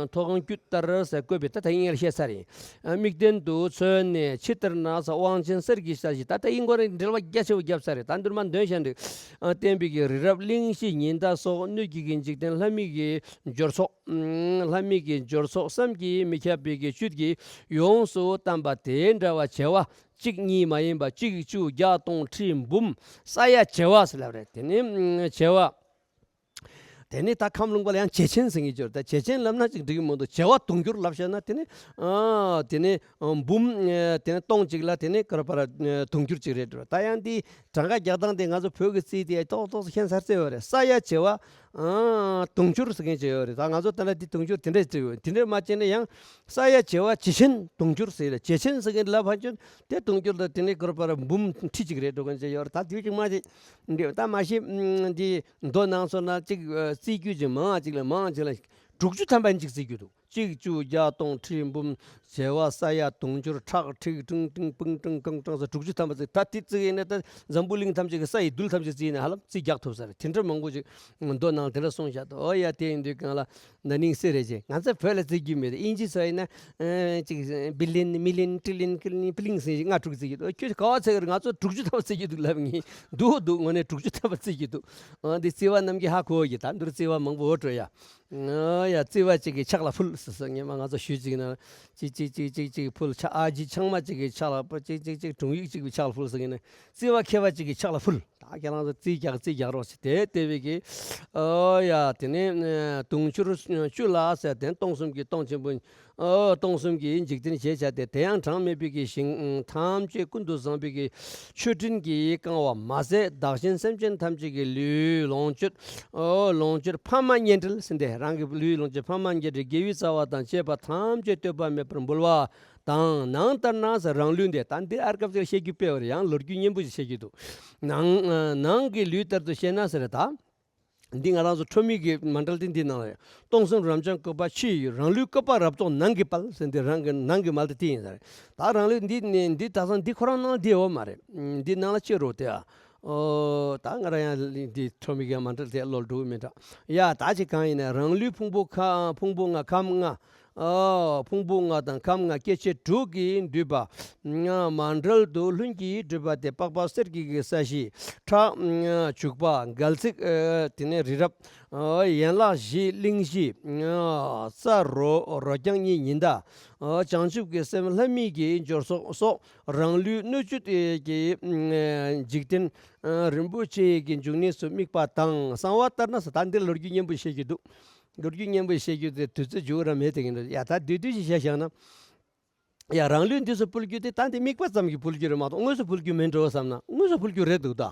མཐོང་རྒྱུད་ལྟར་ཟེར་བཀོད་པའི། ད་ད་ཡིན་ངེར་བཤད་ཚར་ཡིན། དམིགས་རྟེན་དུ་མཚོན་ནས་ཕྱི་ལྟར་ན་ཟེར། དབང་ཆེན་གསེར་གྱི་ཞལ་བཞེས། ད་ལྟ་ཡིན་ཁོ་རང་འགྲེལ་བ་རྒྱ་ཆེ་བོ་བརྒྱབ་ཚར་རེད། ད་འདིར་མ་འདོན་ཤ་འགྲིག་བསྟན་པའི་གི་རི་རབ་གླིང་བཞི་ཉི་ཟླ་སོགས། སྣོད་ཀྱི་གི་འཇིག་རྟེན་ལྷ་མིའི་གི་འབྱོར་ཚོགས། ལྷ་མིའི་གི་འབྱོར་ཚོགས་བསམ་གྱིས་མི་ཁྱབ་པའི་གི་བཅུད་ཀྱིས་ཡོངས་སུ་གཏམས་པ་དེ་འདྲ་བ་བྱེ་བ་གཅིག་གཉིས་མ་ཡིན་པ་གཅིག་བཅུ་བརྒྱ་སྟོང་ཁྲི་འབུམ་ས་ཡ་བྱེ་བ་ཟེར་ལབ་རེད། དེ་ནི་བྱེ་བ། དེ་ནི་ད་ཁམས་ལུང་པ་ལ་ཡང་བྱེ་ཆེན་ཟེར་གྱི་ཡོད་རེད། ད་བྱེ་ཆེན་ལབ་ན་ཅིག་འགྲིག་གི་མི་འདུག་བྱེ་བ་དུང་ཕྱུར་ལབ་བྱས་ན་དེ་ནི། ཨ། དེ་ནི་འབུམ། དེ་ནི་སྟོང་གཅིག་ལ་དེ་ནི་ཀར་པར་དུང་ཕྱུར་གཅིག་རེད་འགྲོ། ད་ཡང་འདི་གྲངས་ཀ་རྒྱག་སྟངས་དེ་ང་ཚོ་བོད་ཀྱི་རྩིས་དེ་ཏོག་ཏོག་ཙམ་ཁྱད་མཚར་ཙེ་ཡོད་རེད། ས་ཡ་བྱེ་བ་དུང་ཕྱུར་ཟེར་མཁན་ཅིག་ཡོད་རེད། ད་ང་ཚོ་ད་ལྟ་འདི་དུང་ཕྱུར་དེ་འདྲས་བརྩིས་ཡོད། དེ་འདྲས་མ་བྱས་ན་ཡང་ས་ཡ་བྱེ་བ་བྱེ་ཆེན་དུང་ཕྱུར་ཟེར་ལ། བྱེ་ཆེན་ཟེར་མཁན་ལབ་ཕན་ཆོད་དེ་དུང་ཕྱུར་དང་དེ་ནི་ཀར་པར་འབུམ་ཁྲི་གཅིག་རེད་འགྲོ་མཁན་ཅིག་ཡོད་རེད། ད་དེ་ཅིག་མ་བྱེད། འདི་ད་མ་གཞི་འདི་མདོ་ནང་སོགས་ན་གཅིག་རྩིས་རྒྱུ་ཅིག་མང་ཅིག་ལ་མང་ཅིག་ལ་དྲུག་ཅུ་ཐམ་པ་ཅིག་རྩིས་རྒྱུ་འདུག་གཅིག་བཅུ་བརྒྱ་སྟོང་ཁྲི་འབུམ་བྱེ་བ་ས་ཡ་དུང་ཕྱུར་ཁྲག་ཁྲིག་ཀྲུང་ཀྲུང་པུང་ཀྲུང་ཀང་ཀྲང་ཟེར་དྲུག་ཅུ་ཐམ་པ་རྩིས། ད་དེ་རྩིས་ཡིན་ན་ད་འཛམ་བུ་གླིང་ཐམས་ཅད་ཀྱི་ས་ཡི་རྡུལ་ཐམས་ཅད་རྩིས་ཡིན་ན་ཧ་ལམ་རྩིས་རྒྱག་ཐུབ་ས་རེད། དེ་འདྲ་མང་པོ་ཅིག་མདོ་ནང་དེ་འདྲ་གསུངས་བཞག་འདུག་ཨོ་ཡ། དེ་ཡིན་དུས་གང་ལ་ན་ནིང་སེ་རེད་ཅེ། ང་ཚོ་བོད་ལ་རྩིས་རྒྱུ་མེད། དབྱིན་ཇི་ཚོ་ཡིན་ན་ཅིག་བི་ལིན་མི་ལིན་ཏྲི་ལིན་ཀི་ལིན་པི་ལིན་ཟེར་ལྔ་དྲུག་རྩིས་རྒྱུ་འདུག་ཁྱོད་ག་བ་ཚད་ཀྱི་རེད། ང་ཚོ་དྲུག་ཅུ་ཐམ་པ་རྩིས་རྒྱུ་འདུག་ལབ་ངེས་འདུག་འདུག་དངོས་གནས་དྲུག་ཅུ་ཐམ་པ་རྩིས་རྒྱུ་འདུག་ཨ། འདི་རྩིས་པ་རྣམས་ཀྱིས་ཧ་གོ་གི། ད་འདིར་རྩིས་པ་མང་པོ་འོ་འགྲོ་ཡ། ཨ་ཡ། རྩིས་པ་གཅིག་གིས་ཕྱག་ལ་ཕུལ་ཟེར་ཟེར། ངས་མ་ང་ཚོ་ཞུས་ཅིག་ན་གཅིག་གཅིག་གཅིག་གཅིག་གཅིག་ཕུལ། ཕྱག་ཨ་ཇི་ཆང་མ་གཅིག་གིས་ཕྱག་ལ་ཕུལ། གཅིག་གཅིག་གཅིག་དྲུང་ཡིག་གཅིག་གིས་ཕྱག་ལ་ཕུལ་ཟེར་གྱི་ནས་རྩིས་པ་མཁས་པ་གཅིག་གིས་ཕྱག་ལ་ཕུལ། ད་ཁྱེད་རང་ཚོ་རྩིས་རྒྱག་རྩིས་རྒྱག་རོགས་ཞེས་དེ་ལྟ་བུའི་གི། ཨོ་ཡ། དེ་ནས་དུང་ཕྱུར་བཅུ་ལ་ཟེར་དེ་སྟོང་གསུམ་གྱི་སྟོང་ཆེན་པོ། ཨོ། སྟོང་གསུམ་གྱི་འཇིག་རྟེན་ཞེས་བྱ་སྟེ། དེ་ཡང་གྲངས་མེད་པའི་གི་ཞིང་ཐམས་ཅད་ཀུན་ཏུ་བཟང་པོའི་གི་མཆོད་སྤྲིན་གྱིས་བཀང་བ་མ་ཟད། བདག་གཞན་སེམས་ཅན་ཐམས་ཅད་ཀྱི་ལུས་ལོངས་སྤྱོད། ཨོ། ལོངས་སྤྱོད་ཕ་མ་གཉེན་འབྲེལ་ཟེར་ཏེ། རང་གི་ལུས་ལོངས་སྤྱོད་ཕ་མ་གཉེན་འབྲེལ་དགེ་བའི་རྩ་བ་དང་བཅས་པ་ཐམས་ཅད་ལྟོས་པ་མེད་པར་འབུལ་བ་དང་། ནང་ལྟར་ན་ཟེར། རང་ལུས་འདི། ད་འདི་ཨར་སྐབས་ཅིག་བཤད་རྒྱུ་དཔེ་བར་ཡང་ལོ་རྒྱུས་སྙན་པོ་ཞིག་བཤད་རྒྱུ་འདུག་ནང་ནང་གི་ལུས་ལྟར་དུ་བཤད་ན་ཟེར་ད། འདི་ང་རང་ཚོ་ཁྲོ་མི་གི་མཎྜལ་དེ་འདི་ནང་ལ་ཡོད། སྟོང་གསུམ་རབ་འབྱམས་བཀོད་པ་ཕྱི་ཡི་ཡུལ། རང་ལུས་བཀོད་པ་རབ་རྫོགས་ནང་གི་དཔལ་ཟེར། འདི་རང་གི་ནང་གི་མཎྜལ་དེ་ཡིན་ས་རེད། ད་རང་ལུས་འདི་ནི་འདི་ད་སང་འདི་ཁོ་རང་ནང་ལ་འདི་ཡོད་མ་རེད། འདི་ནང་ལ་ཅི་རོ་དེ་ཨ། ཨོ། ད་ང་རང་ཡང་འདི་ཁྲོ་མི་གི་མཎྜལ་དེ་ལོ་འགྲོ་གི་མི་འདྲ། ཡ། ད་ཅི་གང་ཡིན་ན་རང་ལུས་ཕུང་པོ་ཁ་ཕུང་པོ་ལྔ་ཁམས་ལྔ། ཨོ། ཕུང་པོ་ལྔ་དང་ཁམས་ལྔ་སྐྱེ་མཆེད་དྲུག་གིས་འདུས་པ། མཎྜལ་དུ་ལྷུན་གྱིས་གྲུབ་པ་དེ། པགས་པ་གསེར་གྱི་གི་ས་གཞི་ཁྲག་བྱུག་པ་མགལ་ཚིགས། ཨེ། དེ་ནས་རི་རབ། ཨོ། ཡན་ལག་བཞི་གླིང་བཞི། ཨོ། རྩ་རོ་རོ་རྐྱང་གཉིས་ཉི་ཟླ། ཨོ། བྱང་ཆུབ་ཀྱི་སེམས་ལྷ་མིའི་གི་འབྱོར་ཚོགས་སོགས་རང་ལུས་སྣོད་བཅུད་ཀྱི་འཇིག་རྟེན་རིན་པོ་ཆེ་གི་འབྱུང་གནས་སུ་དམིགས་པ་དང་། གསང་བ་ལྟར་ན་ཟེར། ད་འདིར་ལོ་རྒྱུས་སྙན་པོ་བཤད་རྒྱུ་འདུག་ལོ་རྒྱུས་སྙན་པོ་བཤད་རྒྱུ་དེ་དུས་ཚོད་འཇུག་ར་མེད་དེ་ཡིན་ན། ཡ། ད་བསྡུས་བསྡུས་ཤིག་བཤད་བཞག་ན། ཡ། རང་ལུས་འདི་ཚོ་ཕུལ་རྒྱུ་དེ་ད་འདི་དམིགས་པ་ཙམ་གྱིས་ཕུལ་རྒྱུ་རེད་མ་གཏོགས་དངོས་སུ་ཕུལ་རྒྱུ་མིན་འགྲོ་བསམ་ན་དངོས་སུ་ཕུལ་རྒྱུ་རེད་འདུག་ད།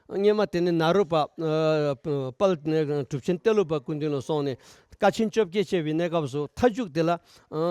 སྔོན་མ་དེ་ནི་ནཱ་རོ་པ་ཨ་དཔལ་གྲུབ་ཆེན་ཏེ་ལོ་པ་སྐུ་མདུན་ལ་སོང་ནས་དཀའ་ཆེན་བཅོ་བརྒྱད་སྤྱད་པའི་གནས་སྐབས་སུ་མཐའ་མཇུག་དེ་ལ་ཨ་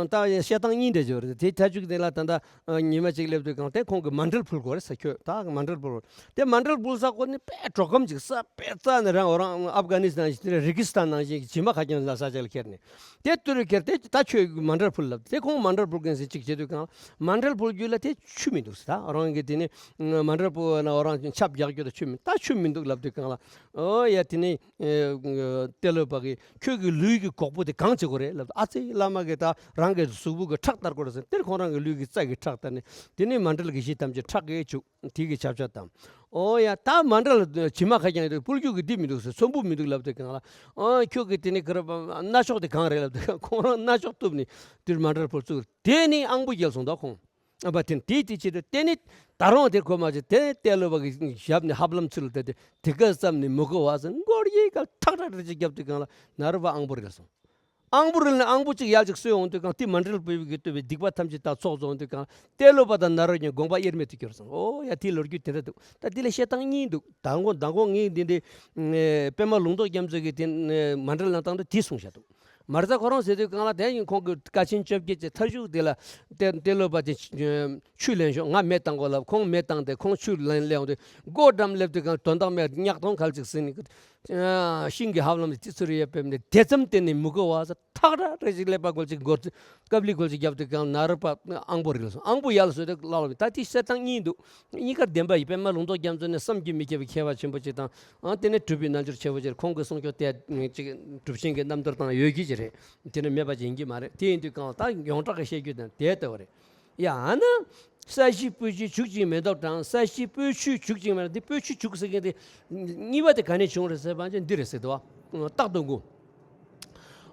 ད་བཤད་སྟངས་གཉིས་འདྲ་ཅིག་ཡོད་རེད། དེ་མཐའ་མཇུག་དེ་ལ་ད་ལྟ་ཨ་ཉི་མ་གཅིག་སླེབས་དུས་གང་དེ་ཁོང་གིས་མཎྜལ་ཕུལ་དགོས་རེད་ཟེར། ཁྱོད་ད་མཎྜལ་ཕུལ་དགོས། དེ་མཎྜལ་ཕུལ་ས་ཁོ་ནི་དཔེ་གྲོགས་ཁམས་ཅིག་ས་དཔེ་རྩ་ནས་རང་རང་ཨབ་གྷ་ནི་སི་ཐན་ནང་བཞིན་དེ་རིག་གི་སི་ཐན་ནང་བཞིན་གྱི་བྱེ་མ་ཁ་རྐྱང་ལ་ས་ཆ་ལ་ཁྱེར་ནས། དེ་ཏུ་རུ་ཁྱེར་དེ་ད་ཁྱོད་མཎྜལ་ཕུལ་ལབ། དེ་ཁོང་མཎྜལ་ཕུལ་མཁན་ཟེར་གཅིག་བྱེད་དུས་གང་མཎྜལ་ཕུལ་རྒྱུ་ལ་དེ་ཆུ་མི་འདུག་ཟེར། ད་རང་གི་དེ་ནི་མཎྜལ་ཕུལ་ན་རང་ཆབ་རྒྱག་རྒྱུ་ལ་ཆུ་མི་ད་ཆུ་མི་འདུག་ལབ་དུས་གང་ལ། ཨོ་ཡ་དེ་ནི་ཨེ་ཏེ་ལོ་པ་གི་ཁྱོད་ཀྱི་ལུས་ཀྱི་གོག་པོ་དེ་གང་བྱེད་དགོས་རེད་ལབ། ཨ་ཙི་བླ་མ་གིས་ད་རང་གི་གཟུགས་པོ་གི་ཁྲག་བསྟར་དགོས་རེད་ཟེར། དེར་ཁོང་རང་གི་ལུས་ཀྱི་རྩ་གི་ཁྲག་བསྟར་ནས་དེ་ནི་མཎྜལ་གྱི་གཞི་ཐམས་ཅད་ཁྲག་གིས་བྱུག་དེ་གི་ཆབ་ཆ་དང་། ཨོ་ཡ་ད་མཎྜལ་བྱེ་མ་ཁ་རྐྱང་ཡོད་དུས་ཕུལ་རྒྱུ་གི་འདི་མི་འདུག་ཟེར། ཚོམ་བུ་མི་འདུག་ལབ་དུས་གང་ལ། ཨོ་ཁྱོད་ཀྱི་དེ་ནི་ག་རེ་སྣ་ཚོགས་དེ་གང་རེད་ལབ་དུས་ཁོང་རང་སྣ་ཚོགས་གཏུབ་ནས་དེར་མཎྜལ་ཕུལ་བཙུགས། དེ་ནི་ཨང་པོ་རྒྱལ་སོང་ད་ཁོང་། ཨ་པ་དེ་དེ་དེ་ཕྱིར་དེ་ནི་ད་རུང་དེ་ཁོ་མ་བྱེད་དེ་ནི་ཏེ་ལོ་པ་གི་ཞབས་ནས་ཧབ་ལམ་ཚུར་ལ་དེ་དེ་དེ་ག་ཙམ་ནས་མི་གོ་བ་ཟེར་མགོ་རྒྱས་ག་ཐག་ཐག་རེ་ཅིག་བརྒྱབ་དུས་གང་ལ་ནཱ་རོ་པ་ཨང་པོ་རེད་སོང་། ཨང་པོ་རེད་ལ་ཨང་པོ་གཅིག་ཡར་ཅིག་གསོས་འོང་དུས་གང་དེ་མཎྜལ་ཕུལ་བའི་གི་བཏུབ་པའི་སྡིག་པ་ཐམས་ཅད་ད་ཚོགས་རྫོགས་དུས་གང་ཏེ་ལོ་པ་དང་ནཱ་རོ་གཉིས་དགོངས་པ་དབྱེར་མེད་དུ་གྱུར་སོང་། ཨོ་ཡ་དེའི་ལོ་རྒྱུས་དེ་འདྲ་འདུག། ད་དེ་ལ་བཤད་སྟངས་གཉིས་འདུག། མདང་དགོང་མདང་དགོང་ངས་འདི་འདི་ཨེ་པད་མ་ལུང་རྟོགས་རྒྱ་མཚོ་གིས་དེ་ཨེ་མཎྜལ་གནང་སྟངས་དེ་དེ་གསུངས་བཞག་འདུག། མར་ཚ་ཁོ་རང་ཟེར་དུས་གང་ལ་དེ་ཡིན་ཁོང་གི་དཀའ་ཆེན་བཅོ་བརྒྱད་ཀྱི་མཐའ་མཇུག་དེ་ལ་ཏེ་ཏེ་ལོ་པ་དེ་ཆུ་ལེན་ཤོག། ང་མེ་བཏང་དགོས་ལབ། ཁོང་མེ་བཏང་སྟེ་ཁོང་ཆུ་ལེན་ལེན་འོང་དུས་སྒོ་འགྲམ་སླེབས་དུས་གང་དོན་དག་མེད་ཉག་སྟོང་གལ་ཅིག་ཟིན་ནས་ཤིང་གི་ཧབ་ལམ་དེ་ཚུར་ཡོད་པས་ནས་དེ་ཙམ་དེ་ནས་མི་གོ་བ་ས་ཐག་ར་རེ་ཞིག་ཀླད་པ་སྐོར་ཅིག་འགོར་ཚུལ་ཀབ་ལི་སྐོར་ཅིག་བརྒྱབ་དུས་གང་ནཱ་རོ་པ་ཨང་པོ་རེད་ལ་སོང་། ཨང་པོ་ཡར་ལ་སོང་དུས་ལག་ལ་ད་དེ་བཤད་སྟངས་གཉིས་འདུག། གཉིས་ཀར་བདེན་པ་ཡིན། པད་མ་ལུང་རྟོགས་རྒྱ་མཚོ་ནི་བསམ་གྱིས་མི་ཁྱབ་པའི་མཁས་པ་ཆེན་པོ་ཅིག་དང་། ཨང་དེ་ནས་གྲུབ་པའི་རྣལ་འབྱོར་ཆེ་བོ་ཅིག་ཁོང་གི་གསུང་ཆོས་དེ་ཅིག་གྲུབ་ཆེན་གྱི་རྣམ་ཐར་དང་ཡོད་ཀྱི་ཅིག་རེད། དེ་ནི་མེད་པ་ཅིག་ཡིན་གྱི་མ་རེད། དེ་ཡིན་དུས་གང་ད་ཡོངས་གྲགས་ཀྱི་བཤད་རྒྱུ་དང་དེ་ལྟ་བུ་རེད། ཡང་ན་ས་གཞི་སྤོས་ཆུས་བྱུག་ཅིང་མེ་ཏོག་དྲངས། ས་གཞི་སྤོས་ཆུས་བྱུག་ཅིང་མེ་ཏོག། འདི་སྤོས་ཆུས་བྱུག་ཟེར་མཁན་དེ་གཉིས་པ་དེ་ག་ནས་བྱུང་རེད་ཟེར་བ་ཅིག་འདི་རེད་ཟེར་འདུག་བ། རྟག་ཏུ་ངུ།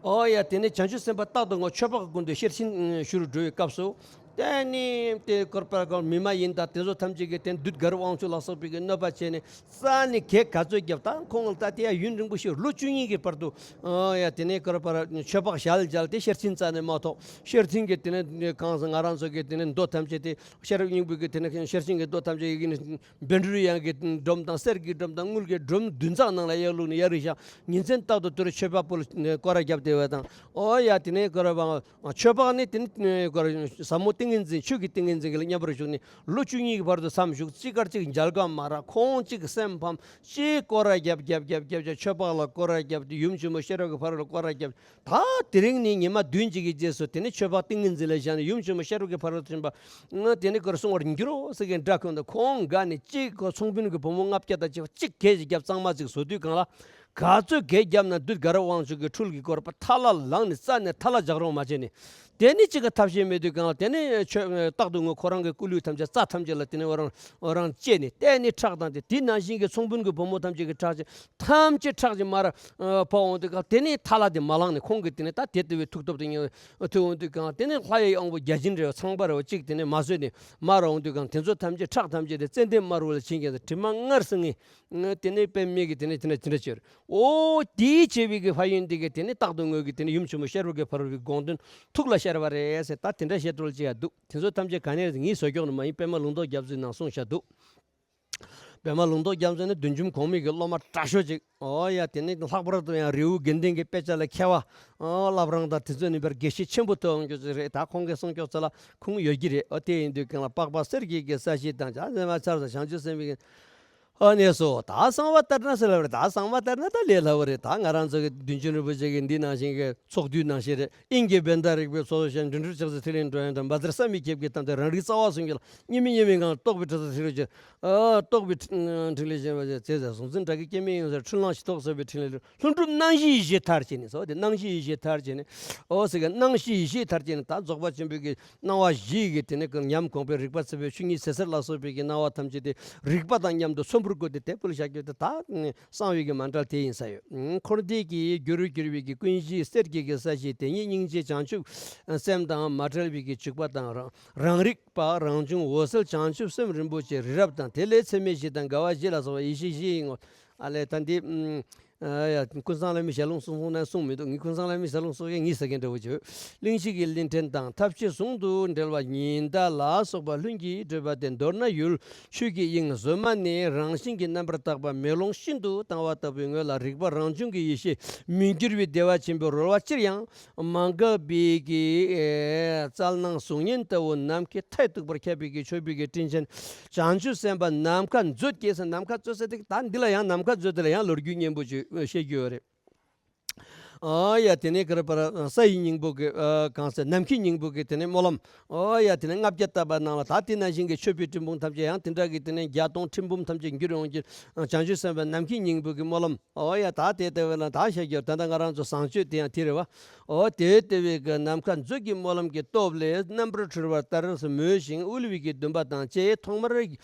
ཨོ་ཡ་དེ་ནས་བྱང་ཆུབ་སེམས་དཔའ་རྟག་ཏུ་ངུ་ཆོས་འཕགས་ཀྱི་སྐུ་མདུན་ཤེར་ཕྱིན་ཞུ་རུ་འགྲོ་བའི་སྐབས་སུ། དེ་ནི་དེ་སྐོར་པར་སྐོར་མི་མ་ཡིན་དང་དེ་ཚོ་ཐམས་ཅད་ཀྱིས་དེ་བདུད་དགའ་རབ་དབང་ཕྱུག་ལ་སོགས་པའི་གི་གནོད་པ་བྱས་ནས་རྩ་ནས་གེགས་ག་ཚོད་བརྒྱབ། ད་ཁོང་ལ་ད་དེ་ཡ་ཡུན་རིང་པོ་ཞིག་ལོ་བཅུ་གཉིས་ཀྱི་བར་དུ། ཨོ་ཡ་དེ་ནས་སྐོར་པར་ཆོས་འཕགས་ཞལ་མཇལ་ཏེ་ཤེར་ཕྱིན་རྩ་ནས་མ་ཐོབ། ཤེར་ཕྱིན་གྱི་དེ་ནས་གང་ཟེར་ང་རང་ཚོ་གི་དེ་ནས་མདོ་ཐམས་ཅད་དེ་ཤེས་རབ་སྙིང་པོའི་གི་དེ་ནས་ཤེར་ཕྱིན་གྱི་མདོ་ཐམས་ཅད་ཡི་གེ་ནས་བཻ་ཌཱུརྱ་གི་སྒྲོམ་དང་གསེར་གྱི་སྒྲོམ་དང་དངུལ་གྱི་སྒྲོམ་བདུན་ཚང་ནང་ལ་ཡར་བླུགས་ནས་ཡར་རེ་བཞག། ཉིན་མཚན་རྟག་ཏུ་དེར་ཆོས་འཕགས་པོ་ལ་སྐོར་ར་བརྒྱབ་བསྡད་པ་དང་། ཨོ་ཡ་དེ་ནས་སྐོར་ར་བ། ཆོས་འཕགས་ནི་དེ་ནི་ཟབ་མོ་ཏིང་ངེ་འཛིན་ཆོས་ཀྱི་ཏིང་ངེ་འཛིན་གྱི་ལ་མཉམ་པར་བཞུགས་ནས་ལོ་བཅུ་གཉིས་ཀྱི་བར་དུ་མཚམས་བཞུགས། གཅིག་ཁར་གཅིག་མཇལ་ཁ་མ་རག། ཁོང་གཅིག་སེམས་ཕམ། གཅིག་སྐོར་ར་རྒྱབ་རྒྱབ་རྒྱབ་རྒྱབ་རྒྱབ་ཆོས་འཕགས་ལ་སྐོར་ར་རྒྱབ་སྟེ་ཡུམ་ཆེན་མོ་ཤེས་རབ་ཀྱི་ཕ་རོལ་ལ་སྐོར་ར་རྒྱབ། ད་དེ་རིང་ནི་ཉི་མ་བདུན་གཅིག་གི་རྗེས་སུ་དེ་ནི་ཆོས་འཕགས་ཏིང་ངེ་འཛིན་ལ་བཞག་ནས་ཡུམ་ཆེན་མོ་ཤེས་རབ་ཀྱི་ཕ་རོལ་ཏུ་ཕྱིན་པ་ང་དེ་ནི་སྐོར་གསུང་བར་འགྱུར་རོ་ཟེར་མཁན་སྒྲ་ཁོང་དང་ཁོང་དགའ་ནས་གཅིག་ཁོ་ཚོང་དཔོན་གྱི་བུ་མོ་ལྔ་བརྒྱ་དང་གཅིག་གཅིག་གེ་ཞིག་རྒྱབ་གཙང་མ་ཅིག་བཟོ་དུས་གང་ལ། ག་ཚོད་གེ་བརྒྱབ་ན་བདུད་དགའ་རབ་དབང་ཕྱུག་གི་འཁྲུལ་གྱི་སྐོར་པ་ཐལ་ལ་ལངས་ནས་རྩ་ནས་ཐལ་ལ་རྒྱག་རོགས་མ་བྱས་ནས། དེ་ནི་གཅིག་གི་ཐབས་ཤེས་མེད་དུས་གང་ལ་དེ་ནི་ཆོས་རྟག་ཏུ་ངུ་ཁོ་རང་གི་སྐུ་ལུས་ཐམས་ཅད་རྩ་ཐམས་ཅད་ལ་དེ་ནི་འོ་རང་འོ་རང་བཅད་ནས་བལྟས་ནས་ཁྲག་དང་དེ་དེ་ནང་བཞིན་གྱི་ཚོང་དཔོན་གྱི་བུ་མོ་ཐམས་ཅད་ཀྱི་ཁྲག་ཅན་ཐམས་ཅད་ཁྲག་ཅན་མར་ཨ་ཕོག་འོང་དུས་གང་དེ་ནི་ཐལ་ལ་དེ་མ་ལངས་ནས་ཁོང་གིས་དེ་ནི་ད་དེ་ལྟ་བུའི་ཐུགས་སྟོབས་དེ་ཉོ་ཐུབ་འོང་དུས་གང་དེ་ནི་ལྷ་ཡི་དབང་པོ་བརྒྱ་བྱིན་རེ་བ་ཚངས་པ་རེ་བ་གཅིག་དེ་ནི་མ་བཟོད་ནས་མར་འོང་དུས་གང་དེ་ཚོ་ཐམས་ཅད་ཁྲག་ཐམས་ཅད་དེ་ཙན་དན་དམར་པོ་ལ་བྱིན་ཀྱང་དྲི་མ་མངར་སེ་ངེས། དེ་ནས་པདྨས་ཀྱིས་དེ་ནས་དེ་འདྲ་དེ་འདྲ་བྱས། ཨོ་དེའི་བྱས་པའི་གི་ཕན་ཡོན་དེ་གིས་དེ་ནས་རྟག་ཏུ་ངུ་གི་དེ་ནས་ཡུམ་ཆེན་མོ་ཤེས་རབ་ཀྱི་ཕ་རོལ་པོའི་དགོངས་དོན་ཐུགས་ལ་ཤར་བ་རེད་ཟེར། ད་དེ་འདྲ་བཤད་སྲོལ་ཅིག་ཡང་འདུག། དེ་ཚོ་ཐམས་ཅད་ག་ནས་ངས་བཟོ་ཀྱོག་ནི་མ་ཡིན། པད་མ་ལུང་རྟོགས་རྒྱ་མཚོའི་ནང་གསུངས་བཞག་འདུག། པད་མ་ལུང་རྟོགས་རྒྱ་མཚོ་ནི་བདུད་འཇོམས་གོང་མའི་གི་སློབ་མ་དྲག་ཤོས་ཅིག། ཨོ་ཡ་དེ་ནས་ལྷག་པར་དུ་ཡང་རི་བོ་དགེ་ལྡན་གྱི་དཔེ་ཆ་ལ་མཁས་པ། ཨོ་བླ་བྲང་དང་དེ་ཚོ་ནི་བར་དགེ་བཤེས་ཆེན་པོ་ཐོན་ཡོང་རྒྱུ་ཅིག་རེད། ད་ཁོང་གིས་གསུངས་ཀྱོག་ཚོ་ལ་ཁུངས་ཡོད་ཀྱི་རེད། ཨོ་དེ་ཡིན་དུས་གང་ལ་པགས་པ་གསེར་གྱི་གི་ས་གཞི་དང་བྱ་ཟེ་མ་ཆར་དང་བྱང་ཆུབ་སེམས་དཔའི་གི། ཨ་ནས་སོ་ད་གསང་བ་ལྟར་ན་ཟེར་ལབ་རེད། ད་གསང་བ་ལྟར་ན་ད་ལས་སླ་བོ་རེད། ད་ང་རང་ཚོ་གི་བདུད་འཇོམས་རིན་པོ་ཆེ་གི་འདི་ནང་བཞིན་གི་ཚོགས་བསྡུས་ནང་བཞིན་རེད། དབྱིངས་ཀྱི་བྷན་དྷ་རིག་པའི་ཚོགས་གཞན་འགྲོ་འགྲུལ་ཆགས་སུ་ཐིག་ལེ་འགྲོ་ཡང་དང་བཛྲ་ས་མི་ཁྱབ་ཀྱི་དམ་དེ་རང་རིག་རྩ་བ་གསུམ་གྱི་ལ་གཉིས་མེད་གཉིས་མེད་ངང་རྟོགས་པའི་ཁྲོད་དུ་ཐིག་ལེ་ཆེ། ཨ་རྟོགས་པའི་ཁྲི་ཁྲི་ལས་གཞན་པ་ཟེར་ཟེར་གཟུང་འཛིན་དགྲ་བགེགས་སྐྱེ་མེད་ཡོངས་སུ་འཁྲུལ་སྣང་ཞི་རྟོག་སོགས་པའི་ཕྲིན་ལས་ལྷུན་གྲུབ་སྣང་བཞིའི་གཞི་མཐར་བྱས་ནས་སོ་དེ་སྣང་བཞིའི་གཞི་མཐར་བྱས་ནས། ཨོ་ཟེར་གི་སྣང་བཞིའི་གཞི་མཐར་བྱས་ནས་ད་རྫོགས་པ་ཆེན་པོའི་གི་སྣང་བ་བཞི་ཡི་གི་དེ་ནས་ཀྱང་ཉམས་གོང་འཕེལ་རིག་པ་ཚིམ་པའི་ཆོས་ཉིད་ཟད་གསལ་ལ་སོགས་པའི་གི་སྣང་བ་ཐམས་ཅད་དེ་རིག་པ་དང་མཉམ་དུ་ཚོམ་བུར་བཀོད་དེ་དེ་ཕུལ་བཞག་རྒྱུ་དེ་ད་གསང་བའི་གི་མཎྜལ་དེ་ཡིན་ས་ཡོད། འཁོར་འདས་ཀྱི་རྒྱུ་རུ་གྱུར་པའི་གི་ཀུན་གཞི་གསེར་གྱི་གི་ས་གཞི་དེ་ཉིད་སྙིང་རྗེ་བྱང་ཆུབ་སེམས་དང་མ་བྲལ་བའི་གི་འཇུག་པ་དང་རང་རང་རིག་པ་རང་བྱུང་འོད་གསལ་བྱང་ཆུབ་སེམས་རིན་པོ་ཆེ་རི་རབ་དང་དེ་ལས་ཚད་མེད་བཞི་དང་དགའ་བ་བཞི་ལ་སོགས་པ་ཡེ་ཤེས་བཞི་ཡི་ངོ་། ཨ་ལས་ད་འདི། ཨ་ཡ། ཀུན་བཟང་བླ་མའི་ཞལ་ལུང་གསུངས་སོང་ན་གསུངས་མི་འདུག་ངས་ཀུན་བཟང་བླ་མའི་ཞལ་ལུང་གསུངས་ཡ་ངས་ཟེར་མཁན་འདྲ་བོ་བྱོས། གླིང་བཞི་གི་གླིང་ཕྲན་དང་ཐབས་ཤེས་ཟུང་དུ་འབྲེལ་བ་ཉི་ཟླ་ལ་སོགས་པ་ལྷུན་གྱིས་གྲུབ་པ་སྟེ། མདོར་ན་ཡུལ་ཆོས་ཀྱི་དབྱིངས་གཟོད་མ་ནས་རང་བཞིན་གྱི་རྣམ་པར་དག་པ་མེ་ལོང་ཤིན་ཏུ་དྭངས་པ་ལྟ་བུའི་ངོས་ལ་རིག་པ་རང་བྱུང་གི་ཡེ་ཤེས་མི་འགྱུར་བའི་བདེ་བ་ཆེན་པོའི་རོལ་བ་ཅིར་ཡང་མ་འགགས་པའི་གི་ཨེ་རྩལ་སྣང་གཟུགས་བརྙན་ལྟ་བུ་ནམ་མཁའི་མཐས་གཏུགས་པར་ཁྱབ་པའི་གི་མཆོད་པའི་གི་སྤྲིན་ཆེན་བྱང་ཆུབ་སེམས་དཔའ་ནམ་མཁའ་མཛོད་ཀྱི་ཟེར། ནམ་མཁའ་མཛོད་ཟེར་དེ་ད་འདི་ལ་ཡང་ནམ་མཁའ་མཛོད་དེ་ལ་ཡང་ལོ་རྒྱུས་སྙན་པོ་ཅིག་བཤད་རྒྱུ་ཡོད་རེད། ཨོ་ཡ། དེ་ནས་ག་རེ་པར་ས་ཡི་སྙིང་པོ་གི་ཨ་གང་ཟེར་ནམ་མཁའི་སྙིང་པོ་གི་དེ་ནས་སྨོན་ལམ། ཨོ་ཡ། དེ་ནས་ལྔ་བརྒྱ་བཏབ་པ་ནང་ལ་ད་དེ་ནང་བཞིན་གྱི་མཆོད་པའི་སྤྲིན་ཕུང་ཐམས་ཅད་ཡང་དེ་འདྲ་གི་དེ་ནས་བརྒྱ་སྟོང་ཁྲི་འབུམ་ཐམས་ཅད་འགྱུར་ཡོང་གི་བྱང་ཆུབ་སེམས་དཔའ་ནམ་མཁའི་སྙིང་པོ་གི་སྨོན་ལམ། ཨོ་ཡ། ད་དེ་ལྟ་བས་ན་ད་བཤད་རྒྱུར་ད་ལྟ་ང་རང་ཚོ་བཟང་སྤྱོད་དེ་ཡང་དེ་རེད་བ། ཨོ་དེ་ལྟ་བས་གི་ནམ་མཁའ་མཛོད་ཀྱི་སྨོན་ལམ་གྱི་སྟོབས་ལས་རྣམ་པར་འཕྲུལ་པ་ལྟར་མོས་ཤིང་དབུལ་བའི་གི་འདུན་པ་དང་བཅས་ཐོག་མར་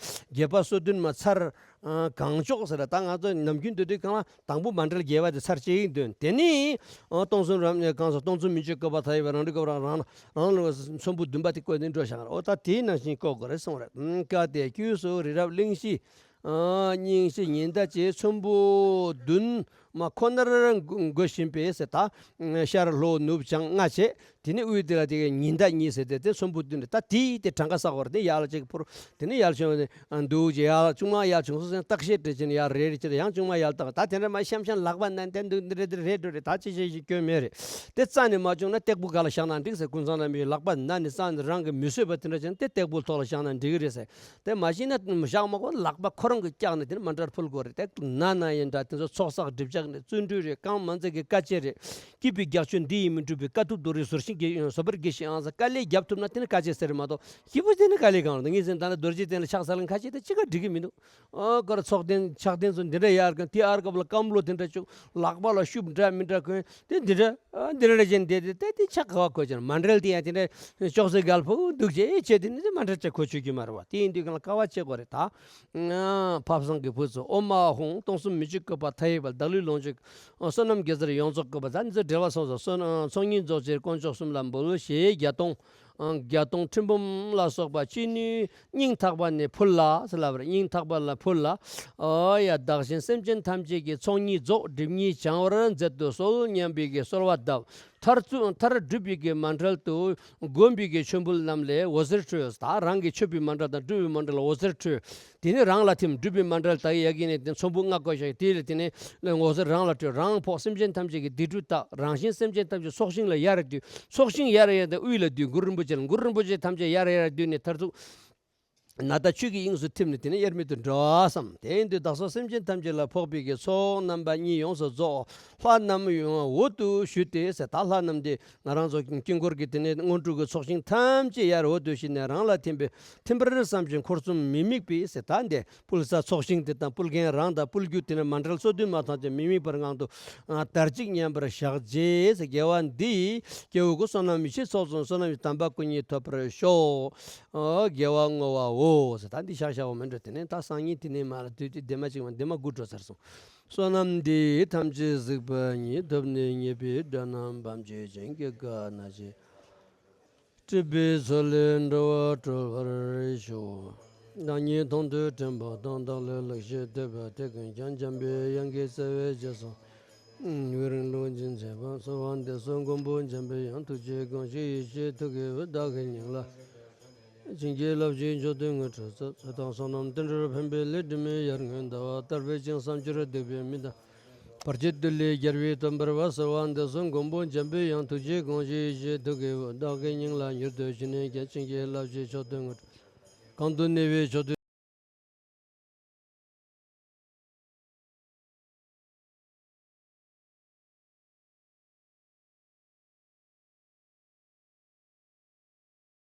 དགྱེས་པ་སོ་བདུན་མ་ཚར། ཨ་གང་ལྕོགས་ཟེར་ལ་ད་ང་ཚོ་ནམ་རྒྱུན་འདུག་དུས་གང་ལ་དང་པོ་མཎྜལ་དགྱེས་པ་དེ་ཚར་བཅད་ཡིན་དོན། དེ་ནི་ཨ་སྟོང་གསུམ་རབ་གནས་གང་སོགས་སྟོང་གསུམ་མི་མཆོད་བཀོད་པ་མཐའ་ཡས་པ་རང་གྲོལ་སྐབས་རང་རང་རང་ལ་ཚོམ་བུ་བདུན་པ་དེ་བཀོད་ནས་འགྲོ་བཞག་ཨོ་ད་དེའི་ནང་བཞིན་བཀོད་དགོས་རེད་གསུངས་རེད། སྐབས་དེ་དཀྱུས་སུ་རི་རབ་གླིང་བཞི་ཨ་སྙིང་བཞི་ཉི་ཟླ་བཅས་ཚོམ་བུ་བདུན་མ་ཁོ་ནར་འགོད་བཞིན་པས་ཟེར། ད་ཤར་ལྷོ་ནུབ་བྱང་ལྔ་བྱས། དེ་ནས་དབུས་དེ་ལ་དེ་གའི་ཉི་ཟླ་གཉིས་ཟེར་ཏེ་དེ་ཚོམ་བུ་བདུན་རེད། ད་དེའི་དེ་གྲངས་ཀ་བསགས་པར་དེ་ཡར་ལ་གཅིག་འཕུར། དེ་ནས་ཡར་བྱུང་ནས་འདུག་ཅེས་ཡར་ལ་ཆུང་མ་ཡར་བྱུང་སོང་ཟེར་ཏག་ཤེས་བྲེལ་ཅན་ཡར་རེ་རེ་བྱེད་དེ་ཡང་ཆུང་མ་ཡར་བཏང་། ད་དེ་འདྲ་མ་ཤམ་ཤམ་ལག་པ་ན་དེ་འདུག་འདི་རེད་འདི་རེད་འགྲོ་རེད། ད་ཅི་བྱེད་ཞིག་སྐྱོན་མེད་རེད། དེ་རྩ་ནས་མ་བྱུང་ན་སྟེགས་བུ་སྒང་ལ་བཞག་ན་འགྲིག་ཟེར། ཀུན་བཟང་རྣམ་པའི་ལག་པ་ན་ནས་རྩ་ནས་རང་གི་མི་བཟོད་པ་དེ་འདྲ་བྱུང་ན་དེ་སྟེགས་བུ་ཐོག་ལ་བཞག་ན་འགྲིག་གི་རེད་ཟེར། དེ་མ་ཤེས་ན་བཞག་མ་དགོས། ལག་པ་ཁོ་རང་གིས་བཀྱགས་ནས་དེ་ནས་མཎྜལ་ཕུལ་དགོས་རེད། དེ་ན་ན་ཡིན་འདྲ་དེ་ཚོ་ཚོགས་བསགས་སྒྲིབ་སྦྱང་རེད། བརྩོན་འགྲུས་རེད། གང་མང་ཙམ་གྱི་དཀའ་སྤྱད་རེད། སྐྱིད་པའི་རྒྱགས་ཆོས་འདི་ཡིས་མི་འགྲུབ་པའི། དཀའ་ཐུབ་རྡོ་རིང་བཟོ་ཞིང་གི་བཟོ་པར་གྱིས་ཤིག་ཨང་ཟེར། དཀའ་ལས་རྒྱབ་ཐུབ་ན་དེ་ནི་དཀའ་སྤྱད་ཟེར་མ་གཏོགས་ཞེ་པོ་དེ་ནི་དཀའ་ལས་གང་རུང་། ངས་ཟིན་ད་ནི་རྡོ་རྗེ་གདན་ལ་ཕྱག་འཚལ་ལ་ཁ་ཕྱེ་དེ་ཅི་ག་འགྲིག་གི་མི་འདུག་ཨ་ཀར་ཚོགས་གདན་ཕྱག་གདན་ཚོ་འདི་འདྲ་ཡར་གང་དེ་ཨར་སྐབས་ལ་སྐམ་ལོ་དེ་འདྲ་བཅུག་ལག་པ་ལ་ཤུབས་འདྲ་མི་འདྲ་གོན་དེ་འདི་འདྲ། ཨ་འདི་འདྲ་ཅན་དེ་དེ་དེ་དེ་ཆ་ག་བ་གོ་ཅན་མཎྜལ་དེ་ཡང་དེ་འདྲ་ཅོག་ཙེ་གལ་ཕུག་འདུག་ཅེས་བྱས་དེ་ནི་དེ་མཎྜལ་ཆ་གོ་ཆོད་ཀྱི་མ་རེད་བ། དེ་ཡིན་དུས་གང་ལ་དཀའ་བ་སྤྱད་དགོས་རེད་ད། ཕ་བཟང་གི་བུ་ཚོ། ཨོཾ་ཨཱཿཧཱུྃ། སྟོང་གསུམ་མི་མཆོད་བཀོད་པ་མཐའ་ཡས་པ། བདག་ལུས་ལོངས་སྤྱོད་བསོད་ནམས་དགེ་རྩར་ཡོངས་རྫོགས་བཀོད་པ། ད་འདི་ཚོ་འབྲེལ་བ་སོགས་སོ་ཚོགས་གཉིས་རྫོགས་ཕྱིར་དཀོན་མཆོག་གསུམ་ལ་འབུལ་ཞེས་བརྒྱ་སྟོང་། བརྒྱ་སྟོང་ཁྲི་འབུམ་ལ་སོགས་པ་ཅི་ནུས་སྙིང་ཐག་པ་ནས་ཕུལ་ལ་ཟེར་ལབ་རེད། སྙིང་ཐག་པ་ལ་ཕུལ་ལ། ཨོ་ཡ། བདག་གཞན་སེམས་ཅན་ཐམས་ཅད་ཀྱི་ཚོགས་གཉིས་རྫོགས། སྒྲིབ་གཉིས་བྱང་བར་མཛད་དུ་གསོལ་སྙམ་པའི་གི་གསོལ་བ་གདབ། མཐར་ཐུག་མཐར་སྒྲུབ་པའི་གི་མཎྜལ་དུ་བསྒོམ་པའི་གི་མཆོད་འབུལ་རྣམས་ལས་འོད་ཟེར་འཕྲོས། ད་རང་གི་མཆོད་པའི་མཎྜལ་དང་སྒྲུབ་པའི་མཎྜལ་ལ་འོད་ཟེར་འཕྲོས། དེ་ནས་རང་ལ་ཐིམ། སྒྲུབ་པའི་མཎྜལ་དག་ཡ་གི་ནས་དེ་ཚོམ་བུ་ལྔ་བཀོད་བཞག་དེ་ལས་དེ་ནས་འོད་ཟེར་རང་ལ་འཕྲོས། རང་ཕོག་སེམས་ཅན་ཐམས་ཅད་ཀྱི་སྡིག་སྒྲིབ་དག་རང་གཞན་སེམས་ཅན་ཐམས་ཅད་ཚོགས་ཞིང་ལ་ཡར་བསྡུས། ཚོགས་ཞིང་ཡར་ཡར་དུ་དབུས་ལ་བསྡུས། གུ་རུ་རིན་པོ་ཆེ་ལ། གུ་རུ་རིན་པོ་ཆེ་ཐམས་ཅད་ཡར་ཡར་བསྡུས་ནས་མཐར་ཐུག་ནཱ་ད་ཆོས་ཀྱི་དབྱིངས་སུ་ཐིམ་ནས་དེ་ནས་དབྱེར་མེད་དུ་འགྲོ་བསམ། དེ་ཡིན་དུས་བདག་སོགས་སེམས་ཅན་ཐམས་ཅད་ལ་ཕོག་པའི་གི་ཚོགས་རྣམ་པ་གཉིས་ཡོངས་སུ་རྫོགས། ལྷ་རྣམས་འོད་དུ་ཞུ་སྟེ་ཟེར། ད་ལྷ་རྣམས་དེ་ང་རང་ཚོ་དཀྱིལ་འཁོར་གྱི་དེ་ནས་དངོས་གྲུབ་ཀྱི་ཚོགས་ཞིང་ཐམས་ཅད་ཡར་འོད་དུ་ཞུས་ནས་རང་ལ་ཐིམ་པས་ཐིམ་པར་བསམ་ཞིང་འཁོར་གསུམ་མི་དམིགས་པའི་ཟེར། ད་འདི་ཕུལ་ས་ཚོགས་ཞིང་དེ་དང་ཕུལ་མཁན་རང་དང་ཕུལ་རྒྱུ་དེ་ནས་མཎྜལ་སོ་བདུན་མ་ཐམས་ཅད་མི་དམིགས་པར་ངང་དུ་དར་ཅིག་མཉམ་པར་བཞག་རྗེས་ཟེར། དགེ་བ་འདི་ཡིས་སྐྱེ་བོ་ཀུན་བསོད་ནམས་མི་ཕྱེད་ཚོགས་གསུམ། བསོད་ནམས་ཀྱི་དམ་པ་སྐུ་གཉིས་ཐོབ་པར་ཤོག་ཨོ་དགེ་བ་བསྔོ་བའོ་ཟེར། ད་འདི་བཞག་བཞག་པ་མིན་འགྲོ། དེ་ནས་ད་སང་ཉིན་དེ་ནས་མ་ལ་དུས་དེ་ལྡེ་མ་གཅིག་མ་ལྡེ་མ་དགུ་འགྲོ་ཚར་སོང་། བསོད་ནམས་འདི་ཐམས་ཅད་གཟིགས་པ་ཉིད། ཐོབ་ནས་ཉེས་པའི་དགྲ་རྣམས་ཕམ་བྱས་ཤིང་། སྐྱེ་རྒ་ན་འཆིའི་སྲིད་པའི་མཚོ་ལས་འགྲོ་བ་སྒྲོལ་བར་ཤོག་བདག་ཉིད་མཐོང་ཐོས་དྲན་པ་དང་། བདག་ལ་ལེགས་བཤད་ཐོས་པ་དེ་ཀུན་ཀྱང་། འཇམ་པའི་དབྱངས་ཀྱི་རྩ་བའི་རྗེས་སུ་ཡི་རང་ལུས་ཀྱི་མཛད་པ་གསོལ་བ་འདེབས་སོ་མགོན་པོ་འཇམ་པའི་དབྱངས། ཐུགས་རྗེའི་དགོངས་ཤིག་ཡེ་ཤེས་ཐུགས་ཀྱི་འོད། བདག་གི་སྙིང་ལ་བྱིན་གྱིས་བརླབ་ཅིང་མཆོད་དོན་དངོས་གྲུབ་སྩོལ། ཚེ་དང་བསོད་ནམས་དུད་འགྲོར་ཕན་པའི་ལས། སྒྲིབ་མེད་ཡར་ངོའི་ཟླ་བ་ལྟར་འཕེལ་ཞིང་། བསམ་སྦྱོར་སྡིག་པའི་མི་དང་བར་ཆད་བདུད་ལས་རྒྱལ་བའི་སྟོབས་འཕེལ་བ། གསོལ་བ་འདེབས་སོ་མགོན་པོ་འཇམ་པའི་དབྱངས། ཐུགས་རྗེའི་དགོངས་ཤིག་ཡེ་ཤེས་ཐུགས་ཀྱི་འོད། བདག་གི་སྙིང་ལ་མྱུར་དུ་ཞུགས་ནས་ཀྱང་། བྱིན་གྱིས་བརླབ་ཅིང་མཆོད་དོན་དངོས་གྲུབ། གང་དུ་གནས་པའི་ཕྱོགས་དེར།